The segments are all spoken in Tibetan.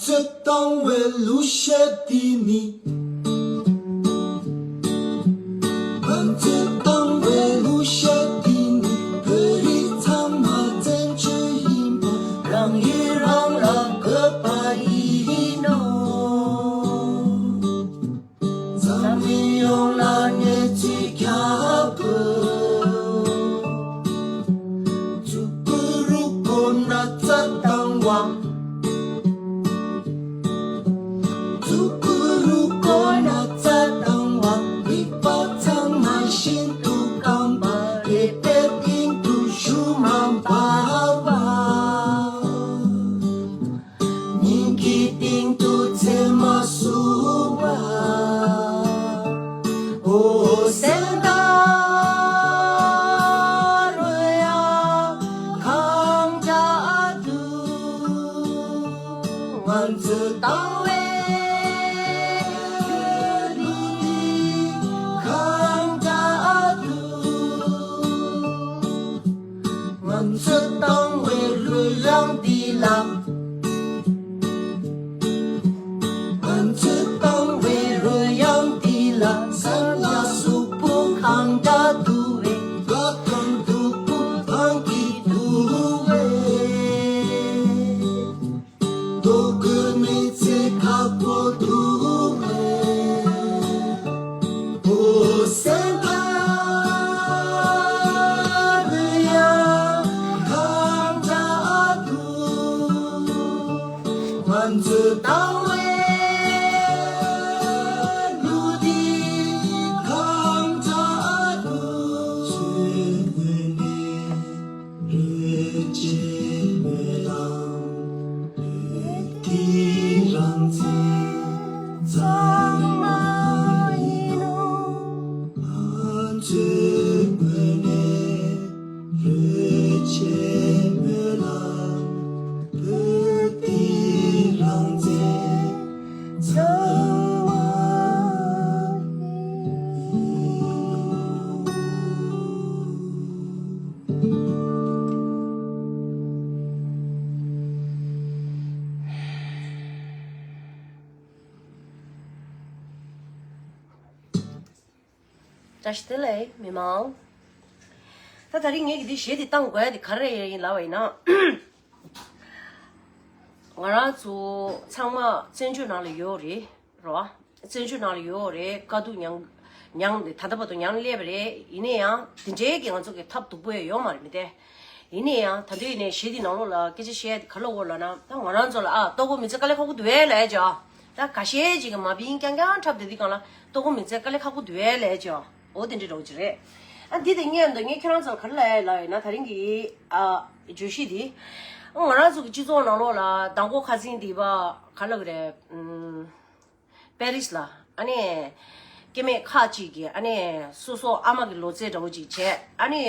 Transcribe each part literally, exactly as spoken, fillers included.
ཚོད་བཏང་བའི་གླུ་གཞས་འདི་ནི། ང་ཚོས་བཏང་བའི་གླུ་གཞས་འདི་ནི། བོད་རིགས་ཚང་མ་བཙན་བྱོལ་ཡིན་པ། རང་ཡུལ་རང་ལ་དགོས་པ་ཡིན་ནོ། འཛམ་གླིང་ཡོངས་ལ་གནས་ཚུལ་ཁྱབ་དགོས། ཙུ་གུ་རུ་ཀོ་ན་ཚ་དང་བ། ཙུ་གུ་རུ་ཀོ་ན་ཚ་དང་བ། རིག་པ་ཚང་མ་ཤིན་ཏུ་སྐམ་པ། དེ་དཔེ་སྟེང་དུ་ཞུ་མ་འབབ་པ། སྙིང་གི་གཏིང་དུ་ཚེར་མ་བསུ་བ། འོ་སེམས་དང་རོལ་དབྱངས་གང་འདྲ་འདུག་ང་ཚོས་བཏང་བའི་གླུ་འདི་གང་འདྲ་འདུག་ང་ཚོས་བཏང་བའི་རོལ་དབྱངས་འདི་ལ། ང་ཚོས་བཏང་བའི་རོལ་དབྱངས་འདི་ལ། ས་ལ་གཟུགས་པོ་གང་འདྲ་འདུག་བས། དགའ་དང་སྡུག་པོ་དང་གི་འདུག་བས། ལྟོ་གོས་མི་ཚེ་ཁག་པོ་འདུག་གས། འོ་སེམས་ཁམས་ཡང་གང་འདྲ་འདུག་ང་ཚོས་བཏང་བའི་གླུ་འདི་གང་འདྲ་འདུག་ཚོས་ངོས་ནས། རོལ་ཆས་སྨོན་ལམ། བོད་འདི་རང་བཙན་གཙང་མ་ཡིན་ནོ། ང་ཚོའི་ངོས་ནས་རོལ་ཆས་སྨོན་ལམ། བོད་འདི་རང་བཙན་གཙང་མ་ཡིན་ནོ། བཀྲ་ཤིས་བདེ་ལེགས་མི་མང་། ད་དེ་རིང་ངེད་ཀྱི་འདི་གཞས་འདི་བཏང་དགོས་ཡ་འདི་ག་རེ་ཡིན་ལབ་པ་ཡིན་ན། ང་རང་ཚོ་ཚང་མ་བཙན་བྱོལ་ནང་ལ་ཡོད་རེད། རོ། བཙན་བྱོལ་ནང་ལ་ཡོད་རེད། དཀའ་སྡུག་མྱངས་མྱངས་ཏེ་ད་ལྟ་བར་དུ་མྱངས་སླེབས་པ་རེད། ཡིན་ན་ཡང་དེ་འདྲའི་གི་ང་ཚོ་གི་ཐབས་སྡུག་པོ་ཡང་ཡོད་མ་རེད་མི་དེ། ཡིན་ན་ཡང་ད་དུང་ཡིན་ནའི་གཞས་འདི་ནང་ལོགས་ལ་སྐད་ཆ་བཤད་ཡ་དེ་ག་ལ་འོ་ལབ་ན། ད་ང་རང་ཚོ་ལ་ཨ་ལྟོ་གོས་མི་ཚེ་དཀའ་ལས་ཁག་པོ་འདུག་ཨེ་ལབ་ཡ་ཅིག་ཨ། ད་ཁ་ཤས་ཅིག་གི་མ་བིན་རྐྱང་རྐྱང་འཁྲབ་བསྡད་དུས་སྒང་ལ་ལྟོ་གོས་མི་ཚེ་དཀའ་ལས་ཁག་པོ་འདུག་ཨེ་ལབ་ཡ་ཅིག་ཨ། འོ་དེ་འདྲའི་འདྲ་བོ་ཅིག་རེད། ཨ་འདི་དེ་ངས་འདི་ངས་ཁྱེད་རང་ཚོ་ལ་ག་རེ་ལབ་ཡ་ལབ་ཡིན་ན། ད་རིང་གི་ཨ་བརྗོད་གཞི་འདི། ཨ་ང་རང་ཚོ་གི་སྤྱི་ཚོགས་ནང་ལོགས་ལ་མདང་དགོང་ཁ་སང་འདི་བ་ག་ལབ་གི་རེད། ཨུམ། པེ་རིས་ལ་ཨ་ནི་སྐྱེ་དམན་ཁག་ཅིག་གིས་ཨ་ནི་སོ་སོ་ཨ་མ་གི་ལོ་ཚད་འདྲ་བོ་ཅིག་བྱས། ཨ་ནི་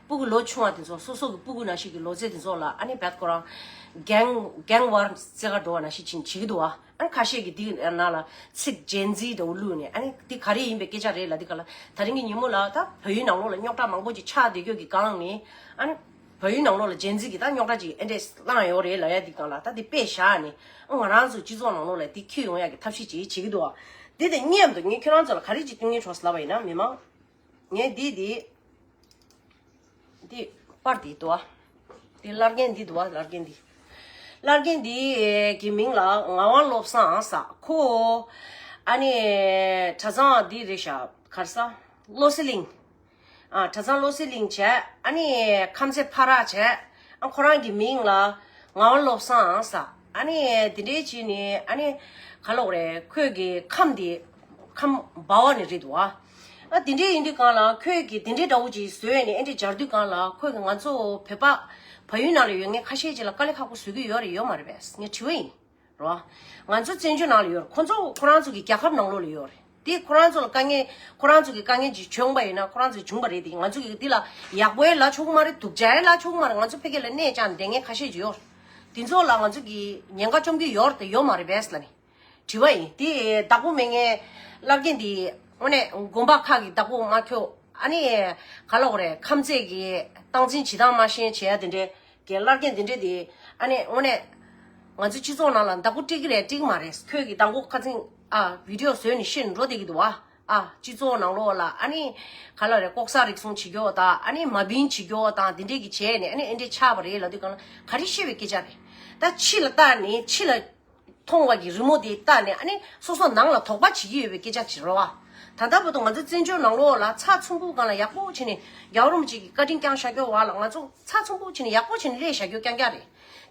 སྤུ་གུ་ལོ་ཆུང་བ་དེ་ཚོ་སོ་སོ་གི་སྤུ་གུ་ནང་བཞིན་གྱི་ལོ་ཚད་དེ་ཚོ་ལ་ཨ་ནི་བད་ཁོ་རང་གེང་གེང་ཝར་རྩེ་ག་འགྲོ་བ་ནང་བཞིན་ཅིག་བྱེད་ཀྱི་འདུག་བ། ཨ་ནི་ཁ་ཤས་ཀྱིས་འདི་ནང་ལ་ཚིག་ཇེན་ཛི་འདྲ་བོ་བླུགས་ནས། ཨ་ནི་འདི་ག་རེ་ཡིན་པའི་སྐད་ཆ་རེད་ལབ། འདི་ག་ལ་ད་རིང་གི་ཉིན་མོ་ལ་ད་བལ་ཡུལ་ནང་ལོགས་ལ་རྙོག་དྲ་མང་པོ་ཅིག་ཆགས་བསྡད་རྒྱུ་གི་སྒང་ནས། ཨ་ནི་བལ་ཡུལ་ནང་ལོགས་ལ་ཇེན་ཛི་གི་ད་རྙོག་དྲ་ཅིག་ཨེ་འདྲས་བསླངས་ཡོད་རེད་ལབ་ཡ་འདི་སྒང་ལ། ད་འདི་དཔེ་བཞག་ནས་ཨ་ང་རང་ཚོ་སྤྱི་ཚོགས་ནང་ལོགས་ལ་འདི་འཁྱེར་ཡོང་ཡ་གི་ཐབས་ཤེས་ཅིག་བྱེད་ཀྱི་འདུག་བ། འདི་དེ་སྙམ་དུ་ངས་ཁྱེད་རང་ཚོ་ལ་ག་རེ་ཅིག་སྟོན་གྱིན་འགྲོ་ལབ་པ་ཡིན་ན། མི་མང་། ངས་འདི་འདི་འདི་པར་འདི་འདུག་བ། འདི་བླ་རྒན་འདི་འདུག་བ། བླ་རྒན་འདི། བླ་རྒན་འདི་གི་མིང་ལ་ངག་དབང་བློ་བཟང་ཟེར། ཁོ་ཨ་ནི་གྲྭ་ཚང་འདི་རེད་ཤག་ག་རེ་ཟེར། བློ་གསལ་གླིང་། ཨ་གྲྭ་ཚང་བློ་གསལ་གླིང་བྱས། ཨ་ནི་ཁམས་ཚན་ཕ་རག་བྱས། ཨ་ཁོ་རང་གི་མིང་ལ་ངག་དབང་བློ་བཟང་ཟེར། ཨ་ནི་དེ་འདྲའི་བྱས་ནས་ཨ་ནི་ག་ལབ་དགོས་རེད། ཁོས་གི་ཁམས་དེ་ཁམས་སྦ་བ་ནས་རེད་འདུག་བ། ཨ་དེ་འདྲའི་ཡིན་དུས་སྒང་ལ་ཁོས་གི་དེ་འདྲའི་འདྲ་བོ་ཅིག་བཟོས་ནས་ཨེ་འདྲའི་སྦྱར་དུས་སྒང་ལ། ཁོས་གི་ང་ཚོ་བོད་པ་བལ་ཡུལ་ནང་ལ་ཡོད་མཁན་ཁ་ཤས་ཅིག་ལ་དཀའ་ལས་ཁག་པོ་བཟོ་གི་ཡོད་རེད་ཡོད་མ་རེད་པས་ངས་དྲི་བ་ཡིན། རོ། ང་ཚོ་བཙན་བྱོལ་ནང་ལ་ཡོད་རེད། ཁོ་ཚོ་ཁོ་རང་ཚོ་གི་རྒྱལ་ཁབ་ནང་ལོགས་ལ་ཡོད་རེད། དེ་ཁོ་རང་ཚོ་ལ་དཀའ་ངལ་ཁོ་རང་ཚོ་གི་དཀའ་ངལ་ཅིག་བྱུང་པ་ཡིན་ན་ཁོ་རང་ཚོས་བྱུང་པ་རེད། དེ་ང་ཚོ་གི་འདི་ལ་ཡག་པོ་ཡང་ལབ་ཆོག་གི་མ་རེད། སྡུག་ཅག་ཡང་ལབ་ཆོག་གི་མ་རེད། ང་ཚོ་ཕ་གི་ལ་གནས་བཅགས་བསྡད་མཁན་ཁ་ཤས་ཅིག་ཡོད་རེད། དེ་ཚོ་ལ་ང་ཚོ་གི་ཉེན་ཁ་བཅོམ་གྱི་ཡོད་རེད་དེ་ཡོད་མ་རེད་པས་ལབ་ནས་དྲི་བ་ཡིན། དེ་བདག་པོ་མེད་མཁན་བླ་རྒན་དེ་དངོས་གནས་དགོན་པ་ཁག་གི་བདག་པོ་མ་ཁྱོད། ཨ་ནི་ག་ལབ་དགོས་རེད། ཁམས་ཚན་གི་སྟངས་འཛིན་བྱེད་སྟངས་མ་ཤེས་བྱེད་ཡ་དེ་འདྲའི་གི་བླ་རྒན་དེ་འདྲ་དེ་ཨ་ནི་དངོས་གནས་ ང་ཚོའི་སྤྱི་ཚོགས་ནང་ལ་བདག་པོ་སྤྲད་ཀྱི་རེད་སྤྲད་ཀྱི་མ་རེད། ཁྱོད་ཀྱིས་མདང་དགོང་ཁ་སང་ཨ་བི་ཌི་ཡོ་བཟོས་ནས་བཤད་ནས་འགྲོ་བསྡད་ཀྱི་འདུག་བ། ཨ་སྤྱི་ཚོགས་ནང་ལོགས་ལ་ཨ་ནི་ག་ལ་རེད། ལྐོག་ཟ་རིགས་གསུམ་བྱེད་རྒྱུ་དང་ཨ་ནི་མ་བིན་བྱེད་རྒྱུ་དང་དེ་འདྲས་ཀྱི་བྱས་ནས་ཨ་ནི་ཨེ་འདྲས་ཆགས་པ་རེད་ལབ་དུས་གང་ལ་ག་རེ་བཤད་པའི་སྐད་ཆ་རེད། ད་ཕྱི་ལ་བལྟས་ནས་ཕྱི་ལ་མཐོང་བ་གི་རི་མོ་དེ་བལྟས་ནས་ཨ་ནི་སོ་སོ་ནང་ལ་དོགས་པ་བྱེད་ཀྱི་ཡོད་པའི་སྐད་ཆ་ཅིག་རེད་བ། ད་ལྟ་བར་དུ་ང་ཚོ་བཙན་བྱོལ་ནང་ལོགས་ལ་ཚགས་ཚུད་པོ་སྒང་ལ་ཡག་པོ་བྱས་ནས་རྒྱལ་བ་རིན་པོ་ཆེ་གི་བཀའ་དྲིན་བསྐྱངས་བཞག་རྒྱུ་བ་ལ་ང་ཚོ་ཚགས་ཚུད་པོ་བྱས་ནས་ཡག་པོ་བྱས་ནས་སླེབས་བཞག་རྒྱུ་རྐྱང་རྐྱང་རེད།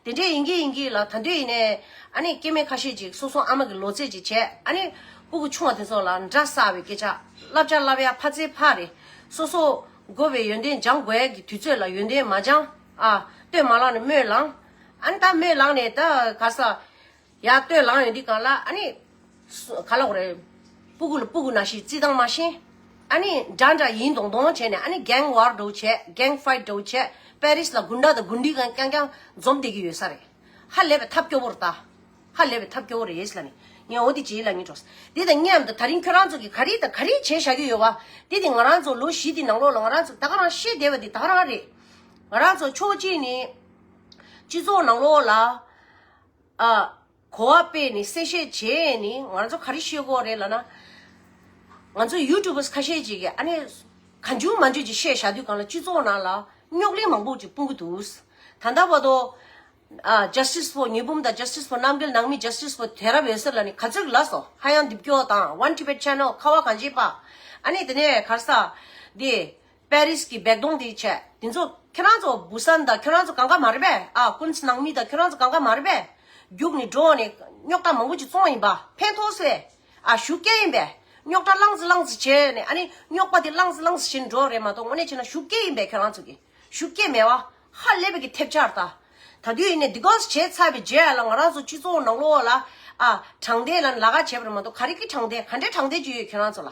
དེ་འདྲས་ཡིན་གྱི་ཡིན་གྱི་ལ་ད་དུས་ཡིན་ནའི་ཨ་ནི་སྐྱེ་དམན་ཁ་ཤས་ཅིག་སོ་སོ་ཨ་མ་གི་ལོ་ཚད་ཅིག་བྱས་ཨ་ནི་སྤུ་གུ་ཆུང་བ་དེ་ཚོ་ལ་འདྲ་ས་བའི་སྐད་ཆ་བསླབ་བྱ་བསླབ་ཡ་ཕ་ཚེ་ཕ་རེད། སོ་སོ་དགོས་པའི་ཡོན་ཏན་སྦྱང་དགོས་ཡ་གི་དུས་ཚོད་ལ་ཡོན་ཏན་མ་སྦྱང་། ཨ་སྟོད་མ་ལངས་ནས་སྨོན་ལངས། ཨ་ནི་ད་སྨོན་ལངས་ནས་ད་ག་ས་ཡར་སྟོད་ལངས་ཡོང་དུས་གང་ལ་ཨ་ནི་སུ་ག་ལ་འོ་རེད། སྤུ་གུ་ལ་སྤུ་གུ་ནང་བཞིན་རྩིས་སྟངས་མ་ཤེས། ཨ་ནི་འདྲ་འདྲ་ཡིན་མདོག་མདོག་བྱས་ནས་ཨ་ནི་གེང་ཝར་འདྲ་བོ་བྱས་གེང་ཕའིཊ་འདྲ་བོ་བྱས་པེ་རིས་ལ་དགུན་ཁ་དང་དགུན་དུས་གང་རྐྱང་རྐྱང་འཛོམས་བསྡད་ཀྱི་ཡོད་ས་རེད། ཧ་ལས་པའི་ཐབས་སྐྱོ་བོ་རེད་ད། ཧ་ལས་པའི་ཐབས་སྐྱོ་བོ་རེད་ལ་ནི་ངས་འོ་དེ་བྱེད་ལ་ངས་འགྲོ། འདི་དང་མཉམ་དུ་ད་རིང་ཁྱོད་རང་ཚོ་གིས་ག་རེ་དང་ག་རེ་བྱས་བཞག་གི་ཡོད་བ། འདི་དེ་ང་རང་ཚོ་ལོ་བཞི་དེ་ནང་ལོགས་ལ་ང་རང་ཚོ་ད་ག་རང་ཤེས་བསྡད་པ་འདི་ད་ག་རང་རེད། ང་རང་ཚོ་ཕྱོགས་གཅིག་ནས་སྤྱི་ཚོགས་ནང་ལོགས་ལ། ཨ། གོ་བ་སྤེལ་ནས་གསལ་བཤད་བྱས་ནས་ང་ཚོ་ག་རེ་ཤེས་དགོས་རེད་ལབ་ན། ང་ཚོ་ཡུ་ཊུབ་པར་ཁ་ཤས་ཅིག་གིས་ཨ་ནི་གང་བྱུང་མང་བྱུང་ཅིག་བཤད་བཞག་དུས་གང་ལ་སྤྱི་ཚོགས་ནང་ལ་རྙོག་གླེང་མང་པོ་ཅིག་སྤུངས་ཀྱི་འདུག་ད་ལྟ་བར་དུ་ཨ། Justice for ཉི་འབུམ་དང་Justice for རྣམ་རྒྱལ་ནང་མི། Justice for དེ་རབས་འོད་ཟེར་ལབ་ནས་ག་ཚོད་ལབ་སོང་། ཧ་ཡང་རྡིབ་སྐྱོ་དང་One Tibet Channel ཁ་བ་གངས་ཅན་པ། ཨ་ནི་དེ་ནས་ག་རེ་ཟ། འདི། པེ་རིས་ཀྱི་བེག་དོང་དེ་བྱས། དེ་ཚོ་ཁྱེད་རང་ཚོ་བུ་སན་དང་ཁྱེད་རང་ཚོ་གང་ག་མ་རེད་པས། ཨ། ཀུན་སི་ནང་མི་དང་ཁྱེད་རང་ཚོ་གང་ག་མ་རེད་པས། རྒྱུགས་ནས་འགྲོ་ནས་རྙོག་དྲ་མང་པོ་ཅིག་བཙོང་ཡིན་པ་ཕན་ཐོགས་སེ། ཨ། ཞུ་སྐྱེལ་ཡིན་པས། རྙོག་དྲ་བསླངས་ཟིན་བསླངས་ཟིན་བྱས་ནས་ཨ་ནི་རྙོག་པ་དེ་བསླངས་ཟིན་བསླངས་ཟིན་བྱས་ནས་འགྲོ་རེད་མ་གཏོགས་དངོས་གནས་བྱས་ན་ཞུ་སྐྱེལ་ཡིན་པས་ཁྱེད་རང་ཚོ་གི། ཞུ་སྐྱེལ་མེད་བ། ཧ་ལས་པའི་གི་ཐེབས་ཆག་རེད་ད། ད་དུས་ཡིན་ནས་འདི་གོ་བྱས་ཚར་བའི་རྗེས་ལ་ང་རང་ཚོ་སྤྱི་ཚོགས་ནང་ལོགས་ལ། ཨ། དྲང་བདེན་ལ་ལ་ཁ་བྱས་པ་རེད་མ་གཏོགས་ག་རེ་གི་དྲང་བདེན་ག་འདྲའི་དྲང་བདེན་ཅིག་ཡོད་ཁྱེད་རང་ཚོ་ལ།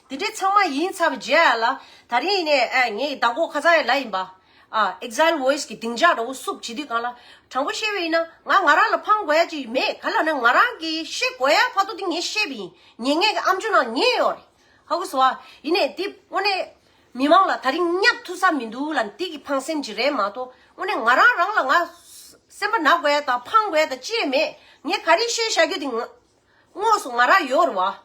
དེ་འདྲའི་ཚང་མ་ཡིན་ཚར་བའི་རྗེས་ལ་ད་རིང་ཡིན་ནས་ཨ་ངས་མདང་དགོང་ཁ་སང་ཡང་ལབ་ཡིན་པ། ཨ། Exile Voice གི་སྡིངས་ཆ་འདྲ་བོ་བསུབ་བྱེད་དུས་གང་ལ་དྲང་པོ་བཤད་པ་ཡིན་ན་ང་ང་རང་ལ་ཕངས་དགོས་ཡ་ཅིག་མེད། ག་ལ་ན་ང་རང་གིས་བཤད་དགོས་ཡ་ཕ་ཏོ་དེ་ངས་བཤད་པ་ཡིན། ཉན་མཁན་གི་ཨམ་ཅོག་ནང་ཉན་ཡོད་རེད། ཧ་གོ་སོང་ཨ། ཡིན་ནས་དེ་དངོས་གནས་མི་མང་ལ་ད་རིང་བརྙབ་ཐུབ་ས་མི་འདུག་ལ་དེ་གི་ཕངས་སེམས་ཅིག་རེད་མ་གཏོགས་དངོས་གནས་ང་རང་རང་ལ་ང་སེམས་པ་ན་དགོས་ཡ་དང་ཕངས་དགོས་ཡ་དང་ཅི་ཡང་མེད། ངས་ག་རེ་བཤད་བཞག་རྒྱུ་དེ་ང་དངོས་སུ་ང་རང་ཡོད་རེད་བ།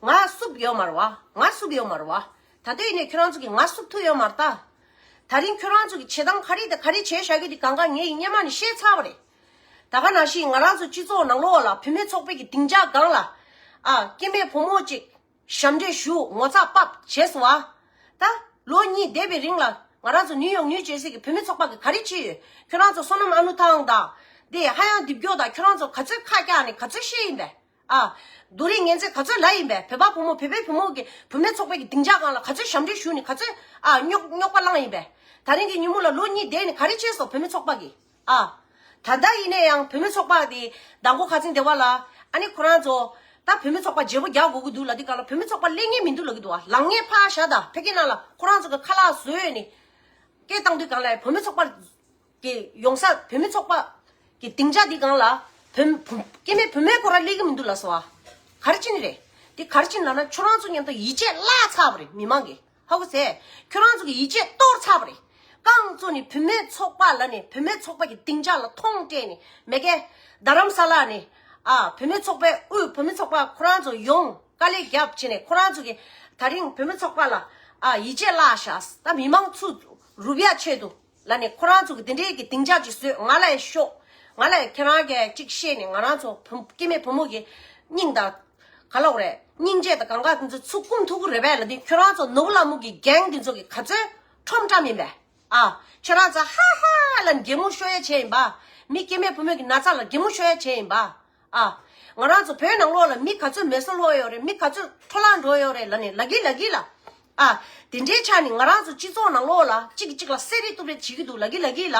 ང་བསུབ་ཡོད་མ་རེད་བ། ང་བསུབ་ཡོད་མ་རེད་བ། ད་ལྟ་ཡིན་ནས་ཁྱོད་རང་ཚོ་གིས་ང་བསུབ་ཐུབ་ཡོད་མ་རེད་ད། ད་རིང་ཁྱོད་རང་ཚོ་གིས་བྱེད་སྟངས་ག་རེ་དང་ག་རེ་བྱས་བཞག་རྒྱུ་དེ་གང་ག་ངས་ཡིན་སྔོན་མ་ནས་བཤད་ཚར་བ་རེད། ད་ག་ནང་བཞིན་ང་རང་ཚོ་སྤྱི་ཚོགས་ནང་ལོགས་ལ་བུད་མེད་ཚོགས་པའི་གི་སྡིངས་ཆ་སྒང་ལ། ཨ། སྐྱེ་དམན་བུ་མོ་ཅིག་ཞབས་འདྲེན་ཞུ་ངོ་ཚ་ཕབ་བྱས་སོང་བ། ད་ལོ་གཉིས་འདས་པའི་རིང་ལ་ང་རང་ཚོ་ནིའུ་ཡོག་ནིའུ་ཇར་སི་གི་བུད་མེད་ཚོགས་པ་གི་ག་རེ་བྱས་ཡོད། ཁྱོད་རང་ཚོ་བསོད་ནམས་ཨ་ནུ་ཐང་དང་། དེ་ཧ་ཡང་རྡིབ་སྐྱོ་དང་ཁྱོད་རང་ཚོ་ག་ཚོད་ཁ་བཀྱག་ནས་ག་ཚོད་བཤད་ཡིན་པས། ཨ། རྡོ་རིང་ངན་ཚད་ག་ཚོད་ལ་ཡིན་པས། བོད་པ་བུ་མོ་བོད་པའི་བུ་མོ་གི་བུད་མེད་ཚོགས་པའི་གི་སྡིངས་ཆ་སྒང་ལ་ག་ཚོད་ཞབས་འདྲེན་ཞུས་ནས་ག་ཚོད། ཨ། རྙོག་རྙོག་པ་བསླངས་ཡིན་པས། ད་རིང་གི་ཉིན་མོ་ལ་ལོ་གཉིས་འདས་ནས་ག་རེ་བྱས་སོང་བུད་མེད་ཚོགས་པ་གི། ཨ། ད་ལྟ་ཡིན་ན་ཡང་བུད་མེད་ཚོགས་པ་དེ་མདང་དགོང་ཁ་སང་སྡེ་བ་ལ་ཨ་ནི་ཁོ་རང་ཚོ་ད་བུད་མེད་ཚོགས་པ་བརྗེ་པོ་རྒྱག་དགོས་ཀྱི་འདུག་ལབ་དུས་གང་ལ་བུད་མེད་ཚོགས་པ་སླེབས་མཁན་མི་འདུག་ལབ་ཀྱི་འདུག་བ། ལངས་མཁན་ཕར་བཞག་ད་ཕ་གི་ནང་ལ་ཁོ་རང་ཚོ་གི་ཁ་ལག་བཟོས་ནས་སྐད་བཏང་དུས་གང་ལ་བུད་མེད་ཚོགས་པ། གི་ཡོང་ས་བུད་མེད་ཚོགས་པ་གི་སྡིངས་ཆ་འདི་སྒང་ལ་བུ་བུ་སྐྱེ་དམན་བུ་མོ་ཁོ་རང་སླེབས་ཀྱི་མི་འདུག་ལབ་སོང་བ། ག་རེ་བྱས་ནི་རེད། འདི་ག་རེ་བྱས་ནི་ལབ་ན་ཁྱོད་རང་ཚོ་མཉམ་དུ་ཡིད་ཆེས་བརླག་ཚར་བ་རེད་མི་མང་གིས། ཧ་གོ་ཚེ། ཁྱོད་རང་ཚོ་གི་ཡིད་ཆེས་གཏོར་ཚར་བ་རེད། རྐང་བཙུགས་ནས་བུད་མེད་ཚོགས་པ་ལབ་ནས་བུད་མེད་ཚོགས་པ་གི་སྡིངས་ཆ་ལ་མཐོང་སྤྲད་ནས་མེ་ཀེ་རྡ་རམ་ས་ལ་ནས། ཨ། བུད་མེད་ཚོགས་པའི་དབུས་བུད་མེད་ཚོགས་པ་ཁོ་རང་ཚོ་ཡོང་དཀའ་ལས་རྒྱབ་བྱས་ནས་ཁོ་རང་ཚོ་གི་ད་རིང་བུད་མེད་ཚོགས་པ་ལ། ཨ། ཡིད་ཆེས་བརླག་ཤག་ད་མི་མང་ཚུར་རུབ་ཡ་ཆེད་དུ། ལ་ནི་ཁོ་རང་ཚོ་གི་དེ་འདྲའི་གི་སྡིངས་ཆ་ཅིག་བཟོས། ང་ལ་ཡང་ཤོག་ང་ལ་ཡང་ཁྱེད་རང་གིས་ཅིག་བཤད་ནས་ང་རང་ཚོ་བུ་སྐྱེ་དམན་བུ་མོ་གི་སྙིང་དང་ག་ལ་འོ་རེད། སྙིང་རྗེ་དང་གང་ག་དེ་ཚོ་ཚུར་སྐུམ་ཐུབ་ཀྱི་རེད་པས་ལབ་དུས་ཁྱོད་རང་ཚོ་ནོར་བུ་ལྷ་མོ་གི་གེང་དེ་ཚོ་གི་ག་ཚོད་ཁྲོམ་བཀྲམ་ཡིན་པས། ཨ། ཁྱོད་རང་ཚོ་ཧ་ཧ་ལ་གད་མོ་ཤོར་ཡ་བྱས་ཡིན་པ། མི་སྐྱེ་དམན་བུ་མོ་གི་ན་ཚ་ལ་གད་མོ་ཤོར་ཡ་བྱས་ཡིན་པ། ཨ། ང་རང་ཚོ་བོད་ནང་ལོགས་ལ་མི་ག་ཚོད་མེ་སྲེག་ལོག་ཡོད་རེད། མི་ག་ཚོད་འཕྲོ་བརླག་འགྲོ་ཡོད་རེད་ལབ་ནས་ལབ་ཀྱི་ལབ་ཀྱི་ལ། ཨ། དེ་འདྲའི་ཆ་ནས་ང་རང་ཚོ་སྤྱི་ཚོགས་ནང་ལོགས་ལ་གཅིག་གིས་གཅིག་ལ་བསད་རེས་གཏུབ་རེས་བྱེད་ཀྱི་འདུག་ལབ་ཀྱི་ལབ་ཀྱི་ལ།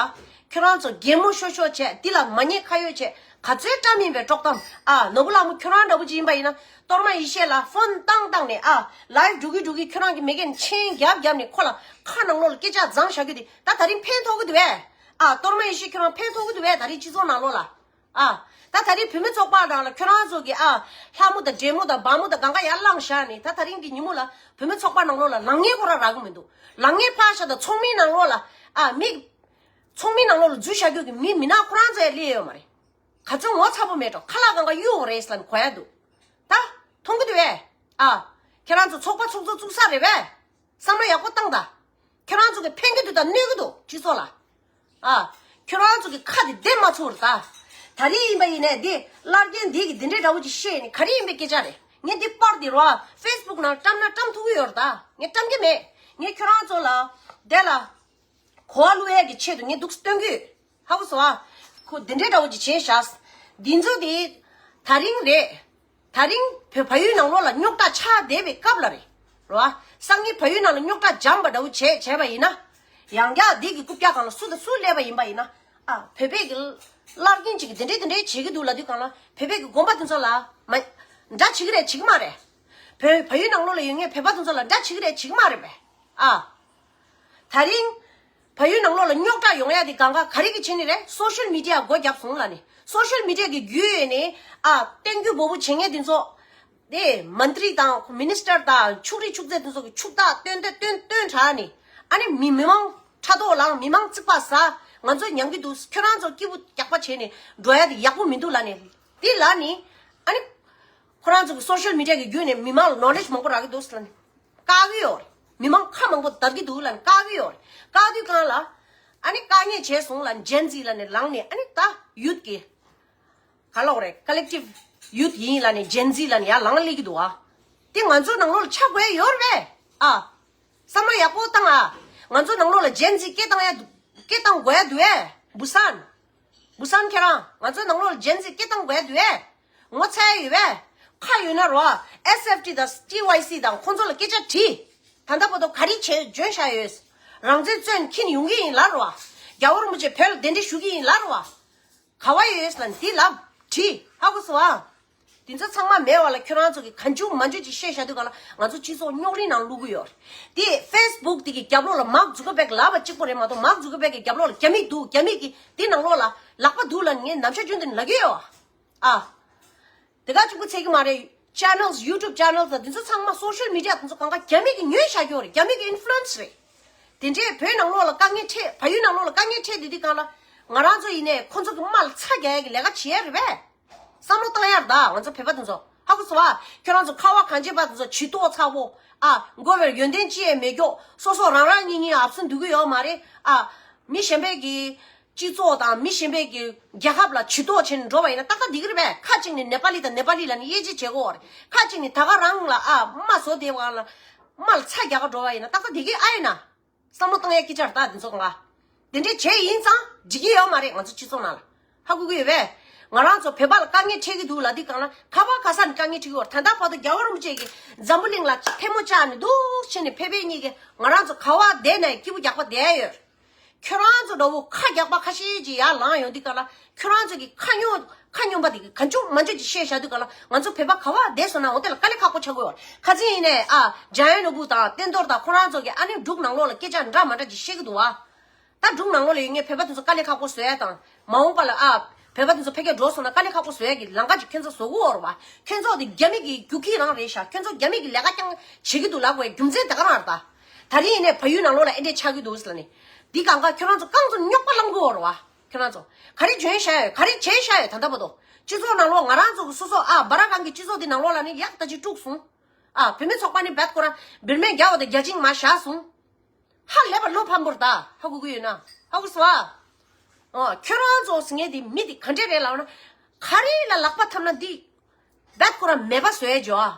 ཁྱོད་རང་ཚོ་གད་མོ་ཤོར་ཤོར་བྱས་འདི་ལ་མ་ཉེས་ཁ་གཡོགས་བྱས་ག་ཚོད་བཀྲམ་ཡིན་པའི་དཀྲོག་གཏམ། ཨ། ནོར་བུ་ལྷ་མོ་ཁྱོད་རང་འདྲ་པོ་ཅིག་ཡིན་པ་ཡིན་ན་གཏོར་མ་ཡེ་ཤེས་ལ་ཕོན་བཏང་བཏང་ནས། ཨ། ལའིབ་འགྲོ་གི་འགྲོ་གི་ཁྱོད་རང་གི་མེ་ཀེ་ནས་མཆན་རྒྱབ་རྒྱབ་ནས་ཁོ་ལ་ཁ་ནང་ལོགས་ལ་སྐད་ཆ་བརྫངས་བཞག་རྒྱུ་དེ་ད་ད་རིང་ཕན་ཐོགས་ཀྱི་འདུག་བས། ཨ། གཏོར་མ་ཡེ་ཤེས་ཁྱོད་རང་ཕན་ཐོགས་ཀྱི་འདུག་བས། ད་རིང་སྤྱི་ཚོགས་ནང་ལོགས་ལ། ཨ། ད་ད་རིང་བུད་མེད་ཚོགས་པ་ནང་ལ་ཁྱོད་རང་ཚོ་གི། ཨ། ལྷ་མོ་དང་འདྲེ་མོ་དང་འབར་མོ་དང་གང་ག་ཡར་བླངས་བཞག་ནས། ད་ད་རིང་གི་ཉིན་མོ་ལ་བུད་མེད་ཚོགས་པ་ནང་ལོགས་ལ་ལངས་མཁན་ཁོ་རང་རག་གི་མི་འདུག་ལངས་མཁན་ཕར་བཞག་ད་ཚོགས་མི་ནང་ལོགས་ལ། ཨ། མི་ཚོགས་མི་ནང་ལོགས་ལ་འཛུལ་བཞག་རྒྱུ་གི་མི་མི་ནག་ཁོ་རང་ཚོ་ཡང་སླེབས་ཡོད་མ་རེད། ག་ཚོད་ངོ་ཚ་པོ་མེད་འགྲོ། ཁ་ལག་གང་ག་གཡུག་འོང་རེད་ཟེར་ལབ་ནས་གོ་ཡ་འདུག་ད་མཐོང་གི་འདུག་བས། ཨ། ཁྱེད་རང་ཚོ་ཚོགས་པ་ཚོགས་གཙོ་བཙུགས་ས་རེད་བས། བསམ་བློ་ཡག་པོ་བཏང་ད། ཁྱོད་རང་ཚོ་གི་ཕན་གྱི་འདུག་ད་གནོད་ཀྱི་འདུག་སྤྱི་ཚོགས་ལ། ཨ། ཁྱོད་རང་ཚོ་གི་ཁ་དེ་བདེ་མ་ཚུགས་རེད་ད། ད་རེས་ཡིན་པ་ཡིན་ནས་འདི་བླ་རྒན་འདི་གི་འདི་འདྲའི་འདྲ་བོ་ཅིག་བཤད་ནས་ག་རེ་ཡིན་པའི་སྐད་ཆ་རེད། ངས་འདི་པར་འདི་རོ་ཕེ་སི་བུག་ནང་བཀྲམ་ན་བཀྲམ་ཐུབ་ཀྱི་ཡོད་རེད་ད། ངས་བཀྲམ་གྱི་མེད། ངས་ཁྱོད་རང་ཚོ་ལ་དེ་ལ་གོ་བ་བླུག་ཡས་ཀྱི་ཆེད་དུ་ངས་འདུག་སྟོན་གྱི་ཡོད། ཧ་གོ་སོང་ཨ། ཁོ་འདི་འདྲའི་འདྲ་བོ་ཅིག་བྱས་བཞག་འདི་ཚོ་དེ་ད་རིང་རེད། ད་རིང་བོད་བལ་ཡུལ་ནང་ལོགས་ལ་རྙོག་དྲ་ཆགས་བསྡད་པའི་སྐབས་ལ་རེད། རོ། སང་ཉིན་བལ་ཡུལ་ནང་ལ་རྙོག་དྲ་འཇམ་པ་འདྲ་བོ་བྱས་བྱས་པ་ཡིན་ན། ཡང་བསྐྱར་འདི་གི་རྐུབ་བཀྱག་སྒང་ལ་སུ་དང་སུ་སླེབས་པ་ཡིན་པ་ཡིན་ན། ཨ། བོད་པའི་གི་བླ་རྒན་ཅིག་གིས་འདི་འདྲའི་འདི་འདྲའི་བྱེད་ཀྱི་འདུག་ལབ་དུས་སྒང་ལ་བོད་པའི་གི་དགོན་པ་དེ་ཚོ་ལ་མ། འདྲ་བྱེད་ཀྱི་རེད་བྱེད་ཀྱི་མ་རེད། བོད་བལ་ཡུལ་ནང་ལོགས་ལ་ཡོད་མཁན་བོད་པ་དེ་ཚོ་ལ་འདྲ་བྱེད་ཀྱི་རེད་བྱེད་ཀྱི་མ་རེད་པས། ཨ། ད་རིང་། བལ་ཡུལ་ནང་ལོགས་ལ་རྙོག་དྲ་ཡོང་ཡ་དེ་གང་ག་ག་རེ་གི་བྱས་ནི་རེད། སོ་ཤལ་མི་ཌི་ཡ་སྒོ་བརྒྱབ་སོང་ལབ་ནི། སོ་ཤལ་མི་ཌི་ཡ་གི་བརྒྱུད་ནས་ཨ་བསྟན་རྒྱུ་བོ་བོ་བྱེད་མཁན་དེ་ཚོ། དེ་མན་ཏྲི་དང་མི་ནི་སི་ཊར་དང་ཕྱུགས་རིགས་ཕྱུགས་རྫས་དེ་ཚོ་གི་ཕྱུག་བདག་སྟོན་སྟོན་སྟོན་སྟོན་དྲགས་ནི། ཨ་ནི་མི་མི་མང་ཕྲག་དོག་ལངས། མི་མང་རྩིག་པ་ཟ། ང་ཚོ་མྱང་གི་འདུག་ཁྱོད་རང་ཚོ་སྐྱིད་པོ་རྒྱག་པ་བྱས་ནས་འགྲོ་ཡ་དེ་ཡག་པོ་མི་འདུག་ལབ་ནི། དེ་ལབ་ནི། ཨ་ནི། ཁོ་རང་ཚོ་གི་སོ་ཤལ་མི་ཌི་ཡ་གི་བརྒྱུད་ནས་མི་མང་ལ་ནོ་ལེ་ཇི་མང་པོ་རག་གི་འདུག་ལབ་ནི། བཀག་གི་ཡོད་རེད། མི་མང་ཁ་མང་པོ་བརྡབ་ཀྱི་འདུག་ལབ་ནས་བཀག་གི་ཡོད་རེད། བཀག་དུས་སྒང་ལ། ཨ་ནི་དཀའ་ངལ་བྱས་སོང་ལབ་ནས་ཇེན་ཛི་ལབ་ནས་ལངས་ནས་ཨ་ནི་ད་ཡུཐ་གི། ག་ལབ་དགོས་རེད། ཀོ་ལེག་ཊིབ་ཡུཐ་ཡིན་ལབ་ནས་ཇེན་ཛི་ལབ་ནས་ཡར་ལངས་སླེབས་ཀྱི་འདུག་ཨ། དེ་ང་ཚོ་ནང་ལོགས་ལ་ཆགས་དགོས་ཡོད་རེད་པས། ཨ། བསམ་བློ་ཡག་པོ་བཏང་ཨ། ང་ཚོ་ནང་ལོགས་ལ་ཇེན་ཛི་སྐད་བཏང་ཡ་འདུག་སྐད་བཏང་དགོས་ཡ་འདུག་ཨེ། བུ་སན། བུ་སན་ཁྱེད་རང་ང་ཚོ་ནང་ལོགས་ལ་ཇེན་ཛི་སྐད་བཏང་དགོས་ཡ་འདུག་ཨེ། ངོ་ཚ་ཡ་ཡོད་པས། ཁ་ཡོད་ན་རོ། ཨེས་ཨེཕ་ཊི་དང་ཊི་ཝའི་སི་དང་ཁོང་ཚོ་ལ་སྐད་ཆ་དྲིས། ད་ལྟ་བར་དུ་ག་རེ་བྱས་འཇོན་བཞག་ཡོད། རང་བཙན་རྩོད་ནས་འཁྱེར་ཡོང་གི་ཡིན་ལབ་རོ། རྒྱལ་བ་རིན་པོ་ཆེ་བོད་ལ་གདན་འདྲེན་ཞུ་གི་ཡིན་ལབ་རོ། ག་བ་ཡོད་ལབ་ནས་དེ་ལབ་དྲིས། ཧ་གོ་སོང་ཨ། དེ་ཚོ་ཚང་མ་མེད་པ་ལ་ཁྱོད་རང་ཚོ་གིས་གང་བྱུང་མང་བྱུང་ཅིག་བཤད་བཞག་དུས་སྒང་ལ་ང་ཚོ་སྤྱི་ཚོགས་རྙོག་གླེང་ནང་བླུག་གི་ཡོད་རེད། དེ་ཕེ་སི་བུག་དེ་གི་རྒྱབ་ལོགས་ལ་མཱག་ཛུ་ཀར་བྷེག་ལབ་པ་གཅིག་པོ་རེད་མ་གཏོགས་མཱག་ཛུ་ཀར་བྷེག་གི་རྒྱབ་ལོགས་ལ་རྒྱ་མི་འདུག་རྒྱ་མི་གི་དེ་ནང་ལོགས་ལ་ལག་པ་འདུག་ལབ་ནས་ངས་ནམ་ཞག་རྒྱུན་དུ་ལབ་ཀྱི་ཡོད། ཨ། དེ་ག་གཅིག་པུ་ཚད་ཀྱི་མ་རེད། ཅེ་ནལ་ཡུ་ཊུབ་ཅེ་ནལ་དང་དེ་ཚོ་ཚང་མ་སོ་ཤལ་མི་ཌི་ཡ་དེ་ཚོ་གང་ག་རྒྱ་མི་གིས་ཉོས་བཞག་ཡོད་རེད། རྒྱ་མི་གི་ཨིན་ཕུ་ལུ་ཨེན་སི་རེད། དེ་འདྲས་བོད་ནང་ལོགས་ལ་དཀའ་ངལ་འཕྲད། བལ་ཡུལ་ནང་ལོགས་ལ་དཀའ་ངལ་འཕྲད་དེ་དུས་སྒང་ལ་ང་རང་ཚོ་ཡིན་ནའི་ཁོ་ཚོ་གི་དམག་ལ་ཚ་རྒྱག་ཡ་གི་ལས་ཀ་བྱེད་ཡ་རེད་པས། བསམ་བློ་བཏང་ཡ་རེད་ད་ང་ཚོ་བོད་པ་དེ་ཚོ། ཧ་གོ་སོང་ཨ། ཁྱོད་རང་ཚོ་ཁ་བ་གངས་ཅན་པ་དེ་ཚོ་བྱི་དོག་ཚ་བོ། ཨ། མགོ་བའི་ཡོན་ཏན་ཅི་ཡང་མེད་ཀྱོག་སོ་སོ་རང་རང་གཉིས་གཉིས་ཨབ་སུ་འདུག་གི་ཡོད་མ་རེད། ཨ། མི་གཞན་པའི་གི་སྤྱི་ཚོགས་དང་མི་གཞན་པའི་གི་རྒྱལ་ཁབ་ལ་ཇུས་གཏོགས་བྱས་ནས་འགྲོ་བ་ཡིན་ན་ཏག་ཏག་འགྲིག་གི་རེད་པས། ཁ་ཅིག་ནས་ནེ་པ་ལི་དང་ནེ་པ་ལི་ལབ་ནས་དབྱེ་འབྱེད་བྱེད་དགོས་རེད། ཁ་ཅིག་ནས་ད་ག་རང་ལ་ཨ་དམའ་བཟོ་བསྡད་པ་ལ་དམའ་ལ་ཚ་རྒྱག་ག་འགྲོ་བ་ཡིན་ན་ཏག་ཏག་འགྲིག་གི་ཨ་ཡིན་ན། བསམ་བློ་བཏང་ཡ་སྐད་ཆ་རེད་ད་འདི་ཚོ་གང་ག་དེ་འདྲས་བྱས་ཡིན་ཙང་འགྲིག་གི་ཡོད་མ་རེད་ང་ཚོ་སྤྱི་ཚོགས་ནང་ལ། ཧ་གོ་གི་ཡོད་པས། ང་རང་ཚོ་བོད་པ་ལ་དཀའ་ངལ་འཕྲད་ཀྱི་འདུག་ལབ་དུས་སྒང་ལ་ག་བ་ག་ས་ནས་དཀའ་ངལ་འཕྲད་ཀྱི་ཡོད་རེད། ད་ལྟ་བར་དུ་རྒྱལ་བ་རིན་པོ་ཆེ་གིས་འཛམ་བུ་གླིང་ལ་ཐལ་མོ་བཅག་ནས་འདུག་བྱས་ནས་བོད་པའི་གཉིས་ཀྱིས་ང་རང་ཚོ་ག་བ་བསྡད་ནའི་སྐྱིད་པོ་རྒྱག་པ་བསྡད་ཡ་ཡོད་རེད། ཁྱོད་རང་ཚོ་འདྲ་བོ་ཁ་རྒྱག་པ་ཁ་ཤས་ཅིག་ཡར་ལངས་ཡོང་དུས་སྒང་ལ་ཁྱོད་རང་ཚོ་གི་ཁ་སྙོམས་ཁ་སྙོམས་པ་དེ་གི་གང་བྱུང་མང་བྱུང་ཅིག་བཤད་བཞག་དུས་སྒང་ལ་ང་ཚོ་བོད་པ་ག་བ་བསྡད་སོང་ན་འོ་དེ་ལ་དཀའ་ལས་ཁག་པོ་ཆགས་ཀྱི་ཡོད་རེད། ཁ་སང་ཡིན་ནའི་ཨ་འཇམ་དབྱངས་ནོར་བུ་དང་བསྟན་རྡོར་དང་ཁོ་རང་ཚོ་གི་ཨ་ནི་འབྲུག་ནང་ལོགས་ལ་སྐད་ཆ་འདྲ་མ་འདྲ་ཅིག་བཤད་ཀྱི་འདུག་བ། ད་འབྲུག་ནང་ལོགས་ལ་ཡོད་མཁན་བོད་པ་དེ་ཚོ་དཀའ་ལས་ཁག་པོ་བཟོ་ཡ་དང་མ་འོངས་པ་ལ་ཨ་བོད་པ་དེ་ཚོ་ཕ་གིར་འགྲོ་སོང་ན་དཀའ་ལས་ཁག་པོ་བཟོ་ཡ་གི་ལམ་ཁ་ཅིག་ཁྱོད་ཚོ་བཟོ་གི་ཡོད་རེད་བ། ཁྱོད་ཚོ་དེ་རྒྱ་མི་གི་རྒྱུག་ཁྱི་རང་རེད་ཤག་ཁྱོད་ཚོ་རྒྱ་མི་གི་ལས་ཀ་རྐྱང་བྱེད་ཀྱི་འདུག་ལབ་དགོས་རྒྱུ་མཚན་དེ་ག་རང་རེད་ད། ད་རིང་ཡིན་ནའི་བལ་ཡུལ་ནང་ལོགས་ལ་ཨེ་འདྲས་ཆགས་ཀྱི་འདུག་ཟེར་ལབ་ནས། འདི་གང་ག་ཁྱོད་རང་ཚོ་རྐང་ཚོ་རྙོག་པ་བསླང་གི་ཡོད་རེད་བ། ཁྱོད་རང་ཚོ་ག་རེ་འཇོན་བཞག་ཡོད་ག་རེ་བྱས་བཞག་ཡོད་ད་ལྟ་བར་དུ། སྤྱི་ཚོགས་ནང་ལོགས་ང་རང་ཚོ་གི་སོ་སོ་ཨ་སྦ་ར་གང་གི་སྤྱི་ཚོགས་འདི་ནང་ལོགས་ལ་ནི་ཡག་ད་ཅིག་དཀྲུགས་སོང་། ཨ་བུད་མེད་ཚོགས་པ་ནི་བད་ཁོ་རང་བུད་མེད་རྒྱ་བ་དང་རྒྱ་ཆིང་མ་བཞག་སོང་། ཧ་ལས་པ་བློ་ཕམ་པོ་རེད་ད། ཧ་གོ་གི་ཡོད་ན། ཧ་གོ་སོང་ཨ། ཨོ་ཁྱོད་རང་ཚོ་ཟེར་མཁན་དེ་མི་དེ་ག་འདྲས་རེད་ལབ་ན། ག་རེ་ལ་ལག་པ་འཐམ་ན་འདི། བད་ཁོ་རང་མེད་པ་བཟོ་ཡས་འཇོག་ཨ།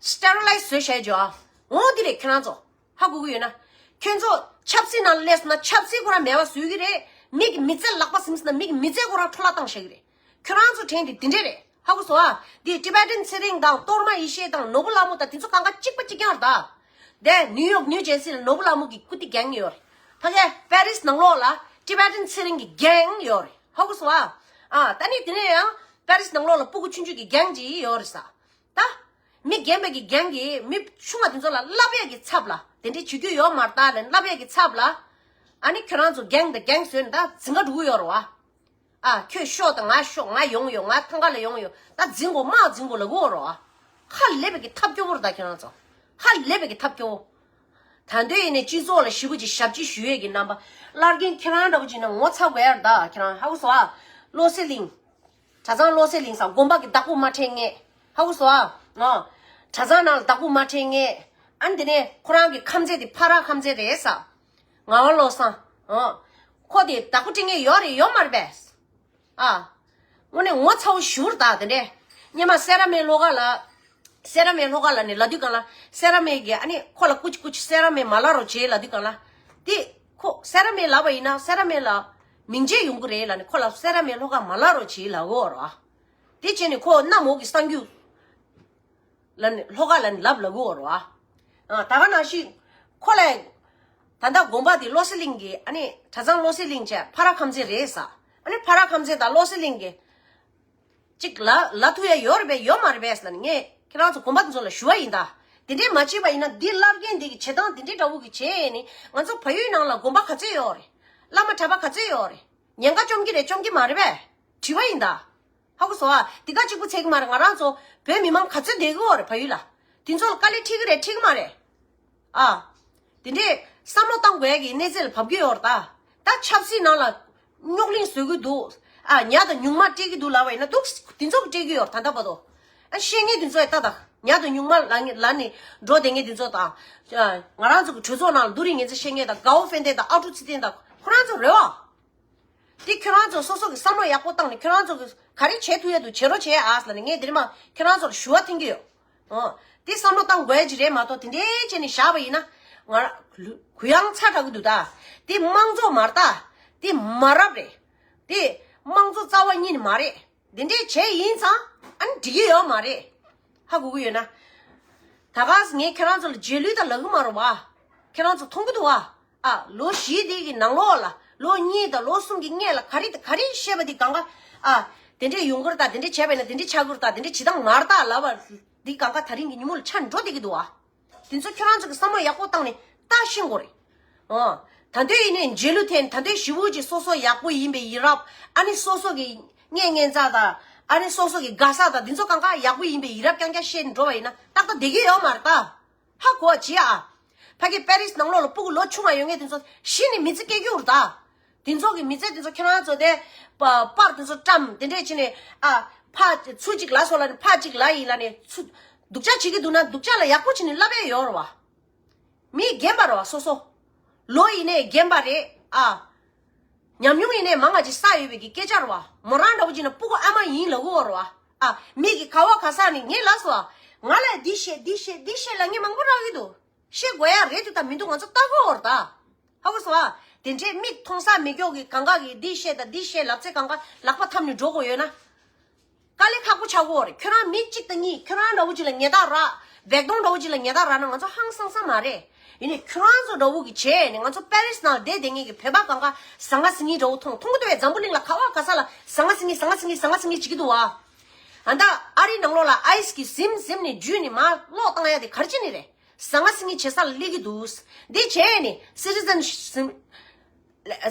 སི་ཊེ་རི་ལའི་ཛི་བཟོས་བཞག་འཇོག་ཨ། འོ་འདི་རེད་ཁྱོད་རང་ཚོ། ཧ་གོ་གི་ཡོད་ན། ཁྱོད་ཚོ་ཆབ་སྲིད་ནང་སླེབས་སོང་ན་ཆབ་སྲིད་ཁོ་རང་མེད་པ་བཟོ་གི་རེད། མི་གི་མི་ཚེ་ལག་པ་ཟིན་སོང་ན་མི་གི་མི་ཚེ་ཁོ་རང་འཕྲོ་བརླག་བཏང་བཞག་གི་རེད། ཁྱོད་རང་ཚོ་དྲན་དེ་འདི་འདྲས་རེད། ཧ་གོ་སོང་ཨ། འདི་ཊི་བེ་ཊན་ཚེ་རིང་དང་གཏོར་མ་ཡེ་ཤེས་དང་ནོར་བུ་ལྷ་མོ་དང་དེ་ཚོ་གང་ག་གཅིག་པ་གཅིག་རྐྱང་རེད་ད། དེ་ནིའུ་ཡོག་ནིའུ་ཇེར་སི་ལ་ནོར་བུ་ལྷ་མོ་གི་སྐུ་དེ་གེང་ཡོད་རེད། ཕ་གི་པེ་རིས་ནང་ལོགས་ལ་ཊི་བེ་ཊན་ཚེ་རིང་གི་གེང་ཡོད་རེད། ཧ་གོ་སོང་ཨ། ཨ་ད་ནི་དེ་ནས་ཡང་པེ་རིས་ནང་ལོགས་ལ་སྤུ་གུ་ཆུང་ཆུང་གི་གེང་ཅིག་ཡོད་རེད་ས། ད། མི་རྒན་པའི་གི་གེང་གིས་མི་ཆུང་བ་དེ་ཚོ་ལ་བསླབ་ཡས་ཀྱི་ཚབ་ལ་དེ་འདྲས་བྱེད་རྒྱུ་ཡོད་མ་རེད་ད་ལབ་བསླབ་ཡས་ཀྱི་ཚབ་ལ། ཨ་ནི་ཁྱོད་རང་ཚོ་གེང་དང་གེང་བཟོས་ནས་ད་འཛིང་ག་འགྲོ་གི་ཡོད་རེད་བ། ཨ་ཁྱོད་ཤོག་དང་ང་ཤོག་ང་ཡོང་ཡོང་ང་ཐང་ག་ལ་ཡོང་ཡོང་ད་འཛིང་དགོས་མ་འཛིང་དགོས་ལབ་གི་ཡོད་རེད་བ། ཧ་ལས་པའི་གི་ཐབས་སྐྱོ་བོ་རེད་ད་ཁྱོད་རང་ཚོ། ཧ་ལས་པའི་གི་ཐབས་སྐྱོ་བོ། ད་འདོད་ཡིན་ནས་སྤྱི་ཚོགས་ལ་ཞེ་པོ་ཅིག་ཞབས་ཕྱི་ཞུ་ཡས་ཀྱི་རྣམ་པ། བླ་རྒན་ཁྱེད་རང་འདྲ་བོ་ཅིག་ན་ངོ་ཚ་དགོས་ཡ་རེད་ད་ཁྱེད་རང་ཧ་གོ་སོང་ཨ། བློ་གསལ་གླིང་། གྲྭ་ཚང་བློ་གསལ་གླིང་ས་དགོན་པ་གི་བདག་པོ་མ་ཁྲེལ་ངེས། ཧ་གོ་སོང་ཨ། ཨ། གྲྭ་ཚང་ནང་ལ་བདག་པོ་མ་ཁྲེལ་ངེས། ཨ་ནི་དེ་ནས་ཁོ་རང་གི་ཁམས་ཚན་དེ་ཕ་ར་ཁམས་ཚན་རེད་ས། ངག་དབང་བློ་བཟང་། ཨ། ཁོ་དེ་བདག་པོ་ཁྲེལ་ངེས་ཡོད་རེད་ཡོད་མ་རེད་པས། ཨ། དངོས་གནས་ངོ་ཚ་བོ་ཞུ་ར་ད་དེ་འདྲས། སྙེ་མ་སེ་ར་སྨད་ལྷོ་ཁ་ལ། སེ་ར་སྨད་ལྷོ་ཁ་ལ་ནི་ལ་དུས་གང་ལ། སེ་ར་སྨད་ཀྱི་ཨ་ནི་ཁོ་ལ་ཀུ་ཅི་ཀུ་ཅི་སེ་ར་སྨད་མ་ལ་རོ་བྱེད་ལ་དུས་གང་ལ། དེ་ཁོ་སེ་ར་སྨད་ལབ་པ་ཡིན་ན་སེ་ར་སྨད་ལ་མིང་རྗེས་ཡོང་གི་རེད་ལ་ནི་ཁོ་ལ་སེ་ར་སྨད་ལྷོ་ཁ་མ་ལ་རོ་བྱེད་ལ་འོ་ར། དེ་བྱས་ནི་ཁོ་གནམ་འོག་གི་གསང་རྒྱུ། ལ་ནི་ལྷོ་ཁ་ལ་ནི་ལབ་ལ་གོ་ར། ཨ། ད་ག་ནང་བཞིན་ཁོ་ལ། ད་ལྟ་དགོན་པ་དེ་བློ་གསལ་གླིང་གི་ཨ་ནི་གྲྭ་ཚང་བློ་གསལ་གླིང་བྱས་ཕ་ར་ཁམས་ཚན་རེད་ས། ཨ་ནི་ཕ་ར་ཁམས་ཚན་དང་བློ་གསལ་གླིང་གི་གཅིག་ལ་ལ་ཐུ་ཡ་ཡོད་རེད་པས་ཡོད་མ་རེད་པས་ལ་ནི་ངས་ཁྱེད་རང་ཚོ་དགོན་པ་དེ་ཚོ་ལ་ཞུ་བ་ཡིན་ད། དེ་འདྲས་མ་བྱས་པ་ཡིན་ན་འདི་བླ་རྒན་འདི་གི་བྱེད་སྟངས་དེ་འདྲས་འདྲ་བོ་གི་བྱས་ནི་ང་ཚོ་བལ་ཡུལ་ནང་ལ་དགོན་པ་ག་ཚོད་ཡོད་རེད། བླ་མ་གྲྭ་པ་ག་ཚོད་ཡོད་རེད། ཉེན་ཁ་བཅོམ་གྱི་རེད་བཅོམ་གྱི་མ་རེད་པས། དྲི་བ་ཡིན་ད། ཧ་གོ་སོང་ཨ། འདི་ག་གཅིག་པུ་ཚད་ཀྱི་མ་རེད། ང་རང་ཚོ་བོད་མི་མང་ག་ཚོད་བསྡད་ཀྱི་ཡོད་རེད་བལ་ཡུལ་ལ། དེ་ཚོ་ལ་དཀའ་ལས་འཕྲད་ཀྱི་རེད་འཕྲད་ཀྱི་མ་རེད། ཨ། དེ་འདྲས་བསམ་བློ་གཏང་དགོས་ཡ་གི་གནས་ཚད་ལ་བབས་ཀྱི་ཡོད་རེད་ད། ད་ཆབ་སྲིད་ནང་ལ་རྙོག་གླེང་བཟོ་གི་འདུག་ཨ། ཉ་དང་ཉུང་མ་སྤྲད་ཀྱི་འདུག་ལབ་པ་ཡིན་ན་འདུག་དེ་ཚོ་གི་སྤྲད་ཀྱི་ཡོད་རེད་ད་ལྟ་བར་དུ། ཨ། བཤད་མཁན་དེ་ཚོ་ཡ་ད་ད་ཉ་དང་ཉུང་མ་ལ་ནི་ལ་ནི་འགྲོ་བསྡད་མཁན་དེ་ཚོ་དང་། ཨ། ང་རང་ཚོ་གི་གྲོས་ཚོགས་ནང་ལ་བསྡུ་རིས་ངན་ཚེ་བཤད་མཁན་དང་དགའ་བོ་ཧྥན་ཏེ་དང་ཨ་ཀྲུག་ཚེ་བརྟན་དང་ཁོ་རང་ཚོ་རེད་བ། དེ་ཁྱོད་རང་ཚོ་སོ་སོ་གི་བསམ་བློ་ཡག་པོ་བཏང་ནས་ཁྱོད་རང་ཚོ་གི་ག་རེ་བྱེད་ཐུབ་ཡ་འདུག་བྱེད་རོགས་བྱེད་ཨ་ཟེར་ལབ་ནས་ངས་དེ་རིང་མ་ཁྱོད་རང་ཚོར་ཞུ་བ་འཐེན་གྱི་ཡོད། ཨོ། དེ་བསམ་བློ་བཏང་དགོས་ཡ་ཅིག་རེད་མ་གཏོགས་དེ་འདྲའི་བྱས་ནས་བཞག་པ་ཡིན་ན་ང་རང་གུ་ཡངས་ཚ་དྲག་གི་འདུག་ད། དེ་དམངས་གཙོ་མ་རེད་ད། དེ་མ་རབས་རེད། དེ་དམངས་གཙོ་རྩ་བ་ཉིད་ནས་མ་རེད། འདི་འདྲས་བྱས་ཡིན་ཙང་ཨ་ནི་འགྲིག་གི་ཡོད་མ་རེད། ཧ་གོ་གི་ཡོད་ན། ད་ག་ངས་ཁྱེད་རང་ཚོ་ལ་རྗེས་ལུས་དང་ལབ་གི་མ་རེད་བ། ཁྱེད་རང་ཚོ་མཐོང་གི་འདུག་བ། ཨ། ལོ་བཞི་འདི་གི་ནང་ལོགས་ལ་ལོ་གཉིས་དང་ལོ་གསུམ་གྱི་སྔས་ལ་ག་རེ་དང་ག་རེ་བཤད་པ་འདི་གང་ག་ཨ། དེ་འདྲས་ཡོང་གི་རེད་ད། དེ་འདྲས་བྱས་པ་ཡིན་ན་དེ་འདྲས་ཆགས་ཀྱི་རེད་ད། དེ་འདྲས་བྱེད་སྟངས་མ་རེད་ད་ལབ་པ་འདི་གང་ག་ད་རིང་གི་ཉིན་མོ་ལ་ཆགས་འགྲོ་བསྡད་ཀྱི་འདུག་བ། དེ་ཚོ་ཁྱོད་རང་ཚོ་གི་བསམ་བློ་ཡག་པོ་བཏང་ནས་ལྟ་ཤེས་དགོས་རེད། ཨོ། ད་དུང་ཡིན་ནའི་རྗེས་ལུས་ཐེན་ད་དུང་ཞི་བོ་ཅིག་སོ་སོ་ཡག་པོ་ཡིན་པའི་ཡིད་རབ། ཨ་ནི་སོ་སོ་གི་གཉེན་ཉེ་ཚ་དང་། ཨ་ནི་སོ་སོ་གི་དགའ་ས་དང་འདི་ཚོ་གང་ག་ཡག་པོ་ཡིན་པའི་ཡིད་རབ་རྐྱང་རྐྱང་བཤད་ནས་འགྲོ་བ་ཡིན་ན་ཏག་ཏག་བསྡད་ཀྱི་ཡོད་མ་རེད་ད། ཧ་གོ་བྱེད་ཨ། ཕ་གི་པེ་རིས་ནང་ལོགས་ལ་སྤུ་གུ་ལོ་ཆུང་བ་ཡོད་མཁན་དེ་ཚོ་གཞི་ནས་མི་ཚེ་སྐྱེལ་རྒྱུ་རེད་ད། དེ་ཚོ་གི་མི་ཚེ་དེ་ཚོ་ཁྱེད་རང་ཚོ་དེ་པ་པར་དེ་ཚོ་བཀྲམ་དེ་འདྲས་བྱས་ནས་ཨ་ཕ་ཚུ་གཅིག་ལ་སོ་ལ་ནི་ཕ་གཅིག་ལ་ཡིན་ལ་ནི་ཚུ་སྡུག་ཅག་བྱེད་ཀྱི་འདུག་ན་སྡུག་ཅག་ལ་ཡག་པོ་བྱས་ནས་བསླབ་ཡས་ཡོད་རེད་བ། མི་རྒན་པ་རེད་བ་སོ་སོ། ལོ་ཡིན་ནའི་རྒན་པ་རེད་ཨ། ཉམས་མྱོང་ཡིན་ནའི་མང་ང་ཅིག་བསགས་ཡོད་པའི་གི་སྐད་ཆ་རེད་བ། མོ་རང་འདྲ་བོ་ཅིག་ན་སྤུ་གུ་ཨ་མ་ཡིན་ལབ་གི་ཡོད་རེད་བ། ཨ། མི་གི་ག་བ་ག་ས་ནས་ངས་ལབ་སོང་ཨ། ང་ལ་འདི་བཤད་འདི་བཤད་འདི་བཤད་ལབ་མཁན་མང་པོ་རག་གི་འདུག་བཤད་དགོས་ཡ་རེད་འདུག་ད་མི་འདུག་ང་ཚོ་ལྟ་གི་ཡོད་རེད་ད། ཧ་གོ་སོང་ཨ། དེ་འདྲའི་མིག་མཐོང་ས་མི་མགྱོགས་ཀྱི་གང་ག་གི་འདི་བཤད་ད་འདི་བཤད་ལབ་ཚེ་གང་ག་ལག་པ་འཐམ་ནས་འགྲོ་དགོས་ཡོད་ན། དཀའ་ལས་ཁག་པོ་ཆགས་ཀྱི་ཡོད་རེད། ཁྱོད་རང་མི་གཅིག་དང་གཉིས་ཁྱོད་རང་འདྲ་བོ་ཅིག་ལ་ཉེས་རྡུང་རག་བེག་དོང་འདྲ་བོ་ཅིག་ལ་ཉེས་རྡུང་རག་ན་ང་ཚོ་ཧང་སང་ས་མ་རེད། ཡིན་ནའི་ཁྱོད་རང་ཚོ་འདྲ་བོ་གི་བྱས་ནས་ང་ཚོ་པེ་རིས་ནང་བསྡད་བསྡད་མཁན་གྱི་བོད་པ་གང་ག་ཟང་ངེ་ཟིང་ངེ་འདྲ་བོ་མཐོང་མཐོང་གི་འདུག་བས། འཛམ་བུ་གླིང་ལ་ག་བ་ག་ས་ལ་ཟང་ངེ་ཟིང་ངེ་ཟང་ངེ་ཟིང་ངེ་ཟང་ངེ་ཟིང་ངེ་བྱེད་ཀྱི་འདུག་བ། ཨ་ད་ཨ་རིའི་ནང་ལོགས་ལ་ཨའི་སི་གི་ཟིམ་ཟིམ་ནས་འཇུས་ནས་མར་གློག་བཏང་ཡ་དེ་ག་རེ་བྱེད་ནི་རེད། ཟང་ངེ་ཟིང་ངེ་བྱེད་ས་ལ་སླེབས་ཀྱི་འདུག་འདི་བྱས་ནས་སི་ཊི་ཟན་ཟིམ།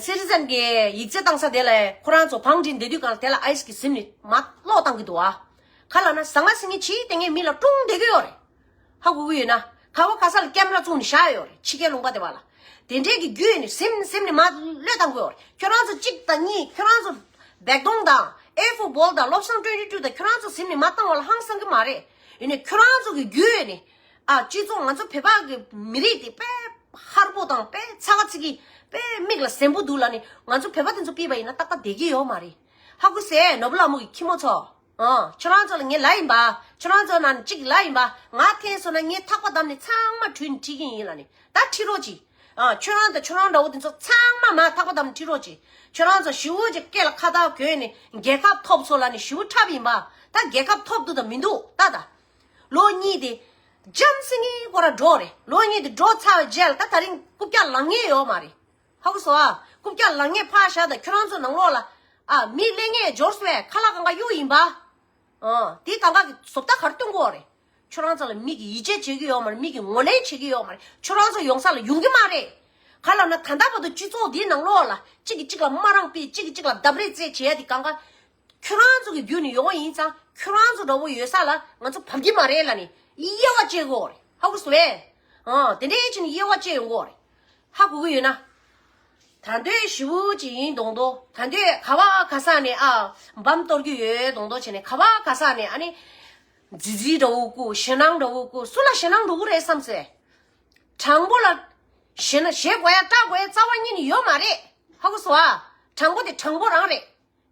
སི་ཊི་ཟན་གྱི་ཡིག་ཚད་བཏང་ས་དེ་ལ་ཁོ་རང་ཚོ་བང་སྒྲིག་བསྡད་དུས་གང་དེ་ལ་ཨའི་སི་གི་ཟིམ་ནས་མར་གློག་བཏང་གི་འདུག་ཨ། ག་ལབ་ན་ཟང་ངེ་ཟིང་ངེ་བྱེད་བསྡད་མཁན་མི་ལ་ཀྲུང་བསྡད་ཀྱི་ཡོད་རེད། ཧ་གོ་གི་ཡོད་ན། ག་བ་ག་ས་ལ་ཀེམ་ར་བཙུགས་ནས་བཞག་ཡོད་རེད་ཕྱི་རྒྱལ་ལུང་པ་དེ་བ་ལ། དེ་འདྲའི་གི་བརྒྱུད་ནས་ཟིམ་ཟིམ་ནས་མར་གློག་བཏང་གི་ཡོད་རེད། ཁྱོད་རང་ཚོ་གཅིག་དང་གཉིས་ཁྱོད་རང་ཚོ་བེག་དོང་དང་ཨེ་ཧྥུ་བོལ་དང་བློ་བཟང་ཊུ་ཝེན་ཊི་ཊུ་དང་ཁྱོད་རང་ཚོ་ཟིམ་ནས་མར་བཏང་བ་ལ་ཧང་སང་གི་མ་རེད། ཡིན་ནའི་ཁྱོད་རང་ཚོ་གི་བརྒྱུད་ནས། ཨ། སྤྱི་ཚོགས་ང་ཚོ་བོད་པ་གི་མི་རིགས་དེ་དཔེ་ཧར་པོ་དང་དཔེ་ཚ་ག་ཚི་གི་དཔེ་མིག་ལ་ཟེན་པོ་འདུག་ལབ་ནས་ང་ཚོ་བོད་པ་དེ་ཚོ་ཕུད་པ་ཡིན་ན་ཏག་ཏག་བསྡད་ཀྱི་ཡོད་མ་རེད། ཧ་གོ་སོང་ནོར་བུ་ལྷ་མོ་གི་ཁྱི་མོ་ཚོ། ཨ། ཁྱོད་རང་ཚོ་ལ་ངས་ལབ་ཡིན་པ། ཁྱོད་རང་ཚོ་ནང་ནས་གཅིག་ལབ་ཡིན་པ། ང་འཐེན་སོང་ན་ངས་ཐག་པ་བསྡམས་ནས་ཚང་མ་བྲུས་ནས་ཁྲིད་ཀྱི་ཡིན་ལབ་ནས་ད་ཁྲིད་རོགས་གྱིས། ཨ། ཁྱོད་རང་དང་ཁྱོད་རང་འདྲ་བོ་དེ་ཚོ་ཚང་མ་མར་ཐག་པ་བསྡམས་ནས་ཁྲིད་རོགས་གྱིས། ཁྱོད་རང་ཚོ་ཞི་བོ་གི་སྐེ་ལ་ཁ་བཏགས་གྱོན་ནས་རྒྱལ་ཁ་ཐོབ་སོང་ལབ་ནས་ཞི་བོ་འཁྲབ་ཡིན་པ། ད་རྒྱལ་ཁ་ཐོབ་འདུག་དང་མི་འདུག་ལྟ་ད། ལོ་གཉིས་དེ། འཇམ་སེང་གེ་སྐོར་ར་འགྲོ་རེད། ལོ་གཉིས་དེ་འགྲོ་ཚར་བའི་རྗེས་ལ་ད་ད་རིང་རྐུབ་བཀྱག་ལངས་ངེས་ཡོད་མ་རེད། ཧ་གོ་སོང་ཨ། རྐུབ་བཀྱག་ལངས་ངེས་ཕར་བཞག་ད་ཁྱོད་རང་ཚོ་ནང་ལོགས་ལ། ཨ། མི་ལེན་ངེས་འབྱོར་སོང་བས་ཁ་ལག་གང་ག་གཡུག་ཡིན་པ། ཨ། དེ་གང་ག་གི་བཟོ་ལྟ་ག་རེ་སྟོན་དགོས་རེད། ཁྱོད་རང་ཚོ་ལ་མི་གི་ཡིད་ཆེས་བྱེད་ཀྱི་ཡོད་མ་རེད། མི་གི་ངོས་ལེན་བྱེད་ཀྱི་ཡོད་མ་རེད། ཁྱོད་རང་ཚོ་ཡོང་ས་ལ་ཡོང་གི་མ་རེད། ག་ལབ་ན་ད་ལྟ་བར་དུ་སྤྱི་ཚོགས་འདིའི་ནང་ལོགས་ལ་གཅིག་གིས་གཅིག་ལ་མ་རང་སྤེལ་གཅིག་གིས་གཅིག་ལ་བརྡབ་རེས་རྩེད་བྱེད་ཡ་དེ་གང་ག་ཁྱོད་རང་ཚོ་གི་བརྒྱུད་ནས་ཡོང་བ་ཡིན་ཙང་ཁྱོད་རང་ཚོ་འདྲ་བོ་ཡོད་ས་ལ་ང་ཚོ་བབས་ཀྱི་མ་རེད་ལབ་ནས་དབྱེ་བ་བཅད་དགོས་རེད། ཧ་གོ་སོང་བས། ཨ། དེ་འདྲའི་ཕྱིན་དབྱེ་བ་བཅད་ཡོང་དགོས་རེད། ཧ་གོ་གི་ཡོད་ན། ད་འདོད་ཞི་བོ་ཅིག་ཡིན་མདོག་མདོག་ད་འདོད་ག་བ་ག་ས་ནས་ཨ་འབམ་གཏོར་གྱི་ཡོད་མདོག་མདོག་བྱས་ནས་ག་བ་ག་ས་ནས་ཨ་ནི། རྫི་རྫི་འདྲ་བོ་བསྐུར་ཞེད་སྣང་འདྲ་བོ་བསྐུར་སུ་ལ་ཞེད་སྣང་འགྲོ་གི་རེད་བསམ་སོང་། དྲང་པོ་ལ། ཞེད་སྣང་ཞེད་དགོས་ཡ་སྐྲག་དགོས་ཡ་རྩ་བ་ཉིད་ནས་ཡོད་མ་རེད། ཧ་གོ་སོང་ཨ། དྲང་པོ་དེ་དྲང་པོ་རང་རེད།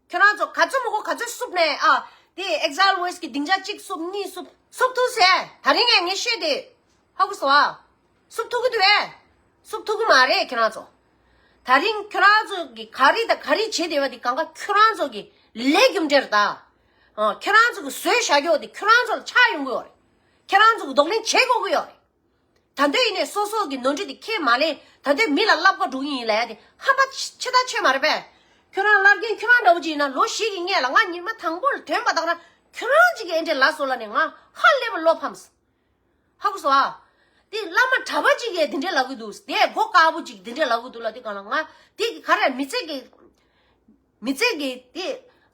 ཁྱོད་རང་ཚོ་ག་ཚོད་མ་གོ་ག་ཚོད་བསུབ་ནས་ཨ། དེ་Exile Voice་གི་སྡིངས་ཆ་གཅིག་བསུབ་གཉིས་བསུབ་བསུབ་ཐུབ་ཟེར། ད་རིང་ངས་ངས་བཤད་དེ། ཧ་གོ་སོང་ཨ། བསུབ་ཐུབ་ཀྱི་འདུག་ཨེ། བསུབ་ཐུབ་ཀྱི་མ་རེད་ཁྱོད་རང་ཚོ། ད་རིང་ཁྱོད་རང་ཚོ་གི་ག་རེ་དང་ག་རེ་བྱེད་བསྡད་པ་དེ་གང་ག་ཁྱོད་རང་ཚོ་གི་ལས་རྒྱུ་འབྲས་རེད་ད། ཨ། ཁྱོད་རང་ཚོ་གི་བཟོས་བཞག་རྒྱུ་དེ་ཁྱོད་རང་ཚོ་ལ་ཆགས་ཡོང་གི་ཡོད་རེད། ཁྱོད་རང་ཚོ་གི་གདོང་ལེན་བྱེད་དགོས་ཀྱི་ཡོད་རེད། ད་འདོད་ཡིན་ནས་སོ་སོ་གི་ནོར་འཁྲུལ་དེ་ཁས་མ་ལེན། ད་འདོད་མི་ལ་བསླབ་པ་འགྲོ་གི་ཡིན་ལབ་ཡ་དེ་ཧམ་པ་ཆེ་ཆེ་ད་ཆོད་མ་རེད་པས། ཁྱོད་རང་བླ་རྒན་ཁྱོད་རང་འདྲ་བོ་ཅིག་ཡིན་ན་ལོ་བཞི་གི་སྔས་ལ་ང་ཉི་མ་དང་པོ་ལ་ཐོན་པ་དང་ན་ཁྱོད་རང་ཅིག་གི་ཨེ་འདྲས་ལབ་སོང་ལབ་ནས་ང་ཧ་ལས་པ་བློ་ཕམ། ཧ་གོ་སོང་ཨ། དེ་བླ་མ་གྲྭ་པ་ཅིག་གིས་དེ་འདྲས་ལབ་གི་འདུག་དེ་མགོ་དཀར་པོ་ཅིག་དེ་འདྲས་ལབ་གི་འདུག་ལབ་དུས་གང་ལ་ང་དེ་གི་ག་རེ་མི་ཚེ་གི་མི་ཚེ་གི་དེ་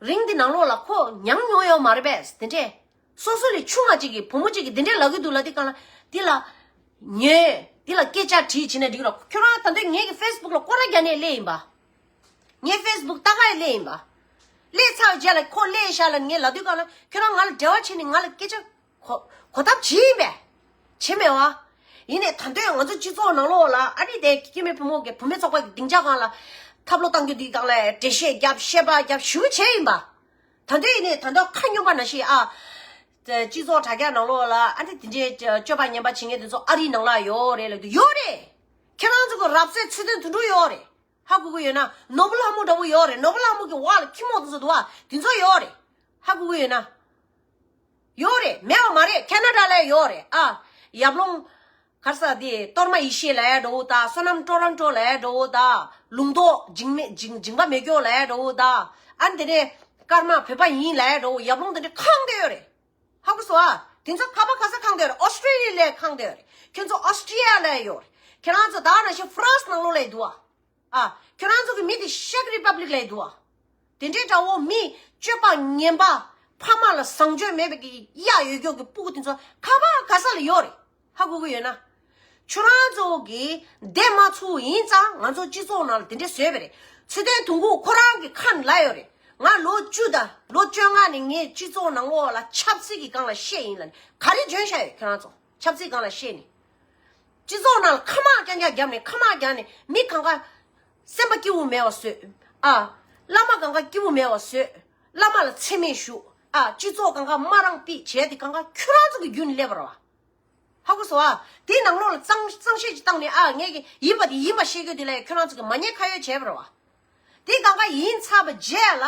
རིང་དེ་ནང་ལོགས་ལ་ཁོ་མྱངས་མྱོང་ཡོད་མ་རེད་པས་དེ་འདྲས། སོ་སོ་ལས་ཆུང་བ་ཅིག་གིས་བུ་མོ་ཅིག་གིས་དེ་འདྲས་ལབ་གི་འདུག་ལབ་དུས་གང་ལ་དེ་ལ་ཉོས་དེ་ལ་སྐད་ཆ་དྲིས་བྱས་ན་འགྲིག་ར། ཁྱོད་རང་ད་འདོད་ངེད་ཀྱི་ཕེ་སི་བུག་ལ་སྐོར་ར་རྒྱག་ནས་སླེབས་ཡིན་པ། ངའི་ཕེ་སི་བུག་ལྟ་ག་ཡི་སླེབས་ཡིན་པ། སླེབས་ཚར་བའི་རྗེས་ལ་ཁོ་སླེབས་ཤག་ལབ་ངས་ལབ་དུས་གང་ལ་ཁྱོད་རང་ང་ལ་འབྲེལ་བ་བྱས་ནས་ང་ལ་སྐད་ཆ་གོ་གོ་ཐབས་བྱས་ཡིན་པས། བྱས་མེད་བ། ཡིན་ནས་ད་འདོད་ང་ཚོ་སྤྱི་ཚོགས་ནང་ལོགས་ལ་ཨ་ནི་དེ་སྐྱེ་དམན་ཕོ་མོ་གི་བུད་མེད་ཚོགས་པ་གི་སྡིངས་ཆ་སྒང་ལ་ཐབས་ལོ་བཏང་རྒྱུ་འདི་སྒང་ལ་འགྲེལ་བཤད་རྒྱབ་བཤད་པ་རྒྱབ་ཞུ་བྱས་ཡིན་པ། ད་འདོད་ཡིན་ནས་ད་འདོད་ཁ་སྙོམས་པ་ན་ཤི་ཨ། སྤྱི་ཚོགས་དྲ་རྒྱ་ནང་ལོགས་ལ་ཨ་ནི་དེ་འདྲའི་སྤྱོད་པ་ངན་པ་བྱེད་མཁན་དེ་ཚོ་ཨ་རིའི་ནང་ལ་ཡོད་རེད་ལབ་དུས་ཡོད་རེད། ཁྱེད་རང་ཚོ་གི་རབ་གསལ་ཚུལ་ལྡན་དུད་འགྲོ་ཡོད་རེད། ཧ་གོ་གི་ཡོད་ན་ནོར་བུ་ལྷ་མོ་འདྲ་བོ་ཡོད་རེད། ནོར་བུ་ལྷ་མོ་གི་འོག་ལ་ཁྱི་མོ་དེ་ཚོ་འདུག་བ་དེ་ཚོ་ཡོད་རེད། ཧ་གོ་གི་ཡོད་ན། ཡོད་རེད་མེད་པ་མ་རེད། ཁེ་ན་ཌ་ལ་ཡོད་རེད་ཨ། ཡབ་ལུང་། ག་རེ་ཟེར་དེ་གཏོར་མ་ཡེ་ཤེས་ལབ་ཡ་འདྲ་བོ་དང་བསོད་ནམས་ཀྲོ་རོན་ཀྲོ་ལབ་ཡ་འདྲ་བོ་དང་ལུང་རྟོགས་འཇིགས་མེད་འཇིགས་འཇིགས་པ་མེད་སྐྱོ་ལབ་ཡ་འདྲ་བོ་དང་ཨ་ནི་དེ་ནས་ཀརྨ་བོད་པ་ཡིན་ལབ་ཡ་འདྲ་བོ་ཡབ་ལུང་དེ་འདྲ་ཁེངས་བསྡད་ཡོད་རེད། ཧ་གོ་སོང་ཨ། དེ་ཚོ་ག་པ་ག་ས་ཁེངས་བསྡད་ཡོད་རེད། ཨོ་སི་ཀྲི་ལི་ཡ་ལ་ཁེངས་བསྡད་ཡོད་རེད། ཁྱོད་ཚོ་ཨོ་སི་ཀྲི་ཡ་ལ་ཡོད་རེད། ཁྱེད་རང་ཚོ་ད་ནང་བཞིན་ཧྥ་རན་སི་ནང་ལོགས་ལ་འདུག་ཨ། ཨ། ཁྱོད་རང་ཚོ་གི་མི་དེ་ཤེག་རི་པབ་ལིག་ལ་འདུག་ཨ། དེ་འདྲའི་འདྲ་བོ་མི་སྤྱོད་པ་ངན་པ་ཕ་མ་ལ་བཟང་སྤྱོད་མེད་པའི་གི་གཡག་ཡོད་སྐྱོ་གི་སྤུ་གུ་དེ་ཚོ་ག་པ་ག་ས་ལ་ཡོད་རེད། ཧ་གོ་གི་ཡོད་ན། ཁྱོད་རང་ཚོ་གི་བསྡད་མ་ཚུགས་ཡིན་ཙང་ང་ཚོ་སྤྱི་ཚོགས་ནང་ལ་དེ་འདྲ་བཟོས་པ་རེད། ཚུལ་ལྡན་དུང་དཀར་ཁོ་རང་གི་ཁ་ནས་ལབ་ཡོད་རེད། ང་ལོ་བཅུ་དང་ལོ་བཅོ་ལྔ་ནས་ངས་སྤྱི་ཚོགས་ནང་ལོགས་ལ་ཆབ་སྲིད་ཀྱི་སྒང་ལ་བཤད་ཡིན་ལབ་ནས་ག་རེ་འཇོན་ཤག་ཡོད་ཁྱོད་རང་ཚོ། ཆབ་སྲིད་སྒང་ལ་བཤད་ནས། སྤྱི་ཚོགས་ནང་ལ་ཁ་དམག་རྐྱང་རྐྱང་བརྒྱབ་ནས་ཁ་དམག་རྒྱག་ནས་མི་གང་ག་སེམས་པ་སྐྱིད་པོ་མེད་པ་བཟོས། ཨ། བླ་མ་གང་ག་སྐྱིད་པོ་མེད་པ་བཟོས། བླ་མ་ལ་མཚན་སྨད་ཞུ། ཨ། སྤྱི་ཚོགས་གང་ག་དམའ་རང་ཕྱེས་བྱས་དེ་གང་ག་ཁྱོད་རང་ཚོ་གི་རྒྱུད་ནས་སླེབས་པ་རེད་བ། ཧ་གོ་སོང་ཨ། དེའི་ནང་ལོགས་ལ་གཙང་གཙང་བཤད་ཅིག་བཏང་ནས་ཨ་ངས་ཀྱི་ཡིན་པ་དེ་ཡིན་པ་བཤད་རྒྱུ་དེ་ལ་ཁྱོད་རང་ཚོ་གི་མ་ཉེས་ཁ་གཡོགས་བྱས་པ་རེད་བ། དེ་གང་ག་ཡིན་ཚར་བའི་རྗེས་ལ།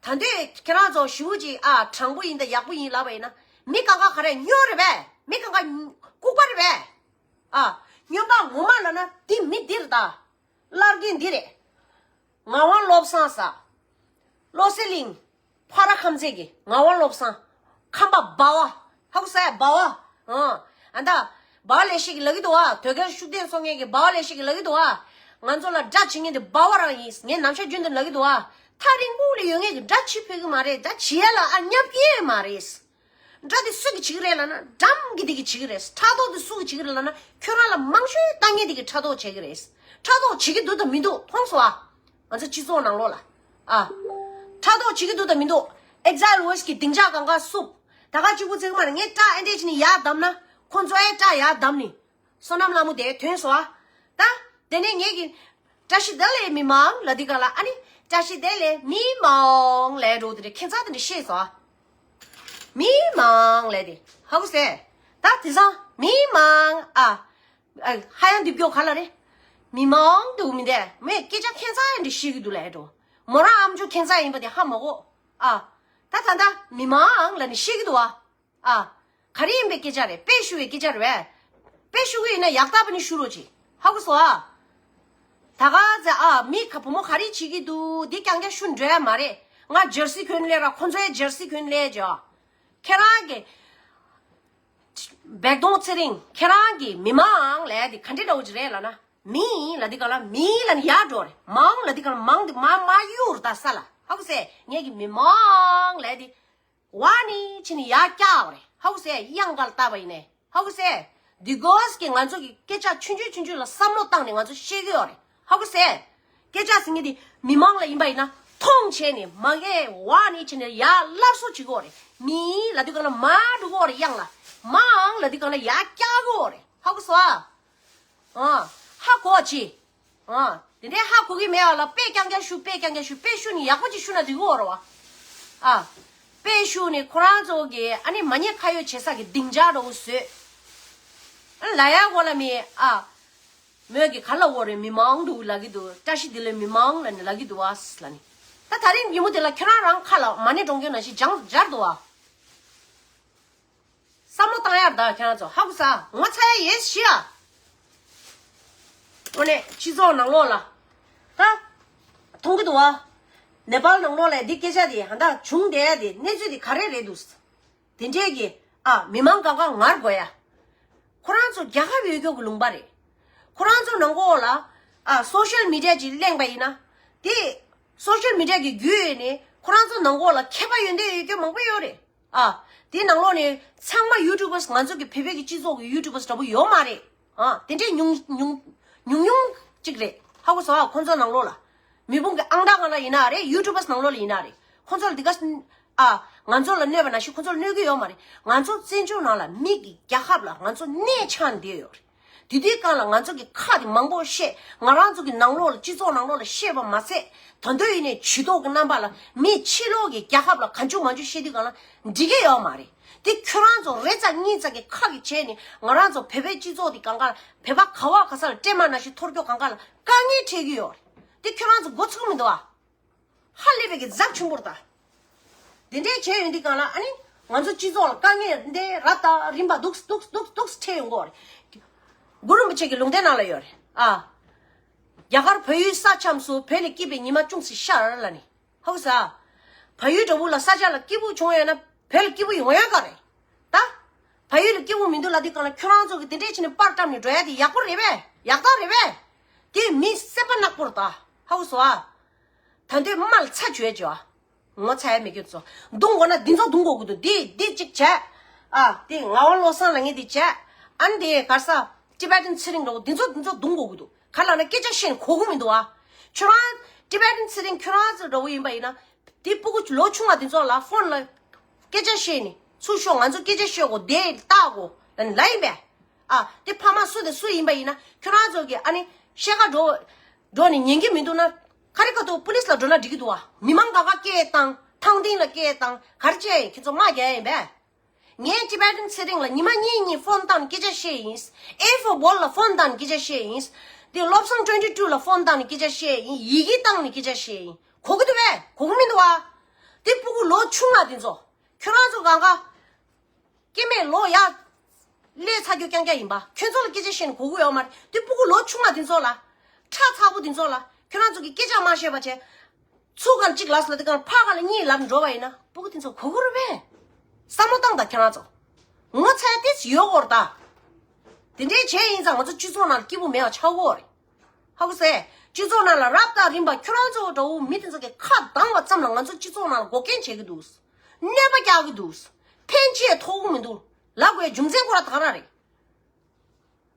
ད་འདོད་ཁྱེད་རང་ཚོ་ཞུ་ཅིག་ཨ་དྲང་པོ་ཡིན་ད་ཡག་པོ་ཡིན་ལབ་པ་ཡིན་ན་མི་གང་ག་ག་རེ་སྨྱོ་རེད་པས། མི་གང་ག་ལྐུགས་པ་རེད་པས། ཨ། སྨྱོན་པ་ངོ་མ་ལབ་ན་འདི་མི་འདི་རེད་ད། བླ་རྒན་འདི་རེད། ངག་དབང་བློ་བཟང་ཟེར། བློ་གསལ་གླིང་། ཕ་ར་ཁམས་ཚན་གྱི་ངག་དབང་བློ་བཟང་། ཁམས་པ་སྦ་བ། ཧ་གོ་སོང་ཨ་སྦ་བ། ཨ། ཨ་ད། སྦ་བ་ལས་ཤིག་ལབ་ཀྱི་འདུག་ཨ། དོལ་རྒྱལ་ཤུགས་ལྡན་ཚོགས་ངན་གྱི་སྦ་བ་ལས་ཤིག་ལབ་ཀྱི་འདུག་ཨ། ང་ཚོ་ལ་དགྲ་བྱེད་མཁན་དེ་སྦ་བ་རང་ཡིན། ངས་ནམ་ཞག་རྒྱུན་དུ་ལབ་ཀྱི་འདུག་ཨ། ཐག་རིང་པོ་ལ་ཡོད་མཁན་གྱི་དགྲ་བྱེད་ཕོད་ཀྱི་མ་རེད། དགྲ་བྱེད་ཡ་ལ་ཨ་བརྙ་ཡས་མ་རེད། དགྲ་དེ་སུ་གིས་བྱེད་ཀྱི་རེད་ལབ་ན་འགྲམ་གྱི་དེ་གིས་བྱེད་ཀྱི་རེད། ཕྲག་དོག་དེ་སུ་གིས་བྱེད་ཀྱི་རེད་ལབ་ན་ཁྱོད་རང་ལ་མང་ཤོས་ལྟ་མཁན་དེ་གིས་ཕྲག་དོག་བྱེད་ཀྱི་རེད། ཕྲག་དོག་བྱེད་ཀྱི་འདུག་དང་མི་འདུག་མཐོང་སོང་ཨ། ང་ཚོ་སྤྱི་ཚོགས་ནང་ལོགས་ལ། ཨ། ཕྲག་དོག་བྱེད་ཀྱི་འདུག་དང་མི་འདུག Exile Voice་གི་སྡིངས་ཆ་གང་ག་བསུབ། ད་ག་གཅིག་པུ་བརྩི་གི་མ་རེད། ངས་སྐྲ་ཨེ་འདྲས་བྱས་ནས་ཡར་བསྡམས་ན་ཁོ་ཚོ་ཨེ་སྐྲ་ཡར་བསྡམས་ནས། བསོད་ནམས་ལྷ་མོ་དེ་ཐོན་སོང་ཨ། ད། དེ་ནས་ངེད་ཀྱི། བཀྲ་ཤིས་བདེ་ལེགས་མི་མང་ལབ་དུས་གང་ལ་ཨ་ནི། བཀྲ་ཤིས་བདེ་ལེགས་མི་མང་ལབ་འགྲོ་དེ་རེད། ཁྱད་མཚར་དེ་འདྲ་ཤེས་སོང་ཨ། མི་མང་ལབ་དེ། ཧ་གོ་སོང་། ད་དེང་སང་མི་མང་ཨ། ཨ། ཧ་ཡང་འདི་སྐྱོ་ག་ལ་རེད། མི་མང་དུ་མི་འདས་མོས་སྐད་ཆ་ཁྱད་མཚར་འདྲ་བཤད་ཀྱི་འདུག་ལབ་འགྲོ། མོ་རང་ཨམ་ཅོག་ཁྱད་མཚར་ཡིན་པ་དེ་ཧ་མ་གོ་ཨ། ད་ད་ད་མི་མང་ལབ་ནས་བཤད་ཀྱི་འདུག་ཨ། ཨ། ག་རེ་ཡིན་པའི་སྐད་ཆ་རེད། དཔེ་ཞུ་བའི་སྐད་ཆ་རེད་བས། དཔེ་ཞུ་གི་ཡིན་ན་ཡག་རྟག་པ་ནས་ཞུ་རོགས་གྱིས། ཧ་གོ་སོང་ཨ། ད་ག་ཚེ་ཨ་མི་ག་བུ་མོ་ག་རེ་བྱེད་ཀྱི་འདུག་འདི་རྐྱང་རྐྱང་ཞུ་འགྲོ་ཡ་མ་རེད། ང་ཇར་སི་གྱོན་སླེབས་ར་ཁོ་ཚོའི་ཇར་སི་གྱོན་སླེབས་ཀྱི་ཨ། ཁྱེད་རང་གི། བེག་དོང་ཚེ་རིང་ཁྱེད་རང་གི་མི་མང་ལབ་ཡ་འདི་ག་འདྲ་འདྲ་བོ་ཅིག་རེད་ལབ་ན། མི་ལབ་འདི་ག་ལ་མི་ལབ་ནས་ཡར་འགྲོ་རེད། མང་ལབ་འདི་ག་ལ་མང་འདི་མ་མ་གཡུག་རེད་ད་ས་ལ། ཧ་གོ་སོང་། ངེད་ཀྱི་མི་མང་ལབ་འདི། ཝ་ནི་ཕྱི་ནས་ཡར་བཀྱག་པ་རེད། ཧ་གོ་སོང་། དབྱངས་འགའ་ལ་བཏགས་པ་ཡིན་ནའི། ཧ་གོ་སོང་། འདི་གོས་ཀྱི་ང་ཚོ་གི་སྐད་ཆ་ཆུང་ཆུང་ཆུང་ཆུང་ལ་བསམ་བློ་བཏང་ནས་ང་ཚོ་བཤད་ཀྱི་ཡོད་རེད། ཧ་གོ་སོང་། སྐད་ཆ་ཟེར་མཁན་དེ་མི་མང་ལ་ཡིན་པ་ཡིན་ན་མཐོང་བྱས་ནས་མ་གས་བ་ནས་བྱས་ནས་ཡར་སླར་གསོ་བྱེད་དགོས་རེད། མི་ལབ་དུས་གང་ལ་མར་འགྲོ་དགོས་རེད། གཡང་ལ་མའང་ལབ་དུས་གང་ལ་ཡར་བཀྱག་དགོས་རེད། ཧ་གོ་སོང་ཨ། ཨ། ཧ་གོ་ཅི། ཨ། དེ་འདྲའི་ཧ་གོ་གི་མེད་པ་ལ་དཔེ་རྐྱང་རྐྱང་ཞུ། དཔེ་རྐྱང་རྐྱང་ཞུ། དཔེ་ཞུ་ནི་ཡག་པོ་ཅིག་ཞུ་ན་འགྲིག་གི་ཡོད་རེད་བ། ཨ། དཔེ་ཞུ་ནི་ཁོ་རང་ཚོ་གི་ཨ་ནི་མ་ཉེས་ཁ་གཡོགས་བྱེད་ས་གི་སྡིངས་ཆ་འདྲ་བོ་བཟོས། ཨ། ལབ་ཡག་གོ་ལ་མེད་ཨ། མོས་ཀྱི་ག་ལ་འོ་རེད། མི་མང་འདུག་ལབ་ཀྱི་འདུག་བཀྲ་ཤིས་བདེ་ལེགས་མི་མང་ལབ་ནི་ལབ་ཀྱི་འདུག་བ་ལབ་ནི། ད་ད་རིང་ཉིན་མོ་དེ་ལ་ཁྱོད་རང་རང་ཁ་ལ་མ་ཎི་སྒྲོན་གྱི་ནང་བཞིན་སྦྱང་སྦྱར་འདུག་བ། བསམ་བློ་བཏང་ཡར་ད་ཁྱོད་རང་ཚོ་ཧ་གོ་ས། ངོ་ཚ་ཡ་ཡེ་ཤི་ཡ། དངོས་གནས་སྤྱི་ཚོགས་ནང་ལོགས་ལ་ད་མཐོང་གི་འདུག་བ། ནེ་པཱལ་ནང་ལོགས་ལ་འདི་སྐད་ཆ་དེ་ཧ་ད་བྱུང་བསྡད་ཡ་དེ་གནས་ཚུལ་དེ་ག་རེ་རེད་འདུག་དེ་འདྲས་ཀྱི་ཨ་མི་མང་གང་ག་ངར་དགོས་ཡ། ཁོ་རང་ཚོ་རྒྱལ་ཁབ་ཡོད་རྒྱུ་གི་ལུང་པ་རེད། ཁོ་རང་ཚོ་ནང་གོ་ལ་ཨ་སོ་ཤལ་མི་ཌི་ཡ་ཅིག་གླེང་པ་ཡིན་ན། དེ་སོ་ཤལ་མི་ཌི་ཡ་གི་བརྒྱུད་ནས་ཁོ་རང་ཚོ་ནང་གོ་ལ་མཁས་པ་ཡོན་ཏན་ཡོད་རྒྱུ་མང་པོ་ཡོད་རེད། ཨ། དེའི་ནང་ལོགས་ནས་ཚང་མ་ཡུ་ཊུབ་པར་ང་ཚོ་གི་བོད་པའི་གི་སྤྱི་ཚོགས་ཀྱི་ཡུ་ཊུབ་པར་འདྲ་པོ་ཡོད་མ་རེད། ཨ། དེ་འདྲའི་ཉུང་ཉུང་ཉུང་ཉུང་ཅིག་རེད། ཧ་གོ་སོང་ཨ། ཁོང་ཚོ་ནང་ལོགས་ལ། མི་བུང་གི་ཨང་རྟགས་སྒང་ལ་ཡིན་ན་རེད། ཡུ་ཊུབ་པར་ནང་ལོགས་ལ་ཡིན་ན་རེད། ཁོང་ཚོ་ལ་འདི་ག་ཨ། ང་ཚོ་ལ་གནོད་པ་ནང་བཞིན་ཁོང་ཚོ་ལ་གནོད་ཀྱི་ཡོད་མ་རེད། ང་ཚོ་བཙན་བྱོལ་ནང་ལ་མི་གི་རྒྱལ་ཁབ་ལ་ང་ཚོ་གནས་ཆགས་བསྡད་ཡོད་རེད། དེ་དུས་སྒང་ལ་ང་ཚོ་གི་ཁ་དེ་མང་པོ་བཤད། ང་རང་ཚོ་གི་ནང་ལོགས་ལ་སྤྱི་ཚོགས་ནང་ལོགས་ལ་བཤད་པ་མ་ཚད། ད་དུང་ཡིན་ནའི་ཇུས་གཏོགས་ཀྱི་རྣམ་པ་ལ་མི་ཕྱི་ལོགས་ཀྱི་རྒྱལ་ཁབ་ལ་གང་བྱུང་མང་བྱུང་བཤད་དུས་སྒང་ལ་འགྲིག་གི་ཡོད་མ་རེད། དེ་ཁྱོད་རང་ཚོ་རེ་ཙམ་གཉིས་ཙམ་གྱི་ཁ་གི་བྱས་ནས་ང་རང་ཚོ་བོད་པའི་སྤྱི་ཚོགས་དེ་སྒང་ག་ལ་བོད་པ་ག་བ་ག་ས་ལ་སྲན་མ་ནང་བཞིན་འཐོར་རྒྱུ་སྒང་ག་ལ་དཀའ་ངལ་འཕྲད་ཀྱི་ཡོད་རེད། དེ་ཁྱོད་རང་ཚོ་མགོ་ཚོས་མི་འདུག་ཨ། ཧ་ལས་པའི་གི་ཛབ་ཆུང་པོར་ད། དེ་འདྲའི་བྱས་ཡོང་དུས་སྒང་ལ་ཨ་ནི་ང་ཚོ་སྤྱི་ཚོགས་ལ་དཀའ་ངལ་འདི་རབ་དང་རིམ་པ་འདུག་འདུག་འདུག་འདུག་འཕྲད་ཡོང་གི་ཡོད་རེད། གུ་རུ་རིན་པོ་ཆེ་གི་ལུང་བསྟན་ནང་ལ་ཡོད་རེད་ཨ། རྒྱ་གར་བལ་ཡུལ་ས་ཁྱམས་སུ་བོད་ལས་སྐྱིད་པའི་ཉི་མ་ཅུང་ཟད་ཤར་ལབ་ནི། ཧོ་ས། བལ་ཡུལ་འདྲ་བོ་ལ་ས་ཆ་ལ་སྐྱིད་པོ་བྱུང་ཡོད་ན་བོད་ལ་སྐྱིད་པོ་ཡོང་ཡ་ག་རེད། ད། བལ་ཡུལ་ལ་སྐྱིད་པོ་མི་འདུག་ལབ་དུས་སྒང་ལ་ཁྱོད་རང་ཚོ་གི་དེ་འདྲས་བྱས་ནས་པར་བཀྲམ་ནས་འགྲོ་ཡ་དེ་ཡག་པོ་རེད་པས། ཡག་རྟགས་རེད་པས། དེ་མི་སེམས་པ་ནག་པོ་རེད་ད། ཧ་གོ་སོང་ཨ། ད་དུང་མ་ལ་ཚ་བྱོས་བྱོས་ཨ། ངོ་ཚ་ཡ་མེད་ཁྱོད་ཚོ། རྡུང་དགོས་ན་འདི་ཚོ་རྡུང་དགོས་ཀྱི་འདུག་འདི་འདི་གཅིག་བྱས། ཨ། དེ་ངག་དབང་བློ་བཟང་ལབ་མཁན་དེ་བྱས། ཨ་ནི་དེ་ག་རེ་ཟ། ཊི་བེ་ཊན་ཚེ་རིང་འདྲ་བོ་འདི་ཚོ་འདི་ཚོ་རྡུང་དགོས་ཀྱི་འདུག་ག་ལབ་ན་སྐད་ཆ་བཤད་ནས་གོ་གི་མི་འདུག་ཨ། ཁྱོད་རང་ཊི་བེ་ཊན་ཚེ་རིང་ཁྱོད་རང་ཚོ་འདྲ་བོ་ཡིན་པ་ཡིན་ན། དེ་སྤུ་གུ་ལོ་ཆུང་བ་དེ་ཚོ་ལ་ཕོན་ལ་སྐད་ཆ་བཤད་ནས་ཚུར་ཤོག་ང་ཚོ་སྐད་ཆ་བཤད་དགོས་དེ་ལྟ་དགོས་ལབ་ནས་ལབ་ཡིན་པས། ཨ། དེ་ཕ་མ་སུ་དང་སུ་ཡིན་པ་ཡིན་ན་ཁྱོད་རང་ཚོ་གི་ཨ་ནི་ཤེལ་ཁ་འགྲོ་འགྲོ་ནས་ཉན་གི་མི་འདུག་ན་ཁ་རི་ཁ་ཐུག་པུ་ལིས་ལ་འགྲོ་ན་འགྲིག་གི་འདུག་ཨ། མི་མང་ག་ག་སྐད་བཏང་ཐང་ཐིང་ལ་སྐད་བཏང་ག་རེ་བྱས་ཡིན་ཁྱེད་ཚོ་དམག་རྒྱག་ཡ་ཡིན་པས། ངས་ཊི་བེ་ཊན་ཚེ་རིང་ལ་ཉི་མ་གཉིས་གཉིས་ཕོན་བཏང་ནས་སྐད་ཆ་བཤད་ཡིན། ཨེ་ཧྥོ་བོལ་ལ་ཕོན་བཏང་ནས་སྐད་ཆ་བཤད་ཡིན། དེ་བློ་བཟང་ཊུ་ཝེན་ཊི་ཊུ་ལ་ཕོན་བཏང་ནས་སྐད་ཆ་བཤད་ཡིན། ཡི་གེ་བཏང་ནས་སྐད་ཆ་བཤད་ཡིན། གོ་གི་འདུག་པས། གོ་གི་མི་འདུག་བ། དེ་སྤུ་གུ་ལོ་ཆུང་བ་དེ་ཚོ། ཁྱོད་རང་ཚོ་གང་ག་སྐྱེ་དམན་ལོ་ཡ་ལས་ཚ་རྒྱུ་རྐྱང་རྐྱང་ཡིན་པ། ཁྱོད་ཚོ་ལ་སྐད་ཆ་བཤད་ནས་གོ་གི་ཡོད་མ་རེད། དེ་སྤུ་གུ་ལོ་ཆུང་བ་དེ་ཚོ་ལ། ཁྲ་ཚ་པོ་དེ་ཚོ་ལ་ཁྱོད་རང་ཚོ་གི་སྐད་ཆ་མ་བཤད་པ་བྱས། ཚུར་གང་གཅིག་ལབ་སོང་ལབ་དུས་གང་ཕར་གང་ལ་གཉིས་ལབ་འགྲོ་བ་ཡིན་ན་སྤུ་གུ་དེ་ཚོ་གོ་གི་རེད་པས། བསམ་བློ་བཏང་དང་ཁྱེད་རང་ཚོ། ངོ་ཚ་ཡ་ཏིས་ཡོད་གོ་རེད་ད། དེ་འདྲའི་བྱས་ཡིན་ཙང་ང་ཚོ་སྤྱི་ཚོགས་ནང་ལ་སྐྱིད་པོ་མེད་པ་ཆགས་གོ་རེད། ཧ་གོ་སོང་། སྤྱི་ཚོགས་ནང་ལ་རབ་དང་རིམ་པ་ཁྱོད་རང་ཚོ་འདྲ་བོ་མི་དེ་ཚོ་གི་ཁ་གདངས་པ་ཙམ་ལ་ང་ཚོ་སྤྱི་ཚོགས་ནང་ལ་འགོག་རྐྱེན་བྱེད་ཀྱི་འདུག་གནོད་པ་རྒྱག་གི་འདུག་ཕན་ཅི་ཡང་ཐོགས་གི་མི་འདུག་ལབ་དགོས་རྒྱུ་མཚན་ཁོ་རང་ད་ག་རང་རེད།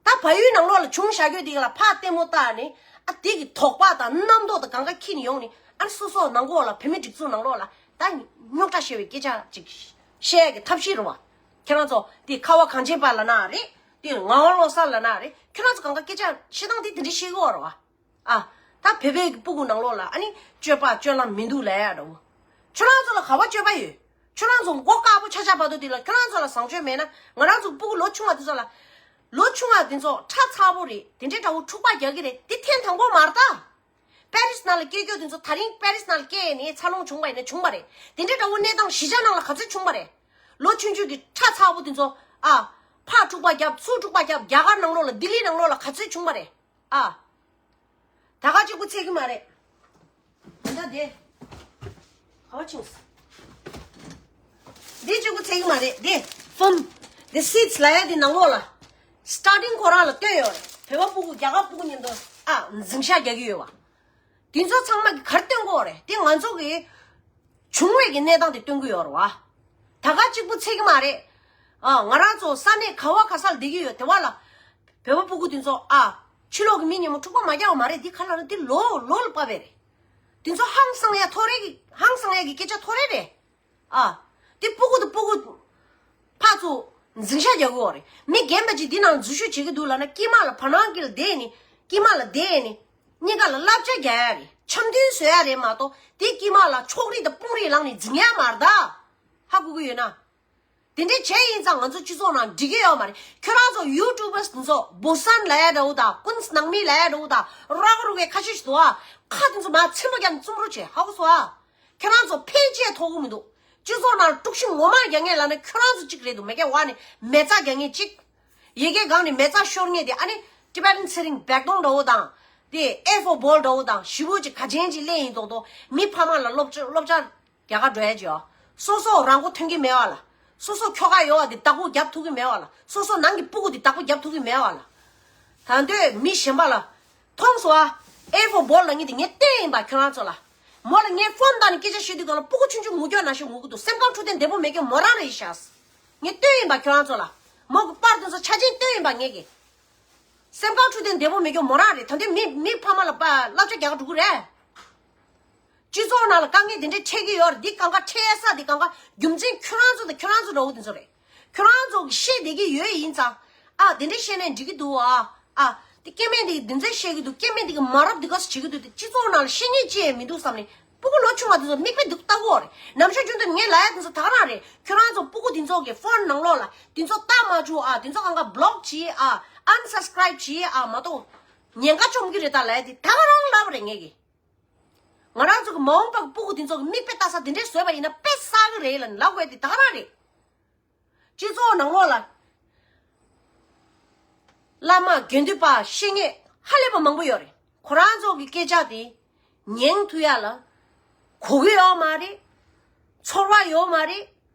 ད་བལ་ཡུལ་ནང་ལོགས་ལ་བྱུང་བཞག་རྒྱུ་དེ་ག་ལ་ཕར་ལྟད་མོ་བལྟས་ནས་ཨ་དེ་གི་དོགས་པ་དང་རྣམ་རྟོག་དང་གང་ག་འཁྱེར་ནས་ཡོང་ནས་ཨ་སོ་སོ་ནང་ལོགས་ལ་བོད་མི་སྒྲིག་འཛུགས་ནང་ལོགས་ལ་ད་རྙོག་དྲ་བཤད་པའི་སྐད་ཆ་ཅིག་བཤད་ཡ་གི་ཐབས་ཤེས་རེད་བ། ཁྱེད་རང་ཚོ་དེ་ཁ་བ་གངས་ཅན་པ་ལབ་ན་རེད། དེ་ངག་དབང་བློ་བཟང་ལབ་ན་རེད། ཁྱེད་རང་ཚོ་གང་ག་སྐད་ཆ་བཤད་སྟངས་དེ་དེ་འདྲ་བཤད་གི་ཡོད་རེད་བ། ཨ། ད་བོད་པའི་སྤུ་གུ་ནང་ལོགས་ལ་ཨ་ནི་སྤྱོད་པ་སྤྱོད་ལམ་མི་འདུག་ལབ་ཡ་འདྲ་བོ། ཁྱོད་རང་ཚོ་ལ་ག་བ་སྤྱོད་པ་ཡོད། ཁྱོད་རང་ཚོ་མགོ་དཀར་པོ་ཆགས་ཆགས་བར་དུ་དེ་ལ་ཁྱོད་རང་ཚོ་ལ་བཟང་སྤྱོད་མེད་ན་ང་རང་ཚོ་སྤུ་གུ་ལོ་ཆུང་བ་དེ་ཚོ་ལ། ལོ་ཆུང་བ་དེ་ཚོ་ཁྲ་ཚ་པོ་རེད། དེ་འདྲའི་འདྲ་བོ་འཁྲུག་པ་རྒྱག་གི་རེད། དེ་ཐེངས་དང་པོ་མ་རེད་ད། པེ་རིས་ནང་ལ་སྐྱེས་རྒྱུ་དེ་ཚོ་ད་རིང་པེ་རིས་ནང་ལ་སྐྱེས་ནས་འཚར་ལོངས་བྱུང་བ་ཡིན་ན་བྱུང་བ་རེད། དེ་འདྲའི་འདྲ་བོ་གནས་སྟངས་གཞིས་ཆགས་ནང་ལ་ག་ཚོད་བྱུང་བ་རེད། ལོ་ཆུང་ཆུང་གི་ཁྲ་ཚ་པོ་དེ་ཚོ་ཨ། ཕར་འཁྲུག་པ་རྒྱབ་ཚུར་འཁྲུག་པ་རྒྱབ་རྒྱ་གར་ནང་ལོགས་ལ་ལྡི་ལི་ནང་ལོགས་ལ་ག་ཚོད་བྱུང་བ་རེད། ཨ། ད་ག་གཅིག་པུ་ཚད་ཀྱི་མ་རེད། ད་ལྟ་དེ། ག་བ་ཕྱིན་སོང་། འདི་གཅིག་པུ་ཚད་ཀྱི་མ་རེད། འདི་ཕོམ། འདི་སིད་སི་ལབ་ཡ་འདི་ནང་ལོགས་ལ། སི་ཊར་ཊིང་ཁོ་རང་ལ་བཏོན་ཡོད་རེད། བོད་པ་སྤུ་གུ་རྒྱ་གར་སྤུ་གུ་མཉམ་དུ་ཨ་འཛིང་ཤག་རྒྱག་གི་ཡོད་བ། འདི་ཚོ་ཚང་མ་གི་ག་རེ་སྟོན་གྱི་ཡོད་རེད། འདི་ང་ཚོ་གི་བྱུང་བའི་གི་གནས་སྟངས་དེ་སྟོན་གྱི་ཡོད་རེད་བ། ད་ག་གཅིག་པུ་ཚད་ཀྱི་མ་རེད། ཨ། ང་རང་ཚོ་ས་གནས་ག་བ་ག་ས་ལ་བསྡད་ཀྱི་ཡོད་དེ་བ་ལ། བོད་པ་སྤུ་གུ་དེ་ཚོ་ཨ། ཕྱི་ལོགས་ཀྱི་མི་ཉིན་མོ་འཁྲུག་པ་མ་རྒྱག་པ་མ་རེད། འདི་ག་ལ་ན་འདི་ལོ་ལོ་ལ་བབས་པ་རེད། དེ་ཚོ་ཧང་སང་ཡ་ཐོ་རེ་གི་ཧང་སང་ཡ་གི་སྐད་ཆ་ཐོ་རེ་རེད། ཨ། དེ་སྤུ་གུ་དང་སྤུ་གུ་ཕར་ཚུར་འཛིང་ཤ་རྒྱག་གི་ཡོད་རེད། མི་རྒན་པ་ཅིག་འདི་ནང་འཛུལ་ཞུགས་བྱེད་ཀྱི་འདུག་ལབ་ན་དཀྱིལ་མ་ལ་བར་སྣང་གི་ལ་བསྡད་ནི་དཀྱིལ་མ་ལ་བསྡད་ནི་གཉིས་ཀ་ལ་བསླབ་བྱ་རྒྱག་ཡ་རེད། འཆམ་མཐུན་བཟོ་ཡ་རེད་མ་གཏོགས་དེ་དཀྱིལ་མ་ལ་ཕྱོགས་རིས་དང་དཔུང་རིས་ལངས་ནས་འཛིང་ཡ་མ་རེད་ད། ཧ་གོ་གི་ཡོད་ན། དེ་འདྲའི་བྱས་ཡིན་ཙང་ང་ཚོ་སྤྱི་ཚོགས་ནང་འགྲིག་གི་ཡོད་མ་རེད། ཁྱོད་རང་ཚོ་ཡུ་ཊུབ་པར་ཚོ་བུ་སན་ལབ་ཡ་འདྲ་བོ་དང་ཀུན་ནང་མི་ལབ་ཡ་འདྲ་བོ་དང་རོགས་རོགས་གའི་ཁ་ཤས་ཤིག་འདུག་ཨ། ཁ་དེ་ཚོ་མ་ཚིམ་པ་རྒྱབ་ནས་བཙུམ་རོགས་བྱེད། ཧ་གོ་སོང་ཨ། ཁྱོད་རང་ཚོ་ཕན་ཆད་ཐོགས་གི་མི་འདུག་སྤྱི་ཚོགས་ནང་དཀྲུག་ཤིང་ངོ་མ་རྒྱག་མཁན་ལབ་ན་ཁྱོད་རང་ཚོ་གཅིག་རེད་འདུག་མེ་ཀ་བ་ནས་མེ་བཙའ་རྒྱག་མཁན་གཅིག་ཡི་གེ་སྒང་ནས་མེ་བཙའ་ཤོར་མཁན་དེ་ཨ་ནི་ཊི་བེ་ཊན་ཚེ་རིང་བེག་དོང་འདྲ་བོ་དང་། དེ་ཨེ་ཧྥོ་བོལ་འདྲ་བོ་དང་ཞི་བོ་ཅིག་ག་ཅན་ཅིག་གླེང་ཡིན་མདོག་མདོག་མི་ཕ་མ་ལ་སློབ་སློབ་སྦྱོང་རྒྱག་ག་འགྲོ་ཡ་ཅིག་ཡོད། སོ་སོ་རང་མགོ་ཐོན་གྱི་མེད་བ་ལ། སོ་སོ་ཁྱོ་ག་ཡོད་བ་དེ་བདག་པོ་རྒྱབ་ཐུབ་ཀྱི་མེད་བ་ལ། སོ་སོ་ནང་གི་སྤུ་གུ་དེ་བདག་པོ་རྒྱབ་ཐུབ་ཀྱི་མེད་བ་ལ། ད་འདོད་མི་གཞན་པ་ལ། མཐོང་སོང་ཨ། ཨེ་ཧྥོ་བོལ་ལ་ངས་དེ་ངས་བསྟན་ཡིན་པ་ཁྱོད་རང་ཚོ་ལ། མོ་ལ་ངས་ཕོན་བཏང་ནས་སྐད་ཆ་བཤད་དུས་སྒང་ལ་སྤུ་གུ་ཆུང་ཆུང་ངུ་སྐྱོ་ན་ཞིག་ངུ་གི་འདུག་སེམས་ཁམས་འཁྲུག་དོན་བདེ་པོ་མེད་མཁན་མོ་རང་རེད་ཤག་ངས་བསྟན་ཡིན་པ་ཁྱོད་རང་ཚོ་ལ། མོ་གི་པར་དེ་ཚོ་ཆ་ཆེན་བསྟན་ཡིན་པ་ངས་ཀྱི། སེམས་ཁམས་འཁྲུག་དོན་བདེ་པོ་མེད་མཁན་མོ་རང་རེད། ད་འདོད་མི་མི་ཕ་མ་ལ་པ་བསླབ་བྱ་རྒྱག་ག་འགྲོ་གི་རེད། སྤྱི་ཚོགས་ནང་ལ་དཀའ་ངལ་དེ་འདྲ་འཕྲད་ཀྱི་ཡོད་རེད། འདི་གང་ག་འཕྲད་ས་དེ་གང་ག་རྒྱུ་མཚན་ཁྱོད་རང་ཚོ་དང་ཁྱོད་རང་ཚོ་འདྲ་བོ་དེ་ཚོ་རེད། ཁྱོད་རང་ཚོ་གི་བཤད་བསྡད་ཀྱི་ཡོད་ཡིན་ཙང་། ཨ་དེ་འདྲ་བཤད་ནས་འགྲིག་གི་འདུག་ཨ། ཨ་དེ་སྐྱེ་དམན་དེ་གི་འདི་ཚོས་བཤད་ཀྱི་འདུག་སྐྱེ་དམན་དེ་གི་མ་རབས་འདི་ག་སུ་བྱེད་ཀྱི་འདུག་དེ་སྤྱི་ཚོགས་ནང་ལ་བཤད་ཉེས་ཅི་ཡང་མི་འདུག་བསམ་ནས་སྤུ་གུ་ལོ་ཆུང་བ་དེ་ཚོ་མིག་དཔེ་སྡུག་ལྟ་གི་ཡོད་རེད། ནམ་ཞག་རྒྱུན་དུ་ངས་ལབ་ཡ་དེ་ཚོ་ད་ག་རང་རེད། ཁྱོད་རང་ཚོ་སྤུ་གུ་དེ་ཚོ་གི་ཕོན་ནང་ལོགས་ལ་དེ་ཚོ་ལྟ་མ་བཅུག་ཨ། དེ་ཚོ་གང་ག་བྷ་ལོག་བྱེད་ཨ། ཨན་སབ་སི་ཀ་རའིབ་བྱེད་ཨ་མ་གཏོགས། ཉེན་ཁ་བཅོམ་གི་རེད་ད་ལབ་ཡ་དེ་ད་ག་རང་ལབ་པ་རེད་ངས་ཀྱི། ང་རང་ཚོ་གི་མ་འོངས་པ་གི་སྤུ་གུ་དེ་ཚོ་གི་མིག་དཔེ་ལྟ་ས་དེ་འདྲས་བཟོས་པ་ཡིན་ན་དཔེ་བསགས་གི་རེད་ལབ་ནས་ལབ་དགོས་དེ་ད་ག་རང་རེད། སྤྱི་ཚོགས་ནང་ལོགས་ལ། བླ་མ་དགེ་འདུན་པ་བཤད་མཁན་ཧ་ལས་པ་མང་པོ་ཡོད་རེད། ཁོ་རང་ཚོ་གི་སྐད་ཆ་དེ་ཉན་ཐུབ་ཡ་ལ་གོ་གི་ཡོད་མ་རེད། ཚོར་བ་ཡོད་མ་རེད།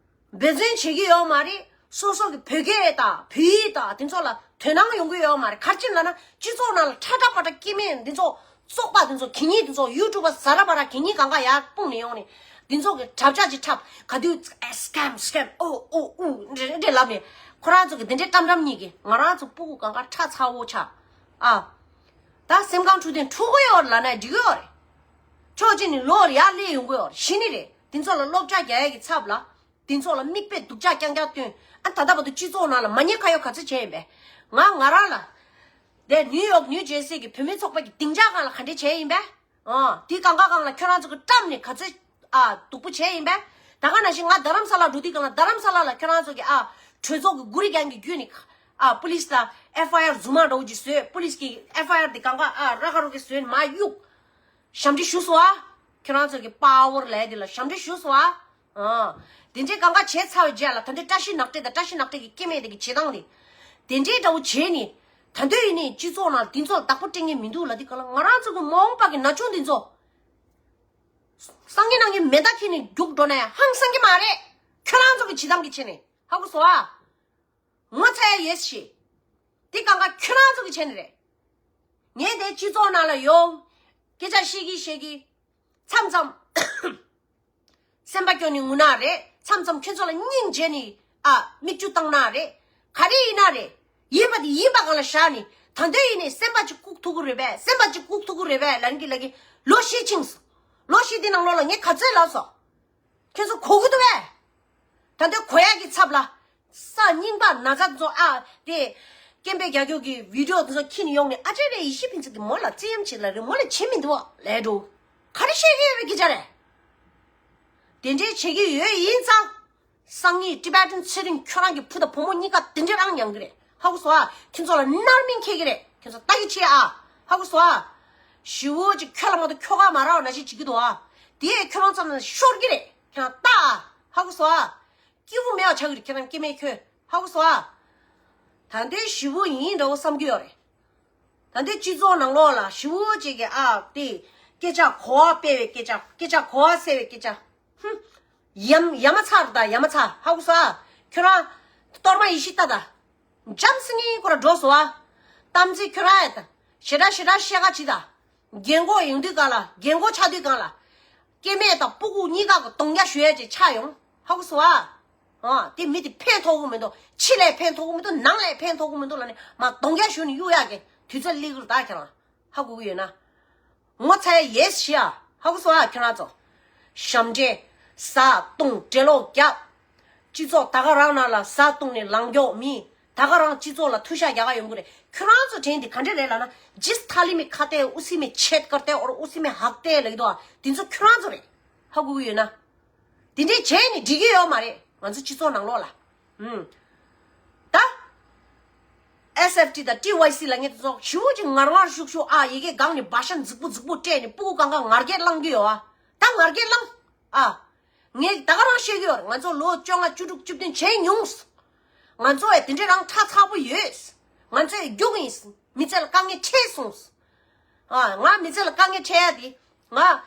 འབད་བརྩོན་བྱེད་ཀྱི་ཡོད་མ་རེད། སོ་སོ་གི་བོད་སྐད་དང་བོད་ཡིག་དང་དེ་ཚོ་ལ་དོ་སྣང་ཡོང་གི་ཡོད་མ་རེད། ག་རེ་བྱས་ལབ་ན་སྤྱི་ཚོགས་ནང་ལ་ཁྲ་ཁྲ་པ་ཁྲ་སྐྱེ་དམན་འདི་ཚོ་བཙོག་པ་འདི་ཚོ་གད་སྙིགས་འདི་ཚོ་ཡུ་ཊུབ་པ་ཟ་ར་པ་ར་གད་སྙིགས་གང་ག་ཡར་སྤུངས་ནས་ཡོང་ནས་འདི་ཚོ་གི་གྲབས་ཆག་ཅིག་འཁྲབ་ག་དུས་ཨེ་སི་ཀེམ་སི་ཀེམ་ཨོ་ཨོ་ཨུ་འདྲེ་འདྲེ་ལབ་ནས་ཁོ་རང་ཚོ་གི་འདི་འདྲེ་ཏམ་ཏམ་གཉིས་ཀྱི་ང་རང་ཚོ་སྤུ་གུ་གང་ག་ཁྲ་ཚ་བོ་ཆགས་ཨ། ད་སེམས་ཁམས་འཁྲུག་དོན་འཁྲུག་གི་ཡོད་རེད་ལབ་ན་འགྲིག་གི་ཡོད་རེད། ཕྱོགས་གཅིག་ནས་ལོག་ཡར་སླེབས་ཡོང་གི་ཡོད་རེད། གཞི་ནས་རེད། འདི་ཚོ་ལ་སློབ་གྲྭ་རྒྱག་ཡས་ཀྱི་ཚབ་ལ། དེ་ཚོ་ལ་མིག་དཔེ་སྡུག་ཅག་རྐྱང་རྐྱང་སྟོན། ཨ་ད་ལྟ་བར་དུ་སྤྱི་ཚོགས་ནང་ལ་མ་ཉེས་ཁ་གཡོག་ག་ཚོད་བྱས་ཡིན་པས། ང་ང་རང་ལ། དེ་ནིའུ་ཡོག་ནིའུ་ཇེར་སི་གི་བུད་མེད་ཚོགས་པ་གི་སྡིངས་ཆ་སྒང་ལ་ག་འདྲས་བྱས་ཡིན་པས། ཨ་དེ་གང་ག་སྒང་ལ་ཁྱོད་རང་ཚོ་གི་བཀྲམ་ནས་ག་ཚོད་ཨ་སྡུག་པོ་བྱས་ཡིན་པས། ད་ག་ནང་བཞིན་ང་རྡ་རམ་ས་ལ་འགྲོ་དུས་སྒང་ལ་རྡ་རམ་ས་ལ་ལ་ཁྱོད་རང་ཚོ་གི་ཨ་གྲོས་ཚོགས་ཀྱི་གུ་རི་རྒྱང་གི་བརྒྱུད་ནས་ཨ་པུ་ལིས་ལ་ཨེཕ་ཨའི་ཨར་རྫུན་མ་འདྲ་བོ་ཅིག་བཟོས། པུ་ལིས་ཀྱི་ཨེཕ་ཨའི་ཨར་དེ་གང་ག་ཨ་ར་ཁ་རུ་གི་བཟོས་ནས་མར་གཡུགས། ཞབས་འདྲེན་ཞུས་སོང་ཨ། ཁྱོད་རང་ཚོ་གི་པ་ཝར་ལས་དེ་ལ་ཞབས་འདྲེན་ཞུས་སོང་ཨ། ཨ། དེ་འདྲའི་གང་ག་བྱས་ཚར་བའི་རྗེས་ལ་ད་འདོད་བཀྲ་ཤིས་ནག་ཁྲེ་དང་བཀྲ་ཤིས་ནག་ཁྲེ་གི་སྐྱེ་དམན་དེ་གི་བྱེད་སྟངས་དེ། དེ་འདྲའི་འདྲ་བོ་བྱས་ནས་ད་འདོད་ཡིན་ནའི་སྤྱི་ཚོགས་ནང་དེ་ཚོ་ལ་བདག་པོ་སྤྲད་མཁན་མི་འདུག་ལབ་དུས་གང་ལ་ང་རང་ཚོ་གི་མ་འོངས་པ་གི་ན་ཆུང་དེ་ཚོ། སང་ཉིན་གནངས་ཉིན་མེ་མདའ་འཁྱེར་ནས་རྒྱུགས་འགྲོ་ན་ཡང་ཧང་སང་གི་མ་རེད། ཁྱོད་རང་ཚོ་གི་བྱེད་སྟངས་ཀྱི་ཆེད་ནས་ཧ་གོ་སོང་ཨ། ངོ་ཚ་ཡ་ཡོད་ཤི། འདི་གང་ག་ཁྱོད་རང་ཚོ་གི་བྱས་ནི་རེད། ངས་དེ་སྤྱི་ཚོགས་ནང་ལ་ཡོང་། སྐད་ཆ་བཤད་གི་བཤད་གི། མཚམས་མཚམས་སེམས་པ་སྐྱོ་ནི་ངུ་ན་རེད། མཚམས་མཚམས་ཁྱོད་ཚོ་ལ་སྙིང་རྗེ་ནི་ཨ་མིག་ཆུ་བཏང་ན་རེད། ག་རེ་ཡིན་ན་རེད། ཡིན་པ་དེ་ཡིན་པ་གང་ལ་བཞག་ནི་ད་འདོད་ཡིན་ནི་སེམས་པ་ཅིག་བཀུག་ཐུབ་གི་རེད་པས། སེམས་པ་ཅིག་བཀུག་ཐུབ་གི་རེད་པས་ལབ་གི་ལབ་གི། ལོ་བཞི་ཕྱིན་སོང་། ལོ་བཞི་དེ་ནང་ལོགས་ལ་ངས་ག་ཚོད་ལབ་སོང་། ཁྱོད་ཚོ་གོ་གི་འདུག་པས། ད་འདོད་གོ་ཡ་གི་ཚབ་ལ། ས་རྙིང་པ་ན་ཚ་ཚོ་ཨ་དེ། སྐད་འབོད་རྒྱག་རྒྱུ་གི་བི་ཌིའོ་དེ་ཚོ་ཁྱེར་ནས་ཡོང་ནས་ཨ་ཅེ་རེ་ཡེ་ཤེས་ཕུན་ཚོགས་ཀྱིས་མོ་ལ་བཙན་གཡེམ་བྱེད་ལ་རེ་མོ་ལ་བྱེད་མི་འདུག་ལས་འགྲོ། ག་རེ་བཤད་ཀྱི་ཡོད་པའི་སྐད་ཆ་རེད། དེ་འདྲའི་བྱེད་ཀྱི་ཡོད་ཡིན་ཙང་། སང་ཉིན་ཊི་བེ་ཊན་ཚེ་རིང་ཁྱོད་རང་གི་བུ་དང་བུ་མོ་གཉིས་ཀ་དེ་འདྲའི་རང་མྱངས་ཀྱི་རེད། ཧ་གོ་སོང་ཨ། ཁྱེད་ཚོ་ལ་རྣམ་སྨིན་འཁེལ་གྱི་རེད། ཁྱེད་ཚོ་ལྟ་གི་ཆེ་ཨ། ཧ་གོ་སོང་ཨ། ཞི་བོ་ཅིག་ཁྱོད་ལ་མ་གཏོགས་ཁྱོ་ག་མ་རག་པ་ནང་བཞིན་བྱེད་ཀྱི་འདུག་ཨ། དེ་ཁྱོད་རང་ཚོ་ནང་ཤོར་གྱི་རེད། ཁྱེད་རང་ལྟ་ཨ། ཧ་གོ་སོང་ཨ། སྐྱིད་པོ་མེད་པ་ཆགས་ཀྱི་རེད། ཁྱེད་རང་སྐྱེ་དམན་ཁྱོད་ཧ་གོ་སོང་ཨ། ད་འདི་ཞི་བོ་ཡིན་འདྲ་བོ་བསམ་གྱི་ཡོད་རེད། ད་འདི་སྤྱི་ཚོགས་ནང་ལོགས་ལ་ཞི་བོ་ཅིག་གིས་ཨ་དེ་སྐད་ཆ་གོ་བ་སྤེལ་བའི་སྐད་ཆ། སྐད་ཆ་གོ་བ་སེལ་བའི་སྐད་ཆ། ཧུམ། ཡ་ཡ་མ་ཚ་རེད་ད་ཡ་མ་ཚ། ཧ་གོ་སོང་ཨ། ཁྱོད་རང་གཏོར་མ་ཡེ་ཤེས་ལྟ་ད། འཇམ་སེང་གེ་ཁོ་ར་འགྲོ་སོང་ཨ། གཏམ་ཚིག་ཁྱོད་རང་ཡ་ད། ཞེ་དྲག་ཞེ་དྲག་བཤད་ག་ཅི་ད། རྒན་གོག་ཡོང་དུས་གང་ལ་རྒན་གོག་ཆགས་དུས་གང་ལ། སྐྱེ་དམན་དང་སྤུ་གུ་གཉིས་ཀ་གི་གདོང་རྒྱག་ཞུ་ཡ་ཅིག་ཆགས་ཡོང་། ཧ་གོ་སོང་ཨ། ཨ་དེ་མི་དེ་ཕན་ཐོགས་གི་མི་འདུག་ཕྱི་ལས་ཕན་ཐོགས་གི་མི་འདུག་ནང་ལས་ཕན་ཐོགས་གི་མི་འདུག་ལབ་ནས་མ་གདོང་རྒྱག་ཞུ་ནས་གཡུག་ཡ་གི། དུས་ཚོད་སླེབས་ཀྱི་རེད་ད་ཁྱེད་རང་། ཧ་གོ་གི་ཡོད་ན། ངོ་ཚ་ཡ་ཡེས་ཤི་ཡ། ཧ་གོ་སོང་ཨ་ཁྱོད་རང་ཚོ། ཞབས་འདྲེན། ཟ་བཏུང་འགྲེ་ལོག་རྒྱབ། སྤྱི་ཚོགས་ད་ག་རང་ནང་ལ་ཟ་བཏུང་ནས་ལངས་མགྱོགས་མི། ད་ག་རང་སྤྱི་ཚོགས་ལ་མཐུ་ཤ་རྒྱག་ག་ཡོང་གི་རེད། ཁྱོད་རང་ཚོ་དྲན་འདི་ག་འདྲ་རེད་ལབ་ན། ཇིས་ཐ་ལི་མི་ཁ་ཏེ་ཨུ་སི་མི་ཆེད་ཀར་ཏེ་ཨོར་ཨུ་སི་མི་ཧག་ཏེ་ལབ་ཀྱི་འདུག་ཨ། དེ་ཚོ་ཁྱོད་རང་ཚོ་རེད། ཧ་གོ་གི་ཡོད་ན། དེ་འདྲས་བྱས་ནས་འགྲིག་གི་ཡོད་མ་རེད། ང་ཚོ་སྤྱི་ཚོགས་ནང་ལོགས་ལ། ཨུམ། ད། S F T དང་T Y C ལབ་མཁན་དེ་ཚོ་ཞེ་པོ་ཅིག་ངར་ངར་ཤུག་ཤུག་ཨ། ཡི་གེ་སྒང་ནས་འབའ་ཤ་འཛིག་པོ་འཛིག་པོ་སྤྲད་ནས་སྤུ་གུ་གང་ག་ངར་སྐད་བསླང་གི་ཡོད་ཨ། ད་ངར་སྐད་བསླང་། ཨ། ངས་ད་ག་རང་བཤད་ཀྱི་ཡོད་རེད། ང་ཚོ་ལོ་བཅོ་ལྔ་བཅུ་དྲུག་བཅུ་བདུན་བྱས་མྱོང་། ང་ཚོ་ཡང་དེ་འདྲས་རང་ཁྲག་ཚ་པོ་ཡོད། ང་ཚོ་ཡང་རྒྱུགས་ཡིན། མི་ཚེ་ལ་དཀའ་ངལ་འཕྲད་སོང་། ཨ། ང་མི་ཚེ་ལ་དཀའ་ངལ་འཕྲད་ཡ་དེ་ང་།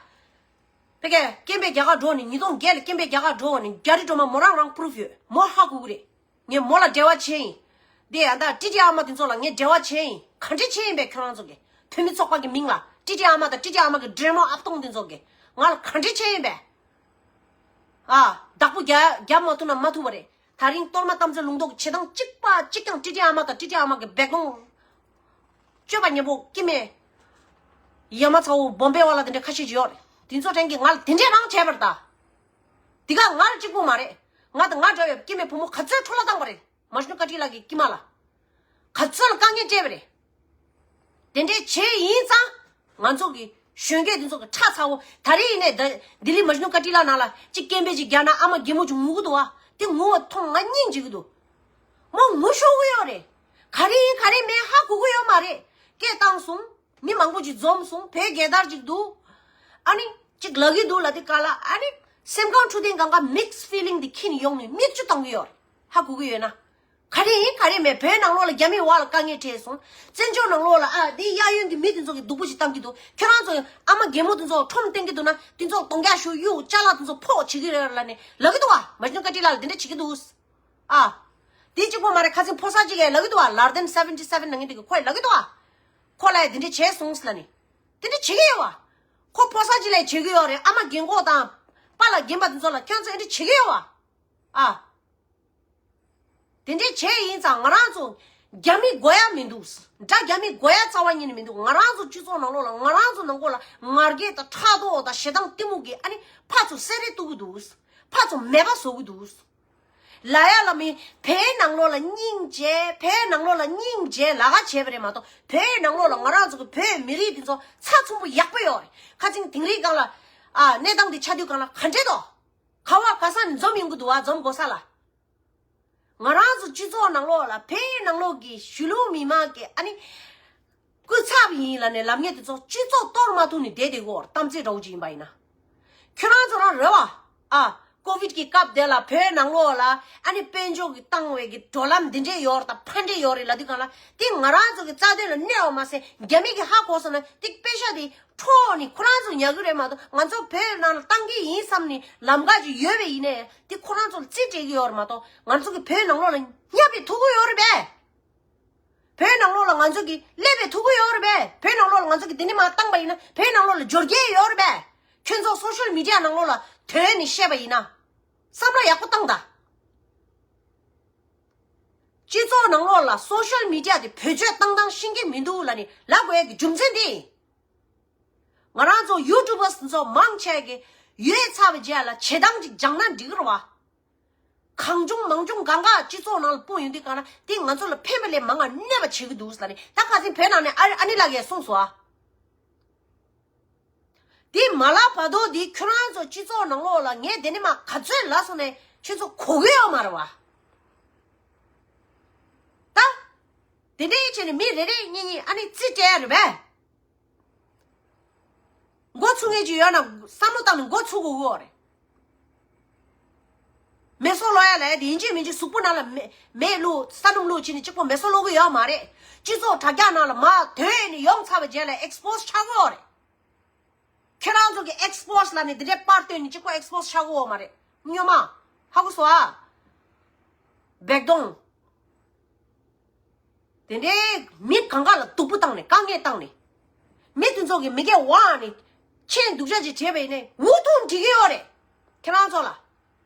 ཕ་གིར་སྐྱེམས་པའི་རྒྱ་གར་འགྲོ་ནས། ཉིས་སྟོང་བརྒྱད་ལ་སྐྱེམས་པའི་རྒྱ་གར་འགྲོ་ནས་རྒྱ་རི་སྒྲོལ་མ་མོ་རང་རང་པུ་རུབ་ཡོད། མོ་ཧ་གོ་གི་རེད། ངས་མོ་ལ་འབྲེལ་བ་བྱས་ཡིན། དེ་ཡང་ད་ཏི་ཏི་ཨ་མ་དེ་ཚོ་ལ་ངས་འབྲེལ་བ་བྱས་ཡིན། ག་འདྲས་བྱས་ཡིན་པས། ཁྱོད་རང་ཚོ་གིས་བུད་མེད་ཚོགས་པ་གི་མིང་ལ་ཏི་ཏི་ཨ་མ་དང་ཏི་ཏི་ཨ་མ་གི་འདྲེ་མོ་ཨབ་སྟོང་དེ་ཚོ་གིས་ང་ལ་ག་འདྲས་བྱས་ཡིན་པས། ཨ། བདག་པོ་རྒྱབ་རྒྱབ་མ་ཐུབ་ན་མ་ཐུབ་པ་རེད། ད་རིང་གཏོར་མ་དམ་ཚིག་ལུང་རྟོགས་ཀྱི་བྱེད་སྟངས་གཅིག་པ་གཅིག་རྐྱང་ཏི་ཏི་ཨ་མ་དང་ཏི་ཏི་ཨ་མ་གི་སྦས་སྐུང་། སྤྱོད་པ་ཉེས་པོ་སྐྱེ་མེད། ཡ་མ་ཚ་བོ་སྦོམ་པའི་བ་ལ་དེ་འདྲ་ཁ་ཤས་ཅིག་ཡོད་རེད། དེ་ཚོ་དྲན་གྱི་ང་ལ་དེ་འདྲས་རང་བྱས་པར་ད། དེ་ག་ང་ལ་གཅིག་པུ་མ་རེད། ང་དང་ང་འདྲ་བའི་སྐྱེ་མེད་ཕོ་མོ་ག་ཚོད་འཕྲོ་བརླག་བཏང་བ་རེད། མ་ཤི་ནུ་ཀ་ཏི་ལ་གི་སྐྱེས་མ་ལ། ག་ཚོད་ལ་དཀའ་ངལ་སྤྲད་པ་རེད། དེ་འདྲས་བྱས་ཡིན་ཙང་། ང་ཚོ་གི་གཞོན་སྐྱེས་དེ་ཚོ་གི་ཁྲག་ཚ་བོ་ད་རེས་ཡིན་ནས་ད་ལྡི་ལི་མ་ཤི་ནུ་ཀ་ཏི་ལ་ནང་ལ་གཅིག་སྐད་འབོད་ཅིག་རྒྱག་ན་ཨ་མ་རྒན་མོ་ཅིག་ངུ་གི་འདུག་བ། དེ་ངུ་བ་མཐོང་ང་སྙིང་རྗེ་གི་འདུག་མོ་ངུ་ཤོར་གི་ཡོད་རེད། ག་རེ་ཡིན་ག་རེ་མེད་ཧ་གོ་གི་ཡོད་མ་རེད། སྐད་བཏང་སོང་། མི་མང་པོ་ཅིག་འཛོམས་སོང་། བོད་རྒྱལ་དར་ཅིག་འདུག་ཨ་ནི་ཅིག་ལབ་གི་འདུག་ལབ་དུས་ག་ལ་ཨ་ནི་སེམས་ཁམས་འཕྲོད་བསྟེན་སྒང་ག་མིག་སི་ཕི་ལིང་དེ་འཁྱེར་ནས་ཡོང་ནས་མིག་ཆུ་བཏང་གི་ཡོད་རེད། ཧ་གོ་གི་ཡོད་ན། ག་རེ་ཡིན་ག་རེ་མེད། བོད་ནང་ལོགས་ལ་རྒྱ་མིའི་བར་ལ་དཀའ་ངལ་འཕྲད་སོང་། བཙན་བྱོལ་ནང་ལོགས་ལ་ཨ་དེ་གཡས་གཡོན་གྱི་མི་དེ་ཚོ་གི་སྡུག་པོ་ཞིག་བཏང་གི་འདུག་ཁྱོད་རང་ཚོ་ཡང་ཨ་མ་རྒན་མོ་དེ་ཚོ་ཁྲོམ་བསྟན་གི་འདུག་ན་དེ་ཚོ་གདོང་རྒྱག་ཤོག་གཡུག་ཅ་ལག་དེ་ཚོ་ཕོག་བྱེད་ཀྱི་རེད་ལབ་ནས་ལབ་གི་འདུག་བ། མ་ཤི་ནུ་ཀ་ཏི་ལ་ལ་དེ་འདྲ་བྱེད་ཀྱི་འདུག་ཨ། དེ་གཅིག་པོ་མ་རེད། ཁ་སང་ཕོ་གསར་གཅིག་གིས་ལབ་གི་འདུག་བ། ལར་ཏན་སེ་བེན་ཊི་སེ་བེན་ལབ་མཁན་དེ་གིས་ཁོས་ལབ་གི་འདུག་བ། ཁོ་ལ་ཡ་དེ་འདྲ་བྱས་སོང་ཟེར་ལབ་ནས། དེ་འདྲ་བྱེད་ཀྱི་ཡོད་བ། ཁོ་ཕོ་གསར་གཅིག་ལ་ཡ་བྱེད་ཀྱི་ཡོད་རེད། ཨ་མ་རྒན་གོག་དང་པཱ་ལགས་རྒན་པ་དེ་ཚོ་ལ་ཁྱོད་ཚོ་ཨེ་འདྲ་བྱེད་ཀྱི་ཡོད་བ། ཨ། དེ་འདྲ་བྱས་ཡིན་ཙང་ང་རང་ཚོ་རྒྱ་མི་དགོས་ཡ་མི་འདུག་དགྲ་རྒྱ་མི་དགོས་ཡ་རྩ་བ་ཉིད་ནས་མི་འདུག་ང་རང་ཚོ་སྤྱི་ཚོགས་ནང་ལོགས་ལ་ང་རང་ཚོ་ནང་ཁོག་ལ་ངར་སྐད་དང་ཕྲག་དོག་དང་ཞེ་སྡང་གཏི་མུག་གིས་ཨ་ནི་ཕར་ཚུར་བསད་རེས་གཏོང་གི་འདུག་ཕར་ཚུར་མེད་པ་བཟོ་གི་འདུག་ལ་ཡ་ལ་མི་བོད་ནང་ལོགས་ལ་སྙིང་རྗེ། བོད་ནང་ལོགས་ལ་སྙིང་རྗེ་ལ་ག་བྱས་པ་རེད་མ་གཏོགས། བོད་ནང་ལོགས་ལ་ང་རང་ཚོ་གི་བོད་མི་རིགས་འདི་ཚོ་ཚ་ཚུམ་པོ་ཡག་པོ་ཡོད་རེད། ཁ་ཅིག་དིང་རི་སྒང་ལ་ཨ་གནས་སྟངས་འདི་ཆགས་དུས་སྒང་ལ་ག་འདྲས་དོ། ག་བ་ག་ས་ནས་འཛོམས་ཡོང་གི་འདུག་བ། འཛོམས་དགོས་ས་ལ། ང་རང་ཚོ་སྤྱི་ཚོགས་ནང་ལོགས་ལ་བོད་ནང་ལོགས་ཀྱི་གཞིས་ལུས་མི་མང་གི་ཨ་ནི། སྐུ་ཚབ་ཡིན་ལབ་ནས་ལབ་མཁན་དེ་ཚོ་སྤྱི་ཚོགས་གཏོར་མ་ཐུབ་ནས་བསྡད་བསྡད་ཀྱི་ཡོད་རེད། གཏམ་ཚེ་འདྲ་བོ་ཅིག་ཡིན་པ་ཡིན་ན། ཁྱོད་རང་ཚོ་རང་རེད་བ། ཨ། ཀོ་བིད་ཀྱི་སྐབས་དེ་ལ་བོད་ནང་ལོགས་ལ་ཨ་ནི་དཔལ་འབྱོར་གྱི་བཏང་བའི་གི་འགྲོ་ལམ་འདི་འདྲས་ཡོད་རེད་ད། ཕན་འབྲས་ཡོད་རེད་ལབ་དུས་སྒང་ལ། དེ་ང་རང་ཚོ་གི་རྩ་དོན་ལ་གནོད་པ་མ་ཟད་རྒྱ་མི་གི་ཧ་གོ་སོང་ན་དེ་པེ་ཤ་དེ་འཕྲོག་ནས་ཁོ་རང་ཚོ་ཉར་གི་རེད་མ་གཏོགས། ང་ཚོ་བོད་ནང་ལ་བཏང་གི་ཡིན་བསམ་ནས་ལམ་ཁ་ཅིག་ཡོད་པ་ཡིན་ནའི་དེ་ཁོ་རང་ཚོ་ལ་རྩིས་སྤྲད་ཀྱི་ཡོད་རེད་མ་གཏོགས། ང་ཚོ་གི་བོད་ནང་ལོགས་ལ་བསྙབ་པའི་ཐུགས་ཁུར་ཡོད་རེད་པས། བོད་ནང་ལོགས་ལ་ང་ཚོ་གི་སླེབས་པའི་ཐུགས་ཁུར་ཡོད་རེད་པས། བོད་ནང་ལོགས་ལ་ང་ཚོ་གི་འདི་ནས་མར་བཏང་པ་ཡིན་ན་བོད་ནང་ལོགས་ལ་འབྱོར་གྱི་ཡོད་རེད་པས། ཁྱོད་ཚོ་སོ་ཤལ་མི་ཌི་ཡ་ནང་ལོགས་ལ་དོན་ནས་བཤད་པ་ཡིན་ན། བསམ་བློ་ཡག་པོ་བཏང་དང་། སྤྱི་ཚོགས་ནང་ལོགས་ལ་སོ་ཤལ་མི་ཌི་ཡ་དེ་བེད་སྤྱོད་བཏང་སྟངས་ཤེས་ཀྱི་མི་འདུག་ལབ་ནས་ལབ་དགོས་ཡ་གི་རྒྱུ་མཚན་དེ། ང་རང་ཚོ་ཡུ་ཊུབ་བར་ཚོ་མང་ཆེ་གི་ཡོད་ཚར་བའི་རྗེས་ལ་བྱེད་སྟངས་ཅིག་སྦྱངས་ན་འགྲིག་གི་རེད་བ། གང་བྱུང་མང་བྱུང་གང་ག་སྤྱི་ཚོགས་ནང་ལ་སྤུངས་ཡོང་དུས་སྒང་ལ་དེ་ང་ཚོ་ལ་ཕན་པ་ལས་མང་བ་གནོད་པ་བྱེད་ཀྱི་འདུག་ལབ་ནས། ད་ཁ་སང་བོད་ནང་ནས་ཨ་ཨ་ནི་ལགས་ཀྱིས་གསུངས་སོང་ཨ། དེ་མ་ལབ་བར་དུ་དེ་ཁྱོད་རང་ཚོ་སྤྱི་ཚོགས་ནང་ལོགས་ལ་ངས་དེ་ནས་མར་ག་ཚོད་ལབ་སོང་ནས་ཁྱོད་ཚོ་གོ་གི་ཡོད་མ་རེད་བ། ད། དེ་འདྲའི་བྱས་ནས་མི་རེ་རེ་གཉིས་གཉིས་ཨ་ནི་རྩིས་སྤྲད་ཡ་རེད་པས། མགོ་ཚོས་མཁན་ཅིག་ཡོད་ན་བསམ་བློ་བཏང་ནས་མགོ་ཚོས་དགོས་ཀྱི་ཡོད་རེད། མེ་སོ་ལོག་ཡ་ལབ་ཡ་དེ་ཡིན་གཅིག་མིན་གཅིག་གཟུགས་པོ་ནང་ལ་མེ་མེ་བླུགས་ས་སྣུམ་བླུགས་བྱས་ནས་གཅིག་པོ་མེ་སོ་ལོག་གི་ཡོད་མ་རེད། སྤྱི་ཚོགས་དྲ་རྒྱ་ནང་ལ་མར་དོན་ནས་ཡོང་ཚར་བའི་རྗེས་ལ་ཨེག་སི་པོ་སི་ཆགས་ཀྱི་ཡོད་རེད། ཁྱེད་རང་ཚོ་གི་ཨེག་སི་པོ་སི་ལབ་ནས་འདི་འདྲའི་པར་བཏོན་ནས་གཅིག་པོ་ཨེག་སི་པོ་སི་ཆགས་ཀྱི་ཡོད་མ་རེད། སྨྱོན་མ། ཧ་གོ་སོང་ཨ། སྦལ་གདོང་། དེ་འདྲའི་མི་གང་ག་ལ་སྡུག་པོ་བཏང་ནས་དཀའ་ངལ་བཏང་ནས། མི་དེ་ཚོ་གི་མི་སྐད་དབང་ནས་མཆན་སྡུག་ཅག་ཅིག་བྲིས་པ་ཡིན་ནའི་འུ་ཐུག་འགྲིག་གི་ཡོད་རེད། ཁྱེད་རང་ཚོ་ལ།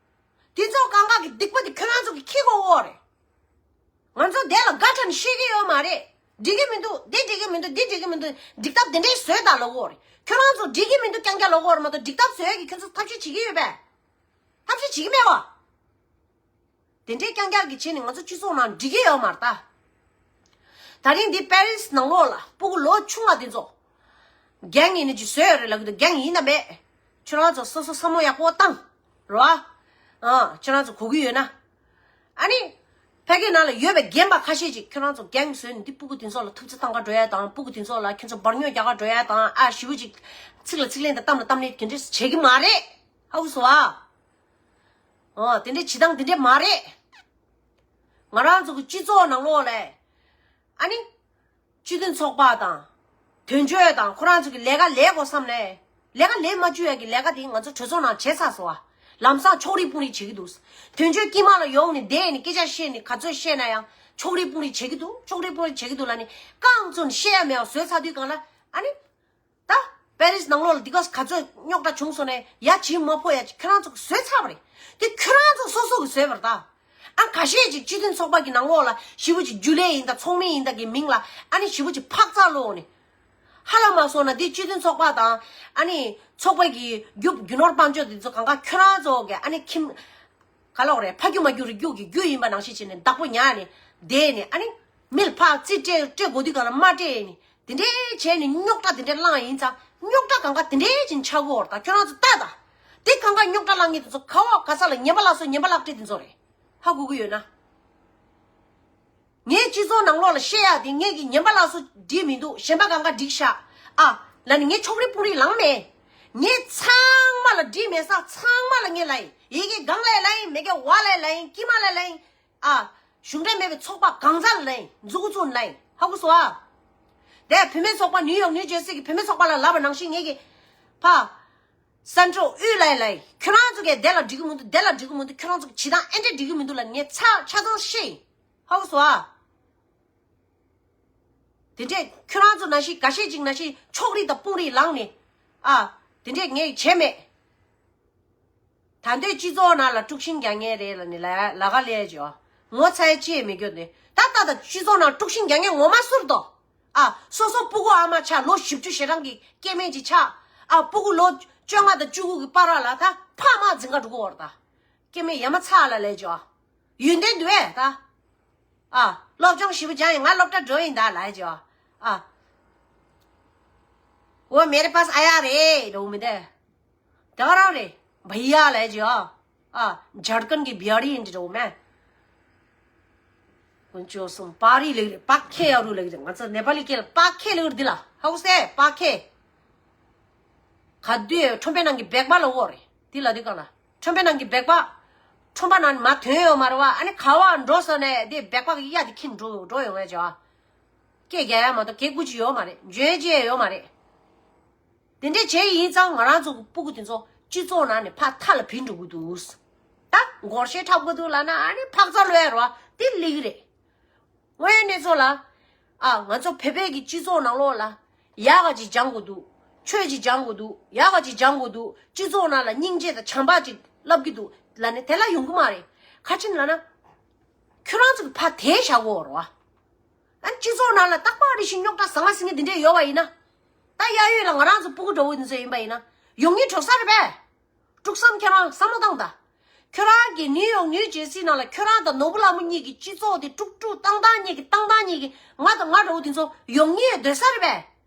དེ་ཚོ་གང་ག་གི་སྡིག་པ་དེ་ཁྱེད་རང་ཚོ་གི་འཁྱེར་དགོས་ཡོད་རེད། ང་ཚོ་དེ་ལ་དགའ་དྲན་ཤེས་ཀྱི་ཡོད་མ་རེད། འགྲིག་གི་མི་འདུག་འདི་འགྲིག་གི་མི་འདུག་འདི་འགྲིག་གི་མི་འདུག་འགྲིག་ཐབས་དེ་འདྲའི་བཟོས་དང་ལབ་དགོས་རེད། ཁྱོད་རང་ཚོ་འགྲིག་གི་མི་འདུག་རྐྱང་རྐྱང་ལབ་དགོས་རེད་མ་གཏོགས། འགྲིག་ཐབས་བཟོས་ཀྱི་ཁྱོད་ཚོ་ཐབས་ཤེས་བྱེད་ཀྱི་ཡོད་པས། ཐབས་ཤེས་བྱེད་ཀྱི་མེད་བ། དེ་འདྲའི་རྐྱང་རྐྱང་གི་བྱས་ནས་ང་ཚོ་སྤྱི་ཚོགས་ནང་འགྲིག་གི་ཡོད་མ་རེད་ད། ད་རིང་འདི་པེ་རིས་ནང་ལོགས་ལ་སྤུ་གུ་ལོ་ཆུང་བ་དེ་ཚོ། རྒན་ཡིན་ནི་ཅིག་བཟོས་ཡོད་རེད་ལབ་གི་འདུག་རྒན་ཡིན་དང་མེད། ཁྱོད་རང་ཚོ་སོ་སོ་བསམ་བློ་ཡག་པོ་བཏང་། རོ། ཨ། ཁྱོད་རང་ཚོ་གོ་གི་ཡོད་ན། ཨ་ནི། ཕ་གི་ནང་ལ་ཡོད་པའི་རྒན་པ་ཁ་ཤས་ཅིག་ཁྱོད་རང་ཚོ་རྒན་བཟོས་ནས་འདི་སྤུ་གུ་དེ་ཚོ་ལ་ཐུབ་ཚོད་བཏང་ག་འགྲོ་ཡ་དང་། སྤུ་གུ་དེ་ཚོ་ལ་ཁྱོད་ཚོ་འབར་ཉོག་རྒྱག་ག་འགྲོ་ཡ་དང་། ཨ་ཞེ་པོ་ཅིག་ཚིག་ལ་ཚིག་ལན་དང་གཏམ་ལ་གཏམ་ལན་དེ་འདྲས་བྱེད་ཀྱི་མ་རེད། ཧ་གོ་སོང་ཨ། ཨོ་དེ་འདྲས་བྱེད་སྟངས་དེ་འདྲས་མ་རེད། ང་རང་ཚོ་གི་སྤྱི་ཚོགས་ནང་ལོགས་ལ། ཨ་ནི། སྤྱི་མཐུན་ཚོགས་པ་དང་། དོན་གཅོད་དང་ཁོ་རང་ཚོ་གི་ལས་ཀ་ལས་དགོས་བསམ་ནས། ལས་ཀ་ལས་མ་བཅུག་ཡ་གི་ལས་ཀ་དེ་ང་ཚོ་གྲོས་ཚོགས་ནང་བྱས་ཚར་སོང་བ། ལམ་སང་ཕྱོགས་རིས་དཔུང་རིས་བྱེད་ཀྱི་འདུག་དོན་གཅོད་དཀྱིལ་མ་ལ་ཡོང་ནས་བསྡད་ནས་སྐད་ཆ་བཤད་ནས་ག་ཚོད་བཤད་ན་ཡང་ཕྱོགས་རིས་དཔུང་རིས་བྱེད་ཀྱི་འདུག་ཕྱོགས་རིས་དཔུང་རིས་བྱེད་ཀྱི་འདུག་ལབ་ནས་རྐང་བཙུགས་ནས་བཤད་ཡ་མེད་པ་བཟོས་ཚར་དུས་སྒང་ལ། ཨ་ནི། ད། པེ་རིས་ནང་ལོགས་ལ་འདི་ག་ག་ཚོད་རྙོག་དྲ་བྱུང་སོང་ནས་ཡ་བྱིས་མ་ཕོ་ཡ་ཁྱོད་རང་ཚོ་བཟོས་ཚར་བ་རེད། དེ་ཁྱོད་རང་ཚོ་སོ་སོ་གི་བཟོས་པ་རེད་ད། ཨ་ཁ་ཤས་ཅིག་སྤྱི་མཐུན་ཚོགས་པ་གི་ནང་ལོགས་ལ་ཞེ་པོ་ཅིག་རྒྱུན་ལས་ཡིན་ད་ཚོགས་མི་ཡིན་ད་གི་མིང་ལ་ཨ་ནི་ཞེ་པོ་ཅིག་འཕག་འཚག་ལོག་ནས། ཧ་ལམ་མ་སོང་ན་འདི་སྤྱི་མཐུན་ཚོགས་པ་དང་ཨ་ནི་ཚོགས་པ་གི་རྒྱུ་རྒྱུ་ནོར་དཔལ་འབྱོར་འདི་ཚོ་གང་ག་ཁྱོད་རང་ཚོ་གི་ཨ་ནི་ཁྱིམ། ག་ལོག་རེད། ཕ་རྒྱུ་མ་རྒྱུ་རི་རྒྱུ་གི་རྒྱུ་ཡིན་པ་ནང་བཞིན་བྱས་ནས་བདག་པོ་ཉར་ནས་བསྡད་ནས་ཨ་ནི་མི་ལ་ཕར་རྩིས་སྤྲད་སྤྲད་དགོས་དུས་གང་ལ་མ་སྤྲད་ནས་དེ་འདྲའི་བྱས་ནས་རྙོག་དྲ་དེ་འདྲའི་བསླངས་ཡིན་ཙང་རྙོག་དྲ་གང་ག་དེ་འདྲའི་ཅིག་ཆགས་ཀྱི་ཡོད་རེད་ད། ཁྱོད་རང་ཚོ་ལྟ་ད། དེ་གང་ག་རྙོག་དྲ་བསླངས་མཁན་དེ་ཚོ་ག་བ་ག་ས་ལ་ངན་པ་ལ་སོ་ངན་པ་ལག་སྤྲད་དེ་ཚོ་རེད། ཧ་གོ་གི་ཡོད་ན། ངས་སྤྱི་ཚོགས་ནང་ལོགས་ལ་བཤད་ཡག་དེ་ངས་ཀྱི་ངན་པ་ལ་སོ་འགྲིག་མི་འདུག་གཞན་པ་གང་ག་འགྲིག་ཤག་ཨ། ལ་ནི་ངས་ཕྱོགས་རིས་དཔུང་རིས་ལངས་མེད། ངས་ཚང་མ་ལ་འགྲིག་མེད་ས་ཚང་མ་ལ་ངས་ལབ་ཡིན། ཡི་གེ་སྒང་ལ་ལབ་ཡིན། མི་གེ་བ་ལ་ལབ་ཡིན། དཀྱིལ་མ་ལ་ལབ་ཡིན། ཨ། གཞུང་འབྲེལ་མེད་པའི་ཚོགས་པ་གང་ཚང་ལ་ལབ་ཡིན། མཛུ་གུ་བཙུགས་ལབ་ཡིན། ཧ་གོ་སོང་ཨ། དེ་བུད་མེད་ཚོགས་པ་ནིའུ་ཡོག་ནིའུ་ཇེར་སི་གི་བུད་མེད་ཚོགས་པ་ལ་ལབ་པ་ནང་བཞིན་ངས་ཀྱི་ཕ། སན་ཏྲོ་དབུས་ལ་ལབ་ཡིན། ཁྱོད་རང་ཚོ་གས་དེ་ལ་འགྲིག་གི་མི་འདུག་དེ་ལ་འགྲིག་གི་མི་འདུག་ཁྱོད་རང་ཚོ་གི་བྱེད་སྟངས་ཨེ་འདྲ་འགྲིག་གི་མི་འདུག་ལ་ངས་ཚ་ཆ་ཚང་བཤད་ཡིན། ཧ་གོ་སོང་ཨ། དེ་འདྲས་ཁྱོད་རང་ཚོ་ནང་བཞིན་འགའ་ཤས་ཅིག་ནང་བཞིན་ཕྱོགས་རིས་དང་དཔུང་རིས་ལངས་ནས། ཨ། དེ་འདྲས་ངས་བྱས་མེད། ད་འདོད་སྤྱི་ཚོགས་ནང་ལ་དཀྲུག་ཤིང་རྒྱག་མཁན་རེད་ལ་ནི་ལ་ལ་ག་ལས་བྱོས། ངོ་ཚ་ཡ་ཅི་ཡང་མི་སྐྱོ་ནི། ད་ལྟ་ད་སྤྱི་ཚོགས་ནང་དཀྲུག་ཤིང་རྒྱག་མཁན་ངོ་མ་སུ་རེད་དོ། ཨ། སོ་སོ་སྤུ་གུ་ཨ་མ་ཆགས་ལོ་བཞི་བཅུ་ཞེ་གྲངས་ཀྱི་སྐྱེ་དམན་ཅིག་ཆགས། ཨ། སྤུ་གུ་ལོ་བཅོ་ལྔ་དང་བཅུ་དགུ་གི་བར་ལ་ད་ཕ་མ་འཛིན་ག་འགྲོ་གི་ཡོད་རེད་ད། སྐྱེ་དམན་ཡ་མ་ཚ་ལ་ལས་བྱོས། ཡོན་ཏན་འདུག་ཨེ་ད། ཨ། སློབ་སྦྱོང་ཞིབ་པོ་སྦྱངས་ཡིན། ང་སློབ་གྲྭ་འགྲོ་ཡིན་ད་ལབ་ཀྱི་ཡོད། ཨ། वो मेरे पास आया रे འགྲོ་མི་འདི། ད་རང་རེད། བྷི་ཡ་ལབ་ཀྱི་ཡོད། ཨ། ཇར་ཁན་གྱི་བྷི་ཡ་རི་ཡིན་འགྲོ་མེད། ཀུན་སྤྱོད་གསུམ་པ་རི་ལེགས་རེད། པག་ཁེ་ཡ་རུ་ལེགས་རེད། ང་ཚོ་ནེ་པ་ལི་སྐད་ལ་པག་ཁེ་ལེགས་རེད། འདི་ལ་ཧའུ་སེ་པག་ཁེ། ག་དུས་ཁྲོན་པའི་ནང་གི་སྦེག་པ་ལ་འོ་རེད། འདི་ལ་འདི་ག་ལ། ཁྲོན་པའི་ནང་གི་སྦེག་པ། ཁྲོན་པ་ནང་ནས་མར་ཐོན་ཡོད་མ་རེད་བ། ཨ་ནི་ག་བ་འགྲོ་ས་ནས་དེ་སྦེག་པ་གི་གཡའ་དེ་འཁྱེར་འགྲོ་འགྲོ་ཡོང་བས་ཇོ། སྐད་རྒྱག་ཡ་མ་གཏོགས་སྐད་ཀུ་ཅི་ཡོད་མ་རེད། འཇོན་ཅི་ཡོད་མ་རེད། དེ་འདྲས་བྱས་ཡིན་ཙང་ང་རང་ཚོ་གི་སྤུ་གུ་དེ་ཚོ་སྤྱི་ཚོགས་ནང་ནས་ཕར་མཐའ་ལ་བུད་འགྲོ་གི་འདུག་ད་སྒོར་གཞས་འཁྲབ་དགོས་འདུག་ལབ་ན་ཨ་ནི་ཕག་ཚ་ལོས་རོ་དེ་ལིག་རེད། དངོས་ཡོད་གནས་ཚུལ་ལ། ཨ། ང་ཚོ་བོད་པའི་གི་སྤྱི་ཚོགས་ནང་ལོགས་ལ། ཡག་ག་ཅིག་སྦྱང་དགོས་འདུག་ཆོས་ཅིག་སྦྱང་དགོས་འདུག་ཡག་ག་ཅིག་སྦྱང་དགོས་འདུག་སྤྱི་ཚོགས་ནང་ལ་སྙིང་རྗེ་དང་བྱམས་པ་ཅིག་བསླབ་ཀྱི་འདུག་ལབ་ནས་དེ་ལ་ཡོང་གི་མ་རེད། ག་ཅི་ལབ་ན། ཁྱོད་རང་ཚོ་གི་ཕར་དེད་བཞག་དགོས་རེད་བ། ཨ་ནི་སྤྱི་ཚོགས་ནང་ལ་རྟག་པར་རེ་བཞིན་རྙོག་དྲ་ཟ་ང་ཟིང་ངེ་འདི་འདྲས་ཡོད་པ་ཡིན་ན། ད་གཡས་གཡོན་ལ་ང་རང་ཚོ་སྤུ་གུ་འདྲ་བོ་འདི་ཚོ་ཡིན་པ་ཡིན་ན། ཡོང་སྙིང་བྲོ་ས་རེད་པས། དཀྲུག་བསམ་ཁྱེད་རང་བསམ་བློ་བཏང་ད། ཁྱོད་རང་གི་ནིའུ་ཡོག་ནིའུ་ཇེར་སི་ནང་ལ་ཁྱོད་རང་དང་ནོར་བུ་ལྷ་མོ་གཉིས་ཀྱི་སྤྱི་ཚོགས་དེ་དཀྲུག་དཀྲུག་བཏང་སྟངས་གཉིས་ཀྱི་བཏང་སྟངས་གཉིས་ཀྱི་ང་དང་ང་འདྲ་བོ་དེ་ཚོ་ཡོང་སྙིང་འདོད་ས་རེད་པས།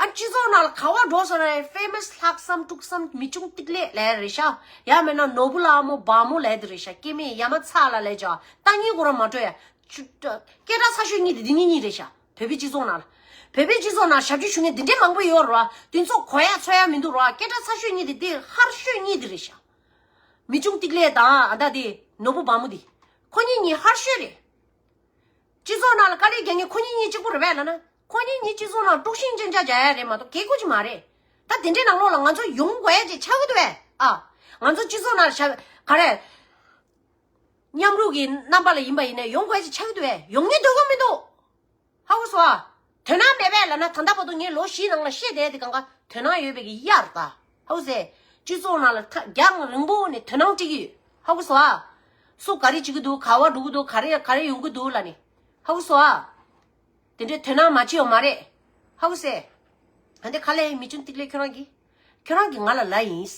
ཨ་སྤྱི་ཚོགས་ནང་ལ་ག་བ་འགྲོ་ས་རེད། ཕེ་མ་སི་ལྷག་བསམ་དཀྲུག་བསམ་མི་ཆུང་ཏིག་ལེ་ལས་རེད་ཤག་ཡང་མིན་ན་ནོར་བུ་ལྷ་མོ་བ་མོ་ལས་དེ་རེད་ཤག་སྐྱེ་མེད་ཡ་མ་ཚ་ལ་ལས་ཅག་ལྟ་ཉིན་ཁོ་རང་མ་སྤྲོད་ཡ། སྐད་གྲགས་ཚ་ཤོས་གཉིས་དེ་འདི་གཉིས་གཉིས་རེད་ཤག་བོད་པའི་སྤྱི་ཚོགས་ནང་ལ། བོད་པའི་སྤྱི་ཚོགས་ནང་ཞབས་ཕྱི་ཞུ་མཁན་འདི་འདྲའི་མང་པོ་ཡོད་རེད་བ། དེ་ཚོ་གོ་ཡ་ཚོར་ཡ་མི་འདུག་རེད་བ། སྐད་གྲགས་ཚ་ཤོས་གཉིས་དེ་དེ་ཧར་ཤོས་གཉིས་དེ་རེད་ཤག་མི་ཆུང་ཏིག་ལེ་དང་ཨ་ད་དེ་ནོར་བུ་བ་མོ་དེ། ཁོ་གཉིས་གཉིས་ཧར་ཤོས་རེད། སྤྱི་ཚོགས་ནང་ལ་དཀའ་ལས་རྒྱག་མཁན་ཁོ་གཉིས་གཉིས་གཅིག་པུ་རེད་པས་ལབ་ན། ཁོ་གཉིས་གཉིས་སྤྱི་ཚོགས་ནང་དཀྲུག་ཤིང་ཅན་ཅག་རྒྱག་ཡ་རེད་མ་གཏོགས་སྐད་ཁུ་ཅིག་མ་རེད། ད་དེ་འདྲའི་ནང་ལོགས་ལ་ང་ཚོ་ཡོང་དགོས་ཡ་ཅིག་ཆགས་ཀྱི་འདུག་པས། ཨ། ང་ཚོ་སྤྱི་ཚོགས་ནང་ལ་ཞབས་ག་རེ། མཉམ་རུབ་ཀྱི་རྣམ་པ་ལ་ཡིན་པ་ཡིན་ན་ཡོང་དགོས་ཡ་ཅིག་ཆགས་ཀྱི་འདུག་པས། ཡོང་སྙིང་འདོད་ཀྱི་མི་འདུག་ཧ་གོ་སོང་ཨ། དོན་དག་མེད་པས་ལབ་ན་ད་ལྟ་བར་དུ་ངས་ལོ་བཞིའི་ནང་ལ་བཤད་བསྡད་དེ་གང་ག་དོན་དག་ཡོད་པའི་གི་གཡར་ད། ཧ་གོ་སོང་། སྤྱི་ཚོགས་ནང་ལ་ཐག་རྒྱང་རིང་པོ་ནས་དོ་སྣང་སྤྲད་ཀྱི་ཡོད། ཧ་གོ་སོང་ཨ། སུ་ག་རེ་བྱེད་ཀྱི་འདུག་ག་བ་འགྲོ་གི་འདུག་ག་རེ་ག་རེ་ཡོང་གི་འདུག་ལབ་ནས། ཧ་གོ་སོང་ཨ། དེ་འདྲའི་དོ་སྣང་མ་བྱེད་ཡོད་མ་རེད། ཧ་གོ་སོང་། ཨ་འདི་ཁ་ལས་མི་ཆུང་ཏིག་ལས་ཁྱོད་རང་གིས། ཁྱོད་རང་གིས་ང་ལ་ལབ་ཡིན།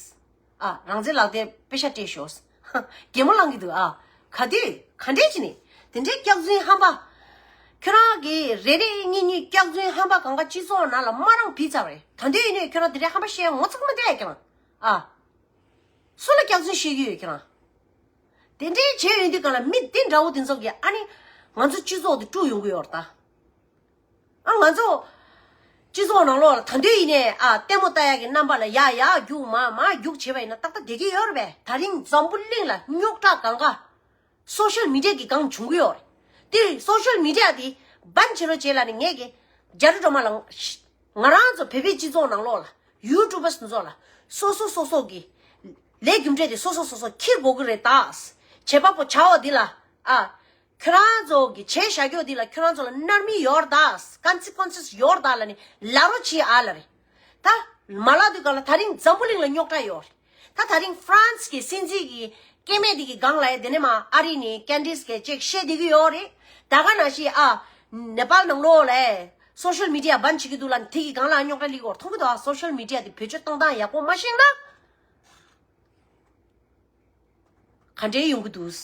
ཨ་རང་བཙན་ལག་དེབ་པེ་ཤ་སྤྲད་ཤོག་གད་མོ་ལངས་ཀྱི་འདུག་ཨ་ག་དུས་ག་འདྲས་བྱས་ནས་དེ་འདྲའི་སྐྱག་རྫུན་ཧམ་པ། ཁྱོད་རང་གིས་རེ་རེ་གཉིས་གཉིས་སྐྱག་རྫུན་ཧམ་པ་གང་ག་སྤྱི་ཚོགས་ནང་ལ་མ་རང་བུད་ཚར་བ་རེད། ད་དུང་ཡིན་ནའི་ཁྱོད་རང་དེ་འདྲའི་ཧམ་པ་བཤད་ངོ་ཚ་མ་བསྡད་ཀྱང་། ཨ་སུ་ལ་སྐྱག་རྫུན་བཤད་ཀྱི་ཡོད་ཁྱོད་རང་། དེ་འདྲའི་བྱས་ཡོང་དུས་གང་ལ་མི་འདི་འདྲ་བོ་དེ་ཚོ་གིས་ཨ་ནི་ང་ཚོ་སྤྱི་ཚོགས་དེ་དཀྲུག་ཡོང་གི་ཡོད་རེད་ད། ཨ་ང་ཚོ་སྤྱི་ཚོགས་ནང་ལོགས་ལ་ད་དུང་ཡིན་ནའི་ཨ་ལྟད་མོ་ལྟ་ཡག་གི་རྣམ་པ་ལ་ཡ་ཡ་རྒྱུག་མ་མ་རྒྱུག་བྱེད་པ་ཡིན་ན་ཏག་ཏག་བསྡད་ཀྱི་ཡོད་རེད་པས། ད་རིང་འཛམ་བུ་གླིང་ལ་རྙོག་དྲ་གང་ག་སོ་ཤལ་མི་ཌི་ཡ་གི་སྒང་བྱུང་གི་ཡོད་རེད། དེ་སོ་ཤལ་མི་ཌི་ཡ་དེ་སྦན་བྱེད་རོགས་བྱེད་ལབ་ནས་ངས་ཀྱི་རྒྱ་རི་སྒྲོལ་མ་ལ་ང་རང་ཚོ་བོད་པའི་སྤྱི་ཚོགས་ནང་ལོགས་ལ་ཡུ་ཊུ་བར་ཚོ་ལ་སོ་སོ་སོ་སོ་གི་ལས་རྒྱུ་འབྲས་དེ་སོ་སོ་སོ་སོ་འཁྱེར་དགོས་ཀྱི་རེད་ད། བྱེད་པ་པོ་བྱ་བ་འདི་ལ་ཨ། ཁྱོད་རང་ཚོ་གི་བྱས་བཞག་རྒྱུ་འདི་ལ་ཁྱོད་རང་ཚོ་ལ་མནར་མེད་ཡོད་རེད་ད། ཀོན་སི་ཀོན་སི་ཡོད་རེད་ད་ལབ་ནས་ལབ་རོགས་བྱེད་ཨ་ལབ་རེད། ད་མ་ལབ་དུས་ག་ལ་ད་རིང་འཛམ་བུ་གླིང་ལ་རྙོག་དྲ་ཡོད་རེད། ད་ད་རིང་ཧྥ་རན་སི་གི་སྲིད་འཛིན་གི་སྐྱེ་དམན་འདི་གི་སྒང་ལ་དེ་ནས་མ་ཨ་རི་ནས་ཀན་ཌི་སི་གིས་ཅིག་བཤད་བསྡད་ཀྱི་ཡོད་རེད། ད་ག་ནང་བཞིན་ཨ་ནེ་པཱལ་ནང་ལོགས་ལ་སོ་ཤལ་མི་ཌི་ཡ་སྦན་བྱེད་ཀྱི་འདུག་ལབ་ནས་དེ་གི་སྒང་ལ་རྙོག་དྲ་སླེབས་ཀྱི་ཡོད་རེད། མཐོང་གི་འདུག་ཨ་སོ་ཤལ་མི་ཌི་ཡ་དེ་བེད་སྤྱོད་གཏོང་སྟངས་ཡག་པོ་མ་ཤེས་ན། ག་འདྲའི་ཡོང་གི་འདུག་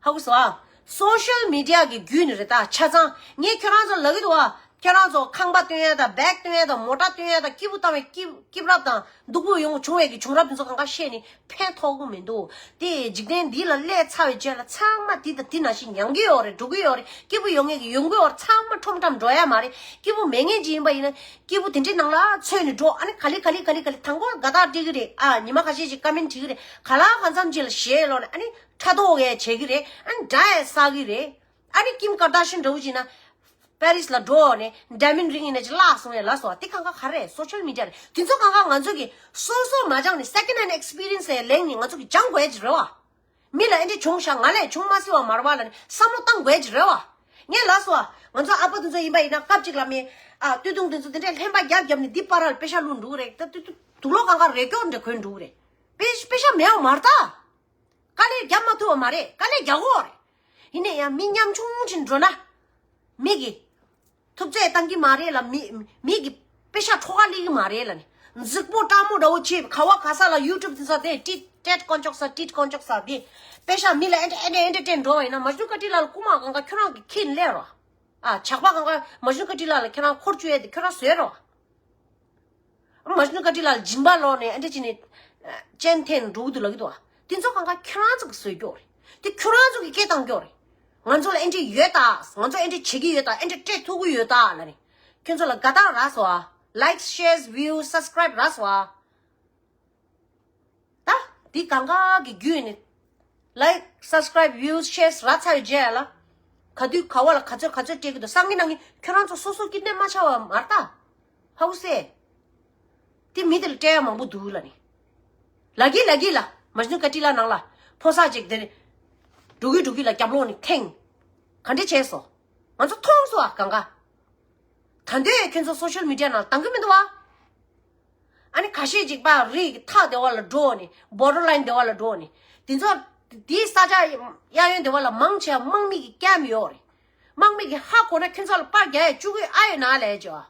ཧ་གོ་སོང་ཨ། སོ་ཤལ་མི་ཌི་ཡ་གི་བརྒྱུད་ནས་རེད་ད་ཆ་ཚང་། ངས་ཁྱོད་རང་ཚོ་ལབ་ཀྱི་འདུག་ཨ། ཁྱོད་རང་ཚོ་ཁང་པ་སྟོན་ཡ་དང་བེག་སྟོན་ཡ་དང་མོ་ཊ་སྟོན་ཡ་དང་སྐྱིད་པོ་བཏང་བའི་སྐྱིད་སྐྱིད་རབས་དང་སྡུག་པོ་ཡོང་བྱུང་བའི་གི་བྱུང་རབས་དེ་ཚོ་གང་ག་བཤད་ནས་ཕན་ཐོགས་ཀྱི་མི་འདུག་དེ་འཇིག་རྟེན་འདི་ལ་སླེབས་ཚར་བའི་རྗེས་ལ་ཚང་མ་འདི་དང་འདི་ནང་བཞིན་མྱང་གི་ཡོད་རེད། འགྲོ་གི་ཡོད་རེད། སྐྱིད་པོ་ཡོང་ངེས་ཀྱི་ཡོང་གི་ཡོད་རེད། ཚང་མ་ཁྲོམ་ཁྲོམ་འགྲོ་ཡ་མ་རེད། སྐྱིད་པོ་མེད་མཁན་ཅིག་ཡིན་པ་ཡིན་ན། སྐྱིད་པོ་དེ་འདྲའི་ནང་ལ་ཚུད་ནས་འགྲོ། ཨ་ནི་ག་ལེ་ག་ལེ་ག་ལེ་ག་ལེ་དང་པོ་དགའ་རྟགས་སྤྲད་ཀྱི་རེད། ཨ་ཉི་མ་ཁ་ཤས་ཤིག་ཀ་མེན་བྲིས་ཀྱི་རེད། ག་ལ་གང་འཚམ་ཅིག་ལ་ཞེད་ལོག་ནས་ཨ་ནི་ཕྲག་དོག་ཡས་བྱེད་ཀྱི་རེད། ཨ་ནི་དགྲ་ཡས་བསགས་ཀྱི་རེད། ཨ་ནི་ཀིམ་ཀར་དཱ་ཤན་འདྲ་བོ་ཅིག་ན་པེ་རིས་ལ་འགྲོ་ནས་ཌའི་མན་རིང་ཡིན་ན་ཅིག་བརླག་སོང་ཡས་ལ་སོ། དེ་གང་ག་ག་རེད། སོ་ཤལ་མི་ཌི་ཡ་རེད། དེ་ཚོ་གང་ག་ང་ཚོ་གི་སོ་སོ་མ་སྦྱངས་ནས་སེ་ཀེན་ཌ་ཧེན་ཌི་ཨེག་སི་པི་རི་ཡན་སི་ལེན་ནས་ང་ཚོ་གི་སྦྱང་དགོས་ཡས་ཅིག་རེད་བ། མི་ལ་ཨེ་འདྲ་བྱུང་ཤག་ང་ལས་བྱུང་མ་སྲིད་པ་མ་རེད་པ་ལབ་ནས་བསམ་བློ་བཏང་དགོས་ཀྱི་རེད་བ། ངས་ལབ་སོང་ཨ། ང་ཚོ་ཨ་ཕ་དེ་ཚོ་ཡིན་པ་ཡིན་ན་སྐབས་གཅིག་ལ་མི་ཨ་སྟོད་ཐུང་དེ་ཚོ་དེ་འདྲས་ལྷན་པ་རྒྱབ་རྒྱབ་ནས་འདི་པར་ལ་པེ་ཤ་བླུགས་འགྲོ་གི་རེད། ད་དུ་དུ་དུག་ལོག་གང་ག་རེ་སྐྱོར་འདྲ་གོན་འགྲོ་གི་རེད། པེ་པེ་ཤ་མེད་པ་མ་རེད་ད། དཀའ་ལས་རྒྱབ་མ་ཐུབ་པ་མ་རེད། དཀའ་ལས་རྒྱག་དགོས་རེད། ཡིན་ནའི་ཡང་མི་ཉམ་ཆུང་ཅིག་འགྲོ་ན། མི་གིས། ཐུབ་ཚོད་བཏང་གི་མ་རེད་ལ། མི་མི་གི་པེ་ཤ་ཁྲོ་ག་སླེབས་ཀྱི་མ་རེད་ལ་ནི། རྫིག་པོ་སྤྲང་མོ་འདྲ་བོ་བྱེད་ག་བ་ག་ས་ལ་ཡུ་ཊུབ་དེ་ཚོ་དེ་ཏིད་ཏེད་དཀོན་མཆོག་ས་ཏིད་དཀོན་མཆོག་ས་དེ། པེ་ཤ་མི་ལ་ཨེ་འདྲ་ཨེ་འདྲ་ཨེ་འདྲ་སྤྲད་འགྲོ་བ་ཡིན་ན་མ་ཇུ་ཀ་ཏི་ལ་ལ་རྐུ་མ་གང་ག་ཁྱོད་རང་གི་ཁྱི་ལས་རོ། ཨ་ཇག་པ་གང་ག་མ་ཇུ་ཀ་ཏི་ལ་ལ་ཁྱོད་རང་འཁོར་བཅུག་ཡས་དེ་ཁྱོད་རང་བཟོས་རོ། མ་ཇུ་ཀ་ཏི་ལ་ལ་སྦྱིན་པ་ལོག་ནས་ཨེ་འདྲ་བྱས་ནས་ཅན་འཐེན་འགྲོ་གི་འདུག་ལབ་ཀྱི་འདུག་ཨ། དེ་ཚོ་གང་ག་ཁྱོད་རང་ཚོ་གི་བཟོས་རྒྱུ་རེད། དེ་ཁྱོད་རང་ཚོ་གི་སྐད་བཏང་རྒྱུ་རེད། ང་ཚོ་ལ་ཨེ་འདྲ་ཡོད་ད། ང་ཚོ་ཨེ་འདྲ་བྱེད་ཀྱི་ཡོད་ད། ཨེ་འདྲ་སྤྲད་ཐུབ་ཀྱི་ཡོད་ད་ལབ་ནས། ཁྱོད་ཚོ་ལ་དགའ་རྟགས་རག་སོང་ཨ། ལའིཀ་ཤེར་བིའུ་སབ་སི་ཀ་རའིབ་རག་སོང་ཨ། ད་འདི་གང་ག་གི་བརྒྱུད་ནས་ལའིཀ་སབ་སི་ཀ་རའིབ་བིའུ་ཤེར་རག་ཚར་བའི་རྗེས་ལ། ག་དུས་ག་བ་ལ་ག་ཚོད་ག་ཚོད་སྤྲད་ཀྱི་འདུག་བསམ་གྱི་ནང་གི་ཁྱོད་རང་ཚོ་སོ་སོ་སྐྱིད་གནས་མ་ཆགས་པ་མ་རེད་ད། ཧ་གོ་སོང་། དེ་མི་དེ་ལ་སྤྲད་ཡ་མང་པོ་འདུག་ལབ་ནི། ལབ་ཀྱི་ལབ་ཀྱི་ལ་མ་ཇུ་ཀ་ཏི་ལ་ནང་ལ་ཕོ་གསར་ཅིག་དེ་འགྲོ་གི་འགྲོ་གི་ལ་རྒྱབ་ལོག་ནས་འཐེན། ག་འདྲ་བྱས་སོང་། ང་ཚོ་མཐོང་སོང་ཨ་གང་ག། ད་འདོད་ཁྱོད་ཚོ་སོ་ཤལ་མི་ཌི་ཡ་ནང་བཏང་གི་མི་འདུག་བ། ཨ་ནི་ཁ་ཤས་ཅིག་པ་རི་གི་ཐག་དེ་བ་ལ་འགྲོ་ནི་བོར་ཌར་ལའིན་དེ་བ་ལ་འགྲོ་ནི། དེ་ཚོ་དེའི་ས་ཆ་གཡས་གཡོན་དེ་བ་ལ་མང་ཆེ་བ་དམག་མི་གི་ཀེམ་ཡོད་རེད། དམག་མི་གི་ཧ་གོ་ན་ཁྱོད་ཚོ་ལ་པར་རྒྱག་ཡ་བཅུག་གི་ཨ་ཡོད་ན་ལས་ཅོ།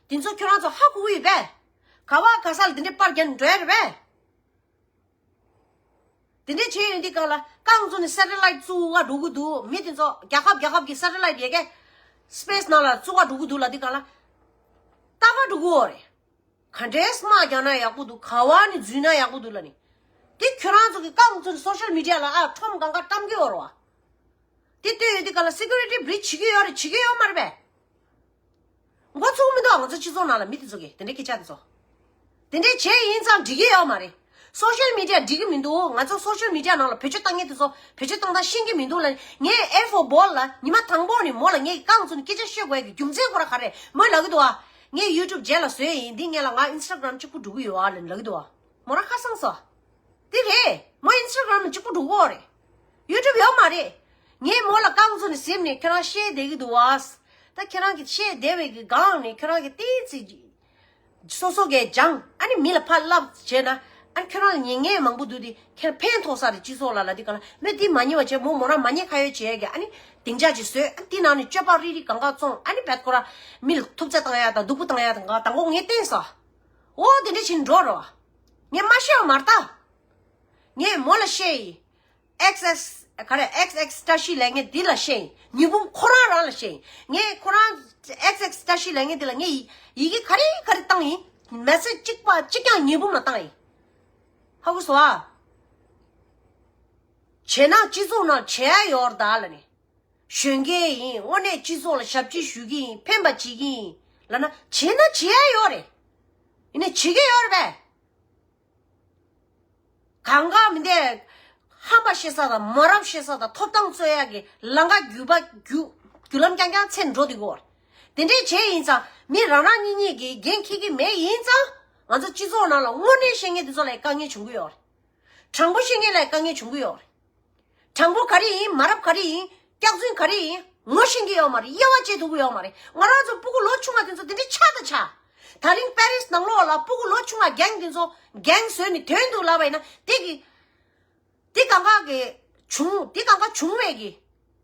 དེ་ཚོ་ཁྱོད་རང་ཚོ་ཧ་གོ་གི་ཡོད་པས། ག་བ་ག་ས་ལ་དེ་འདྲའི་པར་རྒྱག་ནས་འགྲོ་ཡ་རེད་པས། དེ་འདྲའི་བྱས་ཡོང་དུས་གང་ལ་རྐང་བཙུགས་ནས་སེ་ཊི་ལའིཊ་བཙུགས་ག་འགྲོ་གི་འདུག་མི་དེ་ཚོ་རྒྱལ་ཁབ་རྒྱལ་ཁབ་ཀྱི་སེ་ཊི་ལའིཊ་ཡ་གི་སི་པེ་སི་ནང་ལ་བཙུགས་ག་འགྲོ་གི་འདུག་ལབ་དུས་གང་ལ་ལྟ་ག་འགྲོ་གི་ཡོད་རེད། ག་འདྲའི་དམག་རྒྱག་ན་ཡག་པོ་འདུག་ག་བ་ནས་འཛུལ་ན་ཡག་པོ་འདུག་ལབ་ནི། དེ་ཁྱོད་རང་ཚོ་གི་རྐང་བཙུགས་ནས་སོ་ཤལ་མི་ཌི་ཡ་ལ་ཨ་ཁྲོམ་གང་ག་བཀྲམ་གི་ཡོད་རེད་བ། དེ་ལྟོས་ཡོད་དུས་ག་ལ་སི་ཀུ་རི་ཊི་བི་རིཆ་བྱེད་ཀྱི་ཡོད་རེད། བྱེད་ཀྱི་ཡོད་མ་རེད་པས། མགོ་ཚོས་མི་འདུག་ང་ཚོ་སྤྱི་ཚོགས་ནང་ལ་མི་དེ་ཚོ་གིས་དེ་འདྲའི་སྐད་ཆ་དེ་ཚོ། དེ་འདྲའི་བྱས་ཡིན་ཙང་འགྲིག་གི་ཡོད་མ་རེད། སོ་ཤལ་མི་ཌི་ཡ་འགྲིག་གི་མི་འདུག་ང་ཚོ་སོ་ཤལ་མི་ཌི་ཡ་ནང་ལ་བེད་སྤྱོད་བཏང་མཁན་དེ་ཚོ་བེད་སྤྱོད་བཏང་སྟངས་ཤེས་ཀྱི་མི་འདུག་ལ། ངས་ཨེ་ཧྥོ་བོལ་ལ་ཉི་མ་དང་པོ་ནས་མོ་ལ་ངས་རྐང་བཙུགས་ནས་སྐད་ཆ་བཤད་དགོས་ཀྱི་རྒྱུ་མཚན་ཁོ་ར་ག་རེ་མོས་ལབ་ཀྱི་འདུག་ཨ། ངས་ཡུ་ཊུབ་རྗེས་ལ་བཟོས་ཡིན། འདི་ངས་ལ་ང་ཨིན་སི་ཊ་གྷི་རམ་གཅིག་པུ་འགྲོ་གི་ཡོད་ཨ་ལབ་ལབ་ཀྱི་འདུག་ཨ། མོ་རང་ཁ་སང་སོ། དེ་རེད། མོ་ཨིན་སི་ཊ་གྷི་རམ་གཅིག་པུ་འགྲོ་གི་ཡོད་རེད། ཡུ་ཊུབ་ཡོད་མ་རེད། ངས་མོ་ལ་རྐང་བཙུགས་ནས་ཟེར་ནས་ཁྱེད་རང་བཤད་བསྡད་ཀྱི་འདུག་ཨ། ད་ཁྱེད་རང་གིས་བཤད་བསྡད་པའི་གི་སྒང་ནས་ཁྱེད་རང་གིས་ཏོག་ཙམ་སོ་སོ་གིས་སྦྱངས་ཨ་ནི་མི་ལ་ཕར་བསླབ་བྱས་ན་ ཨ་ཁྱོད་རང་ལ་ཉན་མཁན་མང་པོ་འདུག་དེ་ཁྱེད་ཕན་ཐོགས་ས་རེད། སྤྱི་ཚོགས་ལ་ལབ་དུས་ག་ལ་མི་དེ་མ་ཉན་པ་བྱས། མོ་མོ་རང་མ་ཉན་ཁ་ཡོད་བྱས་ཀྱི་ཨ་ནི་སྡིངས་ཆ་ཅིག་བཟོས། ཨ་དེ་ནང་ནས་སྤྱོད་པ་རིག་རིག་གང་ག་བཙོང་། ཨ་ནི་བད་ཁོ་ར་མི་ལ་ཐུབ་ཚོད་བཏང་ཡ་དང་སྡུག་པོ་བཏང་ཡ་དང་ག་དང་པོ་ངས་བསྟན་སོང་། འོ་དེ་འདྲ་བྱས་འགྲོ་རོགས། ངས་མ་བཤད་པ་མ་རེད་ད། ངས་མོ་ལ་བཤད་ཡིན། ཨེག་སི་ཨེག་སི་ག་རེ་ཨེག་སི་ཨེག་སི་བཀྲ་ཤིས་ལབ་མཁན་འདི་ལ་བཤད་ཡིན། ཉི་འབུམ་ཁོ་རང་རང་ལ་བཤད་ཡིན། ངས་ཁོ་རང་ཨེག་སི་ཨེག་སི་བཀྲ་ཤིས་ལབ་མཁན་འདི་ལ་ངས་ཡི་ཡི་གེ་ག་རེ་ག་རེ་བཏང་ཡིན། མེ་སེ་ཇི་གཅིག་པ་གཅིག་ཀྱང་ཉི་འབུམ་ལ་བཏང་ཡིན། ཧ་གོ་སོང་ཨ། བྱས་ན་སྤྱི་ཚོགས་ནང་བྱེད་ཡ་ཡོད་རེད་ད་ལབ་ནས། གཞོན་སྐྱེས་ཡིན། དངོས་གནས་སྤྱི་ཚོགས་ལ་ཞབས་ཕྱི་ཞུ་གི་ཡིན། ཕན་པ་བྱེད་ཀྱི་ཡིན་ལབ་ན། བྱས་ན་བྱེད་ཡ་ཡོད་རེད། ཡིན་ནའི་བྱེད་ཀྱི་ཡོད་རེད་པས། གང་ག་མི་འདས་ཧམ་པ་བཤད་ས་དང་མ་རབས་བཤད་ས་དང་ཐོབ་ཐང་རྩོད་ཡག་གི་ལམ་ཁ་བརྒྱུད་པ་བརྒྱུད་བརྒྱུད་ལམ་རྐྱང་རྐྱང་ཚེ་འགྲོ་དུས་གོ། དེ་འདྲས་བྱས་ཡིན་ཙང་མི་རང་རང་གཉིས་གཉིས་ཀྱིས་འགན་འཁྱེར་གྱི་མེད། ཡིན་ཙང་ང་ཚོ་སྤྱི་ཚོགས་ནང་ལ་དངོས་གནས་བཤད་མཁན་དེ་ཚོ་ལ་དཀའ་ངལ་བྱུང་གི་ཡོད་རེད། དྲང་པོ་བཤད་མཁན་ལ་དཀའ་ངལ་བྱུང་གི་ཡོད་རེད། དྲང་པོ་ག་རེ་ཡིན། མ་རབས་ག་རེ་ཡིན། སྐྱག་རྫུན་ག་རེ་ཡིན། ངོ་ཤེས་ཀྱི་ཡོད་མ་རེད། དབྱེ་བ་འབྱེད་ཐུབ་ཀྱི་ཡོད་མ་རེད། ང་རང་ཚོ་སྤུ་གུ་ལོ་ཆུང་བ་དེ་ཚོ་དེ་འདྲའི་ཆགས་དང་ཆགས། ད་རིང་པེ་རིས་ནང་ལོགས་ལ་སྤུ་གུ་ལོ་ཆུང་བ་རྒན་དེ་ཚོ་རྒན་བཟོས་ནས་ཐོན་འདུག་ལབ་པ་ཡིན་ན། དེ་གི་དེ་གང་ག་གི་བྱུང་། དེ་གང་ག་བྱུང་བའི་གི་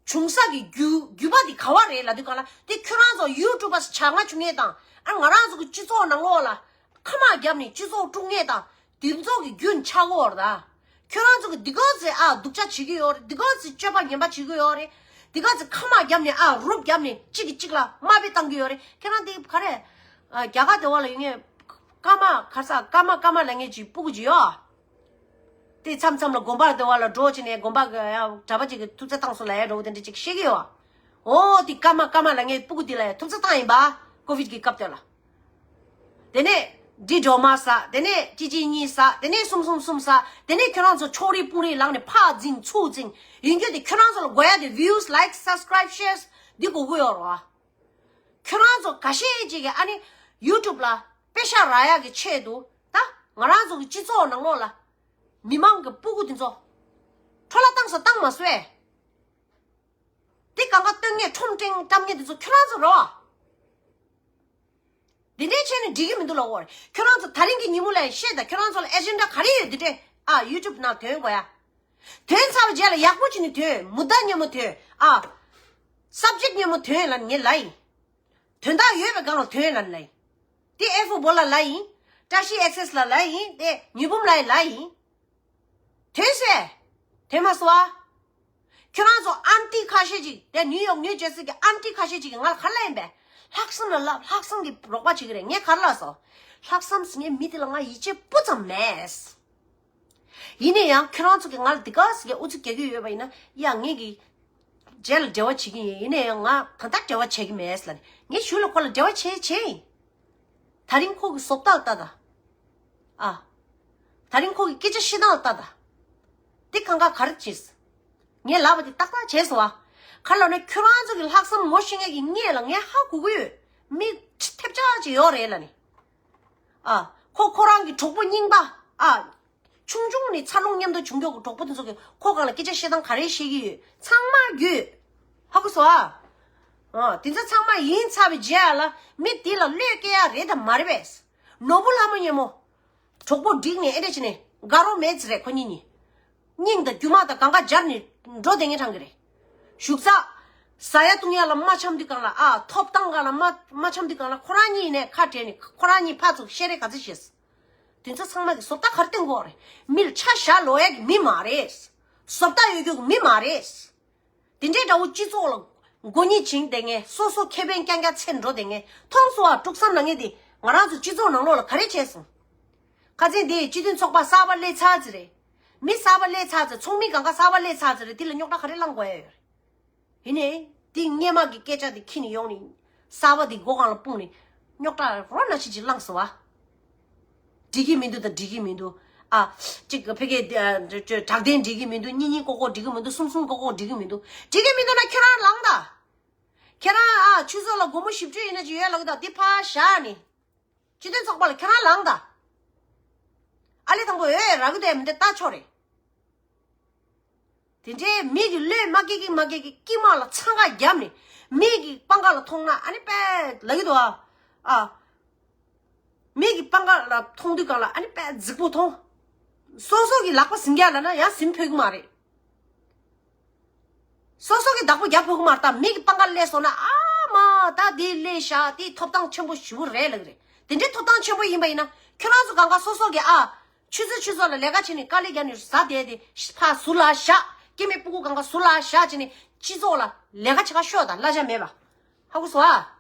བྱུང་ས་གི་རྒྱུ་རྒྱུ་པ་དེ་ག་བ་རེད་ལབ་དུས་གང་ལ། དེ་ཁྱོད་རང་ཚོ་ཡུ་ཊུབ་པ་ཆགས་ང་བྱུང་ངེས་དང་། ཨ་ང་རང་ཚོ་གི་སྤྱི་ཚོགས་ནང་ལོགས་ལ་ཁ་མ་བརྒྱབ་ནས་སྤྱི་ཚོགས་དཀྲུག་ངེས་དང་། དེ་ཚོ་གི་རྒྱུ་ཆགས་ཡོད་རེད་ད། ཁྱོད་རང་ཚོ་གི་འདི་ག་ཚོད་ཨ་སྡུག་ཅག་བྱེད་ཀྱི་ཡོད་རེད། འདི་ག་ཚོད་སྤྱོད་པ་ངན་པ་བྱེད་ཀྱི་ཡོད་རེད། འདི་ག་ཚོད་ཁ་མ་བརྒྱབ་ནས་ཨ་རུབ་བརྒྱབ་ནས་གཅིག་གིས་གཅིག་ལ་དམའ་འབེབས་བཏང་གི་ཡོད་རེད། ཁྱེད་རང་དེ་ག་རེ། ཨ་རྒྱ་གར་དེ་བ་ལ་ཡོད་ངེས། ཀརྨ་ག་རེ་ཟ། ཀརྨ་ཀརྨ་ལབ་མཁན་ཅིག་སྤུ་གུ་ཅིག་ཡོད། དེ་མཚམས་མཚམས་ལ་དགོན་པར་དེ་བ་ལ་འགྲོ་བྱས་ནས་དགོན་པ་གི་ཡ་གྲྭ་པ་ཅིག་གིས་ཐུབ་ཚོད་བཏང་སོང་ལབ་ཡ་འགྲོ་བ་དེ་འདྲ་ཅིག་བཤད་ཀྱི་ཡོད། འོ་དེ་ཀརྨ་ཀརྨ་ལབ་མཁན་སྤུ་གུ་དེ་ལ་ཡ་ཐུབ་ཚོད་བཏང་ཡིན་པ། ཀོ་བིད་ཀྱི་སྐབས་དེ་ལ། དེ་ནས་འབྲི་སྒྲོལ་མ་ཟ། དེ་ནས་ཅི་ཅི་གཉིས་ཟ། དེ་ནས་གསུམ་གསུམ་གསུམ་ཟ། དེ་ནས་ཁྱོད་རང་ཚོ་ཕྱོགས་རིས་དཔུང་རིས་ལངས་ནས་ཕར་འཛིང་ཚུར་འཛིང་ཡིན་རྒྱུ་དེ། ཁྱོད་རང་ཚོ་ལ་དགོས་ཡ་དེ་views, like, subscribe, shares འདི་དགོས་ཀྱི་ཡོད་རེད་བ། ཁྱོད་རང་ཚོ་འགའ་ཤས་ཅིག་གིས་ཨ་ནི་ཡུ་ཊུབ་ལ་པེ་ཤ་རག་ཡག་གི་ཆེད་དུ་ད་ང་རང་ཚོ་གི་སྤྱི་ཚོགས་ནང་ལོགས་ལ་མི་མང་གི་སྤུ་གུ་དེ་ཚོ་འཕྲོ་བརླག་བཏང་ས་བཏང་མ་སོང་ཨེ། དེ་གང་ག་སྟོན་མཁན་ཁྲོམ་སྟོན་བཀྲམ་མཁན་དེ་ཚོ་ཁྱོད་རང་ཚོ་རེད་བ། འདི་འདྲའི་བྱས་ནས་འགྲིག་གི་མི་འདུག་ལབ་དགོས་རེད། ཁྱོད་རང་ཚོ་ད་རིང་གི་ཉིན་མོ་ལ་ཡང་བཤད་དང་། ཁྱོད་རང་ཚོ་ལ་ཨེ་ཇེན་ཌ་ག་རེ་ཡོད། འདི་འདྲས་ཨ་ཡུ་ཊུབ་ནང་ཐོན་དགོས་ཡ། ཐོན་ཚར་བའི་རྗེས་ལ་ཡག་པོ་བྱས་ནས་ཐོན། མུ་དཱ་སྙན་མོ་ཐོན། ཨ་སབ་ཇེག་སྙན་མོ་ཐོན་ལབ་ནས་ངས་ལབ་ཡིན། དོན་དག་ཡོད་པའི་སྒང་ལ་ཐོན་ལབ་ནས་ལབ་ཡིན། དེ་ཨེ་ཧྥུ་བོ་ལ་ལབ་ཡིན། བཀྲ་ཤིས་ཨེག་སེས་ལ་ལབ་ཡིན། དེ་ཉི་འབུམ་ལ་ཡང་ལབ་ཡིན། ཐོན་སོང་ཨེ། ཐོན་མ་སོང་ཨ། ཁྱོད་རང་ཚོ་ཨན་ཊི་ཁ་ཤས་ཅིག་དེ་ནིའུ་ཡོག་ནིའུ་ཇར་སི་གི་ཨན་ཊི་ཁ་ཤས་ཅིག་གིས་ང་ལ་ག་རེ་ལབ་ཡིན་པས། ལྷག་བསམ་ལ་ལབ། ལྷག་བསམ་གྱིས་རོགས་པ་བྱེད་ཀྱི་རེད། ངས་ག་རེ་ལབ་སོང་། ལྷག་བསམ་ཟེར་མཁན་མི་དེ་ལ་ང་ཡིད་ཆེས་སྤུ་ཙམ་མེད། ཡིན་ན་ཡང་ཁྱོད་རང་ཚོ་གིས་ང་ལ་འདི་ག་ཟེར་གྱི་ཨུ་ཚུགས་རྒྱག་གི་ཡོད་པ་ཡིན་ན། ཡ་ངེད་ཀྱིས་རྗེས་ལ་འབྲེལ་བ་བྱེད་ཀྱི་ཡིན། ཡིན་ན་ཡང་ང་ད་ལྟ་འབྲེལ་བ་བྱེད་ཀྱི་མེད་ལབ་ནས། ངས་གཞུག་ལ་ཁོ་ལ་འབྲེལ་བ་བྱེད་བྱེད་ཡིན། ད་རིང་ཁོ་གི་བཟོ་ལྟ་ལྟ་ད། ཨ། ད་རིང་ཁོ་གི་སྐད་ཆ་བཤད་སྟངས་ལྟ་ད། དེ་གང་ག་ག་རེ་བྱས། ངས་ལབ་པ་དེ་ཏག་ཏག་བྱས་སོང་ཨ། ག་རེ་ལབ་ན་ཁྱོད་རང་ཚོ་གི་ལྷག་བསམ་ངོ་ཤེས་མཁན་གྱི་ངེད་ལ་ངས་ཧ་གོ་གི་ཡོད། མི་ཐེབས་ཆག་ཅིག་ཡོད་རེད་ལབ་ནས། ཨ། ཁོ་ཁོ་རང་གི་གྲོགས་པོ་རྙིང་པ། ཨ། ཆུང་ཆུང་ནས་འཚར་ལོངས་མཉམ་དུ་བྱུང་མཁན་གྱི་གྲོགས་པོ་དེ་ཚོ་གིས་ཁོ་སྒང་ལ་སྐད་ཆ་བཤད་སྟངས་ག་རེ་བཤད་ཀྱི་ཡོད། ཚང་མ་རྒྱུས། ཧ་གོ་སོང་ཨ། ཨ། དེ་ཚོ་ཚང་མ་ཡིན་ཚར་བའི་རྗེས་ལ་མི་དེ་ལ་བློས་སྐྱེ་ཡ་རེད་དམ་མ་རེད་པས། ནོར་བུ་ལྷ་མོ་སྙན་མོ། གྲོགས་པོ་བསྒྲིགས་ནས་ཨེ་འདྲ་བྱས་ནས་དགའ་རོགས་མེད་ཚེ་རེད་ཁོ་གཉིས་གཉིས། སྙིང་དང་རྒྱུ་མ་དང་གང་ག་སྦྱར་ནས་འགྲོ་བསྡད་མཁན་ཆགས་ཀྱི་རེད། བཞུགས་ས། ཟ་ཡ་བཏུང་ཡ་ལ་མ་འཆམ་དུས་སྒང་ལ། ཨ། ཐོབ་ཐང་སྒང་ལ་མ་མ་འཆམ་དུས་སྒང་ལ་ཁོ་རང་གཉིས་ནས་ཁ་བྲལ་ནས་ཁོ་རང་གཉིས་ཕར་ཚུར་བཤད་རེས་ག་ཚོད་བྱས། དེ་ཚོ་ཚང་མ་གི་བཟོ་ལྟ་ག་རེ་བསྟན་དགོས་རེད། མི་ལ་ཆ་བཞག་ལོས་ཡ་གི་མི་མ་རེད། བཟོ་ལྟ་ཡོད་རྒྱུ་གི་མི་མ་རེད། དེ་འདྲའི་འདྲ་བོ་སྤྱི་ཚོགས་ལ་མགོ་གཉིས་བྱིངས་བསྡད་མཁན། སོ་སོ་ཁེ་ཕན་རྐྱང་རྐྱང་འཚོལ་འགྲོ་བསྡད་མཁན། མཐོང་སོང་ཨ། དཀྲུག་བསམ་ལབ་མཁན་དེ་ང་རང་ཚོ་སྤྱི་ཚོགས་ནང་ལོགས་ལ་ག་རེ་བྱས་སོང་། ཁ་སང་དེ་སྤྱི་མཐུན་ཚོགས་པ་གསར་པ་སླེབས་ཚར་ཙམ་རེད། མི་གསར་པ་སླེབས་ཚར་ཙམ། ཚོགས་མི་སྒང་ག་གསར་པ་སླེབས་ཚར་ཙམ་རེད། དེ་ལ་རྙོག་དྲ་ག་རེ་བསླང་དགོས་ཡ་ཡོད་རེད། ཡིན་ནའི་དེ་སྔོན་མ་གི་སྐད་ཆ་དེ་ཁྱེར་ནས་ཡོང་ནས་གསར་པ་དེ་མགོ་སྒང་ལ་སྤུངས་ནས་རྙོག་དྲ་རོ་ན་ཆི་ཅིག་བསླངས་སོང་བ། འགྲིག་གི་མི་འདུག་དང་འགྲིག་གི་མི་འདུག། ཨ། གཅིག་ཕ་གི་ཨ་དྲག་གདན་འགྲིག་གི་མི་འདུག། གཉིས་གཉིས་ཀོ་ཀོ་འགྲིག་གི་མི་འདུག། གསུམ་གསུམ་ཀོ་ཀོ་འགྲིག་གི་མི་འདུག། འགྲིག་གི་མི་འདུག་ན་ཁྱོད་རང་ལངས་དང་། ཁྱེད་རང་ཨ་ཆུ་ཚོད་ལ་སྒོར་མོ་བཞི་བཅུ་ཡིན་ན་ཅིག་ཡོད་ལབ་གི་དང་དེ་ཕར་བཞག་ནས། སྤྱི་མཐུན་ཚོགས་པ་ལ་ཁྱེད་རང་ལངས་དང་། ཨ་ལེ་དང་པོ་འོས་རག་གི་དེ་མི་འདི་ལྟ་ཆོག་རེད། དེ་འདྲའི་མི་གི་བློས་མ་སྐྱེ་གི་མ་སྐྱེ་གི་དཀྱིལ་མ་ལ་འཚང་ཁ་བརྒྱབ་ནས་མི་གི་པང་ཁ་ལ་མཐོང་ན་ཨ་ནི་དཔེ་ལབ་ཀྱི་འདུག་ཨ། ཨ། མི་གི་པང་ཁ་ལ་མཐོང་དུས་སྒང་ལ་ཨ་ནི་དཔེ་རྫིག་པོ་མཐོང་། སོ་སོ་གི་ལག་པ་ཟིན་རྒྱག་ལབ་ན་ཡང་ཟིན་ཕོད་ཀྱི་མ་རེད། སོ་སོ་གི་བདག་པོ་རྒྱག་ཕོད་ཀྱི་མ་རེད། ད་མི་གི་པང་ཁ་སླེབས་སོང་ན་ཨ་མ་ད་དེ་སླེབས་ཤག་དེ་ཐོབ་ཐང་ཆེན་པོ་ཞེ་པོ་རེད་ལབ་ཀྱི་རེད། དེ་འདྲའི་ཐོབ་ཐང་ཆེན་པོ་ཡིན་པ་ཡིན་ན་ཁྱོད་རང་ཚོ་གང་ག་སོ་སོ་གི་ཨ། ཆུ་ཚོད་ཆུ་ཚོད་ལ་ལས་ཀ་བྱས་ནས་དཀའ་ལས་རྒྱབ་ནས་ཟ་བསྡད་དེ་ཕ་ཟུར་ལ་བཞག་སྐྱེ་དམན་སྤུ་གུ་གང་ག་ཟུར་ལ་བཞག་བྱས་ནས་སྤྱི་ཚོགས་ལ་ལས་ཀ་བྱེད་ཁ་ཤོག་དང་གླ་ཆ་མེད་པ། ཧ་གོ་སོང་ཨ།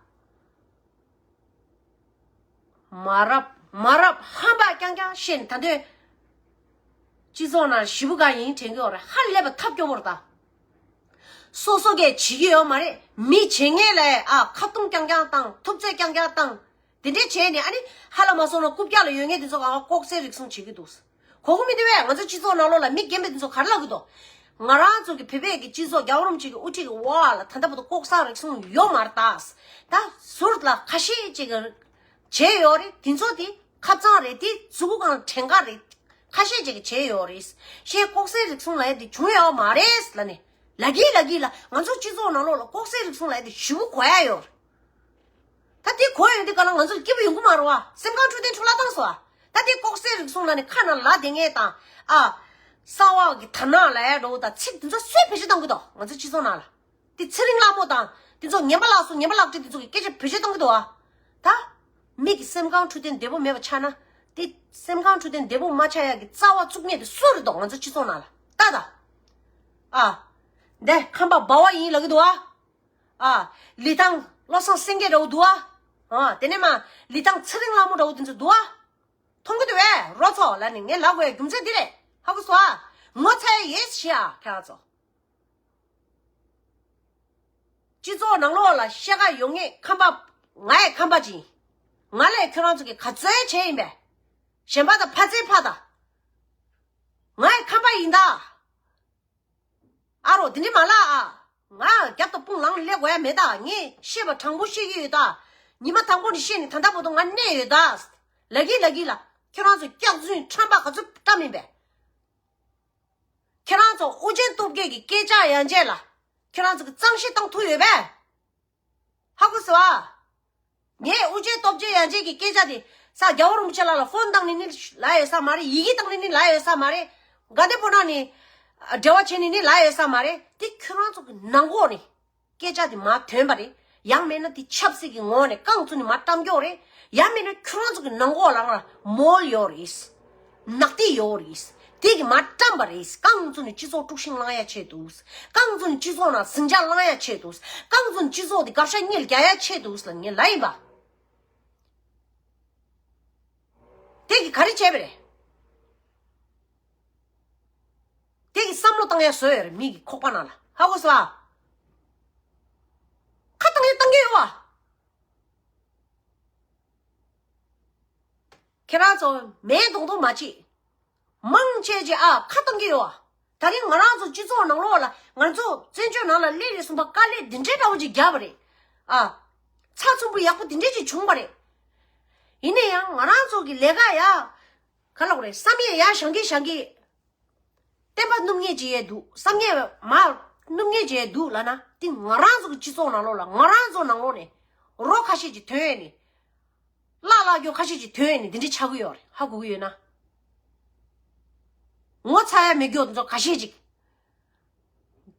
མ་རབས་མ་རབས་ཧམ་པ་རྐྱང་རྐྱང་བཤད་ནས་ད་དུང་སྤྱི་ཚོགས་ནང་ཞེ་པོ་ག་ཡིན་དྲན་གྱི་ཡོད་རེད། ཧ་ལས་པ་ཐབས་སྐྱོ་བོ་རེད་ད། སོ་སོ་གས་བྱེད་ཀྱི་ཡོད་མ་རེད། མི་བྱེད་མཁན་ལ་ཨ་ཁ་རྡུང་རྐྱང་རྐྱང་བཏང་། ཐུབ་ཚོད་རྐྱང་རྐྱང་བཏང་། དེ་འདྲས་བྱས་ནས་ཨ་ནི་ཧ་ལ་མ་སོང་ན་རྐུབ་བཀྱག་ལ་ཡོད་མཁན་དེ་ཚོ་གང་ལྐོག་ཟའི་རིགས་གསུམ་བྱེད་ཀྱི་འདུག་གོ་གི་མི་འདུག་བས། ང་ཚོ་སྤྱི་ཚོགས་ནང་ལོགས་ལ་མི་རྒན་པའི་དེ་ཚོ་ག་རེ་ལབ་ཀྱི་འདུག་ང་རང་ཚོ་གི་བོད་པའི་གི་སྤྱི་ཚོགས་རྒྱལ་བ་རིན་པོ་ཆེ་གི་བར་ལ་ད་ལྟ་བར་དུ་ལྐོག་ཟ་རིགས་གསུམ་ཡོད་མ་རེད་ད། ད་ཟུར་ལ་ཁ་ཤས་ཅིག་གི་བྱས་ཡོད་རེད། དེ་ཚོ་དེ་ཁ་གཙང་རེད། དེ་གཟུགས་པོ་གང་བྲན་ག་རེད། ཁ་ཤས་ཅིག་གིས་བྱས་ཡོད་རེད། ཞེས་ལྐོག་ཟའི་རིགས་གསུམ་ལབ་ཡ་དེ་བྱུང་ཡོད་མ་རེད་ལབ་ནས་ལབ་ཀྱི་ལབ་ཀྱི་ལ། ང་ཚོ་སྤྱི་ཚོགས་ནང་ལོགས་ལ་ལྐོག་ཟའི་རིགས་གསུམ་ལབ་ཡ་དེ་ཞེ་པོ་གོ་ཡ་ཡོད་རེད། ད་དེ་གོ་ཡོང་དུས་ག་ལ་ང་ཚོ་སྐྱིད་པོ་ཡོང་གི་མ་རེད་བ། སེམས་ཁམས་འཕྲོད་བསྟེན་འཕྲོ་བརླག་བཏང་སོང་བ། ད་དེ་ལྐོག་ཟའི་རིགས་གསུམ་ལབ་ནས་ཁ་ནང་ལབ་བསྡད་མཁན་དང་ཨ། གསང་བ་གི་དར་ནག་ལབ་ཡ་འདྲ་བོ་དང་ཚིག་དེ་ཚོ་སུས་བེད་སྤྱོད་གཏོང་གི་འདུག་ང་ཚོ་སྤྱི་ཚོགས་ནང་ལ། དེ་ཚེ་རིང་ལྷ་མོ་དང་དེ་ཚོ་ངན་པ་ལགས་སོ། ངན་པ་ལག་བཀྲིས་དེ་ཚོ་གི་སྐད་ཆ་བེད་སྤྱོད་གཏོང་གི་འདུག་ཨ། ད། མི་གི་སེམས་ཁམས་འཕྲོད་བསྟེན་བདེ་པོ་མེད་པ་ཆགས་ན། དེ་སེམས་ཁམས་འཕྲོད་བསྟེན་བདེ་པོ་མ་ཆགས་ཡག་གི་རྩ་བ་བཙུགས་མཁན་དེ་སུ་རེད་འདུག་ང་ཚོ་སྤྱི་ཚོགས་ནང་ལ་ལྟ་ད། ཨ། འདི་ཁམས་པ་སྦ་བ་ཡིན་ལབ་ཀྱི་འདུག་ཨ། ཨ། ལི་ཐང་བློ་བཟང་སེང་གེ་འདྲ་བོ་འདུག་ཨ། ཨ། དེ་ནས་མ་ལི་ཐང་ཚེ་རིང་ལྷ་མོ་འདྲ་བོ་དེ་ཚོ་འདུག་ཨ། མཐོང་གི་འདུག་བས་རོ་ཚོ་ལབ་ནས་ངས་ལབ་དགོས་ཡ་རྒྱུ་མཚན་འདི་རེད། ཧ་གོ་སོང་ཨ། ངོ་ཚ་ཡ་ཡོད་ཤི་ཨ་ཁྱེད་རང་ཚོ། སྤྱི་ཚོགས་ནང་ལོགས་ལ་བཤད་ག་ཡོང་ངེས་ཁམས་པ། ང་ཡི་ཁམས་པ་ཅིག་ཡིན། ང་ལས་ཁྱོད་རང་ཚོ་གི་ག་ཚོད་བྱས་ཡིན་པས། གཞན་པ་དང་ཕ་ཚན་ཕ་དང་། ང་ཡི་ཁམས་པ་ཡིན་ད། ཨ་རོ་དེ་འདྲི་མ་ལ་ཨ། ང་རྒྱབ་ཏུ་དཔུང་ལངས་སླེབས་དགོས་ཡ་མེད་ད། ངས་བཤད་པ་དྲང་པོ་བཤད་ཀྱི་ཡོད་ད། ཉི་མ་དང་པོ་ནས་བཤད་ནས་ད་ལྟ་བར་དུ་ང་གནས་ཡོད་ད། ལབ་ཀྱི་ལབ་ཀྱི་ལ། ཁྱོད་རང་ཚོ་སྐྱག་རྫུན་ཁྲམ་པ་ག་ཚོད་བཀྲམ་ཡིན་པས། ཁྱེད་རང་ཚོ་ཨོ་རྒྱན་སྟོབས་རྒྱལ་གྱི་སྐད་ཆ་ཡང་རྗེས་ལ། ཁྱེད་རང་ཚོ་གི་གཙང་བཤེར་བཏང་ཐུབ་ཡོད་པས། ཧ་གོ་སོང་ཨ། ངས་ཨོ་རྒྱན་སྟོབས་རྒྱལ་ཡང་རྗེས་ཀྱི་སྐད་ཆ་དེ་ས་རྒྱལ་བ་རིན་པོ་ཆེ་ལགས་ལ་ཕོན་བཏང་ནི་ནི་ལབ་ཡོད་ས་མ་རེད། ཡི་གེ་བཏང་ནི་ནི་ལབ་ཡོད་ས་མ་རེད། དགའ་ལྡན་ཕོ་བྲང་ནས་འབྲེལ་བ་བྱས་ནི་ནི་ལབ་ཡོད་ས་མ་རེད། དེ་ཁྱོད་རང་ཚོ་གི་ནང་གོ་ནས། སྐད་ཆ་དེ་མར་ཐོན་པ་རེད། ཡང་མིན་ན་དེ་ཆབ་སྲིད་ཀྱི་ངོ་ནས་རྐང་བཙུགས་ནས་མར་བཀྲམ་ཀྱོག་རེད། ཡང་མིན་ན་ཁྱོད་རང་ཚོ་གི་ནང་གོ་ལ་ང་མོལ་ཡོད་རེད། ནག་ཏི་ཡོད་རེད། དེ་གི་མར་བཀྲམ་པ་རེད། རྐང་བཙུགས་ནས་སྤྱི་ཚོགས་དཀྲུག་ཤིང་བསླང་ཡ་ཆེད་དུ། རྐང་བཙུགས་ནས་སྤྱི་ཚོགས་ནང་ཟིང་ཆ་བསླང་ཡ་ཆེད་དུ། རྐང་བཙུགས་ནས་སྤྱི་ཚོགས་དེ་དགག་བྱ་གཉིས་རྒྱག་ཡ་ཆེད་དུ་ལ་ངས་ལབ་ཡིན་པ། དེ་གི་ག་རེ་བྱས་པ་རེད། དེ་གི་བསམ་བློ་བཏང་ཡ་བཟོས་ཡོད་རེད། མི་གི་ཁོག་པ་ནང་ལ། ཧ་གོ་སོང་ཨ། ཁ་བཏང་ཡ་བཏང་གི་ཡོད་བ། ཁྱེད་རང་ཚོ་མེད་མདོག་མདོག་མ་བྱེད། མང་ཆེ་ཆེ་ཨ་ཁ་བཏང་གི་ཡོད་བ། ད་རིང་ང་རང་ཚོ་སྤྱི་ཚོགས་ནང་ལོགས་ལ་ང་ཚོ་བཙན་བྱོལ་ནང་ལ་སླེབས་ནས་བཟུང་བ་དཀའ་ལས་འདི་འདྲའི་འདྲ་བོ་ཅིག་བརྒྱབ་པ་རེད། ཨ། ཚགས་ཚུད་པོ་ཡག་པོ་འདི་འདྲའི་ཅིག་བྱུང་བ་རེད། ཡིན་ན་ཡང་ང་རང་ཚོ་གི་ལས་ཀ་ཡ། ག་ལབ་དགོས་རེད། བསམ་ཡས་ཡ་བཞེངས་གི་བཞེངས་གི། བསྟན་པ་སྣུམ་ཉེས་བྱེད་ཡས་འདུག་བསམ་ངན་མ་སྣུམ་ཉེས་བྱེད་ཡས་འདུག་ལབ་ན། དེ་ང་རང་ཚོ་གི་སྤྱི་ཚོགས་ནང་ལོགས་ལ་ང་རང་ཚོ་ནང་ལོགས་ནས་རོ་ཁ་ཤས་ཀྱིས་ཐོན་ཡས་ནས། བརླག་བརླག་རྒྱུ་ཁ་ཤས་ཀྱིས་ཐོན་ཡས་ནས་འདི་འདྲ་ཆགས་ཀྱི་ཡོད་རེད། ཧ་གོ་གི་ཡོད་ན། ངོ་ཚ་ཡ་མེད་རྒྱུ་ཚོ་ཁ་ཤས་ཅིག་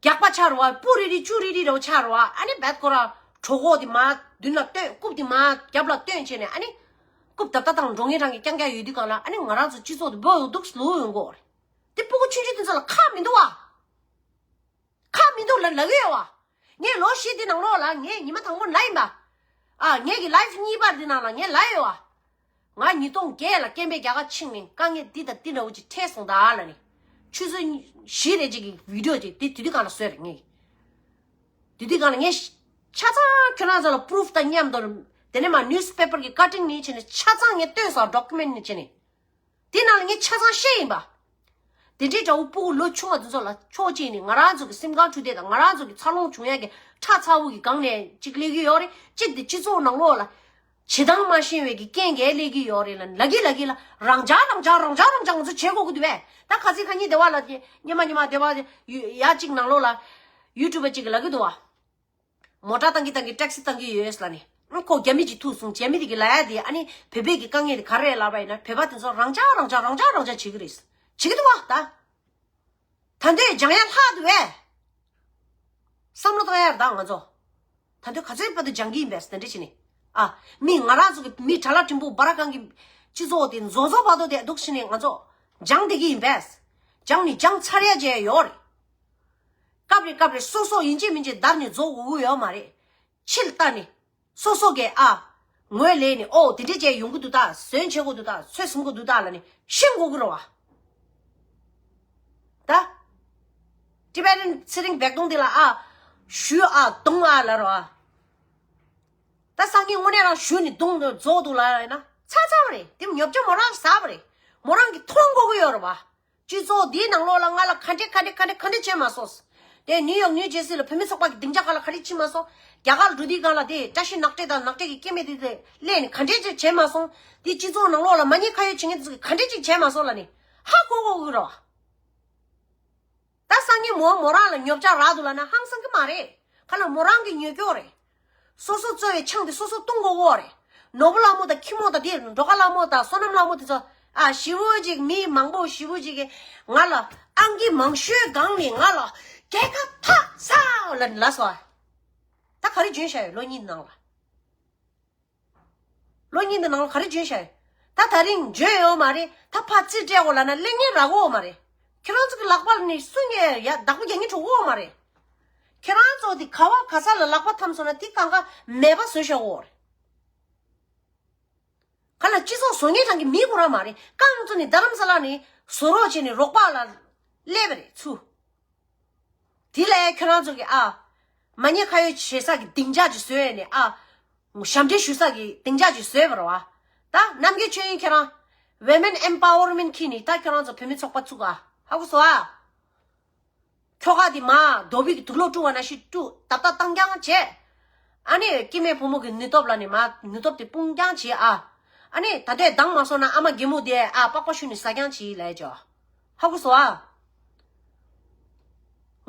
རྒྱག་པ་ཆགས་རེད་བ། སྤུ་རིལ་རིལ་སྐྱུ་རིལ་རིལ་འདྲ་བོ་ཆགས་རེད་བ། ཨ་ནི་བད་ཁོ་ར་གྲོད་ཁོག་དེ་མར་མདུན་ལ་བཏོན། རྐུབ་དེ་མར་རྒྱབ་ལ་བཏོན་བྱས་ནས། ཨ་ནི་རྐུབ་རྡབ་རྡབ་དང་འགྲོ་ངེས་གྲང་གི་རྐྱང་རྐྱང་ཡོད་དུས་གང་ལ། ཨ་ནི་ང་རང་ཚོ་སྤྱི་ཚོགས་དེ་སྦོ་ཡོང་འདུག་ལུ་ཡོང་གོ་རེད། དེ་སྤུ་གུ་ཆུང་ཆུང་དེ་ཚོ་ལ་ཁག་མི་འདུག་བ། ཁག་མི་འདུག་ལ་ལབ་ཀྱི་ཡོད་བ། ངས་ལོ་བཞི་དེ་ནང་ལོགས་ལ་ངས་ཉི་མ་དང་པོ་ལབ་ཡིན་པ། ཨ། ངས་ཀྱི་ལའིབ་གཉིས་པ་དེ་ནང་ལ་ངས་ལབ་ཡོད་བ། ང་ཉིས་སྟོང་བརྒྱད་ལ་སྐད་འབོད་རྒྱག་ག་ཕྱིན་ནས་དཀའ་ངལ་འདི་དང་འདི་འདྲ་བོ་ཅིག་འཕྲད་སོང་ད་ལབ་ནས། ཆུ་ཚོད་བཞི་རེ་ཅིག་གི་བི་ཌིའོ་ཅིག་དེ་དུས་དུས་གང་ལ་བཟོས་རེད་ངས། དུས་དུས་གང་ལ་ངས་ཆ་ཚང་ཁྱོད་རང་ཚོ་ལ་པུ་རུབ་དང་མཉམ་དུ། དེ་ནས་མ་ནིའུ་སི་པེ་པར་གི་ཀ་ཊིང་ནས་བྱས་ནས་ཆ་ཚང་ངས་བཏོན་སོང་། ཌོ་ཀུ་མེན་ཊི་ནས་བྱས་ནས། དེ་ནང་ལ་ངས་ཆ་ཚང་བཤད་ཡིན་པ། དེ་འདྲའི་འདྲ་བོ་སྤུ་གུ་ལོ་ཆུང་བ་དེ་ཚོ་ལ་ཕྱོགས་གཅིག་ནས་ང་རང་ཚོ་གི་སེམས་ཁམས་འཕྲོད་བསྟེན་དང་ང་རང་ཚོ་གི་འཚར་ལོངས་བྱུང་ཡག་གི་ཁྲག་ཚ་བོ་གི་སྒང་ནས་གཅིག་སླེབས་ཀྱི་ཡོད་རེད། གཅིག་དེ་སྤྱི་ཚོགས་ནང་ལོགས་ལ་བྱེད་སྟངས་མ་ཤེས་པའི་གི་རྐྱེན་གྱིས་སླེབས་ཀྱི་ཡོད་རེད་ལབ་ལབ་ཀྱི་ལབ་ཀྱི་ལ། རང་འཇགས་རང་འཇགས་རང་འཇགས་རང་འཇགས་ང་ཚོ་བྱེད་དགོས་ཀྱི་འདུག་བས། ད་ཁ་སང་ཁ་ཉིན་སྡེ་བ་ལ་དེ་སྔོན་མ་སྔོན་མ་སྡེ་བ་ཡ་གཅིག་ནང་ལོགས་ལ་ཡུ་ཊུབ་པ་གཅིག་གིས་ལབ་ཀྱི་འདུག་བ། མོ་ཊ་བཏང་གི་བཏང་གི་ཊེག་སི་བཏང་གི་ཡོད་ལབ་ནས། ཨ། ཁོ་རྒྱ་མི་གཅིག་ཐུག་སོང་། རྒྱ་མི་དེ་གིས་ལབ་ཡ་དེ། ཨ་ནི་བོད་པའི་གི་དཀའ་ངལ་དེ་ག་རེ་རེད་ལབ་པ་ཡིན་ན། བོད་པ་དེ་ཚོ་རང་འཇགས་རང་འཇགས་རང་འཇགས་རང་འཇགས་བྱེད་ཀྱི་རེད། བྱེད་ཀྱི་འདུག་བ་ད། ད་འདོད་སྦྱང་ཡ་ལྷག་འདུག་བས། བསམ་བློ་བཏང་ཡར་ད་ང་ཚོ། ད་འདོད་ག་ཚོད་བར་དུ་སྦྱང་གི་ཡིན་པས་དེ་འདྲ་བྱས་ནས། ཨ། མི་ང་རང་ཚོ་གི་མི་དྲ་ལག་ཕྲན་བུ་སྦར་གང་གི་སྤྱི་ཚོགས་དེ་རྫོགས་རྫོགས་བར་དུ་དེ་འདུག་བྱས་ནས་ང་ཚོ་སྦྱང་བསྡད་ཀྱི་ཡིན་པས། སྦྱང་ནི་སྦྱང་ཚར་ཡ་བྱས་ཡོད་རེད། སྐབས་རེ་སྐབས་རེ་སོ་སོ་ཡིན་གཅིག་མིན་གཅིག་བདར་ནས་རྫོགས་དགོས་ཀྱི་ཡོད་མ་རེད། ཕྱིར་ལྟ་ནས། སོ་སོ་གས་ཨ། ངོས་ལེན་ནས་ཨོ་དེ་འདྲས་བྱས་ཡོང་གི་འདུག་ད། ཟོན་བྱེད་དགོས་འདུག་ད། ཚོད་ཟིན་དགོས་འདུག་ད་ལ་ནི་ཤེས་དགོས་ཀྱི་རེད་བ། ད། ཊི་བེ་ཊན་ཚེ་རིང་བེག་དོང་འདི་ལ་ཨ། ཞུ་ཨ་དུང་ཨ་ལ་རོ་ཨ། ད་སང་ཉིན་དངོས་གནས་རང་ཞུ་ནས་དུང་རྫོགས་འདུག་ལ་ཡིན་ན་ཚ་ཚ་བ་རེད། དེ་ཉོབ་ཆ་མོ་རང་ཟ་བ་རེད། མོ་རང་གིས་མཐོང་དགོས་ཀྱི་ཡོད་རེད་བ། སྤྱི་ཚོགས་འདིའི་ནང་ལོགས་ལ་ང་ལ་ག་འདྲས་ག་འདྲས་ག་འདྲས་ག་འདྲས་བྱས་མ་སོང་། དེ་ནིའུ་ཡོག་ནིའུ་ཇེར་སི་ལ་བུད་མེད་ཚོགས་པ་གི་སྡིངས་ཆ་སྒང་ལ་ག་འདྲས་ཕྱིན་མ་སོང་། རྒྱ་གར་འགྲོ་དུས་སྒང་ལ་དེ་བཀྲ་ཤིས་ནག་ཁྲེལ་དང་ནག་ཁྲེལ་གྱི་སྐྱེ་དམན་དེ་དེ་སླེབས་ནས་ག་འདྲས་ཅིག་བྱས་མ་སོང་། དེ་སྤྱི་ཚོགས་ནང་ལོགས་ལ་མ་ཉེས་ཁ་གཡོགས་བྱེད་མཁན་དེ་ཚོ་གིས་ག་འདྲས་ཅིག་བྱས་མ་སོང་ལ་ནི་ཧ་གོ་གོ་གི་རེད་བ། ད་སང་ཉིན་མོ་མོ་རང་ལ་ཉོབ་ཆ་རག་འདུག་ལབ་ན་ཧང་སང་གི་མ་རེད། ག་ལ་མོ་རང་གི་ཉོས་སྐྱོ་རེད། སོ་སོ་བཙོ་བའི་ཆང་དེ་སོ་སོ་བཏུང་དགོས་གོ་རེད། ནོར་བུ་ལྷ་མོ་དང་ཁྱི་མོ་དང་དེ་འགྲོ་ཁ་ལྷ་མོ་དང་བསོད་ནམས་ལྷ་མོ་དེ་ཚོ་ཨ་ཞི་བོ་ཅིག་མི་མང་པོ་ཞི་བོ་ཅིག་གིས་ང་ལ་ཨང་ཀི་མང་ཤོས་སྒང་ནས་ང་ལ་རྒྱལ་ཁ་ཐག་ཚ་ལ་ལབ་སོང་ཨ། ད་ག་རེ་བྱོན་བཞག་ཡོད་ལོ་གཉིས་ནང་ལ། ལོ་གཉིས་འདི་ནང་ལ་ག་རེ་བྱོན་བཞག་ཡོད། ད་ད་རིང་བྱོན་ཡོད་མ་རེད། ད་ཕར་རྩིས་སྤྲད་དགོས་ལབ་ན་གླེང་མཁན་རག་གོ་མ་རེད། ཁྱེད་རང་ཚོ་གི་ལག་པ་ནས་སུ་ངས་ཡ་བདག་པོ་རྒྱག་མཁན་འགྲོ་གོ་མ་རེད། ཁྱེད་རང་ཚོ་དེ་ག་བ་ག་ས་ལ་ལག་པ་འཐམས་སོང་ན་དེ་གང་ག་མེད་པ་བཟོས་བཞག་གོ་རེད། ག་ལ་སྤྱི་ཚོགས་བཟོ་མཁན་རང་གི་མི་ཁོ་རང་མ་རེད། རྐང་བཙུགས་ནས་རྡ་རམ་ས་ལ་ནས་བཟོ་རོགས་བྱས་ནས་རོགས་པ་ལ་སླེབས་པ་རེད་ཚུར། དེ་ལས་ཁྱོད་རང་ཚོ་གི་ཨ། མ་ཉེས་ཁ་གཡོགས་བྱེད་ས་གི་སྡིངས་ཆ་ཅིག་བཟོས་ནས་ཨ། ཞབས་འདྲེན་ཞུ་ས་གི་སྡིངས་ཆ་ཅིག་བཟོས་པ་རེད་བ། ད་རྣམ་རྒྱལ་ཆོས་དབྱིངས་ཁྱེད་རང་། Women Empowerment ཁྱེར་ནས་ད་ཁྱོད་རང་ཚོ་བུད་མེད་ཚོགས་པ་བཙུགས་ཨ། ཧ་གོ་སོང་ཨ། ཁྱོ་ག་དེ་མ་རྡོ་སྦིས་ཀྱི་དུག་ལོག་བཀྲུ་བ་ནང་བཞིན་བཀྲུ་ཏག་ཏག་བཏང་རྐྱང་བྱས། ཨ་ནི་སྐྱེ་དམན་བུ་མོ་གི་ནུས་སྟོབས་ལ་ནི་མ་ནུས་སྟོབས་དེ་སྤུངས་རྐྱང་བྱས་ཨ། ཨ་ནི་ད་ལྟའི་འདང་མ་སོང་ན་ཨ་མ་རྒན་མོ་དེ་ཨ་པགས་པ་བཤུས་ནས་ཟ་རྐྱང་བྱས་ལས་ཅོ། ཧ་གོ་སོང་ཨ།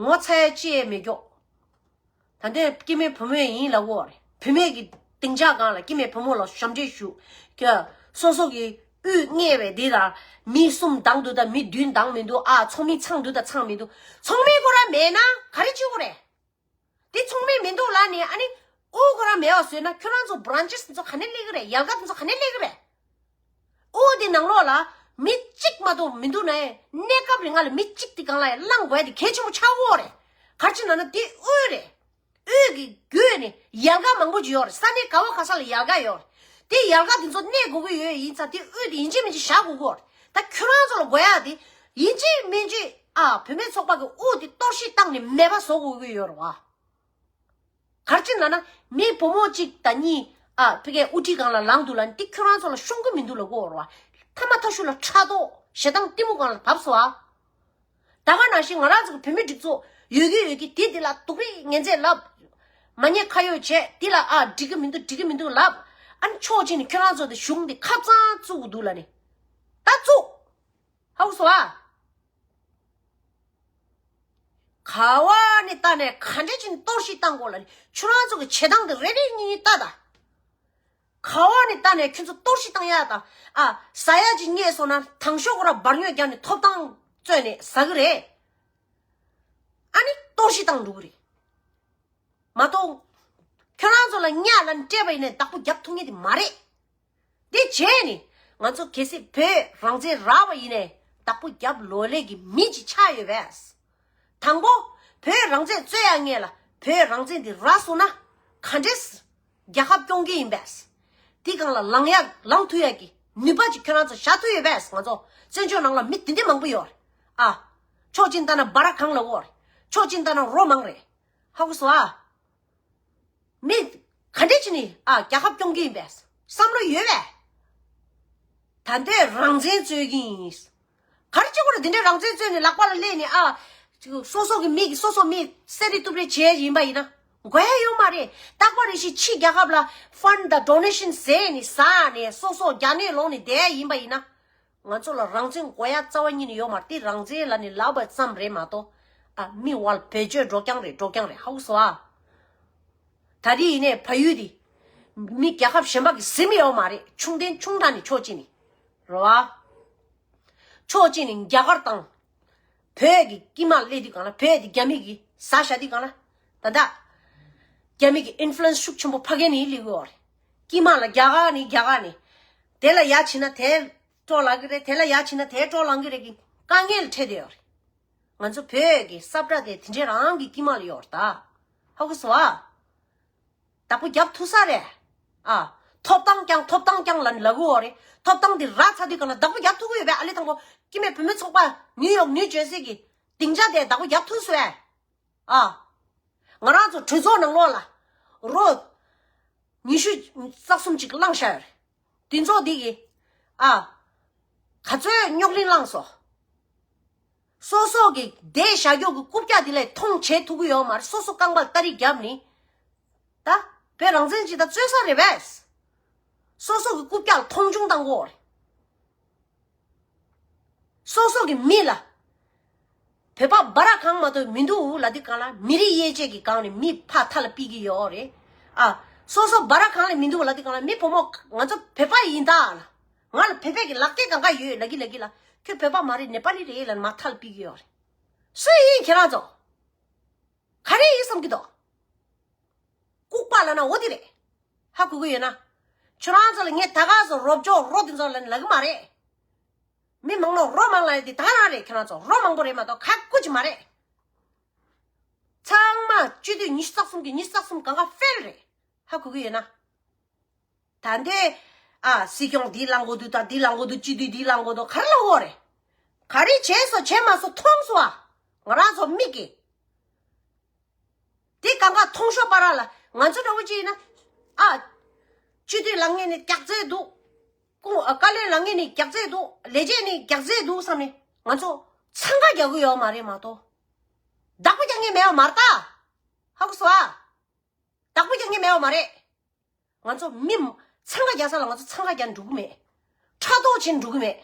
ངོ་ཚ་ཡ་ཅི་ཡས་མེད་ཀྱོག་ད་ལྟའི་སྐྱེ་དམན་བུ་མོ་ཡིན་ལབ་གོ་རེད། བུད་མེད་ཀྱི་སྡིངས་ཆ་སྒང་ལ་སྐྱེ་དམན་བུ་མོ་ལ་ཞབས་འདྲེན་ཞུ། ཀྱ། སོ་སོ་གི་དབུས་བརྙེས་པའི་འདི་ལ་མི་གསུམ་བདག་འདུག་ད་མི་བདུན་བདག་མི་འདུག་ཨ་ཚོགས་མི་ཚང་འདུག་ད་ཚང་མི་འདུག་ཚོགས་མི་ཁོ་རང་མེད་ན་ག་རེ་བྱེད་དགོས་རེད། འདི་ཚོགས་མི་མི་འདུག་ལབ་ནས་ཨ་ནི་དབུ་ཁོ་རང་མེད་པ་བཟོས་ན་ཁྱོད་རང་ཚོ་བྷ་རན་ཆེ་སི་ཚོ་ག་ནས་སླེབས་ཀྱི་རེད། ཡལ་ག་དེ་ཚོ་ག་ནས་སླེབས་ཀྱི་རེད། དབུ་དེ་ནང་ལོགས་ལ་མི་གཅིག་མ་གཏོགས་མི་འདུག་ན་གནས་སྐབས་རིང་ལ་མི་གཅིག་དེ་སྒང་ལ་ཡང་བླང་དགོས་དེ་གལ་ཆེན་པོ་ཆགས་ཀྱི་ཡོད་རེད། ག་རེ་བྱས་ན་ན་དེ་དབུས་རེད། དབུས་ཀྱི་བརྒྱུད་ནས་ཡལ་ག་མང་པོ་ཅིག་ཡོད་རེད། ས་གནས་ག་བ་ག་ས་ལ་ཡལ་ག་ཡོད་རེད། དེ་ཡལ་ག་དེ་ཚོ་གནས་དགོས་ཀྱི་ཡོད་ཡིན་ཙང་དེ་དབུས་དེ་ཡིན་གཅིག་མིན་གཅིག་བཞག་དགོས་ཀྱི་ཡོད་རེད། ད་ཁྱོད་རང་ཚོ་ལ་དགོས་ཡག་དེ་ཡིན་གཅིག་མིན་གཅིག་ཨ་བུད་མེད་ཚོགས་པ་གི་དབུ་དེ་གཏོར་བཤིག་བཏང་ནས་མེད་པ་བཟོ་དགོས་ཀྱི་ཡོད་རེད་བ། ག་རེ་བྱས་ན་ན་མི་བུ་མོ་གཅིག་དང་གཉིས་ཨ་ཕ་གིའི་དབུ་ཁྲིད་སྒང་ལ་ལངས་འདུག་ལ་འདི་ཁྱོད་རང་ཚོ་ལ་ཤོང་གི་མི་འདུག་ལབ་དགོས་རེད་བ། ཐ་མ་ཐ་ཤུ་ལ་ཕྲག་དོག་ཞེ་སྡང་གཏི་མུག་སྒང་ལ་བབས་སོང་ཨ། ད་ག་ནང་བཞིན་ང་རང་ཚོ་གི་བུད་མེད་སྒྲིག་འཛུགས་ཡོད་ཀྱི་ཡོད་ཀྱི་དེ་དེ་ལ་སྡུག་རུས་ངན་ཚད་ལབ། མ་ཉེས་ཁ་གཡོགས་བྱས་དེ་ལ་ཨ་འགྲིག་གི་མི་འདུག་འགྲིག་གི་མི་འདུག་ལབ། ཨ་ནི་ཕྱོགས་གཅིག་ནས་ཁྱོད་རང་ཚོ་དེ་གཞུང་དེ་ཁ་གཙང་བཙུགས་དགོས་འདུག་ལབ་ནས། ད་བཙུགས། ཧ་གོ་སོང་ཨ། ག་བ་ནས་བལྟས་ནས་ག་འདྲས་ཅིག་གཏོར་བཤིག་བཏང་དགོས་ལབ་ནས་ཁྱོད་རང་ཚོ་གི་བྱེད་སྟངས་དེ་རེ་རེ་གཉིས་གཉིས་ལྟ་ད། ག་བ་ནས་བལྟས་ནས་ཁྱོད་ཚོ་གཏོར་བཤིག་བཏང་ཡག་དང་ཨ་ཟ་ཡག་ཅིག་རྙེད་སོང་ན་དང་ཤོག་ཁོ་ར་འབར་ཉོག་རྒྱབ་ནས་ཐོབ་ཐང་རྩོད་ནས་ཟ་གི་རེད། ཨ་ནི་གཏོར་བཤིག་བཏང་འགྲོ་གི་རེད། མ་གཏོགས། ཁྱོད་རང་ཚོ་ལ་གཉའ་ལ་སྤྲད་པ་ཡིན་ནའི་བདག་པོ་རྒྱབ་ཐུབ་ངེས་དེ་མ་རེད། འདི་བྱས་ནས་ང་ཚོ་གལ་སྲིད་བོད་རང་བཙན་རག་པ་ཡིན་ནའི་བདག་པོ་རྒྱབ་ལོ་ལེགས་ཀྱི་མི་ཅིག་ཆགས་ཡོད་པས། དང་པོ། བོད་རང་བཙན་རྩོད་ཡག་ངེས་ལ་བོད་རང་བཙན་འདི་རག་སོང་ན་ག་འདྲས་རྒྱལ་ཁབ་སྐྱོང་གི་ཡིན་པས། འདི་སྒང་ལ་ལངས་ཡག་ལངས་ཐུབ་ཡག་གི་ནུས་པ་ཅིག་ཁྱོད་རང་ཚོ་བཞག་ཐུབ་ཡོད་པས། ང་ཚོ་བཙན་བྱོལ་ནང་ལ་མི་དེ་འདྲས་མང་པོ་ཡོད་རེད། ཨ། ཕྱོགས་གཅིག་ལྟ་ན་སྦ་ར་གང་ལ་འོར། ཕྱོགས་གཅིག་ལྟ་ན་རོ་མང་རེད། ཧ་གོ་སོང་ཨ། མི་ག་འདྲས་བྱས་ནས་ཨ་རྒྱལ་ཁབ་སྐྱོང་གི་ཡིན་པས་བསམ་བློ་ཡོད་པས། ད་ལྟའི་རང་བཙན་རྩོད་ཀྱི་ཡིན། ག་རེ་བྱེད་དགོས་རེད། དེ་འདྲའི་རང་བཙན་རྩོད་ནས་ལག་པ་ལ་སླེབས་ནས་ཨ། སོ་སོ་གི་མི་གི་སོ་སོ་མི་སེ་རི་གཏུབ་རེས་བྱས་ཡིན་པ་ཡིན་ན་དགོས་ཡ་ཡོད་མ་རེད། རྟག་པར་རེ་ཞིག་ཕྱི་རྒྱལ་ཁབ་ལ་ཕན་དང་ཌོ་ནེ་ཤན་ཟས་ནས་ཟ་ནས་སོ་སོ་རྒྱ་ནད་ལོག་ནས་བསྡད་ཡ་ཡིན་པ་ཡིན་ན། ང་ཚོ་ལ་རང་བཙན་དགོས་ཡ་རྩ་བ་ཉིད་ནས་ཡོད་མ་རེད། དེ་རང་བཙན་ལབ་ནས་ལབ་པ་ཙམ་རེད་མ་གཏོགས། ཨ་མི་བལ་བེད་སྤྱོད་འགྲོ་རྐྱང་རེད། འགྲོ་རྐྱང་རེད། ཧ་གོ་སོང་ཨ། ད་རེས་ཡིན་ནའི་ཕ་ཡུལ་དེ་མི་རྒྱལ་ཁབ་གཞན་པ་གི་ཟིན་ཡོད་མ་རེད། ཆུང་ལྡན་ཆུང་དྲགས་ནས་ཕྱོགས་གཅིག་ནས་རེད་བ། ཕྱོགས་གཅིག་ནས་རྒྱ་གར་དང་། བོད་ཀྱི་དཀྱིལ་མ་སླེབས་དུས་གང་ལ། བོད་དེ་རྒྱ་མི་གིས་ཟ་བཞག་དུས་གང་ལ། ད་ལྟ་རྒྱ་མི་གི་ཨིན་ཕུ་ལུ་ཨེན་སི་ཤུགས་ཆེན་པོ་ཕ་གི་ནས་སླེབས་ཀྱི་ཡོད་རེད། དཀྱིལ་མ་ལ་རྒྱ་གར་ནས་རྒྱ་གར་ནས། དེ་ལ་ཡ་བྱས་ན་དེ་སྤྲོ་ལངས་ཀྱི་རེད། དེ་ལ་ཡ་བྱས་ན་དེ་སྤྲོ་ལངས་ཀྱི་རེད་གི། དཀའ་ངལ་འཕྲད་བསྡད་ཡོད་རེད། ང་ཚོ་བོད་ཀྱི་ས་བཀྲ་དེ་དེ་འདྲའི་རང་གི་དཀྱིལ་མ་ལ་ཡོད་རེད་ད། ཧ་གོ་སོང་ཨ། བདག་པོ་རྒྱབ་ཐུབ་ས་རེད། ཨ། ཐོབ་ཐང་རྐྱང་། ཐོབ་ཐང་རྐྱང་ལབ་ལབ་ཀྱི་ཡོད་རེད། ཐོབ་ཐང་དེ་རག་ཚར་དུས་གང་ལ་བདག་པོ་རྒྱབ་ཐུབ་ཀྱི་ཡོད་པས། ཨ་ལེ་དང་པོ་སྐྱེ་དམན་བུད་མེད་ཚོགས་པ་ནིའུ་ཡོག་ནིའུ་ཇར་སི་གི་སྡིངས་ཆ་དེ་བདག་པོ་རྒྱབ་ཐུབ་སོང་ཨེ། ཨ། ང་རང་ཚོ་གྲོས་ཚོགས་ནང་ལོགས་ལ་རོ་ཉི་ཤུ་རྩ་གསུམ་ཅིག་བླངས་བཞག་ཡོད་རེད། དེ་ཚོ་དེ་གི། ཨ། ག་ཚོད་རྙོག་གླེང་བསླངས་སོང་། སོ་སོ་གི་བསྡད་བཞག་རྒྱུ་གི་རྐུབ་བཀྱག་དེ་ལས་མཐོང་བྱེད་ཐུབ་ཀྱི་ཡོད་མ་རེད། སོ་སོ་རྐང་པར་སྟ་རེ་བརྒྱབ་ནི། ད་བོད་རང་བཙན་ཅིག་ད་རྩོད་ས་རེད་པས། སོ་སོ་གི་རྐུབ་བཀྱག་མཐོང་ཆུང་བཏང་དགོས་རེད། སོ་སོ་གི་མི་ལ། བོད་པ་འབའ་ར་གང་མ་གཏོགས་མི་འདུག་ལབ་དུས་གང་ལ། མི་རིགས་དབྱེ་འབྱེད་ཀྱི་སྒང་ནས་མི་ཕར་མཐའ་ལ་ཕུད་ཀྱི་ཡོད་རེད། ཨ། སོ་སོ་འབའ་ར་གང་ལ་མི་འདུག་ལབ་དུས་གང་ལ། མི་བུ་མོ་ང་ཚོ་བོད་པ་ཡིན་ད་ལ། ང་ལ་བོད་པའི་གི་ལག་སྐྱེས་གང་ག་ཡོད་ལབ་ཀྱི་ལབ་ཀྱི་ལ། ཁྱོད་བོད་པ་མ་རེད། ནེ་པ་ལི་རེད་ལབ་ནས་མར་མཐའ་ལ་ཕུད་ཀྱི་ཡོད་རེད། སུ་ཡིན་ཁྱེད་རང་ཚོ། ག་རེ་ཡིན་བསམ་གྱི་འདུག་ལྐུགས་པ་ལབ་ན་འོ་དེ་རེད། ཧ་གོ་གི་ཡོད་ན། ཁྱོད་རང་ཚོ་ལ་ངས་ད་ག་སོ་རོབ་ཅོག་རོ་དེ་ཚོ་ལ་ལབ་གི་མ་རེད། མི་མང་ནོ་རོ་མང་ལ་ཡ་དེ་ད་རང་རེད། ཁྱོད་རང་ཚོ་རོ་མང་པོ་རེད་མ་གཏོགས་ཁ་ཀུ་ཅི་མ་རེད། ཚང་མ་སྤྱི་འཐུས་ཉི་ཤུ་རྩ་གསུམ་གི་ཉི་ཤུ་རྩ་གསུམ་གང་ག་ཧྥེལ་རེད། ཧ་གོ་གི་ཡོད་ན། ད་འདི། ཨ། སྲིད་སྐྱོང་འདི་ལངས་དགོས་འདུག་ད་འདི་ལངས་དགོས་འདུག་སྤྱི་འཐུས་འདི་ལངས་དགོས་འདུག་ག་རེ་ལབ་དགོས་རེད། ག་རེ་བྱས་སོ་བྱས་མ་སོ་མཐོང་སོ་ཨ། ང་རང་ཚོ་མིག་གིས། དེ་གང་ག་མཐོང་ཤོག་པ་ར་ལ། ང་ཚོ་འདྲ་བོ་ཅིག་ཡིན་ན། ཨ། སྤྱི་འཐུས་ལངས་མཁན་ནི་རྒྱག་རྩིས་འདུག་ཀུང་། ཨ། བཀའ་བློན་ལངས་མཁན་ནི་རྒྱག་རྩིས་འདུག་ལས་བྱེད་ནི་རྒྱག་རྩིས་འདུག་བསམ་ནས་ང་ཚོ་འཚང་ཁ་རྒྱག་གི་ཡོད་མ་རེད་མ་གཏོགས། བདག་པོ་རྒྱག་མཁན་མེད་པ་མ་རེད་ད། ཧ་གོ་སོང་ཨ། བདག་པོ་རྒྱག་མཁན་མེད་པ་མ་རེད། ང་ཚོ་མི་འཚང་ཁ་རྒྱག་ས་ལ་ང་ཚོ་འཚང་ཁ་རྒྱག་འགྲོ་གི་མེད། ཕྲག་དོག་བྱེད་འགྲོ་གི་མེད།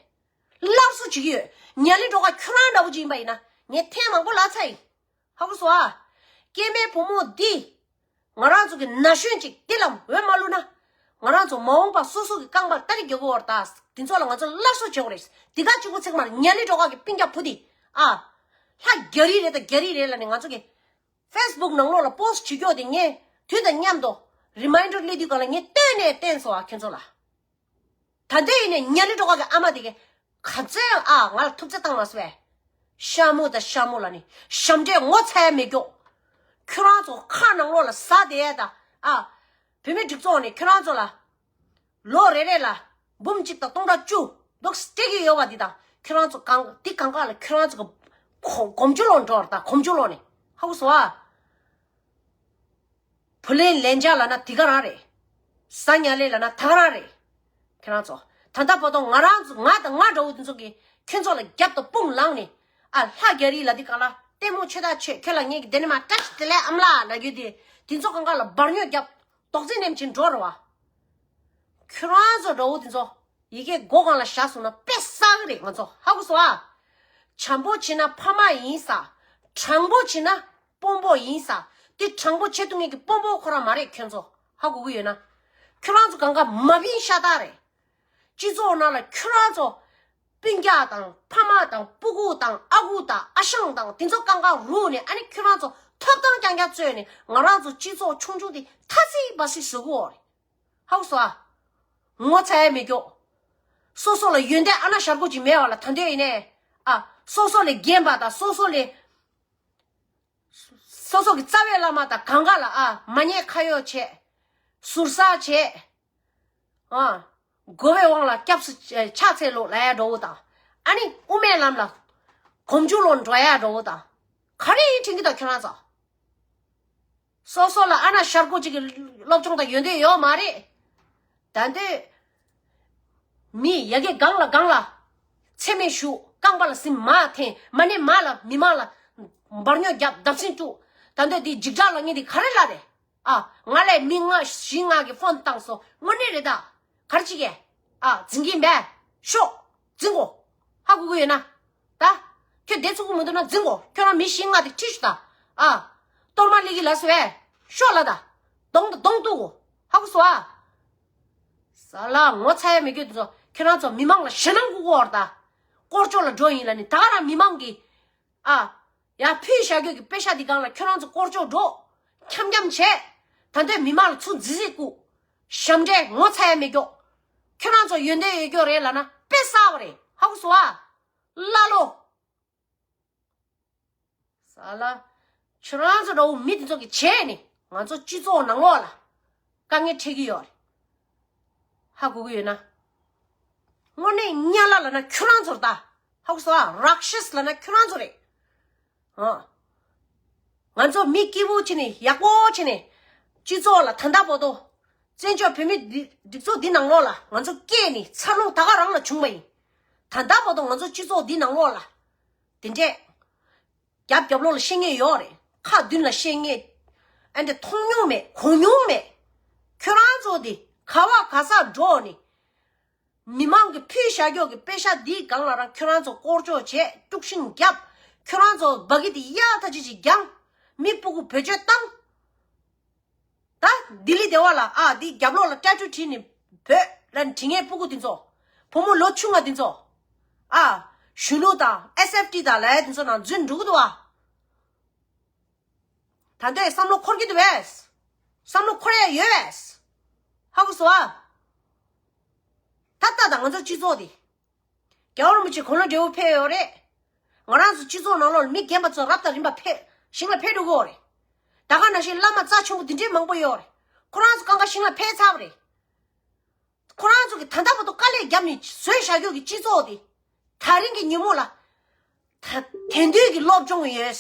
སླར་གསོ་བྱེད་ཀྱི་ཡོད། ཉ་ལི་སྒྲོལ་དཀར་ཁྱོད་རང་འདྲ་བོ་ཅིག་ཡིན་པ་ཡིན་ན་ངས་ཐེངས་མང་པོ་ལབ་ཚར་ཡིན། ཧ་གོ་སོང་ཨ། སྐྱེ་དམན་བུ་མོ་འདི། ང་རང་ཚོ་གི་ན་གཞོན་ཅིག་འདི་ལ་འོས་མ་བླུགས་ན། ང་རང་ཚོ་མ་འོངས་པ་སོ་སོ་གི་རྐང་པར་སྟ་རེ་རྒྱག་གི་ཡོད་རེད་ད། འདི་ཚོ་ལ་ང་ཚོ་སླར་གསོ་བྱེད་དགོས་རེད། འདི་ག་གཅིག་པོ་ཚེག་མར་ཉ་ལི་སྒྲོལ་དཀར་གི་སྤུན་ཀྱག་བུ་འདི། ཨ། ལྷ་རྒྱ་རི་རེད་ད་རྒྱ་རི་རེད་ལབ་ནས་ང་ཚོ་གི། ཕེ་སི་བུག་ནང་ལོགས་ལ་པོ་སི་ཊི་བྱེད་རྒྱུ་དེ་ངས་དུས་དང་མཉམ་དུ་རི་མ་ཡིན་ཌར་སླེབས་དུས་གང་ལ་ངས་བཏོན་ནས་བསྟན་སོང་ཨ་ཁྱོད་ཚོ་ལ། ད་ལྟ་ཡིན་ནས་ཉ་ལི་སྒྲོལ་དཀར་གི་ཨ་མ་དེ་གས་ག་ཚོད་ཨ་ང་ལ་ཐུབ་ཚོད་བཏང་མ་སོང་བས། ཤ་མུ་དང་ཤ་མུ་ལ་ནི་ཞབས་འདྲེན་ངོ་ཚ་ཡ་མེད་རྒྱུ། ཁྱོད་རང་ཚོ་ཁ་ནང་ལོགས་ལ་ཟ་བསྡད་ཡ་ད། ཨ། བོད་མི་སྒྲིག་ཚོགས་ནས་ཁྱོད་རང་ཚོ་ལ། ལོ་རེ་རེ་ལ་འབུམ་གཅིག་དང་སྟོང་ཕྲག་བཅུ་འདུག་སྤྲད་ཀྱི་ཡོད་པ་འདི་དང་ཁྱོད་རང་ཚོ་གང་འདི་གང་ག་ལ་ཁྱོད་རང་ཚོ་གི་གོ་གོམ་ཆུ་ལོག་འགྲོ་བར་ད་གོམ་ཆུ་ལོག་ནས་ཧ་གོ་སོང་ཨ། བུ་ལོན་ལན་ཆགས་ལབ་ན་འདི་ག་རང་རེད། ཟ་ཉལ་ལས་ལབ་ན་ད་ག་རང་རེད། ཁྱོད་རང་ཚོ་ད་ལྟ་བར་དུ་ང་རང་ཚོ་ང་དང་ང་འདྲ་བོ་འདི་ཚོ་གིས་ཁྱོད་ཚོ་ལ་རྒྱབ་དང་དཔུང་ལངས་ནས་ཨ་ལྷ་རྒྱ་རི་ལ་འདི་གང་ལ་ལྟད་མོ་ཆོས་ད་ཆོས་ཁྱོད་ལ་ངས་ཀྱི་དེ་ནས་མ་བཀྲ་ཤིས་བདེ་ལེགས་ཨ་མ་ལགས་ལབ་རྒྱུ་དེ་འདི་ཚོ་གང་ག་ལ་འབར་ཉོ་རྒྱབ། རྡོག་རྫིས་ནེམ་ཆེན་འགྲོ་རེད་བ། ཁྱོད་རང་ཚོ་འདྲ་བོ་དེ་ཚོ་ཡི་གེ་མགོ་སྒང་ལ་བཞག་སོང་ན་དཔེ་བསགས་གི་རེད། ང་ཚོ་ཧ་གོ་སོང་ཨ། བྱམས་པོ་བྱེད་ན་ཕ་མ་ཡིན་ས། དྲང་པོ་བྱེད་ན་དཔོན་པོ་ཡིན་ས། དེ་དྲང་པོ་བྱེད་ཐུབ་མཁན་གྱི་དཔོན་པོ་ཁོ་རང་མ་རེད། ཁྱོད་ཚོ་ཧ་གོ་གི་ཡོད་ན། ཁྱོད་རང་ཚོ་གང་ག་མ་བིན་ཤ་སྟག་རེད། སྤྱི་ཚོགས་ནང་ལ་ཁྱོད་རང་ཚོ་སྤུན་ཀྱག་དང་ཕ་མ་དང་སྤུ་གུ་དང་ཨ་ཁུ་དང་ཨ་ཞང་དང་དེ་ཚོ་གང་ག་རུག་ནས་ཨ་ནི་ཁྱོད་རང་ཚོ་ཐོབ་ཐང་རྐྱང་རྐྱང་རྩོད་ནས་ང་རང་ཚོ་སྤྱི་ཚོགས་ཆུང་ཆུང་དེ་ཐ་ཚིག་པ་སི་བཟོ་གི་ཡོད་རེད། ཧ་གོ་སོང་ཨ། ངོ་ཚ་ཡ་མེད་ཀྱོག་སོ་སོ་ལ་ཡོན་ཏན་ཨ་ན་ཞར་གོ་ཅིག་མེད་པ་ལ་ད་འདོད་ཡིན་ནས། ཨ། སོ་སོ་ལས་རྒན་པ་དང་སོ་སོ་ལས། སོ་སོ་གི་རྩ་བའི་བླ་མ་དང་གང་ག་ལ་ཨ་མ་ཉེས་ཁ་གཡོག་བྱས། ཟུར་ཟ་བྱས། ཨ། དགོས་པའི་དབང་ལ་སྐྱབས་སུ་ཕྱག་འཚལ་ལོ་ལབ་ཡ་འདྲ་བོ་དང་། ཨ་ནི་དབུ་མའི་ལམ་ལ་གོམ་ཆུ་ལོ་འགྲོ་ཡ་འདྲ་བོ་དང་། ག་རེ་ཡིན་དྲན་གི་དང་ཁྱོད་རང་ཚོ། སོ་སོ་ལ་ཨ་ན་ཤར་ཁུག་ཅིག་གི་སློབ་སྦྱོང་དང་ཡོན་ཏན་ཡོད་མ་རེད། ད་འདོད། མི་ཡ་གི་སྒང་ལ་སྒང་ལ། ཚེ་མེད་ཞུ་རྐང་པ་ལ་སིམ་མ་འཐེན་མ་ནི་མ་ལ་མི་མང་ལ། འབར་ཉོ་རྒྱབ་བརྡབ་གསིག་བཅུག་ད་འདོད་འདི་འཇིགས་སྐྲག་ལ་ངས་འདི་ག་རེ་ལ་རེད། ཨ། ང་ལས་མི་ལྔ་བཞི་ལྔ་གི་ཕོན་བཏང་སོང་དངོས་གནས་རེད་ད། གར་ཅིག་གས། ཨ། འཛིན་གྱིན་པས། ཤོག་འཛིན་གོ་ཧ་གོ་གི་ཡོད་ན། ད། ཁྱོད་བསྡད་ཚུགས་ཀྱི་མི་འདུག་ན་འཛིན་གོ་ཁྱོད་རང་མི་བཞི་ལྔ་དེ་ཁྲིད་ཤོག་ད། ཨ། གཏོར་མ་ལི་གི་ལ་སོ་བས། ཤོག་ལ་ད། གདོང་དང་གདོང་གཏུག་གོ་ཧ་གོ་སོང་ཨ། ས་ལ་ངོ་ཚ་ཡ་མི་དགོས་དེ་ཚོ་ཁྱོད་རང་ཚོ་མི་མང་ལ་ཞེད་སྣང་སྐུལ་གོ་བར་ད། སྐོར་ཅོག་ལ་འགྲོ་ཡིན་ལ་ནི། ད་ག་རང་མི་མང་གི་ཨ། ཡ་ཕུལ་བཞག་རྒྱུ་གི་པེ་ཤ་འདི་སྒང་ལ་ཁྱོད་རང་ཚོ་སྐོར་ཅོག་འགྲོ། འཁྱམ་འཁྱམ་བྱས། ད་འདོད་མི་མང་ལ་ཚུར་རྫིག་རྫིག་བཀུག་ཞབས་འདྲེན་ངོ་ཚ་ཡ་མེད་ཀྱོག་ཁྱོད་རང་ཚོ་ཡོན་ཏན་ཡོད་ཀྱོག་རེད་ལ་ན་དཔེ་གསར་བ་རེད། ཧ་གོ་སོང་ཨ། ཀླ་ལོ། ས་ལ། ཁྱོད་རང་ཚོ་འདྲ་བོ་མི་དེ་ཚོ་གི་བྱས་ནས་ང་ཚོ་སྤྱི་ཚོགས་ནང་ལོགས་ལ་དཀའ་ངལ་འཕྲད་ཀྱི་ཡོད་རེད། ཧ་གོ་གི་ཡོད་ན། དངོས་གནས་སྙན་ལ་ལ་ན་ཁྱོད་རང་ཚོར་ད། ཧ་གོ་སོང་ཨ། རག་ཤེས་ལ་ན་ཁྱོད་རང་ཚོ་རེད། ཨ། ང་ཚོ་མི་སྐྱིད་པོ་བྱས་ནས་ཡག་པོ་བྱས་ནས་སྤྱི་ཚོགས་ལ་ད་ལྟ་བར་དུ་བཙན་བྱོལ་བོད་མི་འདི་སྒྲིག་འཛུགས་འདི་ནང་ལོགས་ལ་ང་ཚོ་སྐྱེས་ནས་འཚར་ལོངས་ད་ག་རང་ལ་བྱུང་བ་ཡིན། ད་ལྟ་བར་དུ་ང་ཚོ་སྤྱི་ཚོགས་འདི་ནང་ལོགས་ལ་དེ་འདྲས་རྒྱབ་རྒྱབ་ལོགས་ལ་བཤད་མཁན་ཡོད་རེད། ཁ་མདུན་ལ་བཤད་མཁན་ཨ་འདྲས་མཐོང་མྱོང་མེད་གོ་མྱོང་མེད། ཁྱོད་རང་ཚོ་འདི་ག་བ་ག་ས་འགྲོ་ནས། མི་མང་གི་ཕུལ་བཞག་རྒྱུ་གི་པེ་ཤ་འདིའི་སྒང་ལ་རང་ཁྱོད་རང་ཚོ་སྐོར་ཅོག་བྱས། དཀྲུག་ཤིང་བརྒྱབ། ཁྱོད་རང་ཚོ་སྦ་གི་དེ་གཡག་ཐ་ཅི་ཅི་བརྒྱངས། མི་སྤུ་གུ་བེད་སྤྱོད་བཏང་། ད་ལྡི་ལི་སྡེ་བ་ལ་ཨ་འདི་རྒྱབ་ལོགས་ལ་ཏྲ་ཀྲུ་བྲིས་ནས་བོད་ལ་བྲིས་མཁན་སྤུ་གུ་དེ་ཚོ། བུ་མོ་ལོ་ཆུང་བ་དེ་ཚོ། ཨ། གཞོན་ནུ་དང་ཨེས་ཨེཕ་ཊི་དང་ལ་ཡ་དེ་ཚོ་ནང་འཛུལ་འགྲོ་གི་འདུག་ཨ། ད་ལྟའི་བསམ་བློ་འཁོར་གྱི་འདུག་བས། བསམ་བློ་འཁོར་ཡ་ཡོད་བས། ཧ་གོ་སོང་ཨ། ད་ལྟ་དང་ང་ཚོ་སྤྱི་ཚོགས་དེ། རྒྱལ་བ་རིན་པོ་ཆེ་དགུང་ལོ་བགྲེས་པོ་ཕེབས་ཡོད་རེད། ང་རང་ཚོ་སྤྱི་ཚོགས་ནང་ལོགས་ལ་མི་རྒན་པ་ཚོ་རབ་དང་རིམ་པ་ཕེབས་ཞིང་ལ་ཕེབས་འགྲོ་གི་ཡོད་རེད། ད་ག་ནང་བཞིན་བླ་མ་རྩ་ཆེན་པོ་འདི་འདྲའི་མང་པོ་ཡོད་རེད། ཁོ་རང་ཚོ་གང་ག་ཞིང་ལ་ཕེབས་ཚར་བ་རེད། ཁོ་རང་ཚོ་གི་ད་ལྟ་བར་དུ་དཀའ་ལས་བརྒྱབ་ནས་བཟོས་བཞག་རྒྱུ་གི་སྤྱི་ཚོགས་དེ། ད་རིང་གི་ཉིན་མོ་ལ། ད་དེང་དུས་ཀྱི་སློབ་སྦྱོང་ཡོད།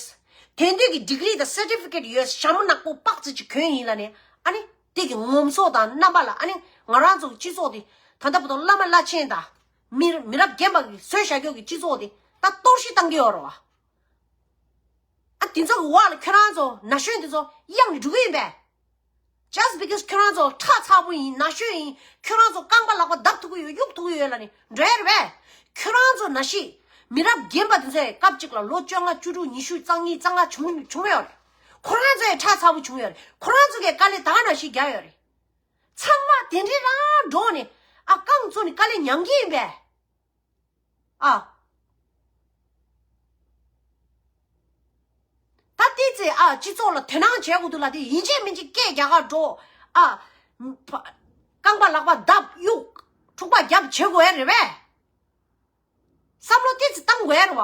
དེང་དུས་ཀྱི་ཌིག་རི་དང་སར་ཊི་ཕི་ཀེཊ་ཡོད། ཞྭ་མོ་ནག་པོ་པགས་ཙི་ཅིག་གོན་ཡིན་ལ་ནི། ཨ་ནི་དེ་གི་ངོམ་སོ་དང་རྣམ་པ་ལ། ཨ་ནི་ང་རང་ཚོ་གི་སྤྱི་ཚོགས་དེ་ད་ལྟ་བར་དུ་བླ་མ་བླ་ཆེན་དང་མི་མི་རབས་རྒན་པ་གིས་བཟོས་བཞག་རྒྱུ་གི་སྤྱི་ཚོགས་དེ་ད་གཏོར་བཤིག་བཏང་གི་ཡོད་རེད་བ། ཨ། དེ་ཚོ་གི་འོག་ལ་ཁྱོད་རང་ཚོ་ན་གཞོན་དེ་ཚོ་གཡང་ནས་འགྲོ་གི་ཡིན་པས། Just because ཁྱོད་རང་ཚོ་ཁྲག་ཚ་པོ་ཡིན། ན་གཞོན་ཡིན། ཁྱོད་རང་ཚོ་རྐང་པ་ལག་པ་བརྡབ་ཐུབ་ཀྱི་ཡོད། གཡུག་ཐུབ་ཀྱི་ཡོད་ལ་ནི་འགྲོ་ཡ་རེད་པས། ཁྱོད་རང་ཚོ་ན་ཤི། མི་རབས་རྒན་པ་དེ་ཚོས་སྐབས་གཅིག་ལ་ལོ་བཅོ་ལྔ་བཅུ་དྲུག་ཉི་ཤུ་རྩ་གཉིས་རྩ་ལྔ་བྱུང་བྱུང་བ་ཡོད་རེད། ཁོ་རང་ཚོས་ཁྲག་ཚ་པོ་བྱུང་ཡོད་རེད། ཁོ་རང་ཚོ་གིས་དཀའ་ལས་ད་ག་ནང་བཞིན་རྒྱག་ཡོད་རེད། ཚང་མ་དེ་འདྲའི་རང་འགྲོ་ནས་ཨ་རྐང་བཙུགས་ནས་དཀའ་ལས་མྱང་གི་ཡིན་པས། ཨ། ད་ལྟའི་ཚེ་ཨ་སྤྱི་ཚོགས་ལ་དོ་སྣང་བྱེད་དགོས་འདུག་ལ། དེ་ཡིན་གཅིག་མིན་གཅིག་སྐད་རྒྱག་ག་འགྲོ། ཨ། ཕ། རྐང་པ་ལག་པ་བརྡབ་གཡུག་འཁྲུག་པ་རྒྱབ་བྱེད་དགོས་ཡ་རེད་པས། བསམ་བློ་ཏོག་ཙམ་བཏང་དགོས་ཡ་རེད་བ།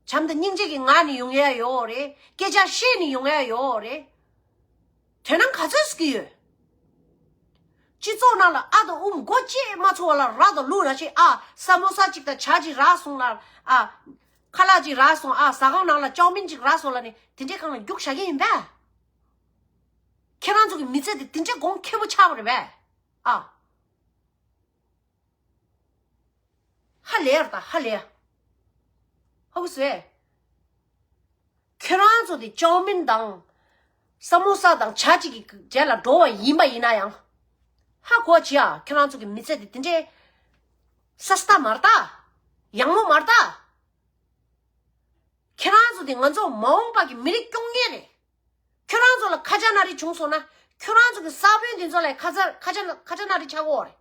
བྱམས་དང་སྙིང་རྗེ་གི་ངང་ནས་ཡོང་ཡ་ཡོད་རེད། སྐད་ཆ་བཤད་ནས་ཡོང་ཡ་ཡོད་རེད། དོ་སྣང་ག་ཚོད་ཟེར་གྱི་ཡོད། སྤྱི་ཚོགས་ནང་ལ་ཨ་དང་ཨུ་མགོ་བཅད་མ་ཚོར་བ་ལ་ར་དང་ལུག་ར་ཅིག་ཨ་ས་མོ་ས་གཅིག་དང་ཇ་གཅིག་རག་སོང་ལ། ཨ། ཁ་ལག་ཅིག་རག་སོང་། ཨ། ཟ་ཁང་ནང་ལ་ཅའོ་མིན་ཅིག་རག་སོང་ལ་ནི་དེ་འདྲའི་སྒང་ལ་རྒྱུགས་བཞག་གི་ཡིན་པས། ཁྱེད་རང་ཚོ་གི་མི་ཚེ་དེ་དེ་འདྲའི་གོང་ཁེ་པོ་ཆགས་པ་རེད་པས། ཨ། ཧ་ལས་ཡ་རེད་ད། ཧ་ལས་ཡ། ཧ་གོ་སོང་ངས། ཁྱེད་རང་ཚོ་དེ་ཅའོ་མིན་དང་ས་མོ་ས་དང་ཇ་གཅིག་གི་རྗེས་ལ་འགྲོ་བ་ཡིན་པ་ཡིན་ན་ཡང་། ཧ་གོ་བྱེད་ཨ། ཁྱེད་རང་ཚོ་གི་མི་ཚེ་དེ་དེ་འདྲའི་སཱ་སྟ་མ་རེད་ད། ཡག་མོ་མ་རེད་ད། ཁྱེད་རང་ཚོ་དེ་ང་ཚོ་མ་འོངས་པ་གི་མི་རིགས་སྐྱོང་མཁན་རེད། ཁྱོད་རང་ཚོ་ལ་ཁ་ཆ་སྣ་རལ་བྱུང་སོང་ན། ཁྱོད་རང་ཚོ་གི་ས་བོན་དེ་ཚོ་ལ་ཁ་ཆ་ཁ་ཆ་ཁ་ཆ་སྣ་རལ་ཆགས་ཀྱི་ཡོད་རེད།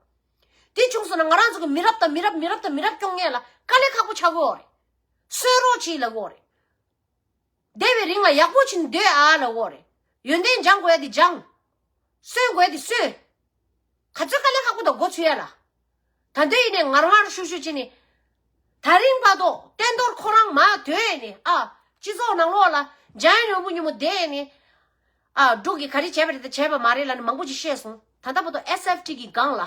དེ་བྱུང་སོང་ན་ང་རང་ཚོ་གི་མི་རབས་དང་མི་རབས་མི་རབས་དང་མི་རབས་སྐྱོང་མཁན་ལ་དཀའ་ལས་ཁག་པོ་ཆགས་ཀྱི་ཡོད་རེད། གསོད་རོགས་བྱེད་ལབ་ཀྱི་ཡོད་རེད། བསྡད་པའི་རིང་ལ་ཡག་པོ་བྱས་ནས་སྡོད་ཨ་ལབ་ཀྱི་ཡོད་རེད། ཡོན་ཏན་སྦྱང་དགོས་ཡ་དེ་སྦྱང་། གསོན་དགོས་ཡ་དེ་གསོན། ག་ཚོད་དཀའ་ལས་ཁག་པོ་དང་མགོ་ཚོས་ཡ་ལ། ད་འདོད་ཡིན་ནས་ངར་ངར་ཤུ་ཤུ་བྱས་ནས། ད་རིང་བར་དུ་བསྟན་རྡོར་ཁོ་རང་མར་ཐོན་ནས། ཨ། སྤྱི་ཚོགས་ནང་ལོགས་ལ་འཇམ་དབྱངས་ནོར་བུ་མཉམ་པོ་བསྡད་ནས། ཨ། འབྲུག་གིས་ག་རེ་བྱས་པ་རེད་དང་བྱས་པ་མ་རེད་ལབ་ནས་མང་པོ་ཅིག་བཤད་སོང་། ད་ལྟ་བར་དུ་ཨེས་ཨེཕ་ཊི་གི་སྒང་ལ།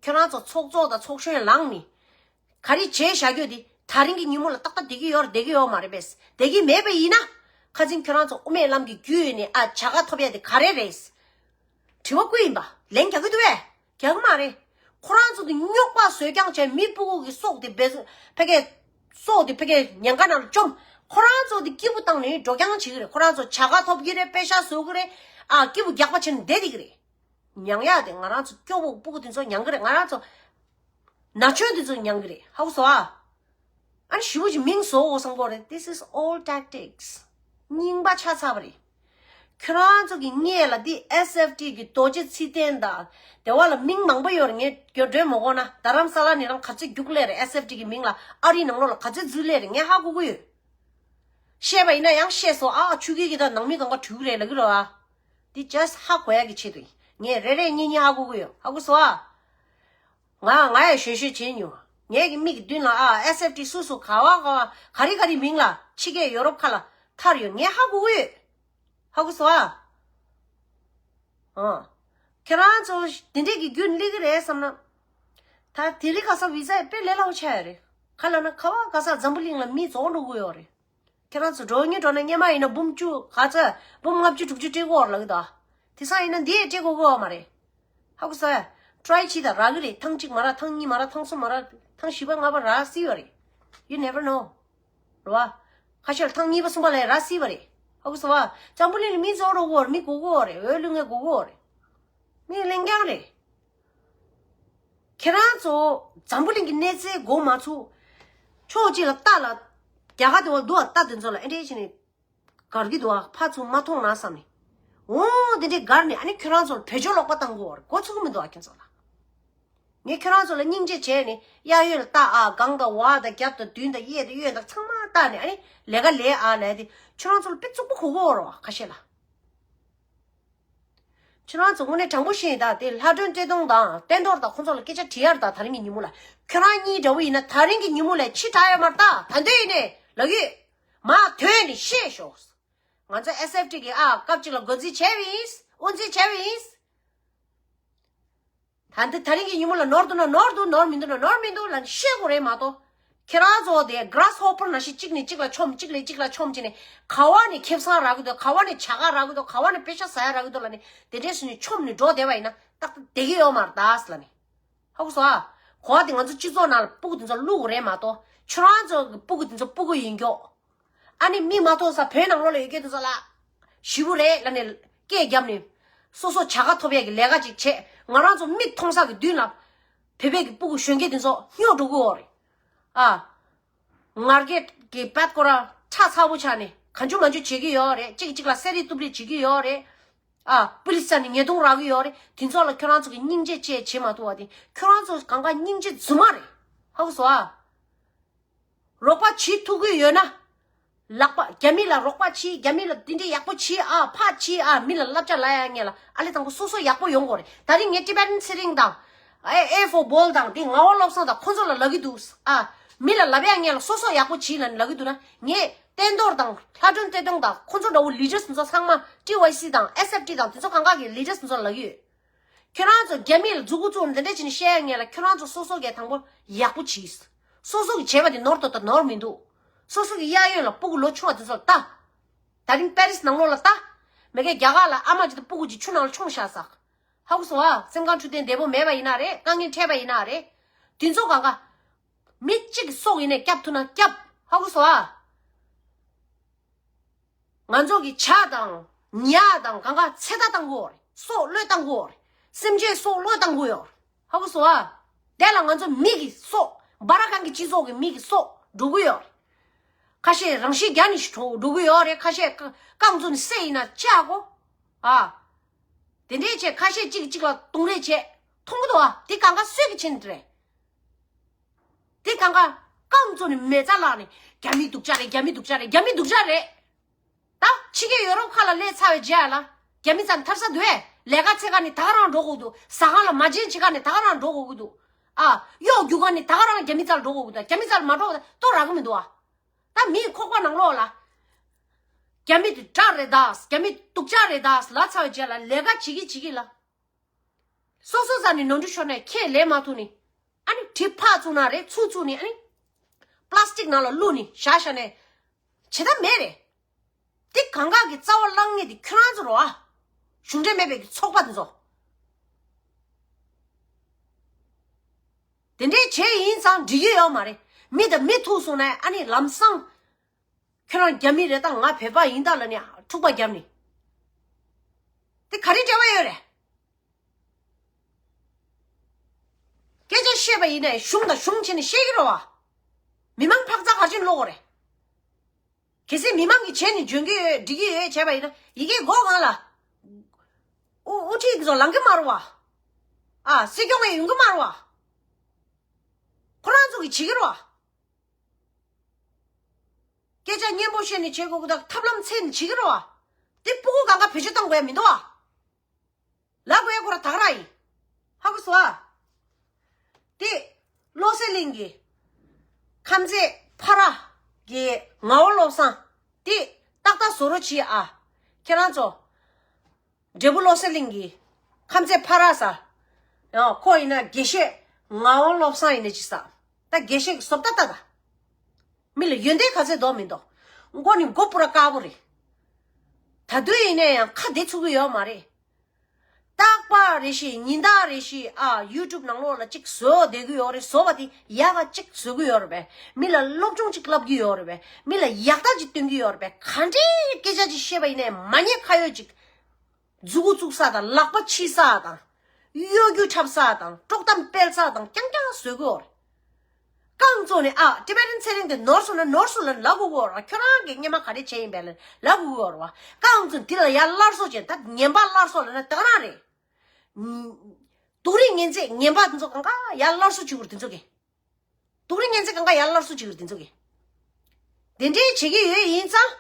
ཁྱོད་རང་ཚོ་ཚོགས་གཙོ་དང་ཚོགས་གཞོན་ལངས་ནས། ག་རེ་བྱས་བཞག་རྒྱུ་དེ་ད་རིང་གི་ཉིན་མོ་ལ་ཏག་ཏག་བསྡད་ཀྱི་ཡོད་རེད་བསྡད་ཀྱི་ཡོད་མ་རེད་པས། བསྡད་ཀྱི་མེད་པ་ཡིན་ན། ཁ་སང་ཁྱོད་རང་ཚོ་དབུ་མའི་ལམ་གྱི་བརྒྱུད་ནས་ཨ་བྱ་དགའ་ཐོབ་ཡ་དེ་ག་རེ་རེད། དྲི་བ་བཀོད་ཡིན་པ། ལན་རྒྱག་གི་འདུག་བས། རྒྱག་གི་མ་རེད། ཁོ་རང་ཚོ་གི་རྙོག་པ་བཟོས་རྐྱང་བྱས། མི་སྤུ་གུ་གི་སྲོག་དེ་བེ་ཕ་གི་སྲོག་དེ་ཕ་གི་ཉེན་ཁ་ནང་ལ་བཅོམ། ཁོ་རང་ཚོ་དེ་སྐྱིད་པོ་བཏང་ནས་འགྲོ་རྐྱང་བྱེད་ཀྱི་རེད། ཁོ་རང་ཚོ་བྱ་དགའ་ཐོབ་ཀྱི་རེད། པེ་ཤ་བཟོ་གི་རེད། ཨ། སྐྱིད་པོ་རྒྱག་པ་བྱས་ནས་བསྡད་ཀྱི་རེད། མྱང་ཡག་དེ་ང་རང་ཚོ་སྐྱོ་པོ་སྤུ་གུ་དེ་ཚོ་མྱང་གི་རེད། ང་རང་ཚོ་ན་གཞོན་དེ་ཚོ་མྱང་གི་རེད། ཧ་གོ་སོང་ཨ། ཨ་ནི་ཞེ་པོ་ཅིག་མིང་བཟོ་འོ་བསམ་གྱི་ཡོད་རེད། This is all tactics. རྙིང་པ་ཆགས་ཚར་བ་རེད། ཁྱོད་རང་ཚོ་གི་སྔས་ལ་འདི་ཨེས་ཨེཕ་ཊི་གི་རྡོ་རྗེ་ཚེ་བརྟན་དང་དེ་བ་ལ་མིང་མང་པོ་ཡོད་རེད། ངས་རྒྱུ་འགྲོས་མ་གོ་ན་རྡ་རམ་ས་ལ་ནས་རང་ག་ཚོད་རྒྱུགས་ལས་རེད། ཨེས་ཨེཕ་ཊི་གི་མིང་ལ་ཨ་རིའི་ནང་ལོགས་ལ་ག་ཚོད་འཛུལ་ལས་རེད། ངས་ཧ་གོ་གི་ཡོད། བཤད་པ་ཡིན་ན་ཡང་བཤད་སོང་། ཨ་ཆུ་སྐྱིད་ཀྱི་དང་ནང་མི་གང་ག་འཁྲུག་རེད་ལབ་ཀྱི་རེད་བ། འདི་ཇ་སི་ཧ་གོ་ཡ་གི་ཆེད་དུ་ཡིན། ངས་རེ་རེ་གཉིས་གཉིས་ཧ་གོ་གི་ཡོད། ཧ་གོ་སོང་ཨ། ང་ང་ཡང་གཞོན་གཞོན་བྱེད་མྱོང་། ངའི་གི་མིག་གི་མདུན་ལ་ཨ་ཨེས་ཨེཕ་ཊི་སུ་སུ་ག་བ་ག་བ་ག་རེ་ག་རེ་མིང་ལ་ཕྱི་རྒྱལ་ཡོ་རོབ་ཁ་ལ་ཐར་ཡོད། ངས་ཧ་གོ་གི་ཡོད། ཧ་གོ་སོང་ཨ། ཨ། ཁྱེད་རང་ཚོ་དེ་འདྲས་ཀྱི་རྒྱུན་སླེབས་ཀྱི་རེད་བསམ་ན། ད་དེ་རིང་ཁ་སང་བི་ཟ་དཔེ་ལས་སླ་པོ་ཆགས་ཡ་རེད། ག་ལབ་ན་ག་བ་ག་ས་འཛམ་བུ་གླིང་ལ་མི་རྫོགས་འགྲོ་གི་ཡོད་རེད། ཁྱེད་རང་ཚོ་འགྲོ་སྙིང་འདོད་ན་སྔོན་མ་ཡིན་ན་འབུམ་བཅུ་ག་ཚོད་འབུམ་ལྔ་བཅུ་དྲུག་ཅུ་སྤྲད་དགོས་རེད་ལབ་ཀྱི་འདུག་དེང་སང་ཡིན་ན་འདི་ཡང་སྤྲད་དགོས་ཀྱི་ཡོད་མ་རེད། ཧ་གོ་སོང་ཨ། ཊ་རའི་བྱེད་དང་། རག་གི་རེད། ཐེངས་གཅིག་མ་རག་ཐེངས་གཉིས་མ་རག་ཐེངས་གསུམ་མ་རག་ཐེངས་བཞི་པ་ལྔ་པ་རག་སྲིད་པ་རེད། You never know. རེད་བ། ཁ་ཤས་ལ་ཐེངས་གཉིས་པ་གསུམ་པ་ལ་རག་སྲིད་པ་རེད། ཧ་གོ་སོང་བ། འཛམ་བུ་གླིང་ལ་མི་རྫོགས་འགྲོ་གི་ཡོད་རེད། མི་དགོས་ཀྱི་ཡོད་རེད། འོས་བླུག་མཁན་དགོས་ཀྱི་ཡོད་རེད། མི་ལེན་རྐྱང་རེད། ཁྱེད་རང་ཚོ་འཛམ་བུ་གླིང་གི་གནས་ཚད་མགོ་མ་ཚུགས། ཕྱོགས་གཅིག་ལ་ལྟ་ལ། རྒྱ་གར་དེ་བ་འདུག་བ། ལྟ་དེ་ཚོ་ལ་ཨེ་འདྲས་བྱས་ནས་གར་གྱི་འདུག་བ། ཕར་ཚུར་མ་མཐོང་ན་བསམ་ནས། འོ་དེ་འདྲས་གར་ནས་ཨ་ནི་ཁྱོད་རང་ཚོ་ལ་བེད་སྤྱོད་ལོག་པ་བཏང་གི་ཡོད་རེད། མགོ་ཚུགས་ཀྱི་མི་འདུག་བ་ཁྱོད་ཚོ་ལ། ངས་ཁྱོད་རང་ཚོ་ལ་སྙིང་རྗེ་བྱས་ནས་གཡས་གཡོན་ལ་ལྟ་ཨ། སྒང་དང་འོག་དང་རྒྱབ་དང་མདུན་དང་གཡས་དང་གཡོན་དང་ཚང་མ་ལྟ་ནས་ཨ་ནི་ལས་ཀ་ལས་ཨ་ལས་དེ་ཁྱོད་རང་ཚོ་ལ་དཔེ་རྩུབ་པོ་གོ་གི་ཡོད་རེད་བ་ཁ་ཤས་ལ། ཁྱོད་རང་ཚོ་དངོས་གནས་དྲང་པོ་བཤད་ཡིན་ད། དེ་ལྷ་སྒྲོན་བཀྲས་མཐོང་དང་བསྟན་རྡོར་དང་ཁོང་ཚོ་ལ་སྐད་ཆ་དྲི་ཡ་རེད་ད། དེ་རིང་གི་ཉིན་མོ་ལ། ཁྱོད་རང་གཉིས་འདྲ་བོ་ཡིན་ན་དེ་རིང་གི་ཉིན་མོ་ལས་ཕྱི་དྲགས་ཡོད་མ་རེད་ད། ད་འདོད་ཡིན་ནས་ལབ་ཡོད། མ་དོན་ནི་ཤེས་ཤོག་ང་ཚོ་ཨེས་ཨེཕ་ཊི་གི་ཨ་སྐབས་གཅིག་ལ་འགོ་འཛིན་བྱས་པ་ཡིན། དབུ་འཛིན་བྱས་པ་ཡིན། ད་འདི་དེ་རིང་གི་ཉིན་མོ་ལ་ནོར་འདུག་ན་ནོར་འདུག་ནོར་མི་འདུག་ན་ནོར་མི་འདུག་ལབ་ནས་བཤད་དགོས་རེད་མ་གཏོགས། ཁྱེད་རང་ཚོ་དེ་གྷ་ར་སི་ཧོ་པར་ནང་བཞིན་གཅིག་ནས་གཅིག་ལ་མཆོང་། གཅིག་ལས་གཅིག་ལ་མཆོང་བྱས་ནས་ག་བ་ནས་ཁེ་བཟང་རག་གི་འདུག་ག་བ་ནས་བྱ་དགའ་རག་གི་འདུག་ག་བ་ནས་པེ་ཤ་ཟ་ཡ་རག་གི་འདུག་ལབ་ནས་དེ་འདྲས་བྱས་ནས་མཆོང་ནས་འགྲོ་བསྡད་པ་ཡིན་ན་ཏག་ཏག་བསྡད་ཀྱི་ཡོད་མ་རེད་ད་ཟེར་ལབ་ནས། ཧ་གོ་སོང་ཨ། གོ་བ་དེ་ང་ཚོ་སྤྱི་ཚོགས་ནང་ལ་སྤུ་གུ་དེ་ཚོ་བླུག་དགོས་རེད་མ་གཏོགས། ཁྱོད་རང་ཚོ་གི་སྤུ་གུ་དེ་ཚོ་སྤུ་གུ་ཡིན་མགྱོགས། ཨ་ནི་མིག་མ་མཐོང་ས་བོད་ནང་ལོགས་ལ་ཡོད་མཁན་དེ་ཚོ་ལ་ཞེ་པོ་རེད་ལབ་ནས་སྐད་བརྒྱབ་ནས། སོ་སོ་བྱ་དགའ་ཐོབ་ཡས་ཀྱི་ལས་ཀ་ཅིག་བྱེད། ང་རང་ཚོ་མིག་མཐོང་ས་གི་མདུན་ལ་བོད་པའི་གི་སྤུ་གུ་གཞོན་སྐྱེས་དེ་ཚོ་སྨྱོ་འགྲོ་གི་ཡོད་རེད། ཨ། ང་རྒྱལ་གྱི་བད་ཀོ་ར་ཁྲག་ཚ་པོ་ཆགས་ནས་གང་བྱུང་མང་བྱུང་བྱེད་ཀྱི་ཡོད་རེད། གཅིག་གཅིག་ལ་བསད་རེས་གཏུབ་རེས་བྱེད་ཀྱི་ཡོད་རེད། ཨ། པུ་ལིས་ས་ནས་ཉེས་རྡུང་རག་གི་ཡོད་རེད། དེ་ཚོ་ལ་ཁྱོད་རང་ཚོ་གི་སྙིང་རྗེ་བཅས་བྱེད་མ་ཐུབ་པ་དེ་ཁྱོད་རང་ཚོ་གང་ག་སྙིང་རྗེ་རྫུན་མ་རེད། ཧ་གོ་སོང་ཨ། རོགས་པ་བྱེད་ཐུབ་ཀྱི་ཡོད་ན། ལག་པ་རྒྱ་མི་ལ་རོགས་པ་བྱེད། རྒྱ་མི་ལ་འདི་འདྲའི་ཡག་པོ་བྱེད་ཨ། ཕར་བྱེད་ཨ། མི་ལ་བསླབ་བྱ་ལབ་ཡ་ངེས་ལ་ཨ་ལས་དང་པོ་སོ་སོ་ཡག་པོ་ཡོང་དགོས་རེད། ད་རིང་ངས་ཊི་བེ་ཊན་ཚེ་རིང་དང་། ཨེ་ཨེ་ཧྥོ་བྷོལ་དང་འདི་ངག་དབང་བློ་བཟང་དང་ཁོང་ཚོ་ལ་ལབ་ཀྱི་འདུག་ཨ། མི་ལ་ལབ་ཡ་ངེས་ལ་སོ་སོ་ཡག་པོ་བྱེད་ལབ་ནས་ལབ་ཀྱི་འདུག་ན། ངས་བསྟན་རྡོར་དང་ལྷ་སྒྲོན་བཀྲས་མཐོང་དང་ཁོང་ཚོ་འདྲ་བོ་ལི་ཌར་སི་ཚོ་ཚང་མ་ཊི་ཝའི་སི་དང་ཨེས་ཨེཕ་ཊི་དང་དེ་ཚོ་གང་ག་གི་ལི་ཌར་སི་ཚོ་ལ་ལབ་ཀྱི་ཡོད། ཁྱོད་རང་ཚོ་རྒྱ་མི་ལ་མཛུ་གུ་བཙུགས་ནས་འདི་འདྲ་བྱས་ནས་བཤད་ཡ་ངེས་ལ་ཁྱོད་རང་ཚོ་སོ་སོ་གས་དང་པོ་ཡག་པོ་བྱེད། སོ་སོ་གིས་བྱས་པ་དེ་ནོར་འདུག་དང་ནོར་མི་འདུག་སོ་སོ་གི་གཡས་གཡོན་ལ་སྤུ་གུ་ལོ་ཆུང་བ་དེ་ཚོ་ལ་ལྟ། ད་རིང་པེ་རིས་ནང་ལོགས་ལ་ལྟ། མ་གིར་རྒྱ་གར་ལ་ཨ་མ་ཅིག་དང་སྤུ་གུ་ཅིག་ཆུ་ནང་ལ་མཆོངས་བཞག་ཟེར། ཧ་གོ་སོང་ཨ། སེམས་ཁམས་འཕྲོད་བསྟེན་བདེ་པོ་མེད་པ་ཡིན་ན་རེད། དཀའ་ངལ་འཕྲད་པ་ཡིན་ན་རེད། དེ་ཚོ་གང་ག་མི་གཅིག་གི་སྲོག་ཡིན་ནའི་སྐྱབས་ཐུབ་ན་སྐྱབས། ཧ་གོ་སོང་ཨ། ང་ཚོ་གི་ཇ་དང་ཉ་དང་གང་ག་ཚེ་ཐར་བཏང་གི་ཡོད་རེད། སྲོག་བློས་བཏང་གི་ཡོད་རེད། སེམས་ཅན་སྲོག་བློས་བཏང་གི་ཡོད་རེད། ཧ་གོ་སོང་ཨ། དེ་ལ་ང་ཚོ་མི་གི་སྲོག་སྦ་ར་ཁང་གི་སྤྱི་ཚོགས་ཀྱི་མི་གི་སྲོག་འགྲོ་གི་ཡོད་རེད། ཁ་ཤས་རང་ཤི་རྒྱག་ནས་འགྲོ་འགྲོ་གི་ཡོད་རེད། ཁ་ཤས་རྐང་བཙུགས་ནས་བསད་ཡིན་ན་ཆག་གོ་ཨ། དེ་འདྲས་བྱས་ཁ་ཤས་གཅིག་གཅིག་ལ་རྡུང་རེས་བྱས་མཐོང་གི་འདུག་ཨ། དེ་གང་ག་སུས་ཀྱི་བྱེད་ནི་རེད། དེ་གང་ག་རྐང་བཙུགས་ནས་མེ་བཙའ་བླངས་ནས་རྒྱ་མི་སྡུག་ཅག་རེད། རྒྱ་མི་སྡུག་ཅག་རེད། རྒྱ་མི་སྡུག་ཅག་རེད། ད་ཕྱི་རྒྱལ་ཡོ་རོབ་ཁ་ལ་སླེབས་ཚར་བའི་རྗེས་ལ་རྒྱ་མི་རྩ་ནས་ཐར་ས་འདུག་ཨེ། ལས་ཀ་བྱེད་ག་ནས་ད་ག་རང་འགྲོ་དགོས་འདུག་ཟ་ཁང་ལ་མ་བྱན་བྱེད་ག་ནས་ད་ག་རང་འགྲོ་དགོས་ཀྱི་འདུག་ཨ། གཡོག་རྒྱུག་ག་ནས་ད་ག་རང་རྒྱ་མི་རྩ་ལ་འགྲོ་དགོས་ཀྱི་འདུག་རྒྱ་མི་རྩ་ལ་མ་འགྲོ་བ་ལྟོ་རག་གི་མི་འདུག་ཨ། ད་མིའི་ཁོག་པ་ནང་ལོགས་ལ། རྒྱ་མི་དེ་དྲག་རེད་ད། རྒྱ་མི་སྡུག་ཅག་རེད་ད་ལབ་ཚར་བའི་རྗེས་ལ་ལས་ཀ་བྱེད་ཀྱི་བྱེད་ཀྱི་ལ། སོ་སོ་རྩ་ནས་ནོར་འཁྲུལ་ཤོར་ནས་ཁས་ལེན་མ་ཐུབ་ནས། ཨ་ནི་གྲིབ་ཕག་བཙུགས་ན་རེད། ཚུར་བཙུགས་ནས་ཨ་ནི་པ་ལ་སི་ཊིག་ནང་ལ་བླུགས་ནས་བཞག་བཞག་ནས་བྱེད་ཐབས་མེད་རེད། དེ་གང་ག་གི་རྩ་བ་བརླག་མཁན་དེ་ཁྱོད་རང་ཚོ་རེད་བ། གཞུང་འབྲེལ་མེད་པའི་གི་ཚོགས་པ་དེ་ཚོ། དེ་འདྲས་བྱས་ཡིན་ཙང་འགྲིག་གི་ཡོད་མ་རེད། མི་དང་མི་ཐུག་སོང་ན་ཨ་ནི་ལམ་སང་། ཁྱོད་རང་རྒྱ་མི་རེད་ད། ང་བོད་པ་ཡིན་ད་ལབ་ནས་འཁྲུག་པ་བརྒྱབ་ནས། དེ་ག་རེ་འབྲེལ་བ་ཡོད་རེད། སྐད་ཆ་བཤད་པ་ཡིན་ནའི་གཞུང་དང་གཞུང་བྱས་ནས་བཤད་ཀྱི་རེད་བ། མི་མང་འཕག་འཚག་ག་རེ་བྱས་ནས་ལོག་དགོས་རེད། གལ་སྲིད་མི་མང་གིས་བྱས་ནས་འཇོན་གྱི་ཡོད་འགྲིག་གི་ཡོད་བྱས་པ་ཡིན་ན་ཡི་གེ་མགོ་གང་ལ། དབུ་དབུ་ཁྲིད་ཚོ་ལངས་གི་མ་རེད་བ། ཨ་སྲིད་སྐྱོང་ཡིན་གི་མ་རེད་བ། ཁོ་རང་ཚོ་གིས་བྱེད་ཀྱི་རེད་བ། སྐད་ཆ་སྙན་པོ་བཤད་ནས་བྱེད་དགོས་ཀྱི་དང་ཐབས་ལམ་འཚོལ་ནས་བྱེད་ཀྱི་རེད་བ། དེ་སྤུ་གུ་གང་ག་བེད་སྤྱོད་གཏོང་དགོས་ཡ་མི་འདུག་བ། ལབ་དགོས་ཡ་ཁོ་རང་ད་ག་རང་ཡིན། ཧ་གོ་སོང་ཨ། དེ་བློ་གསལ་གླིང་གི་ཁམས་ཚན་ཕ་ར་གི་ངག་དབང་བློ་བཟང་དེ་ཏག་ཏག་བཟོ་རོགས་བྱེད་ཨ། ཁྱེད་རང་ཚོ། འབྲས་བུ་བློ་གསལ་གླིང་གི་ཁམས་ཚན་ཕ་ར་ས། ཡང་ཁོ་ཡིན་ན་དགེ་བཤེས་ངག་དབང་བློ་བཟང་ཡིན་ན་ཅི་ས། ད་དགེ་བཤེས་ཀྱི་བཟོ་ལྟ་ལྟ་ད། མི་ལ་ཡོན་ཏན་ག་ཚད་འདོགས་མི་འདོགས། མགོ་ནི་མགོ་པུ་ར་དཀར་པོ་རེད། ད་དུང་ཡིན་ན་ཡང་ཁ་བདེ་ཚུགས་ཀྱི་ཡོད་མ་རེད། རྟག་པར་རེ་ཞིག་ཉིན་ལྟར་རེ་ཞིག་ཨ་ཡུ་ཊུབ་ནང་ལོགས་ལ་གཅིག་བཟོ་བསྡད་ཀྱི་ཡོད་རེད། བཟོ་བ་དེ་ཡག་ག་གཅིག་བཟོ་གི་ཡོད་རེད་པས། མི་ལ་སློབ་སྦྱོང་གཅིག་བསླབ་ཀྱི་ཡོད་རེད་པས། མི་ལ་ཡག་ལྟ་གཅིག་སྟོན་གྱི་ཡོད་རེད་པས། ག་འདྲའི་སྐད་ཆ་གཅིག་བཤད་པ་ཡིན་ནའི་མ་ཉེས་ཁ་གཡོག་གཅིག་མཛུ་གུ་བཙུགས་ས་དང་ལག་པ་ཕྱིས་ས་དང་། གཡོ་སྒྱུ་འཁྲབ་ས་དང་དཀྲོག་གཏམ་སྤེལ་ས་དང་རྐྱང་རྐྱང་བཟོ་གི་ཡོད་རེད། རྐང་བཙུགས་ནས་ཨ་ཊི་བེ་ཊན་ཚེ་རིང་དེ་ནོར་སོང་ན་ནོར་སོང་ལབ་ལབ་དགོས་ཀྱི་ཡོད་རེད་བ། ཁྱོད་རང་གིས་སྔོན་མ་ག་རེ་བྱས་ཡིན་པས་ལབ་ལབ་དགོས་ཀྱི་ཡོད་རེད་བ། རྐང་བཙུགས་དེ་ལ་ཡར་སླར་གསོ་བྱས་ད་ངན་པ་སླར་གསོ་ལབ་ན་དེ་ག་རང་རེད། སྡུག་རུས་ངན་ཚད་ངན་པ་དེ་ཚོ་གང་ག་ཡར་སླར་གསོ་བྱེད་དགོས་རེད་དེ་ཚོ་གིས། སྡུག་རུས་ངན་ཚད་གང་ག་ཡར་སླར་གསོ་བྱེད་དགོས་རེད་དེ་ཚོ་གིས། དེ་འདྲའི་བྱེད་ཀྱི་ཡོད་ཡིན་ཙང་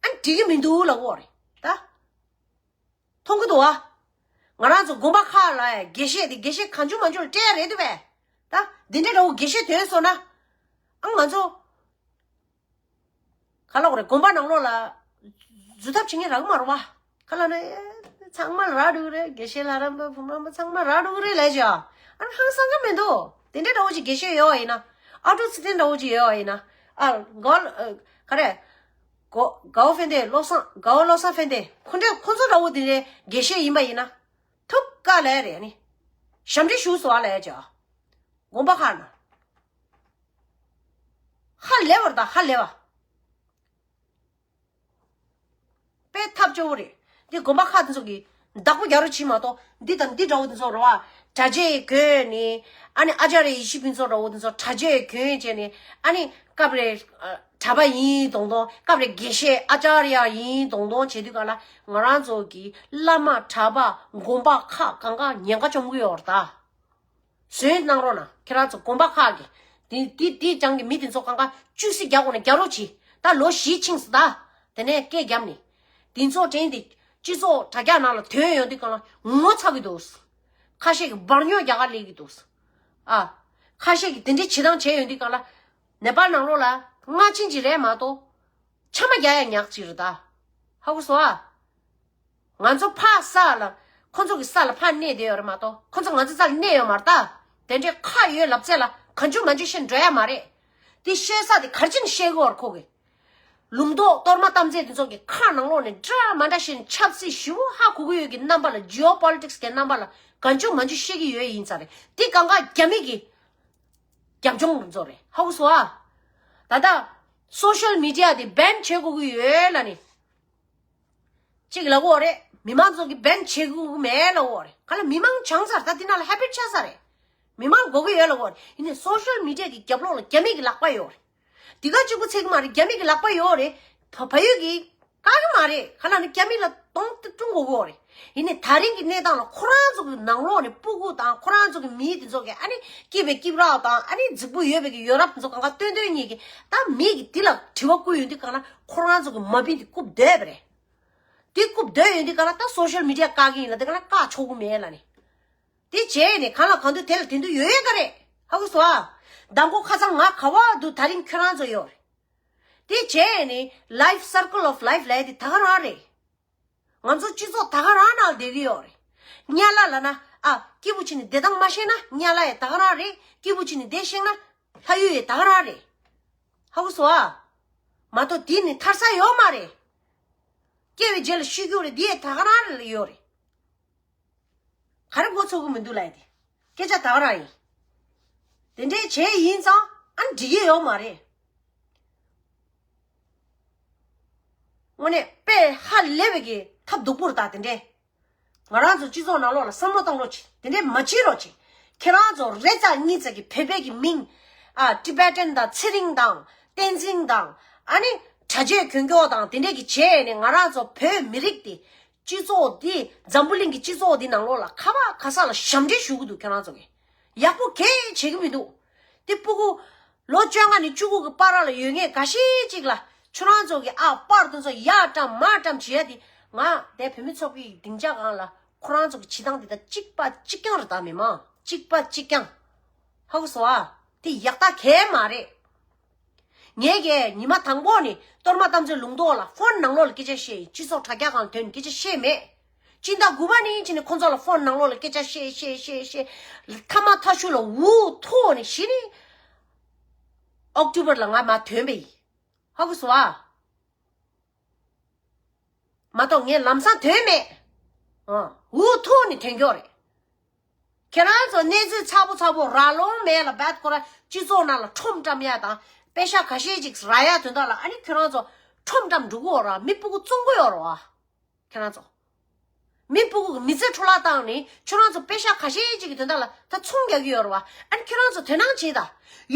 ཨ་འགྲིག་གི་མི་འདུག་ལབ་ཀྱི་ཡོད་རེད་ད། མཐོང་གི་འདུག་བ། ང་རང་ཚོ་དགོན་པ་ཁག་ལ་དགེ་བཤེས་དེ་དགེ་བཤེས་གང་བྱུང་མང་བྱུང་ལ་སྤྲད་ཡ་རེད་འདུག་པས། ད་འདི་འདྲའི་འདྲ་བོ་དགེ་བཤེས་ཐོན་སོང་ན། ཨ་ང་ཚོ། ག་ལ་འོ་རེད་དགོན་པ་ནང་ལོགས་ལ། བཟོ་ཐབས་བྱེད་མཁན་རག་གི་མ་རེད་བ། ག་ལ་ནི། ཚང་མ་ལ་རག་འགྲོ་གི་རེད། དགེ་བཤེས་ལྷ་རམས་པ་བུ་རམས་པ་ཚང་མ་རག་འགྲོ་གི་རེད་ལས་ཀྱང་། ཨ་ནི་ཧང་སང་གི་མི་འདུག་དེ་འདྲའི་འདྲ་བོ་ཅིག་དགེ་བཤེས་ཡོད་བ་ཡིན་ན། ཨ་ཀྲུག་ཚེ་བརྟན་འདྲ་བོ་ཅིག་ཡོད་བ་ཡིན་ན། ཨ་གོ། ག་རེ། གོ་དགའ་བོ་ཕན་བདེ་བློ་བཟང་དགའ་བོ་བློ་བཟང་ཕན་བདེ་ཁོ་འདྲ་ཁོ་ཚོ་འདྲ་བོ་དེ་འདྲའི་དགེ་བཤེས་ཡིན་པ་ཡིན་ན། ཐུགས་དཀའ་ལས་རེད་ནི། ཞབས་འདྲེན་ཞུ་སོང་བ་ལས་ཀྱང་། དགོན་པ་ཁག་ན། ཧ་ལས་བར་དང་ཧ་ལས་བ། དཔེ་ཐབས་སྐྱོ་བོ་རེད། འདི་དགོན་པ་ཁག་དེ་ཚོ་གིས་བདག་པོ་རྒྱག་རོགས་བྱེད་མ་གཏོགས་འདི་དང་འདི་འདྲ་བོ་དེ་ཚོ་རེད་བ། གྲྭ་ཆས་གྱོན་ནས་ཨ་ནི་ཨ་ཅཱརྱ་ཡེ་ཤེས་ཕུན་ཚོགས་འདྲ་བོ་དེ་ཚོ་གྲྭ་ཆས་གྱོན་བྱས་ནས་ཨ་ནི་སྐབས་རེ་གྲྭ་པ་ཡིན་མདོག་མདོག་སྐབས་རེ་དགེ་བཤེས་ཨ་ཅཱརྱ་ཡིན་མདོག་མདོག་བྱེད་དུས་ག་ལ་ང་རང་ཚོ་གི་བླ་མ་གྲྭ་པ་དགོན་པ་ཁག་གང་ག་ཉེན་ཁ་བཅོམ་གི་ཡོད་རེད་ད། གསན་གནང་རོགས་གནང་། ཁྱེད་རང་ཚོ་དགོན་པ་ཁག་གི་དེ་དེ་དེ་རྐྱང་གི་མི་དེ་ཚོ་གང་ག་བཅུ་སྲི་རྒྱག་དགོས་ན་རྒྱག་རོགས་གྱིས། ད་ལོ་བཞི་ཕྱིན་སོང་ད། དེ་ནས་སྐད་བརྒྱབ་ནས། དེ་ཚོ་དྲན་ཏེ་སྤྱི་ཚོགས་དྲ་རྒྱ་ནང་ལ་ཐོན་ཡོང་དུས་གང་ལ་ངོ་ཚ་གི་འདུག་ཁ་ཤས་ཀྱིས་འབར་ཉོག་རྒྱག་ག་སླེབས་ཀྱི་འདུག་ཨ། ཁ་ཤས་ཀྱིས་དེ་འདྲའི་བྱེད་སྟངས་བྱས་ཡོང་དུས་གང་ལ། ནེ་པཱལ་ནང་ལོགས་ལ་སྔ་ཕྱིན་གྱི་རེད་མ་གཏོགས། ཆ་མ་རྒྱག་ཡ་ཉག་གཅིག་རེད་ད། ཧ་གོ་སོང་ཨ། ང་ཚོ་ཕར་ས་ལ། ཁོ་ཚོ་གི་ས་ལ་ཕར་གནས་བསྡད་ཡོད་རེད་མ་གཏོགས་ཁོ་ཚོ་ང་ཚོ་ས་ལ་གནས་ཡོད་མ་རེད་ད། དེ་འདྲའི་ཁག་ཡོད་ལབ་ཚད་ལ་གང་བྱུང་མང་བྱུང་བཤད་འགྲོ་ཡ་མ་རེད། དེ་བཤད་ས་དེ་ག་རེ་བྱས་ནས་བཤད་གི་ཡོད་རེད་ཁོ་གི། ལུང་རྟོགས་གཏོར་མ་གཏམ་ཚད་དེ་ཚོ་གི་ཁག་ནང་ལོགས་ནས་འདྲ་མ་འདྲ་བཤད་ནས་ཆབ་སྲིད་ཞེ་པོ་ཧ་གོ་གི་ཡོད་ཀྱི་རྣམ་པ་ལ་ཇི་ཨོ་པོ་ལི་ཊིག་སི་གི་རྣམ་པ་ལ་གང་བྱུང་མང་བྱུང་བཤད་ཀྱི་ཡོད་ཡིན་ས་རེད། དེ་གང་ག་རྒྱ་མི་གི་རྒྱབ་ལྗོངས་རེད་ཚོ་རེད། ཧ་གོ་སོང་ཨ། ད་ལྟ་སོ་ཤལ་མི་ཌི་ཡ་དེ་བྷན་བྱེད་དགོས་ཀྱི་ཡོད་ལབ་ནས། གཅིག་ལབ་ཀྱི་ཡོད་རེད། མི་མང་ཚོ་གིས་བྷན་བྱེད་དགོས་ཀྱི་མེད་ལབ་ཀྱི་ཡོད་རེད། ག་ལ་མི་མང་བྱང་ཚར་ད་འདི་ནང་ལ་ཧེ་བི་ཊི་ཆགས་ཚར་རེད། མི་མང་དགོས་ཀྱི་ཡོད་ལབ་ཀྱི་ཡོད་རེད། ཡིན་ནའི་སོ་ཤལ་མི་ཌི་ཡ་གི་རྒྱབ་ལོགས་ལ་རྒྱ་མི་གི་ལག་པ་ཡོད་རེད། འདི་ག་གཅིག་པུ་ཚད་ཀྱི་མ་རེད། རྒྱ་མི་གི་ལག་པ་ཡོད་རེད། བ་བལ་ཡུལ་གྱི་བཀག་གི་མ་རེད། ག་ལ་ནི་རྒྱ་མི་ལ་གདོང་དེ་བསྐྱུར་དགོས་ཀྱི་ཡོད་རེད། ཡིན་ནའི་ད་རིང་གི་གནས་སྟངས་ལ་ཁོ་རང་ཚོ་གི་ནང་ལོགས་ནས་སྤུ་གུ་དང་ཁོ་རང་ཚོ་གི་མི་དེ་ཚོ་གི་ཨ་ནི་སྐྱིད་པའི་སྐྱིད་རགས་དང་ཨ་ནི་རྫིག་པོ་ཡོད་པའི་གི་ཡོད་རབས་དེ་ཚོ་གང་ག་སྟོན་སྟོན་གཉིས་ཀྱི་ད་མི་གི་དེ་ལ་དྲི་བ་བསྐུར་ཡོང་དུས་གང་ལ་ཁོ་རང་ཚོ་གི་མ་པི་དེ་རྐུབ་རྡོལ་བ་རེད། དེ་རྐུབ་རྡོལ་ཡོང་དུས་གང་ལ་ད་སོ་ཤལ་མི་ཌི་ཡ་བཀག་གི་ཡིན་ལ་དེ་གང་ལ་བཀག་ཆོག་གི་མེད་ལ་ནི། དེ་བྱས་ནས་གང་ལ་གང་འདུག་དེ་ལ་དེ་འདུག་ཡོད་ཡོད་ག་རེད། ཧ་གོ་སོང་ཨ། མདང་དགོང་ཁ་སང་ང་ག་བ་འདུག་ད་རིང་ཁྱོད་རང་ཚོ་ཡོད་རེད། དེ་བྱས་ནས་life circle of life ལབ་ཡ་དེ་ད་ག་རང་རེད། ང་ཚོ་སྤྱི་ཚོགས་ད་ག་རང་ནང་བསྡད་ཀྱི་ཡོད་རེད། དམྱལ་བ་ལབ་ན་ཨ་སྐྱིད་པོ་བྱས་ནས་བསྡད་སྟངས་མ་ཤེས་ན་དམྱལ་བ་ཡང་ད་ག་རང་རེད། སྐྱིད་པོ་བྱས་ནས་བསྡད་ཤེས་ན་ལྷ་ཡུལ་ཡང་ད་ག་རང་རེད། ཧ་གོ་སོང་ཨ། མ་གཏོགས་དེ་ནི་ཐར་ས་ཡོད་མ་རེད། སྐྱེ་བའི་རྗེས་ལ་ཤི་རྒྱུ་རེད། འདི་ཡང་ད་ག་རང་རེད་ལ་ཡོད་རེད། ག་རེ་མགོ་ཚོད་ཀྱི་མི་འདུག་ལབ་ཡ་དེ། སྐད་ཆ་ད་ག་རང་ཡིན། དེ་འདྲའི་བྱས་ཡིན་ཙང་ཨ་ནི་འགྲིག་གི་ཡོད་མ་རེད། དངོས་གནས་དཔེ་ཧ་ལས་པའི་གི་ཐབས་སྡུག་པོ་རེད་ད་དེ་འདྲའི། ང་རང་ཚོ་སྤྱི་ཚོགས་ནང་ལོགས་ལ་བསམ་བློ་གཏོང་རོགས་བྱེད། དེ་འདྲའི་མ་བྱེད་རོགས་བྱེད། ཁྱེད་རང་ཚོ་རེ་ཙག་གཉིས་ཙག་གི་བོད་པའི་གི་མིང་ཨ་ཊི་བེ་ཊན་དང་ཚེ་རིང་དང་བསྟན་འཛིན་དང་ཨ་ནི་ གྲྭ་ཆས་གྱོན་སྐྱོག་དང་དེ་འདྲས་ཀྱི་བྱས་ནས་ང་རང་ཚོ་བོད་མི་རིགས་དེ་སྤྱི་ཚོགས་འདི་འཛམ་བུ་གླིང་གི་སྤྱི་ཚོགས་འདི་ནང་ལོགས་ལ་ཁ་བ་ཁ་ས་ལ་ཞབས་འདྲེན་ཞུ་གི་འདུག་ཁྱོད་རང་ཚོ་གི་ཡག་པོ་གས་བྱེད་ཀྱི་མི་འདུག་དེ་སྤུ་གུ་ལོ་བཅོ་ལྔ་ནས་བཅུ་དགུ་གི་བར་ལ་ཡོད་མཁན་འགའ་ཤས་ཅིག་ལ་ཁྱོད་རང་ཚོ་གི་ཨ་པར་དེ་ཚོ་ཡར་བཀྲམ་མར་བཀྲམ་བྱེད་ཡ་དེ་ང་དེ་བོད་མི་ཚོགས་པའི་སྡིངས་ཆ་སྒང་ལ་ཁོ་རང་ཚོ་གི་བྱེད་སྟངས་དེ་དང་གཅིག་པ་གཅིག་རྐྱང་རེད་ད། མི་མང་གཅིག་པ་གཅིག་རྐྱང་། ཧ་གོ་སོང་ཨ། དེ་ཡག་རྟགས་གས་མ་རེད། ངས་ཀྱིས་ཉི་མ་དང་པོ་ནས་གཏོར་མ་རྟ་མགོ་ལུང་རྟོགས་ལ་ཕོན་ནང་ལོགས་ལ་སྐད་ཆ་བཤད་ཡིན། སྤྱི་ཚོགས་དྲ་རྒྱ་སྒང་ཐོན་ནས་སྐད་ཆ་བཤད་མེད། སྤྱི་ཟླ་དགུ་པ་ནས་ཕྱིན་ནས་ཁོང་ཚོ་ལ་ཕོན་ནང་ལོགས་ལ་སྐད་ཆ་བཤད་བཤད་བཤད་བཤད། མཐའ་མ་མཐའ་མཇུག་ལ་འུ་ཐུག་ནས་གཞི་ནས་ཨོག་ཊོ་བར་ལ་ང་མར་ཐོན་པ་ཡིན། ཧ་གོ་སོང་ཨ། མ་གཏོགས་ངས་ལམ་སང་ཐོན་མེད། ཨ། འུ་ཐུག་ནས་ཐོན་ཀྱོག་རེད། ཁྱེད་རང་ཚོ་གནས་ཚུལ་ཚ་པོ་ཚ་པོ་རག་ལོང་མེད་ལ་བད་ཁོ་ར་སྤྱི་ཚོགས་ནང་ལ་ཁྲོམ་བཀྲམ་ཡ་དང་པེ་ཤ་ཁ་ཤས་ཅིག་རག་ཡ་དོན་དག་ལ་ཨ་ནི་ཁྱོད་རང་ཚོ་ཁྲོམ་བཀྲམ་འགྲོ་གི་ཡོད་ར། མི་སྤུ་གུ་བཙོང་གི་ཡོད་ར་བ། ཁྱེད་རང་ཚོ་མི་སྤུ་གུ་གི་མི་ཚེ་འཕྲོ་བརླག་བཏང་ནས་ཁྱོད་རང་ཚོ་པེ་ཤ་ཁ་ཤས་ཅིག་གི་དོན་དག་ལ་ད་ཚོང་རྒྱག་གི་ཡོད་ར་བ། ཨ་ནི་ཁྱོད་རང་ཚོ་དོ་སྣང་བྱེད་ད།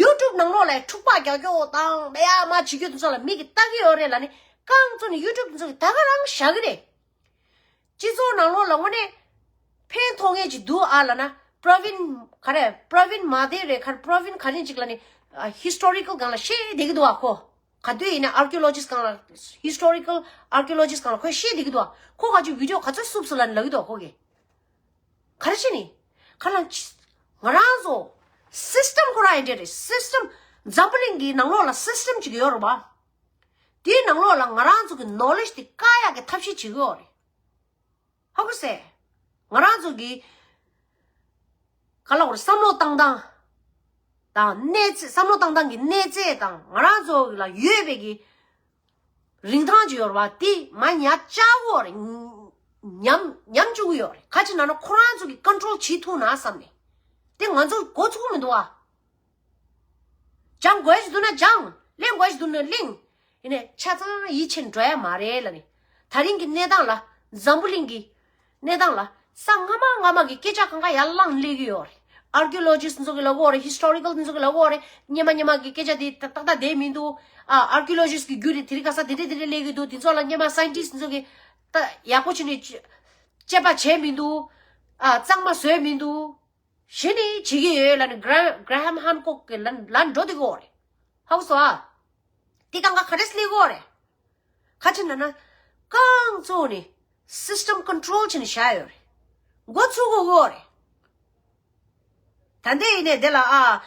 ཡུ་ཊུབ་ནང་ལོགས་ལ་འཁྲུག་པ་རྒྱག་རྒྱུ་དང་མེ་ཡ་མ་བྱེད་རྒྱུ་དེ་ཚོ་ལ་མི་གི་ལྟ་གི་ཡོད་རེད་ལ་ནི་རྐང་བཙུགས་ནས་ཡུ་ཊུབ་དེ་ཚོ་གི་ད་ག་རང་བཞག་གི་རེད། སྤྱི་ཚོགས་ནང་ལོགས་ལ་དངོས་གནས་ཕན་ཐོགས་མཁན་ཅིག་འདུག་ཨ་ལ་ན། པྲ་བིན་ག་རེ། པྲ་བིན་མ་དེ་རེད། ག་རེ། པྲ་བིན་ག་རེ་ཅིག་ལ་ནི་ཧི་སི་ཊོ་རི་ཀལ་སྒང་ལ་བཤད་བསྡད་ཀྱི་འདུག་ཨ་ཁོ། ག་དུས་ཡིན་ན་ཨར་ཀི་ཡོ་ལོ་ཇི་སི་ཊི་སྒང་ལ། ཧི་སི་ཊོ་རི་ཀལ་ཨར་ཀི་ཡོ་ལོ་ཇི་སི་ཊི་སྒང་ལ་ཁོས་བཤད་བསྡད་ཀྱི་འདུག་ཨ། ཁོ་ག་ཅིག་བི་ཌི་ཡོ་ག་ཚོད་བསུབས་སོང་ལ་ནི་ལབ་ཀྱི་འདུག་ཨ་ཁོ་གིས། ག་རེ་བྱས་ནི། ཁ་ལ་ང་རང་ཚོ་སི་སི་ཊམ་ཁོ་རང་ཡིན་འདྲ་རེད། སི་སི་ཊམ་འཛམ་བུ་གླིང་གི་ནང་ལོགས་ལ་སི་སི་ཊམ་ཅིག་ཡོད་རེད་བ། དེའི་ནང་ལོགས་ལ་ང་རང་ཚོ་གི་ནོ་ལེཇ་དེ་བཀག་ཡག་གི་ཐབས་ཤེས་བྱེད་ཀྱི་ཡོད་རེད། ཧ་གོ་སོང་ཨ། ང་རང་ཚོ་གི་ག་ལ་བར་བསམ་བློ་བཏང་སྟངས་དང་གནས་ཚད། བསམ་བློ་བཏང་སྟངས་ཀྱི་གནས་ཚད་དང་ང་རང་ཚོ་ལ་ཡོད་པའི་གི་རིན་ཐང་ཅིག་ཡོད་རེད་བ། དེ་མར་ཉར་བཅུག་གི་ཡོད་རེད། ཉམས་ཉམས་བཅུག་གི་ཡོད་རེད། ག་ཅི་ན་ན་ཁོ་རང་ཚོ་གི་ཀོན་ཊོལ་བྱེད་ཐུབ་ན་བསམ་ནས། དེ་ང་ཚོ་འགོ་ཚུགས་མི་འདུག་ཨ། སྦྱང་དགོས་ཞིག་འདུག་ན་སྦྱང་། གླེང་དགོས་ཞིག་འདུག་ན་གླེང་། ཡིན་ནའི་ཆ་ཚང་ཡིད་ཆེས་འགྲོ་ཡ་མ་རེད་ལ་ནི། ད་རིང་གི་གནས་སྟངས་ལ་འཛམ་བུ་གླིང་གི་གནས་སྟངས་ལ་ས་སྔ་མ་སྔ་མ་གི་སྐད་ཆ་གང་ག་ཡར་ལངས་སླེབས་ཀྱི་ཡོད་རེད། ཨར་ཀི་ཡོ་ལོ་ཇི་སི་ཊི་ཚོ་གི་ལབ་ཀྱི་ཡོད་རེད། ཧི་སི་ཊོ་རི་ཀལ་ཚོ་གི་ལབ་ཀྱི་ཡོད་རེད། སྔོན་མ་སྔོན་མ་གི་སྐད་ཆ་དེ་ཏག་ཏག་བསྡད་མི་འདུག་ཨ། ཨར་ཀི་ཡོ་ལོ་ཇི་སི་ཊི་གི་རྒྱུད་དེ་དེ་རིང་ཁ་སང་དེ་འདྲས་དེ་འདྲས་སླེབས་ཀྱི་འདུག་དེ་ཚོ་ལ་སྔོན་མ་སའེན་ཊིསི་ཊི་ཚོ་གི་ད་ཡག་པོ་བྱས་ནས་དཔྱད་པ་བྱས་མི་འདུག་ཨ། གཙང་མ་བཟོས་མི་འདུག་གཞི་ནས་བྱེད་ཀྱི་ཡོད་ལ་ནི། གྷ་ར་ཧམ་ཧན་ཀོག་གི་ལན་ལན་འགྲོ་བསྡད་ཀྱི་ཡོད་རེད། ཧ་གོ་སོང་ཨ། དེ་གང་ག་ག་རེ་སླེབས་ཀྱི་ཡོད་རེད། ག་ཅི་ན་ན། རྐང་བཙུགས་ནས་སི་སི་ཊམ་ཀོན་ཊོལ་བྱས་ནས་བཞག་ཡོད་རེད། འགོ་ཚུགས་ཀྱི་ཡོད་རེད། ད་ལྟ་ཡིན་ནའི་དེ་ལ་ཨ།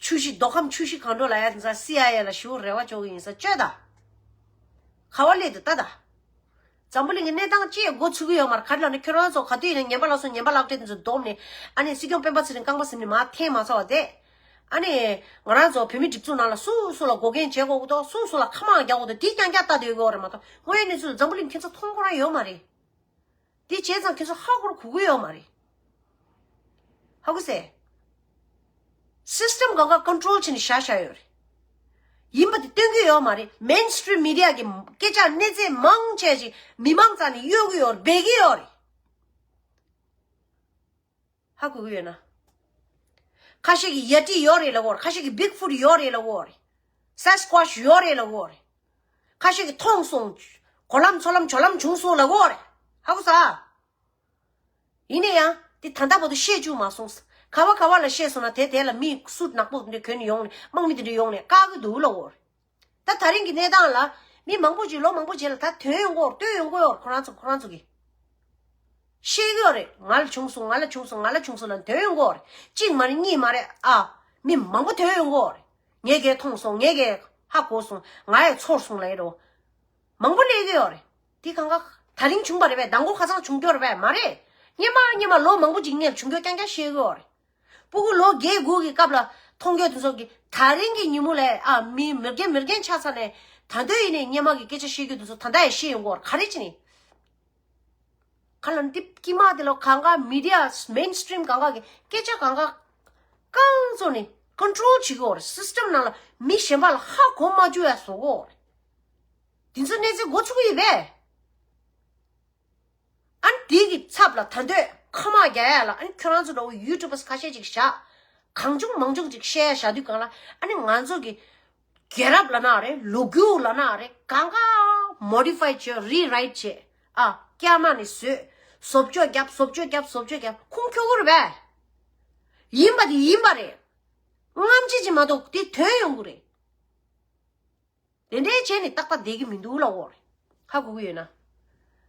ཆུ་བཞི་མདོ་ཁམས་ཆུ་བཞི་གང་འགྲོ་ལ་ཡ་དེ་ཚ་སི་ཨའི་ཨེ་ལ་ཞུ་རེ་བ་བཅོལ་གྱི་ཡིན་ས་བཅོས་ད། ག་བ་སླེབས་འདུག་ལྟ་ད། འཛམ་བུ་གླིང་གི་གནས་སྟངས་ཅི་ཡང་འགོ་ཚུགས་ཀྱི་ཡོད་མ་རེད། ག་རེ་ལབ་ན་ཁྱོད་རང་ཚོ་ག་དུས་ཡིན་ན་ངན་པ་ལ་སོགས་ངན་པ་ལག་སྤྲད་དེ་ཚོ་བསྡོམས་ནས་ཨ་ནི་སྲིད་སྐྱོང་སྤེན་པ་ཚེ་རིང་རྐང་པ་ཟིན་ནས་མར་འཐེན་མ་ཚར་བ་དེ། ཨ་ནི་ང་རང་ཚོ་བོད་མི་སྒྲིག་འཛུགས་ནང་ལ་སུ་སུ་ལ་འགོག་རྐྱེན་བྱེད་དགོས་ཀྱི་འདུག་སུ་སུ་ལ་ཁ་མང་རྒྱག་དགོས་འདུག་དེ་རྐྱང་རྐྱང་ལྟ་སྡོད་ཀྱི་ཡོད་རེད་མ་གཏོགས་དངོས་ཡོད་གནས་ཚུལ་འཛམ་བུ་གླིང་ཁྱེད་ཚོ་མཐོང་ཁོ་རང་ཡོད་མ་རེད། དེ་བྱས་ཙང་ཁྱེད་ཚོ་ཧ་གོ་ར་གོ་གི་ཡོད་མ་རེད། ཧ་གོ་སོང་ཨ། སི་སི་ཊམ་གང་ག་ཀོན་ཊོལ་བྱས་ནས་བཞག་བཞག་ཡོད་རེད། ཡིན་པ་དེ་སྟོན་གྱི་ཡོད་མ་རེད། མེན་སི་ཊིམ་མི་ཌི་ཡ་གི་སྐད་ཆ་གནས་ཚད་མང་ཆེ་ཞིག་མི་མང་རྩ་ནས་གཡོལ་གྱི་ཡོད་རེད། སྦས་ཀྱི་ཡོད་རེད། ཧ་གོ་གི་ཡོད་ན། ཁ་ཤས་ཀྱིས་ཡ་ཏི་ཡོད་རེད་ལབ་ཀྱི་ཡོད་རེད། ཁ་ཤས་ཀྱིས་བིག་ཕུཊ་ཡོད་རེད་ལབ་ཀྱི་ཡོད་རེད། སེ་སི་ཀོ་ཤི་ཡོད་རེད་ལབ་ཀྱི་ཡོད་རེད། ཁ་ཤས་ཀྱིས་མཐོང་སོང་། གོ་ལམ་མཚོ་ལམ་ཇོ་ལམ་བྱུང་སོང་ལབ་ཀྱི་ཡོད་རེད། ཧ་གོ་སོང་ཨ། ཡིན་ན་ཡང་དེ་ད་ལྟ་བར་དུ་བཤད་བཅུག་མ་སོང་། ག་བ་ག་བ་ལ་བཤད་སོང་ན་དེ་དེ་ལ་མི་སུཊ་ནག་པོ་འདི་གྱོན་ནས་ཡོང་ནས་དམག་མི་དེ་འདྲ་ཡོང་ནས་བཀག་གི་འདུག་ལབ་ཀྱི་ཡོད་རེད། ད་ད་རིང་གི་གནས་སྟངས་ལ་མི་མང་པོ་ཅིག་ལོ་མང་པོ་རྗེས་ལ་ད་ཐོན་ཡོང་གི་ཡོད་རེད། ལྟོས་ཡོང་གི་ཡོད་རེད། ཁོ་རང་ཚོ་ཁོ་རང་ཚོ་གིས་ཤེས་ཀྱི་ཡོད་རེད། ང་ལ་བྱུང་སོང་། ང་ལ་བྱུང་སོང་། ང་ལ་བྱུང་སོང་ལབ་ཐོན་ཡོང་གི་ཡོད་རེད། གཅིག་མ་རེད་གཉིས་མ་རེད་ཨ། མི་མང་པོ་ཐོན་ཡོང་གི་ཡོད་རེད། ངས་གས་མཐོང་སོང་། ངས་གས་ཧ་གོ་སོང་། ང་ཡས་ཚོར་སོང་ལབ་ཡོད་རེད། མང་པོ་སླེབས་ཀྱི་ཡོད་རེད། དེ་གང་ག་ད་རིང་བྱུང་བ་རེད་པས། མདང་དགོང་ཁ་སང་བྱུང་རྒྱུ་རེད་པས་མ་རེད། སྔོན་མ་སྔོན་མ་ལོ་མང་པོ་ཅིག་སྔོན་ལ་བྱུང་རྒྱུ་རྐྱང་རྐྱང་བཤད་ཀྱི་ཡོད་རེད། སྤུ་གུ་ལོ་བརྒྱད་དགུ་གི་སྐབས་ལ་མཐོང་རྒྱུ་དེ་ཚོ་གིས་ད་རིང་གི་ཉིན་མོ་ལ་ཨ་མི་མི་རྒན་མི་རྒན་ཆགས་ཚར་ནས་ད་ལྟ་ཡིན་ནའི་སྔོན་མ་གི་སྐད་ཆ་བཤད་རྒྱུ་དེ་ཚོ་ད་ལྟ་ཡང་བཤད་ཡོང་གི་ཡོད་རེད། ག་རེ་བྱས་ནས། ག་ལ་འདི་དཀྱིལ་མ་དེ་ལ་གང་ག་མི་ཌི་ཡ་མེན་སི་ཊིམ་གང་ག་གི་སྐད་ཆ་གང་ག་རྐང་བཙུགས་ནས་ཀོན་ཊོལ་བྱེད་ཀྱི་ཡོད་རེད། སི་སི་ཊིམ་ནང་ལ་མི་གཞན་པ་ལ་ཧ་གོ་མ་བཅུག་ཡ་བཟོ་གི་ཡོད་རེད། དེ་ཚོ་གནས་ཚུལ་འགོ་ཚུགས་ཀྱི་ཡོད་པས། ཨ་ནི་དེ་གི་ཚབ་ལ་ད་འདོད་ཁ་མ་རྒྱག་ཡ་ལ་ཨ་ནི་ཁྱོད་རང་ཚོ་འདྲ་བོ་ཡུ་ཊུབ་པར་ཁ་ཤས་ཅིག་བཞག་གང་བྱུང་མང་བྱུང་ཅིག་བཤད་ཡ་བཞག་དུས་སྒང་ལ་ཨ་ནི་ང་ཚོ་གི་ རྒྱལ་རབས་ལབ་ན་རེད། ལོ་རྒྱུས་ལབ་ན་རེད། གང་ག་མོ་ཌི་ཕའི་བྱས། རི་རའིཊ་བྱས། ཨ། བསྐྱར་མ་ནས་བཟོས། བཟོ་བཅོས་བརྒྱབ། བཟོ་བཅོས་བརྒྱབ། བཟོ་བཅོས་བརྒྱབ། ཁུངས་འཁྱོལ་གི་རེད་པས། ཡིན་པ་དེ་ཡིན་པ་རེད། རྔམ་བརྗིད་ཅིག་མ་གཏོགས་དེ་དོན་ཡོང་གི་རེད། དེ་འདྲའི་བྱས་ནས་ཏག་ཏག་བསྡད་ཀྱི་མི་འདུག་ལབ་དགོས་རེད། ཧ་གོ་གི་ཡོད་ན།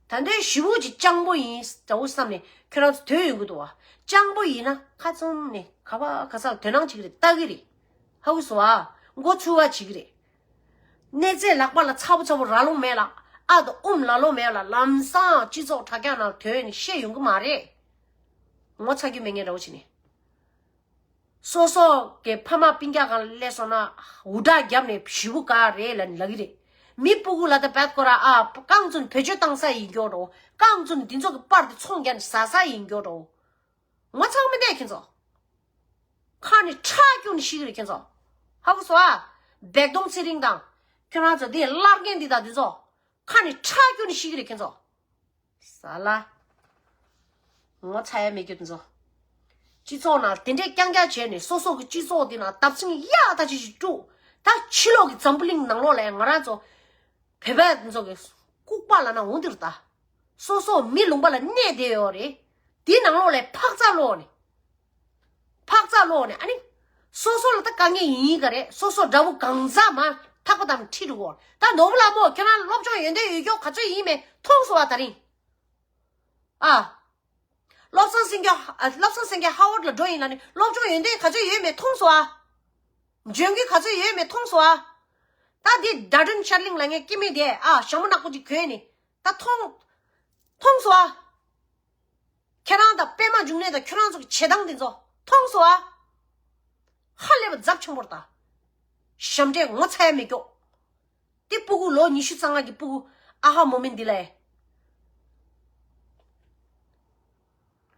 ད་ལྟའི་ཞི་བོ་ཅིག་སྤྱང་པོ་ཡིན་འདྲ་བོ་བསམ་ནས་ཁྱོད་རང་ཚོ་དོན་ཡོང་གི་འདུག་བ། སྤྱང་པོ་ཡིན་ན་ཁ་ཙུམ་ནས་ག་པ་ག་ས་ལ་དོ་སྣང་བྱེད་ཀྱི་རེད། ལྟ་གི་རེད། ཧ་གོ་སོང་ཨ། མགོ་ཚོས་པ་བྱེད་ཀྱི་རེད། གནས་ཚད་ལག་པ་ལ་ཚ་པོ་ཚ་པོ་རག་ལོང་མེད་ལ། ཨ་དང་ཨུམ་ལ་ལོང་མེད་ལ། ལམ་སང་སྤྱི་ཚོགས་དྲ་རྒྱ་ནང་དོན་ནས་བཤད་ཡོང་གི་མ་རེད། ངོ་ཚ་རྒྱུ་མེད་མཁན་འདྲ་བོ་བྱེད་ནས། སོ་སོ་གི་ཕ་མ་སྤུན་ཀྱག་སྒང་ལ་སླེབས་སོང་ན་འུར་སྒྲ་བརྒྱབ་ནས་ཞི་བོ་ག་རེད་ལབ་ནས་ལབ་ཀྱི་རེད། མི་སྤུ་གུ་ལ་ད་བད་ཁོ་ར་ཨ་རྐང་བཙུགས་བེད་སྤྱོད་བཏང་ས་ཡིན་སྐྱོ་འགྲོ། རྐང་བཙུགས་ནས་འདི་ཚོ་གི་པར་དེ་ཚོང་རྒྱག་ནས་ཟ་ས་ཡིན་སྐྱོ་འགྲོ། ངོ་ཚ་གི་མི་འདུག་ཁྱེད་ཚོ། ཁ་ནས་ཁྲག་སྐྱུག་ནས་ཤི་གི་རེད་ཁྱེད་ཚོ། ཧ་གོ་སོང་ཨ། སྦལ་གདོང་ཚེ་རིང་དང་། ཁྱོད་རང་ཚོ་འདི་བླར་མཁན་འདི་དང་འདི་ཚོ། ཁ་ནས་ཁྲག་སྐྱུག་ནས་ཤི་གི་རེད་ཁྱེད་ཚོ། ས་ལ། ངོ་ཚ་ཡ་མེད་རྒྱུ་དེ་ཚོ། སྤྱི་ཚོགས་ནང་དེ་འདྲས་རྐྱང་རྐྱང་བྱས་ནས་སོ་སོ་གི་སྤྱི་ཚོགས་དེ་ནང་བརྡབ་གསིག་ཡག་ཐག་ཆོད་ཅིག་དཀྲུགས། ད་ཕྱི་ལོགས་ཀྱི་འཛམ་བུ་གླིང་ནང་ལོགས་ལ་ང་རང་ཚོ་བོད་པ་དེ་ཚོ་གི་ལྐུགས་པ་ལབ་ན་འོང་དུས་ད། སོ་སོ་མི་ལུང་པ་ལ་གནས་བསྡད་ཡོད་རེད། དེའི་ནང་ལོགས་ལ་འཕག་འཚག་ལོག་ནས། འཕག་འཚག་ལོག་ནས་ཨ་ནི། སོ་སོ་ལ་ད་དཀའ་ངལ་ཡིན་ག་རེད། སོ་སོ་དགྲ་བོ་གང་ཟག་མ་ཐག་པ་དམ་ཁྲིད་འགྲོ་གོ། ད་ནོར་བུ་ལྷ་མོ་ཁྱོད་རང་སློབ་སྦྱོང་ཡོན་ཏན་ཡོད་རྒྱུ་ག་ཚོད་ཡིན་མེད་མཐོང་སོང་བ་ད་རིང་། ཨ། བློ་བཟང་སེང་གེ། ཨ། བློ་བཟང་སེང་གེ་ཧ་ཝར་ལ་འགྲོ་ཡིན་ལ་ནི་སློབ་སྦྱོང་ཡོན་ཏན་ག་ཚོད་ཡོད་མེད་མཐོང་སོང་ཨ། འཇོན་གི་ག་ཚོད་ཡོད་མེད་མཐོང་སོང་ཨ། ད་འདི་ཌ་ཌན་ཤར་གླིང་ལ་ངས་སྐྱེ་མེད་དེ་ཨ་ཞྭ་མོ་ནག་པོ་ཅིག་གོན་ནི་ད་མཐོང་། མཐོང་སོང་ཨ། ཁྱེད་རང་དང་པད་མ་འབྱུང་གནས་དང་ཁྱོད་རང་ཚོ་གི་བྱེད་སྟངས་འདི་ཚོ་མཐོང་སོང་ཨ། ཧ་ལས་པ་རྫབ་ཆེན་པོར་ད། ཞབས་འདྲེན་ངོ་ཚ་ཡ་མེད་ཀྱོག་དེ་སྤུ་གུ་ལོ་ཉི་ཤུ་རྩ་ལྔ་གི་སྤུ་གུ་ཨ་ཧ་མོ་མེན་འདི་ལ་ཡ།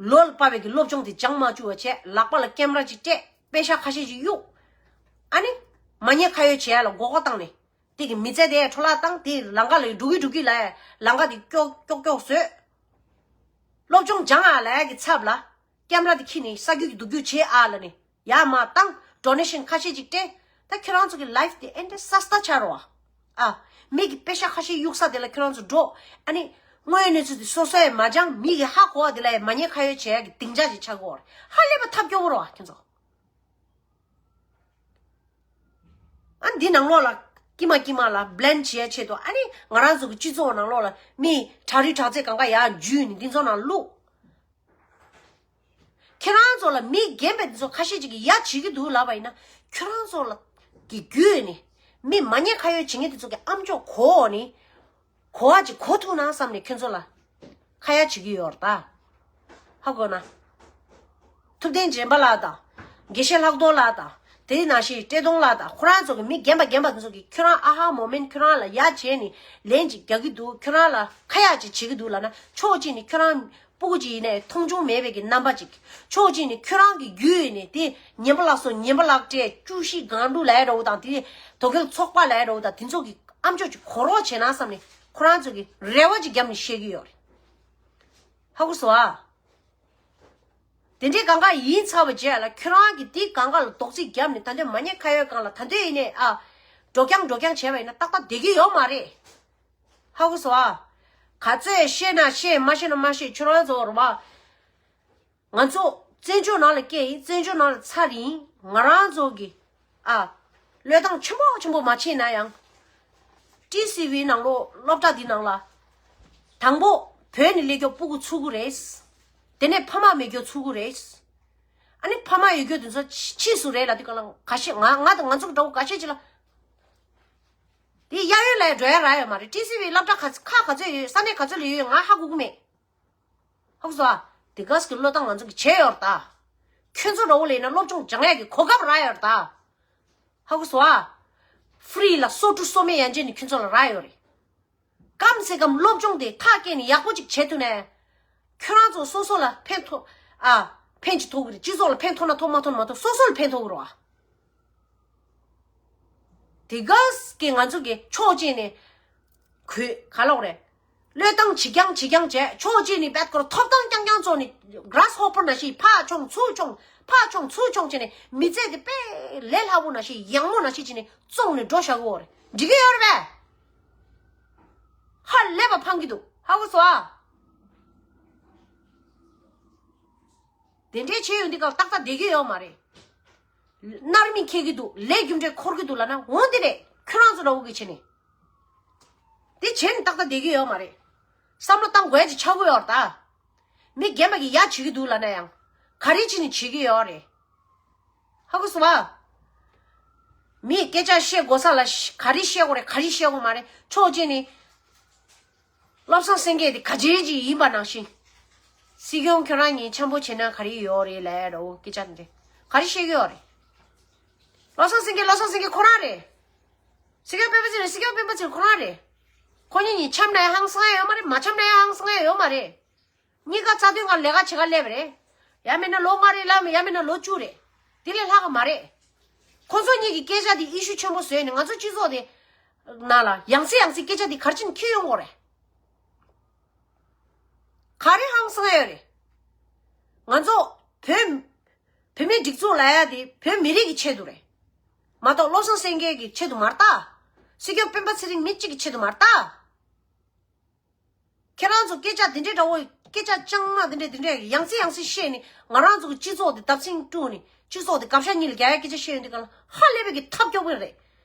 ལོ་ལ་བབས་པའི་གི་སློབ་སྦྱོང་དེ་སྦྱང་མ་བཅུག་པ་བྱས། ལག་པ་ལ་ཀེམ་ར་ཅིག་སྤྲད། པེ་ཤ་ཁ་ཤས་ཅིག་གཡུག་ཨ་ནི། མ་ཉེས་ཁ་གཡོགས་བྱས་ལ་མགོ་སྐོར་བཏང་ནས། དེ་གི་མི་ཚེ་དེ་འཕྲོ་བརླག་བཏང་། དེ་ལམ་ཁ་ལ་འགྲོ་གི་འགྲོ་གི་ལ་ཡ་ལམ་ཁ་དེ་ཀྱོག་ཀྱོག་ཀྱོག་བཟོས། སློབ་སྦྱོང་སྦྱང་ཨ་ལ་ཡ་གི་ཚབ་ལ། ཀེམ་ར་དེ་ཁྱེར་ནས་ས་རྒྱུས་ཀྱི་སྡུག་རྒྱུ་བྱེད་ཨ་ལ་ནི། ཡར་མར་བཏང་། ཌོ་ནེ་ཤན་ཁ་ཤས་ཅིག་སྤྲད། ད་ཁྱོད་རང་ཚོ་གི་ལའིབ་དེ་ཨེ་འདྲ་སྲ་སྲ་ཆགས་རོ། ཨ། མི་གི་པེ་ཤ་ཁ་ཤས་གཡུག་ས་དེ་ལ་ཁྱོད་རང་ཚོ་འགྲོ། ཨ་ནི། དངོས་ཡོད་གནས་ཚུལ་དེ་སོ་སོས་མ་སྦྱངས། མི་གི་ཧ་གོ་བ་དེ་ལ་ཡ་མ་ཉེས་ཁ་གཡོགས་བྱེད་ཡ་གི་སྡིངས་ཆ་ཅིག་ཆགས་ཀྱི་ཡོད་རེད། ཧ་ལས་པ་ཐབས་སྐྱོ་བོ་རོ་ཁྱོད་ཚོ། ཨ་འདི་ནང་ལོགས་ལ་ཀྱི་མ་ཀྱི་མ་ལ་བྷི་ལེན་བྱེད་ཡ་ཆེད་དུ། ཨ་ནི་ང་རང་ཚོ་གི་སྤྱི་ཚོགས་ནང་ལོགས་ལ་མི་དྲག་རུས་དྲག་རྩལ་གང་ག་ཡར་འཇུས་ནས་འདི་ཚོ་ནང་བླུགས། ཁྱེད་རང་ཚོ་ལ་མི་རྒན་པའི་འདི་ཚོ་ཁ་ཤས་ཅིག་གིས་ཡ་བྱེད་ཀྱི་འདུག་ལབ་པ་ཡིན་ན། ཁྱོད་རང་ཚོ་ལ་གི་བརྒྱུད་ནས་མི་མ་ཉེས་ཁ་གཡོགས་བྱེད་མཁན་འདི་ཚོ་གི་ཨམ་ཅོག་གོ་ནས། གོ་བ་ཅིག་གོ་ཐུབ་ན་བསམ་ནས་ཁྱོད་ཚོ་ལ་ཁ་ཡ་བྱེད་ཀྱི་ཡོད་རེད་ད། ཧ་གོ་ན། ཐུབ་བསྟན་རྗེན་པ་ལགས་དང་། དགེ་བཤེས་ལྷག་རྡོར་ལགས་དང་། དེ་ནང་བཞིན་བཀྲས་མཐོང་ལགས་དང་། ཁོ་རང་ཚོ་གི་མི་རྒན་པ་རྒན་པ་དེ་ཚོ་གིས་ཁྱོད་རང་ཨ་ཧ་མོ་མེན་ཁྱོད་རང་ལ་ཡ་བྱས་ནས་ལན་ཅིག་རྒྱག་གི་འདུག་ཁྱོད་རང་ལ་ཁ་ཡ་ཅིག་བྱེད་ཀྱི་འདུག་ལབ་ན། ཕྱོགས་གཅིག་ནས་ཁྱོད་རང་སྤུ་གུ་ཅིག་ཡིན་ནའི་མཐོང་ཆུང་མེད་པའི་གི་རྣམ་པ་ཅིག་ཕྱོགས་གཅིག་ནས་ཁྱོད་རང་གི་རྒྱུད་ནས་དེ་ངན་པ་ལགས་སོ། ངན་པ་ལགས་སྤྲད། བཅུ་བཞི་སྒང་དྲུག་ལབ་ཡ་འདྲ་བོ་དང་། དེ་དོ་གལ་ཚོགས་པ་ལབ་ཡ་འདྲ་བོ་དང་། དེ་ཚོ་གི་ཨམ་ཅོག་ཅིག་གོ་རོགས་བྱས་ན་བསམ་ནས་ཁོ་རང་ཚོ་གི་རེ་བ་ཅིག་བརྒྱབ་ནས་བཤད་ཀྱི་ཡོད་རེད། ཧ་གོ་སོང་ཨ། དེ་འདྲའི་གང་ག་ཡིན་ཚར་བ་རྗེས་ལ་ཁྱོད་རང་གིས་དེ་གང་ག་ལ་རྡོག་རྫིས་བརྒྱབ་ནས། ད་འདོད་མ་ཉེས་ཁ་གཡོགས་སྒང་ལ་ད་འདོད་ཡིན་ནའི་ཨ། འགྲོ་རྐྱང་འགྲོ་རྐྱང་བྱས་པ་ཡིན་ན་ཏག་ཏག་བསྡད་ཀྱི་ཡོད་མ་རེད། ཧ་གོ་སོང་ཨ། ག་ཚོད་ཤེས་ན་ཤེས། མ་ཤེས་ན་མ་ཤེས། ཁྱོད་རང་ཚོ་རེད་བ། ང་ཚོ་བཙན་བྱོལ་ནང་ལ་སྐྱེས་ཡིན། བཙན་བྱོལ་ནང་ལ་འཚར་ཡིན། ང་རང་ཚོ་གི་ཨ། བློས་བཏང་ཆེན་པོ་ཆེན་པོ་མ་བྱས་ན་ཡང་། ཊི་སི་ཝི་ནང་ལོགས་སློབ་གྲྭ་འདི་ནང་ལ། དང་པོ་བོད་ནས་སླེབས་མཁན་སྤུ་གུ་ཚུད་ཀྱི་རེད། དེ་ནས་ཕ་མ་མེད་མཁན་ཚུད་ཀྱི་རེད། ཨ་ནི་ཕ་མ་ཡོད་མཁན་དེ་ཚོ་ཕྱིས་སུ་རེད་ལབ་དུས་སྒང་ལ་འགའ་ཤས། ང་ང་དང་ང་ཚོ་གི་འདྲ་བོ་འགའ་ཤས་ཅིག་ལ། དེ་གཡས་གཡོན་ལ་འགྲོ་ཡ་རག་ཡོད་མ་རེད། ཊི་སི་ཝི་སློབ་གྲྭ་ག་ཁག་ག་ཚོད་ཡོད། ས་གནས་ག་ཚོད་ལ་ཡོད་ཡོད་ང་ཧ་གོ་གི་མེད། ཧ་གོ་སོང་ཨ། དེ་ག་ཙམ་གྱི་བློས་བཏང་ང་ཚོ་གིས་བྱས་ཡོད་རེད་ད། ཁྱོད་ཚོ་འདྲ་བོ་ལ་ཡིན་ན་སློབ་སྦྱོང་སྦྱང་ཡག་གི་གོ་སྐབས་རག་ཡོད་རེད་ད། ཧ་གོ་སོང་ཨ། ཧྥི་རི་ལ་སོ་དྲུག་སོ་མེད་ཡན་ཆད་ནས་ཁྱོད་ཚོ་ལ་རག་ཡོད་རེད། གམ་སེ་གམ་སློབ་སྦྱོང་དེ་ཐག་བཅད་ནས་ཡག་པོ་ཅིག་བྱེད་ཐུབ་ན། ཁྱོད་རང་ཚོ་སོ་སོ་ལ་ཕན་ཐོགས་ཨ། ཕན་ཅིག་ཐོགས་ཀྱི་རེད། སྤྱི་ཚོགས་ལ་ཕན་ཐོགས་ན་ཐོགས། མ་ཐོགས་ན་མ་ཐོགས། སོ་སོ་ལ་ཕན་ཐོགས་ཀྱི་རེད་བ། དེ་ག་ཙམ་གྱི་ང་ཚོ་གི་ཕྱོགས་གཅིག་ནས་གུས་ག་ལབ་དགོས་རེད། བློས་བཏང་བྱེད་རྐྱང་བྱེད་རྐྱང་བྱས། ཕྱོགས་གཅིག་ནས་བད་ཀོར་ཐོབ་ཐང་རྐྱང་རྐྱང་བཙོང་ནས། གྷ་ར་སི་ཧོ་པར་ནང་བཞིན་ཕར་མཆོང་ཚུར་མཆོང་ ཕར་མཆོང་ཚུར་མཆོང་བྱས་ནས་མི་ཚེ་དེ་དཔེ་ལས་སླ་པོ་ནང་བཞིན་ཡག་མོ་ནང་བཞིན་བྱས་ནས་བཙོང་ནས་འགྲོ་བཞག་གི་ཡོད་རེད། འགྲིག་གི་ཡོད་རེད་པས། ཧ་ལས་པ་ཕངས་ཀྱི་འདུག་ཧ་གོ་སོང་ཨ། དེ་འདྲའི་བྱས་ཡོང་དུས་སྐབས་ཏག་ཏག་བསྡད་ཀྱི་ཡོད་མ་རེད། མནར་མེད་འཁེལ་གྱི་འདུག་ལས་རྒྱུ་འབྲས་འཁོར་གྱི་འདུག་ལབ་ན་འོ་འདི་རེད། ཁྱོད་རང་ཚོ་འདྲ་བོ་གི་བྱས་ནས། དེ་བྱས་ནས་ཏག་ཏག་བསྡད་ཀྱི་ཡོད་མ་རེད། བསམ་བློ་བཏང་དགོས་ཡ་ཅིག་ཆགས་ཀྱི་ཡོད་རེད་ད། མི་རྒན་པ་གིས་ཡ་བྱེད་ཀྱི་འདུག་ལབ་ན་ཡང་། ག་རེ་བྱས་ནས་བྱེད་ཀྱི་ཡོད་རེད། ཧ་གོ་སོང་ཨ། མིས་སྐད་ཆ་བཤད་དགོས་ས་ལ་ག་རེ་བཤད་དགོས་རེད། ག་རེ་བཤད་དགོས་མ་རེད། ཕྱོགས་གཅིག་ནས། བློ་བཟང་སེང་གེ་དེ་ག་ཅི་ཅིག་ཡིན་པ་ནང་བཞིན། སྲིད་སྐྱོང་ཁྱོད་རང་གཉིས་འཆམ་པོ་བྱེད་ན་ག་རེ་ཡོད་རེད་ལབ་ཡ་འདྲ་བོ་སྐད་ཆ་འདི་ག་རེ་བཤད་ཀྱི་ཡོད་རེད། བློ་བཟང་སེང་གེ་བློ་བཟང་སེང་གེ་ཁོ་རང་རེད། སྲིད་སྐྱོང་སྤེན་པ་ཚེ་རིང་སྲིད་སྐྱོང་སྤེན་པ་ཚེ་རིང་ཁོ་རང་རེད། ཁོ་གཉིས་གཉིས་འཆམ་ན་ཡང་ཧང་སང་ཡ་ཡོད་མ་རེད། མ་འཆམ་ན་ཡང་ཧང་སང་ཡ་ཡོད་མ་རེད། གཉིས་ཀ་རྩ་དོན་སྒང་ལས་ཀ་བྱེད་ག་སླེབས་པ་རེད། ཡང་མིན་ན་ལོ་ལྔ་རེ་ལ་ཡང་མིན་ན་ལོ་བཅུ་རེད། དེ་ལས་ལྷག་གི་མ་རེད། ཁོ་ཚོ་གཉིས་ཀྱི་སྐད་ཆ་དེ་ཨི་ཤུ་ཆེན་པོ་བཟོས་ནས་ང་ཚོ་སྤྱི་ཚོགས་དེ་ནང་ལ་ཡང་སེ་ཡང་སེ་སྐད་ཆ་དེ་ག་རེ་བྱས་ནས་འཁྱེར་ཡོང་དགོས་རེད། ག་རེ་ཧང་སང་ཡོད་རེད། ང་ཚོ་བོད་བོད་མིའི་སྒྲིག་འཛུགས་ལབ་ཡ་དེ་བོད་མི་རིགས་ཀྱི་ཆེད་དུ་རེད། མ་གཏོགས་བློ་བཟང་སེང་གེ་གི་ཆེད་དུ་མ་རེད་ད། སྲིད་སྐྱོང་སྤེན་པ་ཚེ་རིང་མི་གཅིག་གི་ཆེད་དུ་མ་རེད་ད། ཁྱེད་རང་ཚོ་སྐད་ཆ་དེ་འདྲའི་འདྲ་བོ། སྐད་ཆ་ཅང་མ་དེ་འདྲའི་དེ་འདྲའི་ཡང་སེ་ཡང་སེ་བཤད་ནས་ང་རང་ཚོ་གི་སྤྱི་ཚོགས་དེ་བརྡབ་གསིག་བཀྲུས་ནས་སྤྱི་ཚོགས་དེ་དགག་བྱ་གཉིས་ལ་རྒྱག་ཡ་སྐད་ཆ་བཤད་ཡོང་དུས་སྒང་ལ་ཧ་ལས་པའི་གི་ཐབས་སྐྱོ་པོ་རེད།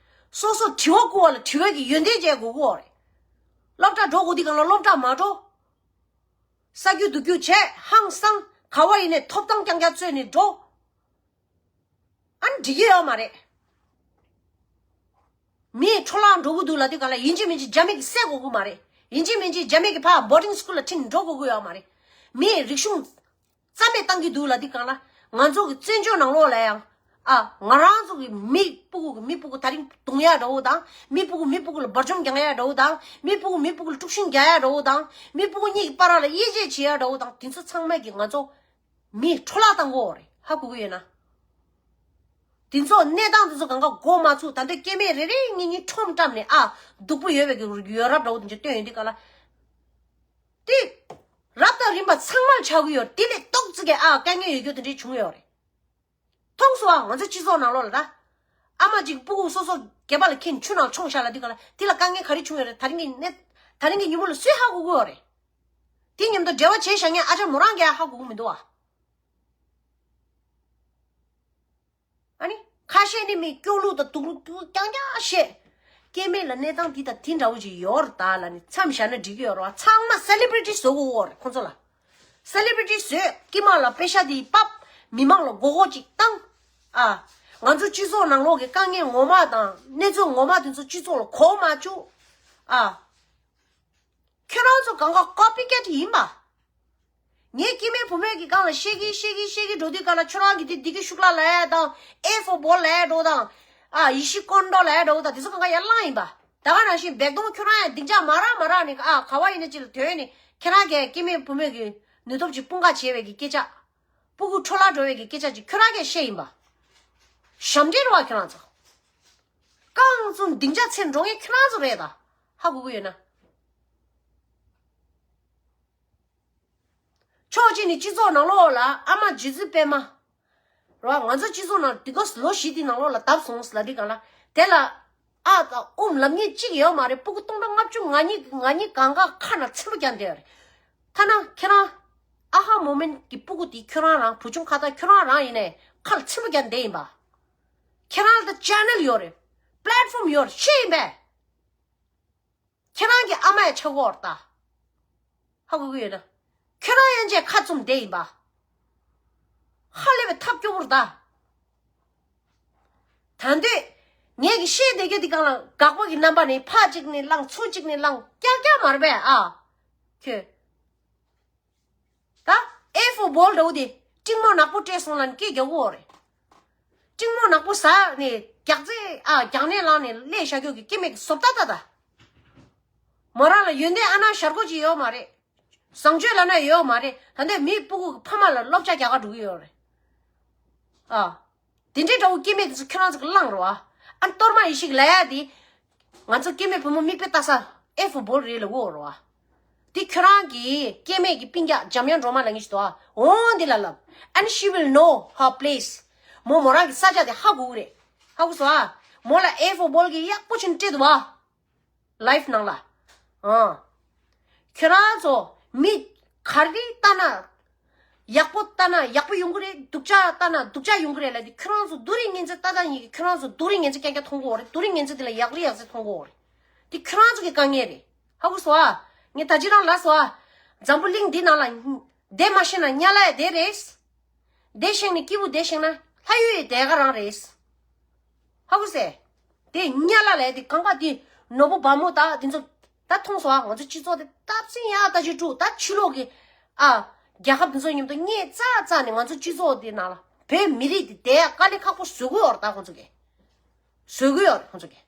སོ་སོ་དྲི་བ་བསྐུར་བ་ལ་དྲི་བའི་གི་ཡོན་ཏན་བྱེད་དགོས་ཀྱི་རེད། སློབ་གྲྭ་འགྲོ་དགོས་དུས་སྒང་ལ་སློབ་གྲྭ་མ་འགྲོ། ས་རྒྱུ་འདུག་རྒྱུ་བྱས་ཧང་སང་ག་བ་ཡིན་ནས་ཐོབ་ཐང་རྐྱང་རྐྱང་རྩོད་ནས་འགྲོ། ཨ་ནི་འགྲིག་གི་ཡོད་མ་རེད། མིའི་འཕྲོ་བརླག་འགྲོ་གི་འདུག་ལབ་དུས་སྒང་ལ་ཡིན་གཅིག་མིན་གཅིག་རྒྱ་མི་གིས་བསད་དགོས་ཀྱི་མ་རེད། ཡིན་གཅིག་མིན་གཅིག་རྒྱ་མི་གིས་ཕར་བོར་ཌིང་སི་ཀུལ་ལ་ཁྲིད་ནས་འགྲོ་དགོས་ཀྱི་ཡོད་མ་རེད། མིའི་རིག་གཞུང་རྩ་མེད་བཏང་གི་འདུག་ལབ་དུས་སྒང་ལ་ང་ཚོ་གི་བཙན་བྱོལ་ནང་ལོགས་ལ་ཡང་ཨ་ང་རང་ཚོ་གི་མི་སྤུ་གུ་གི་མི་སྤུ་གུ་དེ་རིང་རྡུང་ཡ་འདྲ་བོ་དང་། མི་སྤུ་གུ་མི་སྤུ་གུ་ལ་འབུར་འཇོམས་རྒྱག་ཡ་འདྲ་བོ་དང་། མི་སྤུ་གུ་མི་སྤུ་གུ་ལ་དཀྲུག་ཤིང་རྒྱག་ཡ་འདྲ་བོ་དང་། མི་སྤུ་གུ་གཉིས་ཀྱི་བར་ལ་དབྱེ་འབྱེད་བྱེད་ཡ་འདྲ་བོ་དང་། དེ་ཚོ་ཚང་མ་གི་ང་ཚོ་མིའི་འཕྲོ་བརླག་བཏང་གི་ཡོད་རེད། ཧ་གོ་གི་ཡོད་ན། དེ་ཚོ་གནས་སྟངས་དེ་ཚོ་གང་ག་འགོ་མ་ཚུགས། ད་ལྟ་སྐྱེ་དམན་རེ་རེ་གཉིས་གཉིས་ཁྲོམ་བཀྲམ་ནས་ཨ་སྡུག་པོ་ཡོད་པའི་གི་ཡོད་རབས་འདྲ་བོ་དེ་འདྲ་སྟོན་ཡོང་དུས་སྒང་ལ། དེ་རབ་དང་རིམ་པ་ཚང་མར་ཆགས་ཀྱི་ཡོད་རེད། དེ་ལས་ཏོག་ཙི་གི་ཨ་དཀའ་ངལ་ཡོད་རྒྱུ་དེ་འདྲ་བྱུང་ཡོད་རེད། མཐོང་སོང་ཨ། ང་ཚོ་སྤྱི་ཚོགས་ནང་ལོགས་ལ་ད། ཨ་མ་གཅིག་སྤུ་གུ་སོ་སོ་སྒལ་པ་ལ་འཁྱེར་ནས་ཆུ་ནང་མཆོངས་བཞག་ལབ་དུས་སྒང་ལ་དེ་ལ་དཀའ་ངལ་ག་རེ་བྱུང་ཡོད་རེད། ད་རིང་གི་གནས། ད་རིང་གི་ཉིན་མོ་ལ་སུས་ཧ་གོ་གི་ཡོད་རེད། དེ་མཉམ་དུ་འབྲེལ་བ་བྱས་བཞག་མཁན་ཨ་ཅག་མོ་རང་གིས་ཧ་གོ་གི་མི་འདུག་ཨ། ཨ་ནི་ཁ་ཤས་ནི་མི་སྐྱོ་གླུ་དང་སྡུག་རུས་རྐྱང་རྐྱང་བཤད། སྐྱེ་དམན་ལ་གནས་སྟངས་འདི་དང་དེ་འདྲ་བོ་ཅིག་ཡོད་རེད་ད་ལབ་ནི་མཚམས་བཞག་ན་འགྲིག་གི་ཡོད་རེད་བ། ཚང་མ་སེ་ལི་བྷི་རི་ཊི་བཟོ་དགོས་ཡོད་རེད་ཁོང་ཚོ་ལ། སེ་ལི་བྷི་རི་ཊི་བཟོས། དཀྱིལ་མ་ལ་པེ་ཤ་དེ་ཕབ། མི་མང་ལ་མགོ་སྐོར་ཅིག་བཏང་། ཨ། ང་ཚོ་སྤྱི་ཚོགས་ནང་ལོགས་ཀྱི་དཀའ་ངལ་ངོ་མ་དང་གནས་ཚུལ་ངོ་མ་དེ་ཚོ་སྤྱི་ཚོགས་ལ་གོ་མ་བཅུག་ཨ། ཁྱོད་རང་ཚོ་གང་ག་ཀོ་པི་ཀེ་ཊི་ཡིན་པ། ངས་སྐྱེ་དམན་བུ་མོ་གི་སྒང་ལ་བཤད་ཀྱིན་བཤད་ཀྱིན་བཤད་ཀྱིན་འགྲོ་དུས་སྒང་ལ་ཁྱོད་རང་གིས་དེ་བདེ་སྐྱིད་ཤུགས་ལ་ལབ་ཡ་དང་། ཨེ་ཧྥོར་བྷོལ་ལབ་ཡ་འདྲ་བོ་དང་། ཨ་ཡེ་ཤེས་ཀོན་ཌོ་ལབ་ཡ་འདྲ་བོ་དང་དེ་ཚོ་གང་ག་ཡར་བླངས་ཡིན་པ། ད་ག་ནང་བཞིན་བེག་དོང་ཁྱོད་རང་ཡང་སྡིངས་ཆ་མ་རག་མ་རག་ནས་ཨ་ག་བ་ཡིན་ན་ཅིག་ལ་ཐོན་ནས་ཁྱེད་རང་གིས་སྐྱེ་དམན་བུ་མོ་གི་ནུས་སྟོབས་ཅིག་དཔུང་ཁག་བྱེད་པའི་གི་སྐད་ཆ། སྤུ་གུ་འཕྲོ་བརླག་འགྲོ་བའི་གི་སྐད་ཆ་ཅིག་ཁྱོད་རང་གིས་བཤད་ཡིན་པ། ཞབས་འདྲེན་རེད་བ་ཁྱོད་རང་ཚོ། རྐང་བཙུགས་སྡིངས་ཆ་འཚེམ་འགྲོ་མཁན་ཁྱོད་རང་ཚོ་རེད་ད། ཧ་གོ་གི་ཡོད་ན། ཕྱོགས་གཅིག་ནས་སྤྱི་ཚོགས་ནང་ལོགས་ལ་ཨ་མ་རྗེ་བཙུན་པད་མ། རེད་བ། ང་ཚོ་སྤྱི་ཚོགས་ནང་འདི་ག་ལོ་བཞི་དེའི་ནང་ལོགས་ལ་བརྡབས་སོང་ལབ་དུས་སྒང་ལ་དེ་ལ་ཨ་དང་ཨུམ་ལབ་མཁན་གཅིག་ཡོད་མ་རེད། སྤུ་གུ་སྟོང་ཕྲག་ལྔ་བཅུ་ང་གཉིས་ང་གཉིས་གང་ག་ཁ་ནང་ཚིམ་པོ་རྒྱག་བསྡད་ཡོད་རེད། ཐ་ན་ཁྱེད་རང་ཨ་ཧ་མོ་མེན་གྱི་སྤུ་གུ་དེ་ཁྱོད་རང་རང་བུ་ཆུང་ཁ་ཏ་ཁྱོད་རང་རང་ཡིན་ནའི་ཁ་ལ་ཚིམ་པོ་རྒྱག་བསྡད་ཡིན་པ། ཁྱེད་རང་ལ་ད་ཅེ་ནལ་ཡོད་རེད། པི་ལེ་ཊི་ཕོམ་ཡོད་རེད། ཤེས་ཡིན་པས། ཁྱེད་རང་གི་ཨ་མ་ཡ་ཆགས་ཀྱི་ཡོད་རེད་ད། ཧ་གོ་གི་ཡོད་ན། ཁྱོད་རང་ཡན་ཆད་ཁ་བཙུམ་བསྡད་ཡིན་པ། ཧ་ལས་པའི་ཐབས་སྐྱོ་པོ་རེད་ད། ད་འདོད། ངས་ཀྱི་བཤད་བསྡད་རྒྱུ་འདི་སྒང་ལ་དགག་པ་གི་རྣམ་པ་ནས་ཕར་གཅིག་ནས་བླངས་ཚུར་གཅིག་ནས་བླངས་རྐྱང་རྐྱང་མ་རེད་པས་ཨ། ཁྱོད། ད་ཨེ་ཧྥོར་བྷོལ་འདྲ་བོ་དེ་སྤྲིང་མོ་ནག་པོ་སྤྲད་སོང་ལབ་ནས་སྐད་རྒྱག་གི་ཡོད་རེད། སྤྲིང་མོ་ནག་པོ་ཟ་ནས་རྒྱག་རྩེ་ཨ་རྒྱག་ནས་ལངས་ནས་སླེབས་བཞག་རྒྱུ་གི་སྐྱེ་དམན་གྱི་བཟོ་ལྟ་ལྟ་ད། མོ་རང་ལ་ཡོན་ཏན་ཨ་ནག་ཞར་གོ་ཅིག་ཡོད་མ་རེད། བཟང་སྤྱོད་ལབ་ན་ཡོད་མ་རེད། ད་ལྟ་མིའི་སྤུ་གུ་གི་ཕ་མ་ལ་སློབ་སྦྱོང་རྒྱག་ག་འགྲོ་གི་ཡོད་རེད། ཨ། དེ་འདྲའི་འདྲ་བོ་སྐྱེ་དམན་དེ་ཚོ་ཁྱོད་རང་ཚོ་གི་བླངས་རོགས་ཨ། ཨ་གཏོར་མ་ཡེ་ཤེས་ལབ་ཡ་དེ། ང་ཚོ་སྐྱེ་དམན་བུ་མོ་མིག་དཔེ་ལྟ་ས་ཨེ་ཧྥོར་བྷོལ་རེད་ལབ་ཀྱི་ཡོད་རེད་བ། དེ་ཁྱོད་རང་གི་སྐྱེ་དམན་གྱི་སྤུན་ཀྱག་འཇམ་དབྱངས་སྒྲོལ་མ་ལབ་མཁན་ཞིག་འདུག་ཨ། འོང་འདི་ལ་ལབ། And she will know her place. མོ་མོ་རང་གི་ས་ཆ་དེ་ཧ་གོ་གི་རེད། ཧ་གོ་སོང་ཨ། མོ་ལ་ཨེ་ཧྥོ་བོལ་གི་ཡག་པོ་བྱས་ནས་སྤྲད་འདུག་ཨ། ལའིབ་ནང་ལ། ཨ། ཁྱོད་རང་ཚོ་མི་ག་རེ་ལྟ་ན། ཡག་པོ་ལྟ་ན་ཡག་པོ་ཡོང་གི་རེད། སྡུག་ཅག་ལྟ་ན་སྡུག་ཅག་ཡོང་གི་རེད་ལབ་དེ། ཁྱོད་རང་ཚོ་སྡུག་རུས་ངན་ཚད་ལྟ་སྟངས་ཡིན་གྱི། ཁྱོད་རང་ཚོ་སྡུག་རུས་ངན་ཚད་རྐྱང་རྐྱང་མཐོང་གི་ཡོད་རེད། སྡུག་རུས་ངན་ཚད་དེ་ལ་ཡག་རུས་ཡག་ཚད་མཐོང་གི་ཡོད་རེད། དེ་ཁྱོད་རང་ཚོ་གི་དཀའ་ངལ་རེད། ཧ་གོ་སོང་ཨ། ངས་ད་ཅི་རང་ལབ་སོང་ཨ། འཛམ་བུ་གླིང་འདི་ནང་ལ་བསྡད་མ་ཤེས་ན་དམྱལ་བ་ཡང་བསྡད་རེད། བསྡད་ཤེས་ནས་སྐྱིད་པོ་བསྡད་ཤེས་ན་ལྷ་ཡུལ་ཡང་བསྡད་ག་རང་རེད། ཧ་གོ་སོང་། དེ་དམྱལ་བ་ལབ་དེ་གང་ག་དེ་ནོར་བུ་བ་མོ་དག་དེ་ཚོ་ད་མཐོང་སོང་ཨ། ང་ཚོ་སྤྱི་ཚོགས་དེ་སྟབས་ཟིན་ཡག་ད་ཅི་དཀྲུག་ད་ཕྱི་ལོགས་ཀྱི་ཨ་རྒྱལ་ཁབ་དེ་ཚོ་མཉམ་དུ་གཉེན་བཙག་བཙག་ནས་ང་ཚོ་སྤྱི་ཚོགས་དེ་ནང་ལ་བོད་མི་རིགས་དེ་བསྡད་ཡག་དཀའ་ལས་ཁག་པོ་བཟོ་གི་ཡོད་རེད། ད་ཁོང་ཚོ་གིས་བཟོ་གི་ཡོད་རེད། ཁོང་ཚོ་གིས།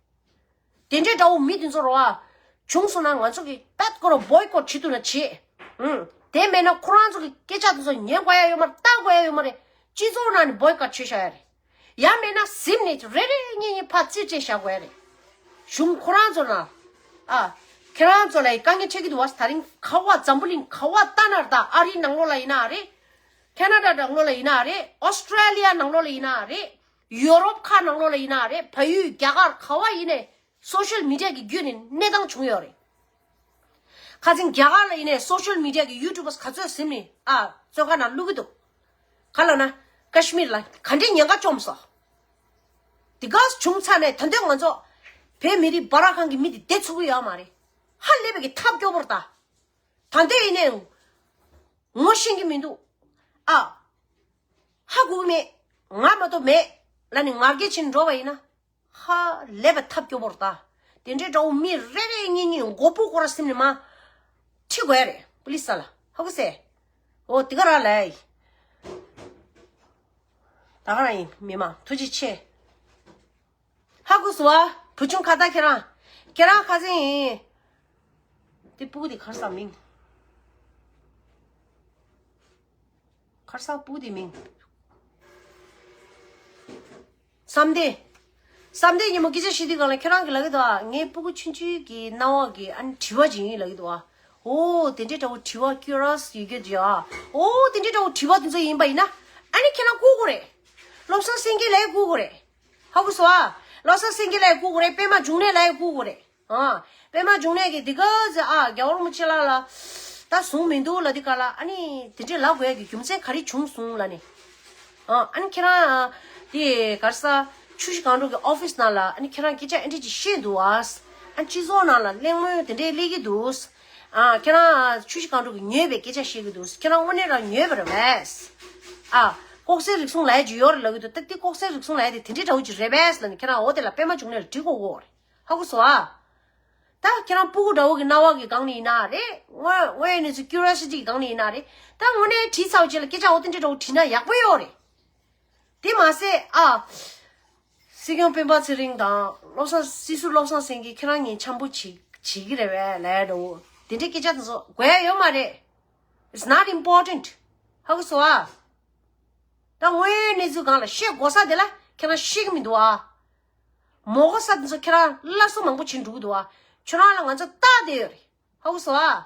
དེ་འདྲའི་འདྲ་བོ་མི་དེ་ཚོ་རེད་བ། བྱུང་སོང་ན་ང་ཚོ་གིས་པད་ཀོ་ར་བོའི་ཀོཊ་བྱེད་ཐུབ་ན་བྱེད། ཨུམ། དེ་མེད་ན་ཁོ་རང་ཚོ་གི་སྐད་ཆ་དེ་ཚོ་ཉན་དགོས་ཡ་ཡོད་མ་རེད། ལྟ་དགོས་ཡ་ཡོད་མ་རེད། སྤྱི་ཚོགས་ནང་ནས་བོའི་ཀོཊ་བྱེད་བཞག་ཡ་རེད། ཡང་མེད་ན་གཟིམ་ནས་རེ་རེ་གཉིས་གཉིས་ཕར་རྩིས་སྤྲད་བཞག་དགོས་ཡ་རེད། གཞུང་ཁོ་རང་ཚོ་ན། ཨ། ཁྱེད་རང་ཚོ་ལ་ཡི་དཀའ་ངལ་འཕྲད་ཀྱི་འདུག་བ། ད་རིང་ག་བ་འཛམ་བུ་གླིང་ག་བ་ལྟ་ན་རེད། ད་ཨ་རིའི་ནང་ལོགས་ལ་ཡིན་ན་རེད། ཁེ་ན་ཌ་ནང་ལོགས་ལ་ཡིན་ན་རེད། ཨོ་སི་ཀྲེ་ལི་ཡ་ནང་ལོགས་ལ་ཡིན་ན་རེད། ཡོ་རོབ་ཁག་ནང་ལོགས་ལ་ཡིན་ན་རེད། བལ་ཡུལ་རྒྱ་གར་ག་བ་ཡིན་ནའི་སོ་ཤལ་མི་ཌི་ཡ་གི་བརྒྱུད་ནས་གནས་སྟངས་བྱུང་ཡོད་རེད། ཁ་སང་རྒྱ་གར་ལ་ཡིན་ནའི་སོ་ཤལ་མི་ཌི་ཡ་གི་ཡུ་ཊུབ་པར་ག་ཚོད་གཟིམ་ནས་ཨ་བཙོན་ཁང་ནང་བླུག་གི་འདུག་ག་ལབ་ན་ཀ་ཤི་མིར་ལ་ག་འདྲའི་ཉེན་ཁ་བཅོམ་སོང་། དེ་ག་བྱུང་ཚར་ནས་ད་འདོད་ང་ཚོ་བོད་མི་རིགས་སྦ་ར་ཁང་གི་མི་དེ་བསྡད་ཚུགས་ཀྱི་ཡོད་མ་རེད། ཧ་ལས་པའི་གི་ཐབས་སྐྱོ་པོ་རེད་ད། ད་འདོད་ཡིན་ནའི་ངོ་ཤེས་ཀྱི་མི་འདུག་ཨ། ཧ་གོ་གི་མེད། ང་མ་གཏོགས་མེད་ལབ་ནས་ང་རྒྱལ་ཕྱིན་འགྲོ་བ་ཡིན་ན། ཧ་ལས་པའི་ཐབས་སྐྱོ་པོ་རེད་ད། དེ་འདྲའི་འདྲ་བོ་མི་རེ་རེ་གཉིས་གཉིས་མགོ་པོ་སྐོར་ར་སིམ་ནས་མ་ཁྲིད་དགོས་ཡ་རེད། པུ་ལི་སི་ལ་ཧ་གོ་སོང་། འོ་དེ་ག་རང་ལ་ཡིན། ད་ག་རང་ཡིན། མི་མང་ཐུགས་རྗེ་ཆེ། ཧ་གོ་སོང་བ། བུ་ཆུང་ཁ་ཏ་ཁྱེད་རང་། ཁྱེད་རང་ཁ་སང་ཡིན། དེ་སྤུ་གུ་དེ་གར་ས་མིང་། གར་ས་སྤུ་གུ་དེ་མིང་། བསམ་གཏན། བསམ་གཏན་ཉིན་མོ་སྐད་ཆ་བཤད་དུས་སྒང་ལ་ཁྱེད་རང་གིས་ལབ་ཀྱི་འདུག་ཨ། ངའི་སྤུ་གུ་ཆུང་ཆུང་གི་རྣ་བ་གི་ཨ་ནི་དྲི་བ་ཅིག་ཡིན་ལབ་ཀྱི་འདུག་ཨ། འོ་དེ་འདྲའི་འདྲ་བོ་དྲི་བ་ཀྱུ་རི་ཡོ་སི་ཡོད་ཀྱི་འདུག་ཨ། འོ་དེ་འདྲའི་འདྲ་བོ་དྲི་བ་དེ་ཚོ་ཡིན་པ་ཡིན་ན་ཨ་ནི་ཁྱེད་རང་བསྐུར་དགོས་རེད། བློ་བཟང་སེང་གེ་ལ་བསྐུར་དགོས་རེད། ཧ་གོ་སོང་ཨ། བློ་བཟང་སེང་གེ་ལ་བསྐུར་དགོས་རེད། པད་མ་འབྱུང་གནས་ལ་བསྐུར་དགོས་རེད། ཨ། པད་མ་འབྱུང་གནས་ཀྱིས་འདི་ག་ཚོད་ཨ་རྒྱལ་བ་རིན་པོ་ཆེ་ལགས་ལ་ད་བཟུང་མི་འདུག་ལབ་དུས་སྒང་ལ་ཨ་ནི་དེ་འདྲས་ལབ་དགོས་ཡ་གི་རྒྱུ་མཚན་ག་རེ་བྱུང་སོང་ལབ་ནས། ཨ་ཨ་ནི་ཁྱེད་རང་དེ་ག་རེ་ཟ་ཆུ་བཞི་སྒང་དྲུག་གི་ཨོ་ཕི་སི་ནང་ལ་ཨ་ནི་ཁྱེད་རང་སྐད་ཆ་ཨེ་འདྲས་ཅིག་བཤད་འདུག་ཨ། ཨ་ནི་སྤྱི་ཚོགས་ནང་ལ་གླེང་མོལ་དེ་འདྲས་སླེབས་ཀྱི་འདུག་ཨ་ཁྱེད་རང་ཆུ་བཞི་སྒང་དྲུག་གི་ཉོས་པའི་སྐད་ཆ་བཤད་ཀྱི་འདུག་ཁྱེད་རང་དངོས་གནས་རང་ཉོས་པ་རེད་པས། ཨ་ལྐོག་ཟའི་རིག་གཞུང་ལབ་ཡ་ཅིག་ཡོད་རེད་ལབ་ཀྱི་འདུག་ད་དེ་ལྐོག་ཟའི་རིག་གཞུང་ལབ་ཡ་དེ་དེ་འདྲས་འདྲ་བོ་ཅིག་རེད་པས་ལབ་ནས་ཁྱེད་རང་འོ་དེ་ལ་པད་མ་འབྱུང་གནས་ལ་འདྲི་དགོས་ཀྱི་ཡོད་རེད། ཧ་གོ་སོང་ཨ། ད་ཁྱེད་རང་སྤུ་གུ་འདྲ་བོ་གི་རྣ་བ་གི་སྒང་ནས་ཡིན་ན་རེད། དངོས་དངོས་ཡོད་གནས་ཚུལ་ཀྱུ་རི་ཡོ་སི་ཊི་གི་སྒང་ནས་ཡིན་ན་རེད། ད་དངོས་གནས་དྲིས་ཚར་བ་རྗེས་ལ་སྐད་ཆ་འོ་དེ་འདྲས་འདྲ་བོ་དྲིས་ན་ཡག་པོ་ཡོད་རེད། དེ་མ་ཟད་ཨ། སྲིད་སྐྱོང་སྤེན་པ་ཚེ་རིང་དང་བློ་བཟང་སྲིད་ཟུར་བློ་བཟང་སེང་གེ་ཁྱེད་རང་གཉིས་འཆམ་པོ་བྱེད་བྱེད་ཀྱི་རེད་པས་ལབ་ཡ་འདྲ་བོ་དེ་འདྲའི་སྐད་ཆ་དེ་ཚོ་དགོས་ཡ་ཡོད་མ་རེད། It's not important. ཧ་གོ་སོང་ཨ། ད་དངོས་ཡོད་གནས་ཚུལ་སྒང་ལ་བཤད་དགོས་ས་དེ་ལ་ཁྱེད་རང་བཤད་ཀྱི་མི་འདུག་ཨ། མ་དགོས་ས་དེ་ཚོ་ཁྱེད་རང་སླར་གསོ་མང་པོ་བྱེད་འགྲོ་གི་འདུག་ཨ། ཁྱོད་རང་ལ་ང་ཚོ་ལྟ་བསྡད་ཡོད་རེད། ཧ་གོ་སོང་ཨ།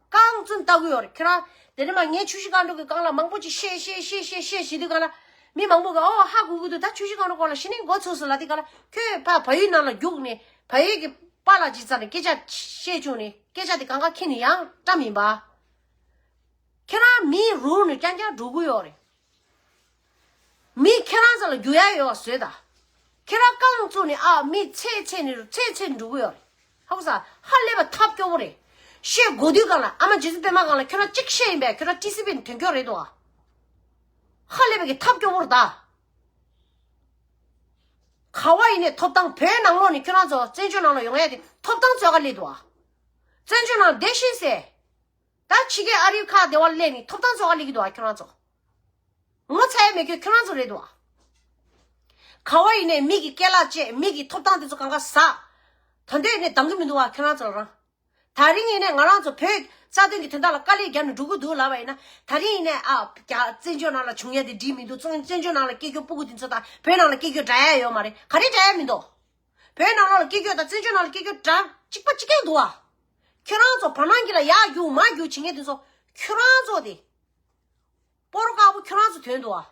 རྐང་བཙུན་ལྟ་གི་ཡོད་རེད་ཁྱེད་རང་། དེ་ནས་མ་ངས་ཆུ་བཞི་སྒང་དྲུག་གི་སྒང་ལ་མང་པོ་ཅིག་བཤད་བཤད་བཤད་བཤད་བཤད་བྱེད་དུས་སྒང་ལ། མི་མང་པོ་གིས་ཨོ་ཧ་གོ་གི་འདུག་ད་ཆུ་བཞི་སྒང་དྲུག་སྒང་ལ་གཞི་ནས་མགོ་ཚོས་སོང་ལབ་དུས་སྒང་ལ་ཁྱོད་ཕར་བལ་ཡུལ་ནང་ལ་རྒྱུགས་ནས་བལ་ཡུལ་གྱི་པཱ་ལགས་ཅིག་རྩ་ནས་སྐད་ཆ་བཤད་བཅུག་ནས་སྐད་ཆ་དེ་གང་ག་ཁྱེར་ནས་ཡང་བཀྲམ་ཡིན་པ། ཁྱེད་རང་མི་རུག་ནས་རྐྱང་རྐྱང་འགྲོ་གི་ཡོད་རེད། མི་ཁྱེད་རང་ཚོ་ལ་རྒྱུག་ཡ་ཡོད་པ་བཟོས་ད། ཁྱེད་རང་རྐང་བཙུགས་ནས་ཨ་མི་ཚེ་ཚེ་ནས་ཚེ་ཚེ་འགྲོ་གི་ཡོད་རེད། ཧ་གོ་ས། ཧ་ལས་པ་ཐབས་སྐྱོ་པོ་རེད། བཤད་དགོས་དུས་སྒང་ལ་ཨ་མ་རྗེ་བཙུན་པད་མ་སྒང་ལ་ཁྱོད་རང་གཅིག་བཤད་ཡིན་པས་ཁྱོད་རང་ཊི་སི་ཝི་ནས་དོན་འཁྱོལ་རེད་དོ། ཧ་ལས་པའི་གི་ཐབས་སྐྱོ་པོ་རེད་ད། ག་བ་ཡིན་ནའི་ཐོབ་ཐང་བོད་ནང་ལོགས་ནས་ཁྱོད་རང་ཚོ་བཙན་བྱོལ་ནང་ལ་ཡོང་ཡ་དེ་ཐོབ་ཐང་ཚོད་ཀ་སླེབས་འདུག་ཨ། བཙན་བྱོལ་ནང་བསྡད་ཤེས་ཟེར། ད་ཕྱི་རྒྱལ་ཨ་རིའི་ཁག་བདེ་བ་སླེབས་ནས་ཐོབ་ཐང་ཚོད་ཀ་སླེབས་ཀྱི་འདུག་ཨ་ཁྱོད་རང་ཚོ། ངོ་ཚ་ཡ་མེད་ཁྱོད་ཁྱོད་རང་ཚོ་རེད་འདུག་ཨ། ག་བ་ཡིན་ནའི་མི་གི་སྐད་ལ་བཅད་མི་གི་ཐོབ་ཐང་དེ་ཚོ་གང་ག་ཟ། ད་འདོད་ཡིན་ནའི་འདང་གི་མི་འདུག་ཨ་ཁྱོད་རང་ཚོ་ལ་རང་། ད་རིང་ཡིན་ནའི་ང་རང་ཚོ་བོད་རྩ་དོན་གྱི་དོན་དག་ལ་དཀའ་ལས་བརྒྱབ་ནས་འགྲོ་གི་འདུག་ལབ་པ་ཡིན་ན། ད་རིང་ཡིན་ནའི་ཨ་རྒྱ་བཙན་བྱོལ་ནང་ལ་བྱུང་ཡ་དེ་འགྲིག་མི་འདུག་བཙན་བཙན་བྱོལ་ནང་ལ་སྐྱེས་རྒྱུ་སྤུ་གུ་དེ་ཚོ་དང་བོད་ནང་ལ་སྐྱེས་རྒྱུ་འདྲ་ཡ་ཡོད་མ་རེད། ག་རེ་འདྲ་ཡ་མི་འདུག་བོད་ནང་ལོགས་ལ་སྐྱེས་རྒྱུ་དང་བཙན་བྱོལ་ནང་ལ་སྐྱེས་རྒྱུ་འདྲ་གཅིག་པ་གཅིག་རྐྱང་འདུག་ཨ། ཁྱོད་རང་ཚོ་བར་སྣང་གི་ལ་ཡར་རྒྱུག་མར་རྒྱུག་བྱེད་མཁན་དེ་ཚོ་ཁྱོད་རང་ཚོ་དེ། སྤོ་རོ་དཀར་པོ་ཁྱོད་རང་ཚོ་དོན་དུ་ཨ།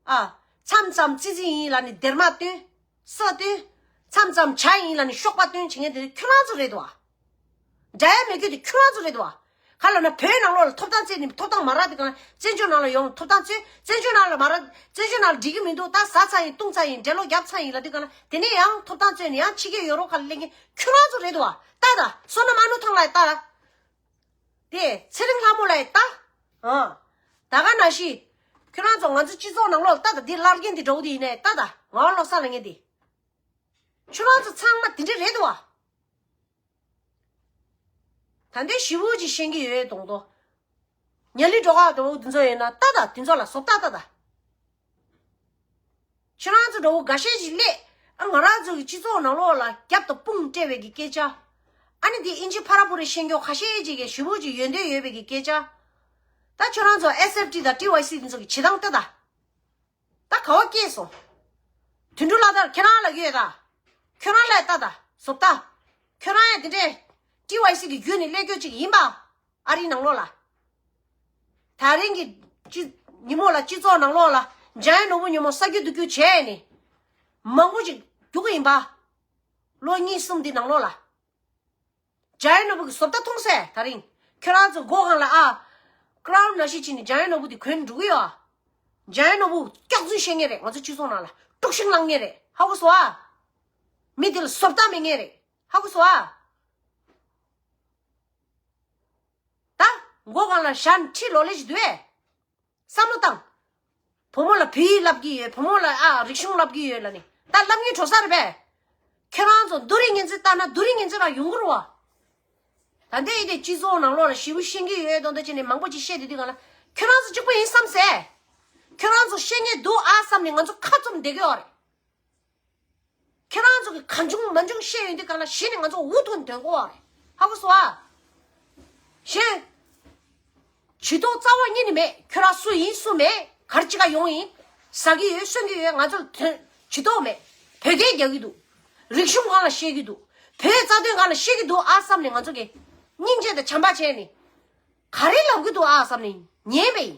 ཨ། མཚམས་མཚམས་ཙི་ཙི་ཡིན་ལ་ནི་སྡེར་མ་སྟོན། ས་སྟོན། མཚམས་མཚམས་བྱ་ཡིན་ལ་ནི་གཤོག་པ་སྟོན་བྱེད་མཁན་དེ་ཁྱོད་རང་ཚོ་རེད་དོ་ཨ། འདྲ་ཡ་མེད་རྒྱུ་དེ་ཁྱོད་རང་ཚོ་རེད་དོ་ཨ། ག་ལ་ན་བོད་ནང་ལོགས་ལ་ཐོབ་ཐང་བཙལ་ནི་ཐོབ་ཐང་མ་རག་དེ་ག་ལ་བཙན་བྱོལ་ནང་ལ་ཡོང་ཐོབ་ཐང་བཙལ། བཙན་བྱོལ་ནང་ལ་མ་རག་བཙན་བྱོལ་ནང་ལ་འགྲིག་གི་མི་འདུག་ད་ཟ་ཚར་ཡིན་བཏུང་ཚར་ཡིན་འདྲེ་ལོག་བརྒྱབ་ཚར་ཡིན་ལ་དེ་ག་ལ་དེ་ནས་ཡང་ཐོབ་ཐང་བཙལ་ནི་ཡང་ཕྱི་རྒྱལ་ཡོ་རོབ་ཁ་ལ་སླེབས་མཁན་ཁྱོད་རང་ཚོ་རེད་དོ་ཨ། ད་ད་བསོད་ནམས་ཨ་ནུ་ཐང་ལ་ཡ་ལྟ་ལ། དེ་ཚེ་རིང་ལྷ་མོ་ལ་ཡ་ལྟ། ཨ། ད་ག་ནང་བཞིན། ཁྱོད་རང་ཚོ་ང་ཚོ་སྤྱི་ཚོགས་ནང་ལོགས་ལ་ལྟ་ད་འདི་བླར་རྒན་འདི་འགྲོ་གི་འདི་ཡིན་ནས་ལྟ་ད་ངག་དབང་བློ་བཟང་ལབ་མཁན་འདི། ཁྱོད་རང་ཚོ་ཚང་མ་དེ་འདྲ་རེད་དོ་བ། ད་འདི་ཞི་བོ་ཅིག་ཤེས་ཀྱི་ཡོད་དོང་དོ། ཉ་ལི་འགྲོ་ག་འགྲོ་འདི་ཚོ་ཡིན་ན་ལྟ་ད་དེ་ཚོ་ལ་བཟོ་ལྟ་ལྟ་ད། ཁྱེད་རང་ཚོ་འདྲ་བོ་འགའ་ཤས་ཤིག་སླེབས། ཨ། ང་རང་ཚོ་གི་སྤྱི་ཚོགས་ནང་ལོགས་ལ་རྒྱབ་དང་དཔུང་སྤྲད་པའི་གི་སྐད་ཆ། ཨ་ནི་འདི་ཨིན་ཇི་ཕ་ར་པུ་རི་ཤེས་མཁན་ཁ་ཤས་ཅིག་གིས་ཞི་བོ་ཅིག་ཡོན་ཏན་ཡོད་པའི་གི་སྐད་ཆ། ད་ཁྱེད་རང་ཚོ་ཨེས་ཨེཕ་ཊི་དང་ཊི་ཝའི་སི་འདི་ཚོ་གི་བྱེད་སྟངས་ལྟ་ད། ད་ག་བ་སྐྱེས་སོང་། དོན་གྲུབ་ལགས་ད་ཁྱེད་རང་ལ་ཡོད་ད། ཁྱོད་རང་ལ་ལྟ་ད་བཟོ་ལྟ། ཁྱོད་རང་ཡང་དེ་འདྲས་ཊི་ཝའི་སི་གི་བརྒྱུད་ནས་སླེབས་རྒྱུ་ཅིག་ཡིན་པ། ཨ་རིའི་ནང་ལོགས་ལ། ད་རིང་གི་སྤྱི་ཉིན་མོ་ལ་སྤྱི་ཚོགས་ནང་ལོགས་ལ་འཇམ་དབྱངས་ནོར་བུ་ཉིན་མོ་ས་རྒྱུ་འདུག་རྒྱུ་བྱས་ནས་མང་པོ་ཅིག་རྒྱུག་གི་ཡིན་པ། ལོ་གཉིས་གསུམ་འདི་ནང་ལོགས་ལ། འཇམ་དབྱངས་ནོར་བུ་གི་བཟོ་ལྟ་མཐོང་སེ་ད་རིང་། ཁྱོད་རང་ཚོ་སྒོ་སྒང་ལ་ཨ། ཀ་རའུ་ཌི་ནང་བཞིན་བྱས་ནས་འཇམ་དབྱངས་ནོར་བུ་འདི་གོན་འགྲོ་གི་ཡོད་ཨ། འཇམ་དབྱངས་ནོར་བུ་སྐྱག་རྫུན་བཤད་མཁན་རེད། ང་ཚོ་སྤྱི་ཚོགས་ནང་ལ་དཀྲུག་ཤིང་བསླང་མཁན་རེད། ཧ་གོ་སོང་ཨ། མི་དེ་ལ་བཟོ་ལྟ་མེད་མཁན་རེད། ཧ་གོ་སོང་ཨ། ད་མགོ་སྒང་ལ་ཞྭ་ཁྲི་ལོ་ལེ་ཞིག་འདུག་ཨེ། བསམ་བློ་བཏང་། བུ་མོ་ལ་བོད་ཡིག་བསླབ་ཀྱི་ཡོད། བུ་མོ་ལ་ཨ་རིག་གཞུང་བསླབ་ཀྱི་ཡོད་ལབ་ནས་ད་བསླབ་ཉན་འགྲོ་ས་རེད་པས། ཁྱེད་རང་ཚོ་རྡོ་རིང་ངན་ཚེ་ལྟ་ན་རྡོ་རིང་ངན་ཚེ་རང་ཡོང་གི་རེད་བ། ད་ལྟའི་ཡིན་ཏེ་སྤྱི་ཚོགས་ནང་ལོགས་ལ་ཞེ་པོ་ཤེས་ཀྱི་ཡོད་དོ་འདོད་བྱས་ནས་མང་པོ་ཅིག་བཤད་དེ་དུས་གང་ལ་ཁྱོད་རང་ཚོ་གཅིག་པ་ཡིན་བསམ་སེ། ཁྱོད་རང་ཚོ་ཤེས་ཉེན་འདུག་ཨ་བསམ་ནས་ང་ཚོ་ཁ་བཙུམ་བསྡད་ཀྱི་ཡོད་རེད། ཁྱེད་རང་ཚོ་གི་གང་བྱུང་མང་བྱུང་བཤད་ཡོང་དུས་གང་ལ་གཞི་ནས་ང་ཚོ་འུ་ཐུག་འདོན་དགོས་བ་རེད། ཧ་གོ་སོང་ཨ། གཞན། ཇུས་གཏོགས་རྩ་བ་ཉིད་ནས་མེད། ཁྱོད་རང་སུ་ཡིན་སུ་མེད། ག་རེ་ཅི་ག་ཡོང་ཡིན། ཟ་གི་ཡོད་གསོན་གི་ཡོད། ང་ཚོ་ལ་དོན་ཇུས་གཏོགས་མེད། བོད་སྐད་རྒྱག་གི་འདུག་རིག་གཞུང་སྒང་ལ་བཤད་ཀྱི་འདུག་བོད་རྩ་དོན་སྒང་ལ་བཤད་ཀྱི་འདུག་ཨ་བསམ་ནས་ང་ཚོ་གི་སྙིང་རྗེ་དང་བྱམས་པ་བྱས་ནས། ག་རེ་ལབ་ཀྱི་འདུག་ཨ་བསམ་ནས་ཉན་པ་ཡིན།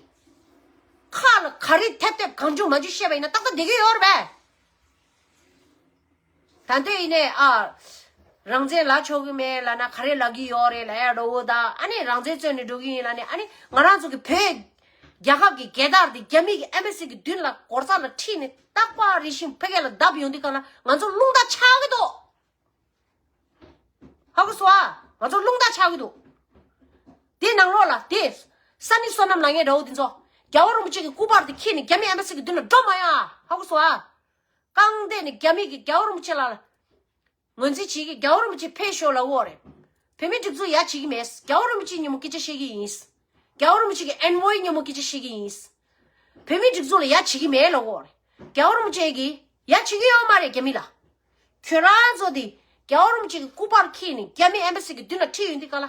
ཁ་ལ་ག་རེ་ཐེབས་ཐེབས་གང་བྱུང་མང་བྱུང་བཤད་པ་ཡིན་ན་ཏག་ཏག་བསྡད་ཀྱི་ཡོད་རེད་པས། ད་ལྟ་ཡིན་ནས་ཨ། རང་བཙན་ལབ་ཆོག་གི་མེད་ལབ་ན་ག་རེ་ལབ་ཀྱི་ཡོད་རེད་ལབ་ཡ་འགྲོ་བོ་ད་ཨ་ནི་རང་བཙན་རྩོད་ནས་འགྲོ་གི་ཡིན་ལབ་ནས་ཨ་ནི་ང་རང་ཚོ་གི་བོད་རྒྱལ་ཁབ་ཀྱི་རྒྱལ་དར་དེ་རྒྱ་མི་གི་ཨེམ་བྷ་སི་གི་མདུན་ལ་སྒོ་རྩ་ལ་ཁྲིད་ནས་རྟག་པར་རེ་བཞིན་ཕ་གི་ལ་བརྡབ་ཡོང་དུས་གང་ལ་ང་ཚོ་རླུང་རྟ་ཆག་གི་འདུག་ཧ་གོ་སོང་ཨ། ང་ཚོ་རླུང་རྟ་ཆག་གི་འདུག་དེ་ནང་ལོགས་ལ་དེ། ས་ནི་བསོད་ནམས་ལགས་ངའི་འདྲ་བོ་དེ་ཚོ། རྒྱལ་བ་རིན་པོ་ཆེ་གི་སྐུ་པར་དེ་ཁྱེར་ནས་རྒྱ་མི་ཨེམ་བྷ་སི་གི་མདུན་ལ་འགྲོ་མ་ཡོང་ཨ། ཧ་གོ་སོང་ཨ། རྐང་སྟེགས་ནས་རྒྱ་མི་གི་རྒྱལ་བ་རིན་པོ་ཆེ་ལ། ངོས་འཛིན་བྱེད་ཀྱི་རྒྱལ་བ་རིན་པོ་ཆེ་ཕེབས་ཤོག་ལབ་ཡོད་རེད། བོད་མི་སྒྲིག་འཛུགས་ཡ་བྱེད་ཀྱི་མེད། རྒྱལ་བ་རིན་པོ་ཆེ་མཉམ་པོ་སྐད་ཆ་བཤད་ཀྱི་ཡིན། རྒྱལ་བ་རིན་པོ་ཆེ་གི་ཨེན་ཝོའི་མཉམ་པོ་སྐད་ཆ་བཤད་ཀྱི་ཡིན། བོད་མི་སྒྲིག་འཛུགས་ལ་ཡ་བྱེད་ཀྱི་མེད་ལབ་ཡོད་རེད། རྒྱལ་བ་རིན་པོ་ཆེ་གིས་ཡ་བྱེད་ཀྱི་ཡོད་མ་རེད་རྒྱ་མི་ལ། ཁྱོད་རང་ཚོ་དེ་རྒྱལ་བ་རིན་པོ་ཆེ་གི་སྐུ་པར་འཁྱེར་ནས་རྒྱ་མི་ཨེམ་བྷ་སི་གི་མདུན་ལ་ཁྲིད་ཡོང་དུས་གང་ལ།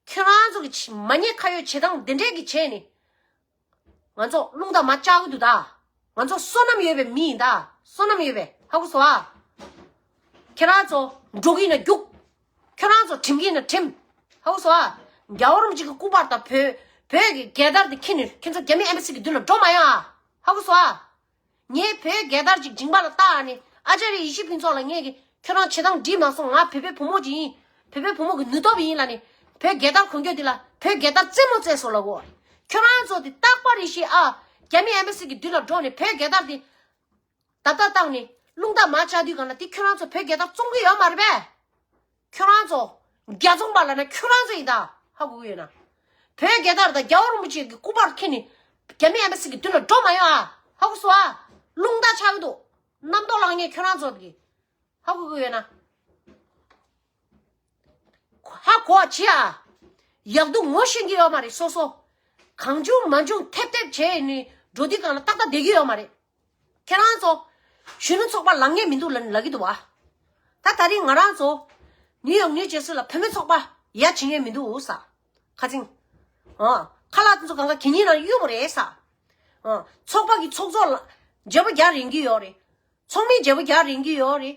ཁྱོད་རང་ཚོ་གི་མ་ཉེས་ཁ་གཡོགས་བྱེད་སྟངས་འདི་འདྲས་ཀྱི་བྱས་ནས། ང་ཚོ་རླུང་རྟ་མར་བཅག་གི་འདུག་ད། ང་ཚོ་བསོད་ནམས་ཡོད་པའི་མི་ཡིན་ད། བསོད་ནམས་ཡོད་པའི་ཧ་གོ་སོང་ཨ། ཁྱེད་རང་ཚོ་འགྲོ་གི་ཡིན་ན་རྒྱུགས། ཁྱོད་རང་ཚོ་ཁྲིམས་ཀྱི་ཡིན་ན་ཁྲིམས། ཧ་གོ་སོང་ཨ། རྒྱལ་བ་རིན་པོ་ཆེ་གི་སྐུ་པར་དང་བོད་བོད་ཀྱི་རྒྱལ་དར་དེ་འཁྱེར་ནས་ཁྱེད་ཚོ་རྒྱ་མི་ཨེམ་བྷ་སི་གི་མདུན་ལ་འགྲོ་མ་ཡོང་ཨ། ཧ་གོ་སོང་ཨ། ངས་བོད་རྒྱལ་དར་ཅིག་མཇིང་པ་ལ་བཏགས་ནས་ཨ་ཅཱརྱ་ཡེ་ཤེས་ཕུན་ཚོགས་ལ་ངས་ཀྱི་ཁྱོད་རང་བྱེད་སྟངས་འགྲིག་མ་སོང་། ང་བོད་པའི་བུ་མོ་ཅིག་ཡིན། བོད་པའི་བུ་མོ་གི་ནུས་སྟོབས་ཡིན་ལབ་ནས་བོད་རྒྱལ་དར་གོན་རྒྱུ་འདི་ལ་བོད་རྒྱལ་དར་རྩེད་མོ་རྩེས་སོང་ལབ་གོ། ཁྱོད་རང་ཚོ་འདི་རྟག་པར་རེ་ཞིག་ཨ་རྒྱ་མི་ཨེམ་བྷ་སི་གི་མདུན་ལ་འགྲོ་ནས་བོད་རྒྱལ་དར་འདི་བརྡབ་བརྡབ་བཏང་ནས་རླུང་རྟ་མར་བཅག་དུས་གང་ལ་འདི་ཁྱོད་རང་ཚོ་བོད་རྒྱལ་དར་བཙོང་གི་ཡོད་མ་རེད་པས། ཁྱོད་རང་ཚོ་རྒྱལ་བཙོང་པ་ལབ་ན་ཁྱོད་རང་ཚོ་ཡིན་ད། ཧ་གོ་གི་ཡོད་ན། བོད་རྒྱལ་དར་དང་རྒྱལ་བ་རིན་པོ་ཆེ་གི་སྐུ་པར་འཁྱེར་ནས་རྒྱ་མི་ཨེམ་བྷ་སི་གི་མདུན་ལ་འགྲོ་མ་ཡོང་ཨ། ཧ་གོ་སོང་ཨ། རླུང་རྟ་ཆག་གི་འདུག་རྣམ་རྟོག་ལངས་མཁན་ཁྱོད་རང་ཚོ་གི། ཧ་གོ་གི་ཡོད་ན། ཧ་གོ་བ་བྱེད་ཨ། ཡག་སྡུག་ངོ་ཤེས་ཀྱི་ཡོད་མ་རེད་སོ་སོ། གང་བྱུང་མང་བྱུང་ཐེབས་ཐེབས་བྱས་ནས་འགྲོ་དུས་གང་ལ་ཏག་ཏག་བསྡད་ཀྱི་ཡོད་མ་རེད། ཁྱེད་རང་ཚོ། གཞོན་ནུ་ཚོགས་པ་ལངས་མཁན་མི་འདུག་ལབ་ལབ་ཀྱི་འདུག་བ། ད་ད་རིང་ང་རང་ཚོ། ནིའུ་ཡོག་ནིའུ་ཇར་སི་ལ་བུད་མེད་ཚོགས་པ་ཡ་བྱེད་མཁན་མི་འདུག་ས། ཁ་ཚིང་། ཨ། ཁ་ལག་དེ་ཚོ་གང་ག་གད་སྙིགས་ནང་གཡུག་པ་རེད་ས། ཨ། ཚོགས་པ་གི་ཚོགས་གཙོ་ལ་བརྗེ་པོ་རྒྱག་རན་གྱི་ཡོད་རེད། ཚོགས་མི་བརྗེ་པོ་རྒྱག་རན་གྱི་ཡོད་རེད།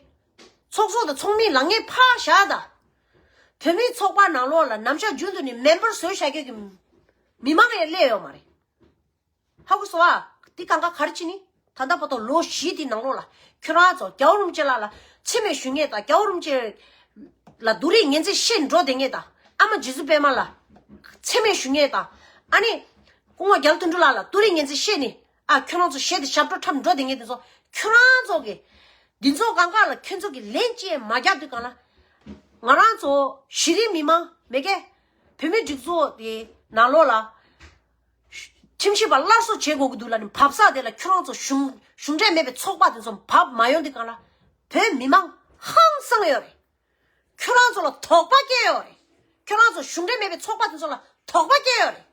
ཚོགས་གཙོ་དང་ཚོགས་མི་ལངས་མཁན་ཕར་བཞག་ད། བོད་མིའི་ཚོགས་པ་ནང་ལོགས་ལ་ནམ་ཞག་རྒྱུན་དུ་ནི་མེམ་བར་བཟོས་བཞག་མཁན་གྱི་མི་མང་ཡང་སླེབས་ཡོད་མ་རེད། ཧ་གོ་སོང་ཨ། འདི་གང་ག་ག་རེ་བྱས་ནི། ད་ལྟ་བར་དུ་ལོ་བཞི་དེའི་ནང་ལོགས་ལ་ཁྱོད་རང་ཚོ་རྒྱལ་བ་རིན་པོ་ཆེ་ལགས་ལ་མཚན་སྨད་ཞུ་མཁན་དང་རྒྱལ་བ་རིན་པོ་ཆེ་ལ་སྡུག་རུས་ངན་ཚིག་བཤད་འགྲོ་བསྡད་མཁན་དང་ཨ་མ་རྗེ་བཙུན་པད་མ་ལ་མཚན་སྨད་ཞུ་མཁན་དང་ཨ་ནི་སྐུ་ངོ་རྒྱ་ལོ་དོན་གྲུབ་ལགས་ལ་སྡུག་རུས་ངན་ཚིག་བཤད་ནི། ཨ་ཁྱོད་རང་ཚོ་གཞས་དེ་ཞབས་བྲོ་འཁྲབ་འགྲོ་བསྡད་མཁན་དེ་ཚོ་ཁྱོད་རང་ཚོ་གི་འདི་ཚོ་གང་ག་ལ་ཁྱོད་ཚོ་གི་ལན་ཅི་ཡང་མ་རྒྱག་དུས་གང་ལ་ང་རང་ཚོ་གཞི་རིམ་མི་མང་མེད་ཀའི་བོད་མི་སྒྲིག་འཛུགས་དེ་ནང་ལོགས་ལ། ཁྲིམས་ཞིབ་པ་སླར་གསོ་བྱེད་དགོས་ཀྱི་འདུག་ལབ་ནས་བབས་ས་དེ་ལ་ཁྱོད་རང་ཚོ་གཞུང་གཞུང་འབྲེལ་མེད་པའི་ཚོགས་པ་དེ་ཚོ་བབས་མ་ཡོང་དུས་གང་ལ་བོད་མི་མང་ཧང་སངས་ཡོད་རེད། ཁྱོད་རང་ཚོ་ལ་དོགས་པ་སྐྱེ་ཡོད་རེད། ཁྱོད་རང་ཚོ་གཞུང་འབྲེལ་མེད་པའི་ཚོགས་པ་དེ་ཚོ་ལ་དོགས་པ་སྐྱེ་ཡོད་རེད།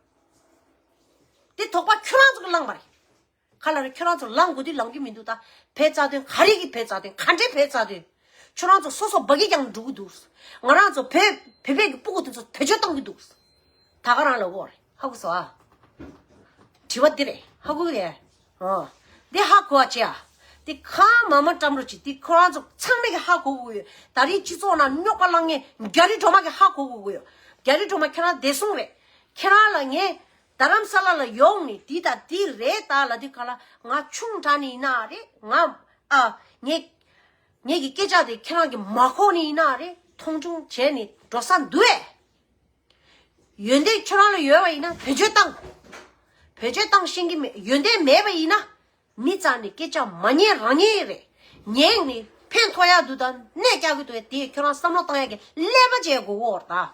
དེ་དོགས་པ་ཁྱོད་རང་ཚོ་གིས་བསླངས་པ་རེད། ག་ལ་རེད། ཁྱོད་རང་ཚོ་ལངས་དགོས་དུས་ལངས་ཀྱི་མི་འདུག་ད་བོད་རྩ་དོན་ག་རེ་གི་བོད་རྩ་དོན་ག་འདྲའི་བོད་རྩ་དོན། ཁྱོད་རང་ཚོ་སོ་སོ་སྦ་གི་རྒྱང་འགྲོ་གི་འདུག་ང་རང་ཚོ་བོད་བོད་པའི་གི་སྤུ་གུ་དེ་ཚོ་བེད་སྤྱོད་བཏང་གི་འདུག་ད་ག་རང་ལ་འོ་རེད། ཧ་གོ་སོང་ཨ། དྲི་བ་འདི་རེད། ཧ་གོ་གི་རེད། ཨོ། འདི་ཧ་གོ་བ་བྱེད་ཨ། འདི་ཁ་མ་མ་བཀྲམ་རོགས་གྱིས། འདི་ཁོ་རང་ཚོ་ཚང་མས་གི་ཧ་གོ་དགོས་ཡོད། ད་རིང་སྤྱི་ཚོགས་ནང་རྙོག་པ་བསླངས་མཁན་རྒྱ་རི་སྒྲོལ་མ་གི་ཧ་གོ་དགོས་ཀྱི་ཡོད། རྒྱ་རི་སྒྲོལ་མ་ཁྱེད་རང་བདེ་སྲུང་རེད། ཁྱེད་རང་ལ་ངས་རྡ་རམ་ས་ལ་ལ་ཡོང་ནས་འདི་དང་འདི་རེད་ད་ལབ་དུས་ག་ལ་ང་ཆུང་དྲགས་ནི་ཡིན་ན་རེད། ང་ཨ་ངས་ངས་ཀྱི་སྐད་ཆ་དེ་ཁྱེད་རང་གིས་མ་གོ་ནི་ཡིན་ན་རེད། མཐོང་ཆུང་བྱས་ནས་འགྲོ་ས་འདུག་ཨེ། ཡོན་ཏན་ཁྱོད་རང་ལ་ཡོད་པ་ཡིན་ན་བེད་སྤྱོད་བཏང་། བེད་སྤྱོད་བཏང་ཤེས་ཀྱི་མེད། ཡོན་ཏན་མེད་པ་ཡིན་ན་མི་རྩ་ནས་སྐད་ཆ་མ་ཉན་རང་ཉན་རེད། ཉན་ནས་ཕན་ཐོགས་ཡག་འདུག་དང་གནས་སྐྱག་གི་འདུག་དེ་ཁྱོད་རང་བསམ་བློ་བཏང་ཡག་གི་ཀླད་པ་བྱས་དགོས་འོར་ད།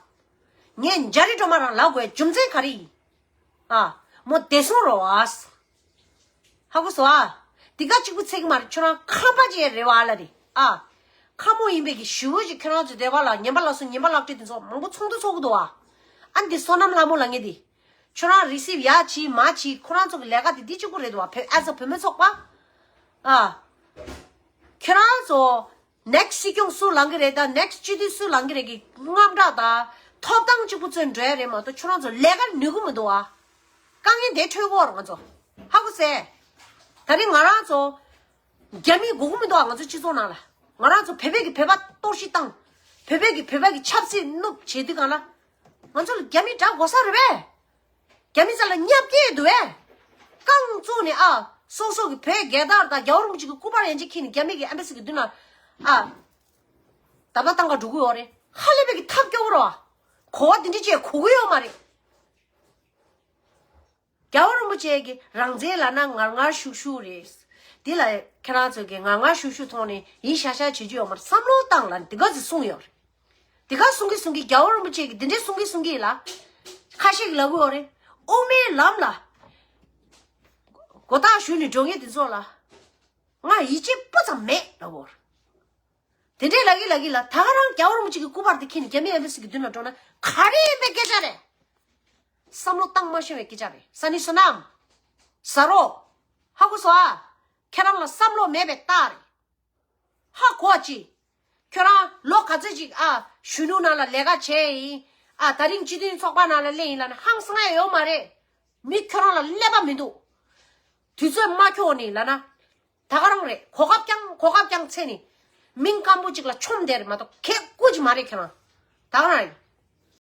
ངས་རྒྱ་རི་སྒྲོལ་མ་རང་ལབ་དགོས་རྒྱུ་མཚན་ག་རེ་ཡིན། ཨ། མོ་བདེ་སྲུང་རོ་ཨ། ཧ་གོ་སོང་ཨ། དེ་ག་གཅིག་པུ་ཚད་ཀྱི་མ་རེད། ཁྱོད་རང་ཁམས་པ་ཅིག་རེད་བ་ལ་རེད་ཨ། ཁམས་མོ་ཡིན་པའི་གི་ཞི་བོ་ཞིག་ཁྱོད་རང་ཚོ་བསྡད་པ་ལ་ངན་པ་ལག་སོ་ངན་པ་ལག་སྤྲད་དེ་ཚོ་མང་པོ་ཚོགས་འདུ་ཚོགས་གི་འདུག་ཨ། ཨ་འདི་བསོད་ནམས་ལྷ་མོ་ལ་ངས་འདི། ཁྱོད་རང་རི་སིབ་ཡ་བྱིས་མ་བྱིས་ཁོ་རང་ཚོ་གི་ལས་ཀ་དེ་འདི་གཅིག་པུ་རེད་འདུག་བ། བོད་ཨ་ས་བོད་མི་ཚོགས་པ། ཨ། ཁྱོད་རང་ཚོ་next སྲིད་སྐྱོང་སུ་ལངས་ཀྱི་རེད་ད་next སྤྱི་འཐུས་སུ་ལངས་ཀྱི་རེད་གི་དངངས་སྐྲག་དང་ཐོབ་ཐང་གཅིག་པུ་བཙོན་འགྲོ་ཡ་རེད་མ་གཏོགས་ཁྱོད་རང་ཚོ་ལས་ཀ་ནུས་གི་མི་འདུག་ཨ། དཀའ་ངལ་དེ་འཕྲོད་གོ་ར་ང་ཚོ། ཧ་གོ་སེ། ད་རིང་ང་རང་ཚོ། རྒྱ་མི་དགོས་ཀྱི་མི་འདུག་ཨ་ང་ཚོ་སྤྱི་ཚོགས་ནང་ལ། ང་རང་ཚོ་བོད་པའི་གི་བོད་པ་གཏོར་བཤིག་བཏང་། བོད་པའི་གི་བོད་པ་གི་ཆབ་སྲིད་བསྣུབས་བྱེད་དུས་གང་ལ། ང་ཚོ་ལ་རྒྱ་མི་དགྲ་དགོས་ས་རེད་པས། རྒྱ་མི་ཚོ་ལ་བརྙས་བཅོས་འདུག་པས། རྐང་བཙུགས་ནས་ཨ། སོ་སོ་གི་བོད་རྒྱལ་དར་དང་རྒྱལ་བ་རིན་པོ་ཆེ་གི་སྐུ་པར་ཡན་ཆད་འཁྱེར་ནས་རྒྱ་མི་གི་ཨེམ་བྷ་སི་གི་མདུན་ལ་ཨ། རྡབ་རྡབ་བཏང་ག་འགྲོ་གི་ཡོད་རེད། ཧ་ལས་པའི་གི་ཐབས་སྐྱོ་བོ་རེད་བ། གོ་བ་འདི་འདྲ་ཅིག་གོ་གི་ཡོད་མ་རེད། རྒྱལ་བ་རིན་པོ་ཆེ་གི་རང་བཙན་ལབ་ན་ངར་ངར་ཤུག་ཤུག་རེད། འདི་ལ་ཁྱེད་རང་ཚོ་གི་ངར་ངར་ཤུག་ཤུག་ཐོག་ནས་ཡིན་ཤག་ཤག་བྱེད་རྒྱུ་ཡོད་མ་རེད། བསམ་བློ་བཏང་ལབ་ནས་འདི་ག་ཚོད་གསུངས་ཡོད་རེད། འདི་ག་གསུང་གི་གསུང་གི་རྒྱལ་བ་རིན་པོ་ཆེ་གི་འདི་འདྲའི་གསུང་གི་གསུང་གི་ལ། ཁ་ཤས་ཀྱི་ལབ་གི་ཡོད་རེད། དབུ་མའི་ལམ་ལ་མགོ་བཏགས་ཞུས་ནས་འགྲོ་མཁན་འདི་ཚོ་ལ་ང་ཡིད་ཆེས་སྤུ་ཙམ་མེད་ལབ་གི་ཡོད་རེད། དེ་འདྲའི་ལབ་གི་ལབ་གི་ལ་ད་ག་རང་རྒྱལ་བ་རིན་པོ་ཆེ་གི་སྐུ་པར་དེ་འཁྱེར་ནས་རྒྱ་མི་ཨེམ་བྷ་སི་གི་མདུན་ལ་འགྲོ་ན་ག་རེ་ཡིན་པའི་སྐད་ཆ་རེད། བསམ་བློ་བཏང་མ་ཤེས་པའི་སྐད་ཆ་རེད། ས་ནི་བསོད་ནམས། ཟ་རོ། ཧ་གོ་སོང་ཨ། ཁྱེད་རང་ལ་བསམ་བློ་མེད་པའི་རྟགས་རེད། ཧ་གོ་བ་ཅི། ཁྱོད་རང་ལོ་ག་ཚོད་ཅིག་ཨ་གཞོན་ནུ་ནང་ལ་ལས་ཀ་བྱས་ཡིན། ཨ་ད་རིང་སྤྱི་མཐུན་ཚོགས་པ་ནང་ལ་སླེབས་ཡིན་ལབ་ན་ཧང་སང་ཡ་ཡོད་མ་རེད། མི་ཁྱོད་རང་ལ་ཀླད་པ་མི་འདུག་དུས་ཚོད་མ་འཁྱོལ་ནས་ལབ་ན། ད་ག་རང་རེད། གོ་སྐབས་རྐྱང་གོ་སྐབས་རྐྱང་འཚོལ་ནས། མིང་སྐམ་པོ་ཅིག་ལ་ཆོམ་བསྡད་རེད་མ་གཏོགས་ཁེ་ཀུ་ཅིག་མ་རེད་ཁྱེད་རང་། ད་ག་རང་རེད།